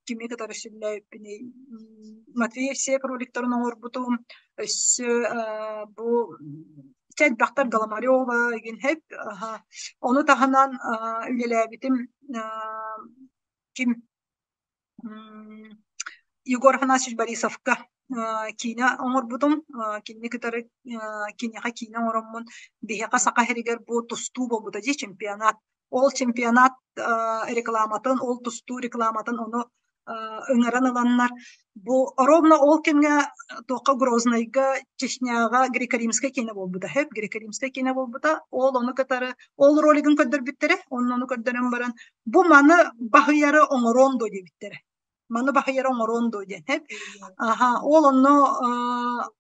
кими кытары үлэлээбиппиний Матвей Евсеев роликтарын оҥорбутум өссө бу чэ элбэхтэр Голомарева игин хэп ону таһынан үлэлээбитим ким Егор Афанасьевич Борисовка киинэ оҥорбутум. Кинини кытары киниэхэ киинэ оҥороммун биһиэхэ Саха сиригэр бу тустуу буолбута дии чемпионат. Ол чемпионат рекламатын, ол тустуу рекламатын ону ыҥыран ыланнар бу ровно ол кэмҥэ туохха Грознайга, Чечняҕа греко-римскай киинэ буолбута сөп греко-римскай киинэ буолбута. Ол ону кытары ол ролигын көрдөрбүттэрэ. Онно ону көрдөрөн баран бу маны баһыйары оҥоруон дуо диэбиттэрэ. Маны баһыйары оҥоруон дуо диэн. Аха, ол онно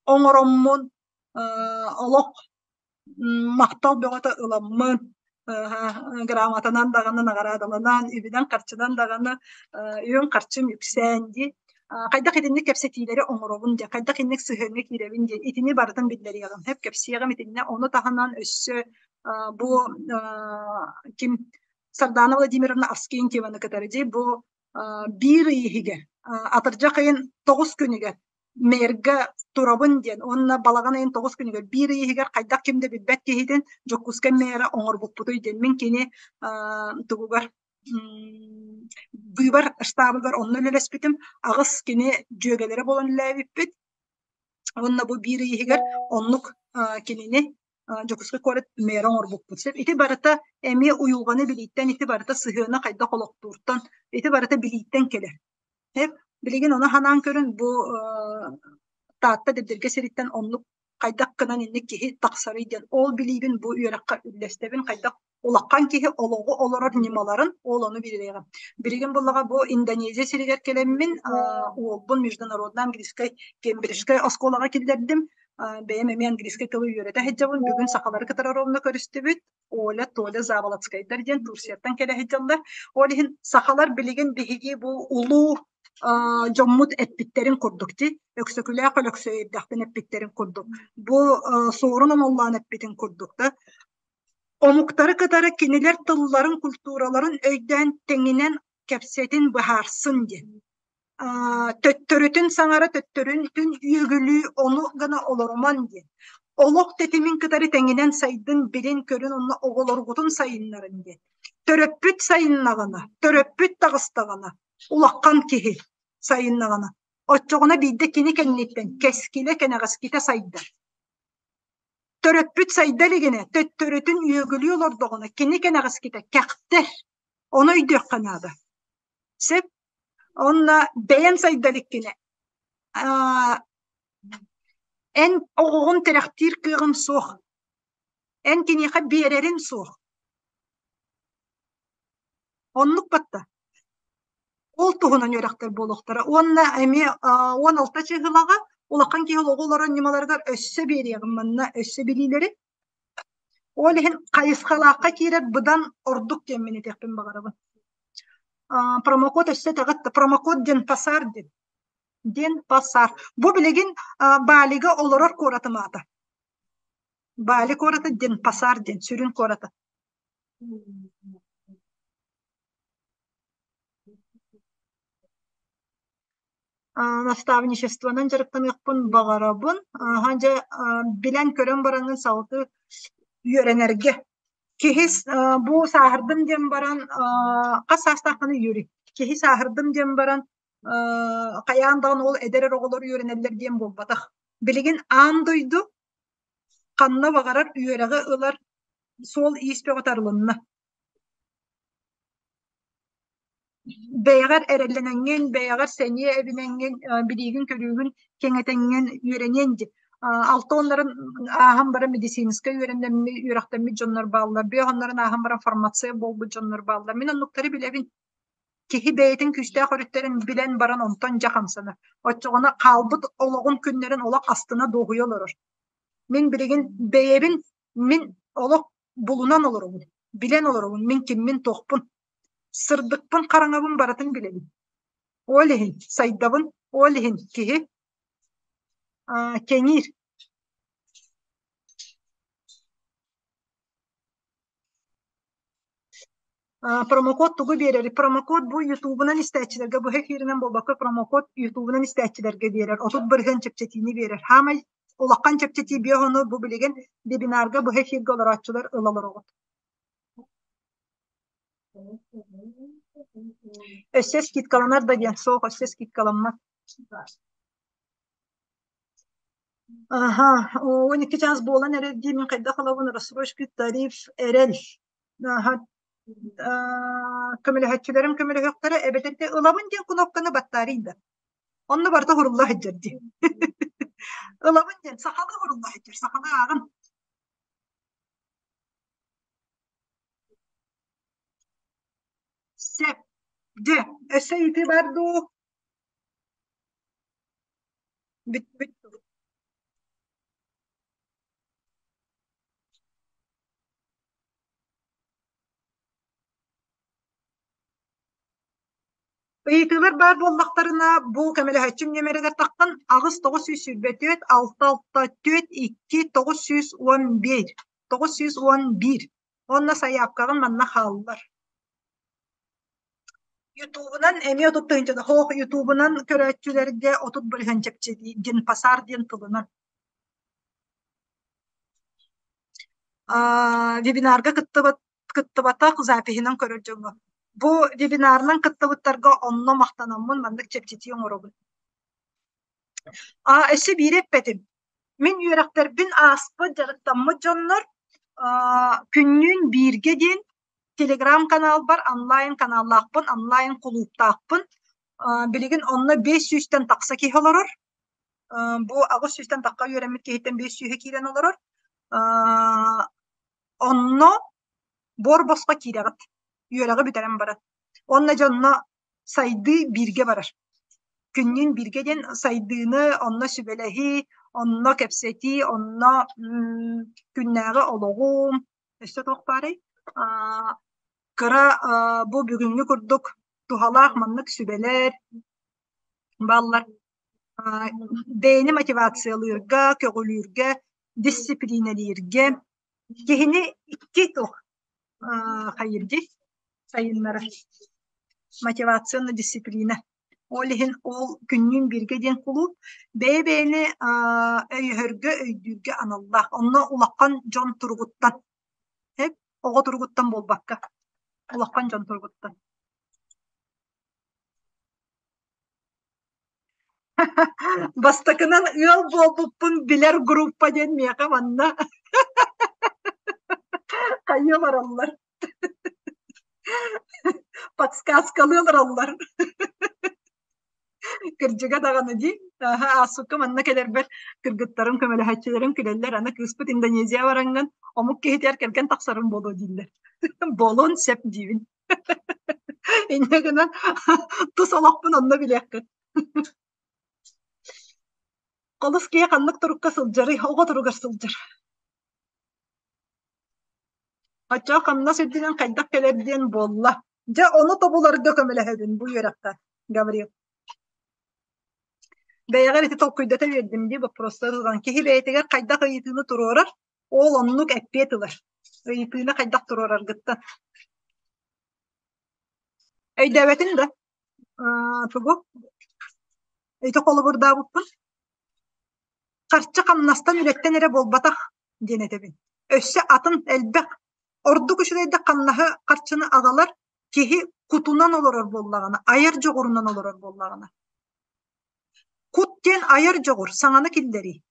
оҥороммун олох махтал бөҕөтө ыламмын грамотанан даҕаны наҕараадаланан, үбүнэн-харчынан даҕаны үөн-харчым үксээн дии. Хайдах итинник кэпсэтиилэри оҥоробун диэн, хайдах инник сыһыаҥҥа киирэбин диэн итини барытын биллэриэҕим, сөп кэпсиэҕим итиннэ. Ону таһынан өссө бу ким Сардана Владимировна Авскентьеваны кытары дии бу биир ый иһигэр атырдьах ыйын 9 күнүгэр мэргэ турабын диэн уонна балаҕан ыйын 9 күнүгэр биир ый иһигэр хайдах ким да билбэт киһитин Дьокуускай мэра оҥорбуппутуй диэн мин кини тугугар быыбар штабыгар онно үлэлэспитим аҕыс кини дьүөгэлэрэ буолан үлэлээбиппит уонна бу биир ый иһигэр оннук кинини Дьокуускай куорат мэра оҥорбуппут сөп. Ити барыта эмиэ уйулҕаны билииттэн, ити барыта сыһыаны хайдах олохтууртан, ити барыта билииттэн кэлэр. Сөп. Билигин ону санаан көрүн бу Таатта Дэбдиргэ сириттэн оннук Хайдах гынан инник киһи тахсарый диэн ол билиибин бу үөрэххэ үллэстэбин, хайдах улахан киһи олоҕу олорор ньымаларын ол ону билиэҕим. Билигин буллаҕа бу Индонезия сиригэр кэлэммин уолбун международный английскай Кембриджскай оскуолаҕа киллэрдим. Бэйэм эмиэ английскай тылы үөрэтэ сылдьабын. Бүгүн сахалары кытары ровно көрүстүбүт. Оля, Толя Заболоцкайдар диэн Турцияттан кэлэ сылдьаллар. Ол иһин сахалар билигин биһиги бу улуу дьоммут эппиттэрин курдук дии, Өксөкүлээх Өлөксөй эрдэхтэн эппиттэрин курдук, бу Суорун Омоллоон эппитин курдук да, омуктары кытары кинилэр тылларын, культураларын өйдөөн тэҥинэн кэпсэтин быһаарсын диэн. Төттөрүтүн саҥара, төттөрүтүн үөгүлүү ону гына олоруман диэн. Олох тэтимин кытары тэҥинэн сайдын, билин, көрүн онно оҕолоргутун сайыннарын диэн. Төрөппүт сайыннаҕына, төрөппүт таҕыстаҕына, улахан киһи сайыннаҕына, оччоҕуна биирдэ кини кэнниттэн кэскилэ кэнэҕэскитэ сайдар. Төрөппүт сайда илигинэ, төттөрүтүн үөгүлүү олордоҕуна, кини кэнэҕэскитэ кэхтэр. Ону өйдүөххэ наада. Сөп. Онно бэйэн сайда иликкинэ, эн оҕоҕун тирэхтиир кыаҕын суох. Эн киниэхэ биэрэрин суох. Оннук батта. Ол туһунан үөрэхтэр буолуохтара. Уонна эмиэ 16 чыһылаҕа улахан киһи олоҕу олорор ньымаларыгар өссө биэриэҕим манна өссө билиилэри. Ол иһин хайысхалаахха киирэр быдан ордук диэммин этиэхпин баҕарабын. Промокод өссө этэҕит да промокод диэн пасар диэн. Диэн пасар. Бу билигин Балига олорор куоратым аата. Бали куората Денпасар диэн сүрүн куората. Наставничествонан дьарыктаныахпын баҕарабын. Аха дьэ билэн-көрөн бараҥҥын салгыы үөрэнэргэ. Киһи бу сааһырдым диэн баран хас саастааххыный Юрий? Киһи сааһырдым диэн баран хайаан даҕаны ол эдэр эрэ оҕолор үөрэнэллэр диэн буолбатах. Билигин аан дойду ханна баҕарар үөрэҕи ылар суол-иис бөҕөтө арылынна. Бэйэҕэр эрэллэнэҥҥин, бэйэҕэр сэниэ эбинэҥҥин, билиигин-көрүүгүн кэҥэтэҥҥин үөрэниэн дии. Алта уоннарын ааһан баран медицинскэй үөрэннэммит, үөрэхтэммит дьоннор бааллар, бүөх уоннарын ааһан баран фармация буолбут дьоннор бааллар. Мин оннуктары билэбин. Киһи бэйэтин күүстээх өрүттэрин билэн баран онтон дьэ хамсанар. Оччоҕуна хаалбыт олоҕун күннэрин олох астына дуоһуйа олорор. Мин билигин бэйэбин мин олох булунан олоробун, билэн олоробун, мин киммин-туохпун, сырдыкпын, хараҥабын барытын билэбин. Ол иһин сайдабын, ол иһин киһи кэҥиир. Промокод тугу биэрэр? Промокод бу Ютубунан истээччилэргэ быһа эфиринэн буолбакка промокод Ютубунан истээччилэргэ биэрэр. 30% чэпчэтиини биэрэр. Хаамай улахан чэпчэтии биэ ону бу билигин вебинарга быһа эфиргэ олорооччулар ыла олороҕут. Өссө скидкаланар да диэн суох, өссө скидкаламмат. Аха, 12 чаас буолан эрэр дии мин хайдах ылабын рассрочка тариф эрэл. Аха, көмөлөһөччүлэрим көмөлөһүөхтэрэ эбэтэр те ылабын диэн кнопканы баттаарый да. Онно барыта хурулла сылдьар дии. Ылабын диэн сахалыы хурулла сылдьар, сахалыы ааҕын. Сөп. Дьэ, өссө ыйытыы баар дуу? Бүт Ыйытыылар баар буоллахтарына, бу көмөлөһөөччүм нүөмэригэр таххан 8 924 6 6 4 2 911 911 уонна сайаапкаҕын манна хааллар. Ютубунан эмиэ 30 тыһыынча хоох Ютубунан көрөөччүлэргэ 30% чэпчэтии Денпасар диэн тылынан. Вебинарга кыттыбыт кыттыбатах запиһынан көрөр дьоҥҥо. Бу вебинарынан кыттыбыттарга онно махтанаммын маннык чэпчэтии оҥоробун. А өссө биири эппэтим. Мин үөрэхтэрбин ааспыт, дьарыктаммыт дьоннор күннүүн бииргэ диэн телеграм-каналбар онлайн-каналлаахпын, онлайн-кулууптаахпын. Билигин онно 500-тэн тахса киһи олорор. Бу 800-тэн тахха үөрэммит киһиттэн 500-ө киирэн олорор. Онно буор босхо киирэҕит, үөрэҕи бүтэрэн баран. Уонна дьэ онно сайдыы бииргэ барар. Күннүүн бииргэ диэн сайдыыны онно сүбэлэһии, онно кэпсэтии, онно күннээҕи олоҕум, өссө туох баарый? Кыра бу бүгүҥҥү курдук туһалаах маннык сүбэлэр бааллар. Бэйэни мотивациялыырга, көҕүлүүргэ, дисциплинэлииргэ киһини икки туох хайыырдий сайыннарар мотивация уонна дисциплина. Ол иһин ол күннүүн бииргэ диэн кулууп бэйэ-бэйэни өйөһөргө, өйдүүргэ аналлаах. Онно улахан дьон туругуттан, оҕо туругуттан буолбакка, улахан дьон туругуттан. Бастакынан ыал буолбуппун билэр группа диэн миэхэ манна хайыы олороллор. Подсказкалыы олороллор. Кырдьыга даҕаны дии. Аһа, ааспыкка манна кэлэрбэр кыргыттарым, көмөлөһөөччүлэрим күлэллэр, аны кыыспыт Индонезия бараҥҥын омук киһитигэр кэргэн тахсарым буолуо дииллэр. Буолуон сөп диибин. Инньэ гынан тус олохпун онно билиэххит. Холус киһи ханнык турукка сылдьарый? Оҕо туругар сылдьар. Оччоҕо хамнас үрдүнэн хайдах кэлэр диэн буолла. Дьэ, ону тобуларга көмөлөһөбүн бу үөрэххэ, Гаврил. Бэйэҕэр ити толкуйдата биэрдим дии боппуруостары ылан. Киһи бэйэтигэр хайдах ыйытыыны туруорар, ол оннук эппиэт ылар. Ыйытыыны хайдах туруораргыттан. Өйдөөбөтүн да? Тугу? Ити холобурдаабыппын. Харчы хамнастан үлэттэн эрэ буолбатах диэн этэбин. Өссө атын элбэх, ордук үчүгэйдик хамнаһы харчыны аҕалар киһи кутунан олорор буоллаҕына, айар дьоҕурунан олорор буоллаҕына. Кут диэн айар дьоҕур, саҥаны киллэрии.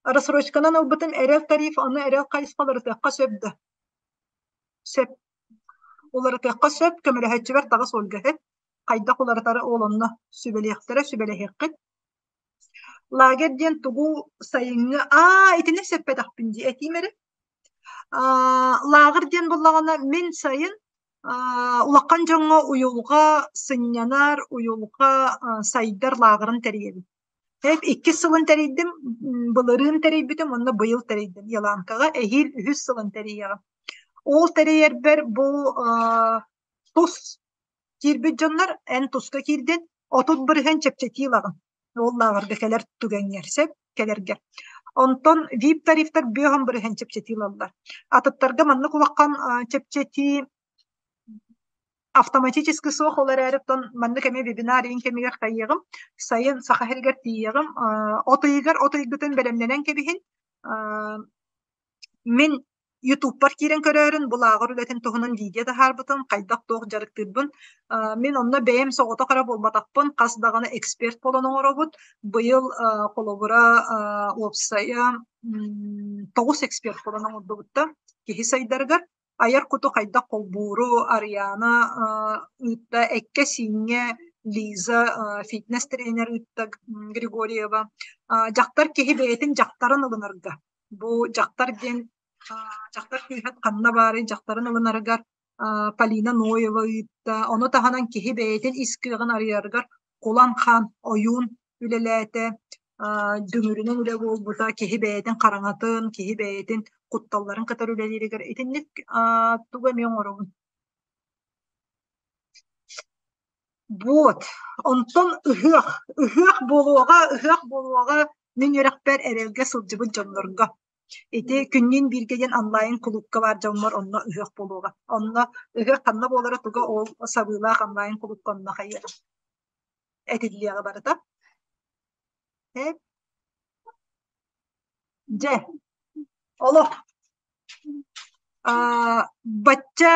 Рассрочканан ылбытым эрэл тариф, ону эрэл хайысха уларытыахха сөп да? Сөп. Уларытыахха сөп, көмөлөһөөччүбэр таҕыс Ольга иһит. Хайдах уларытары ол онно сүбэлиэхтэрэ, сүбэлэһиэххит. Лагерь диэн тугу сайыҥҥы аа итини сэппэтэхпин дии этиим эрэ. Лааҕыр диэн буоллаҕына мин сайын улахан дьоҥҥо уйулҕа сынньанар, уйулҕа сайдар лааҕырын тэрийэбин. Иккис сылын тэрийдим, былырыын тэрийбитим уонна быйыл тэрийдим Еланкаҕа эһиил үһүс сылын тэрийиэҕим. Ол тэрийэрбэр бу тус киирбит дьоннор эн туска киирдин 30% чэпчэтии ылаҕын. Ол лааҕырга кэлэр түгэҥҥэр сөп кэлэргэ. Онтон VIP тарифтар 50% чэпчэтии ылаллар. Атыттарга маннык улахан чэпчэтии автоматически суох, ол эрээри оттон маннык эмиэ вебинар иин кэмигэр хайыаҕым, сайын Саха сиригэр тиийиэҕим, от ыйыгар от ыйгытын бэлэмнэнэн кэбиһин. Мин Ютубпар киирэн көрөөрүн, бу лааҕыр үлэтин туһунан видео таһаарбытым, хайдах-туох дьарыктыырбын. Мин онно бэйэм соҕотох эрэ буолбатахпын, хас даҕаны эксперт буолан оҥоробут. Быйыл холобура уопсайа 9 эксперт буолан оҥордубуттар киһи сайдарыгар. Айар куту хайдах холбууру Ариана ыытта, эккэ-сииҥҥэ Лиза фитнес-тренер ыытта Григорьева. Дьахтар киһи бэйэтин дьахтарын ылынарга. Бу дьахтар диэн дьахтар кыыһа ханна баарый дьахтарын ылынарыгар Полина Ноева ыытта. Ону таһынан киһи бэйэтин ис кыаҕын арыйарыгар Кулан Хаан ойуун үлэлээтэ, дүҥүрүнэн үлэ буолбута, киһи бэйэтин хараҥатын, киһи бэйэтин кутталларын кытары үлэлииригэр итинник тугу эмиэ оҥоробун. Вот, онтон ыһыах, ыһыах буолуоҕа, ыһыах буолуоҕа мин үөрэхпэр эрэлгэ сылдьыбыт дьоннорго. Ити күннүүн бииргэ диэн онлайн кулуупка баар дьоммор онно ыһыах буолуоҕа. Онно ыһыах ханна буолара туга ол сабыылаах онлайн кулуупка онно хайыаҕа этиллиэҕэ барыта. Э? Дьэ, олох бачча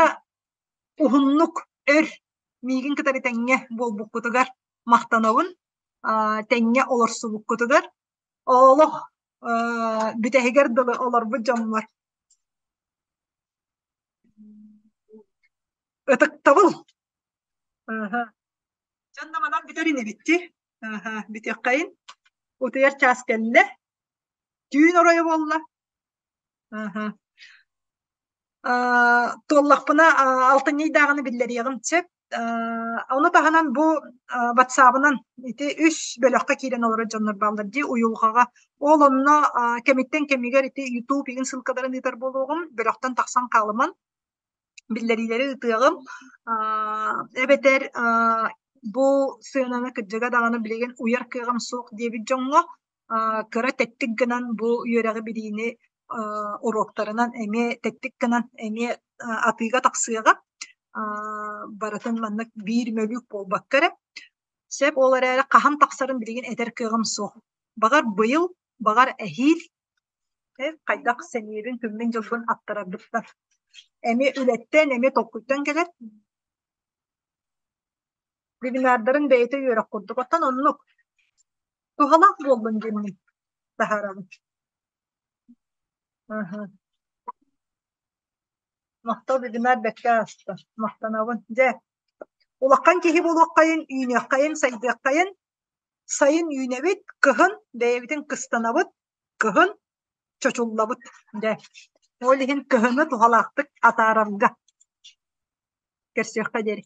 уһуннук өр миигин кытары тэҥҥэ буолбуккутугар махтанабын, тэҥҥэ олорсубуккутугар. Олох бүтэһигэр дылы олорбут дьоммор ытыктабыл. Дьонно манан бүтэр инибит дии. Аха, бүтүөххэйин. Утуйар чаас кэллэ. Түүн оройо буолла. Аха. Туоллахпына алтынньы ыйдааҕыны биллэриэҕим сөп. Ону таһынан бу ватсабынан ити үс бөлөххө киирэн олорор дьоннор бааллар дии уйулҕаҕа. Ол онно кэмиттэн кэмигэр ити YouTube игин ссылкаларын ыытар буолуоҕум. Бөлөхтөн тахсан хаалыман. Биллэриилэри ыытыаҕым. Эбэтэр бу сыананы кырдьыга даҕаны билигин уйар кыаҕым суох диэбит дьоҥҥо кыра тэттик гынан бу үөрэҕи билиини уруоктарынан эмиэ тэттик гынан эмиэ атыыга тахсыаҕа. Барытын маннык биир мөлүүк буолбакка эрэ. Сөп ол эрээри хаһан тахсарын билигин этэр кыаҕым суох. Баҕар быйыл, баҕар эһиил хайдах сэниэбин, күммүн-дьылбын аттарарбыттан. Эмиэ үлэттэн, эмиэ толкуйтан кэлэр. Вебинардарын бэйэтэ үөрэх курдук. Оттон оннук туһалаах буоллун диэммин таһаарабын. Махтал вебинар бэркэ ааста. Махтанабын. Дьэ, улахан киһи буолуоххайын, үүнүөххэйин, сайдыаххайын. Сайын үүнэбит, кыһын бэйэбитин кыстанабыт, кыһын чочуллабыт. Дьэ, ол иһин кыһыны туһалаахтык атаарарга. Көрсүөххэ диэри.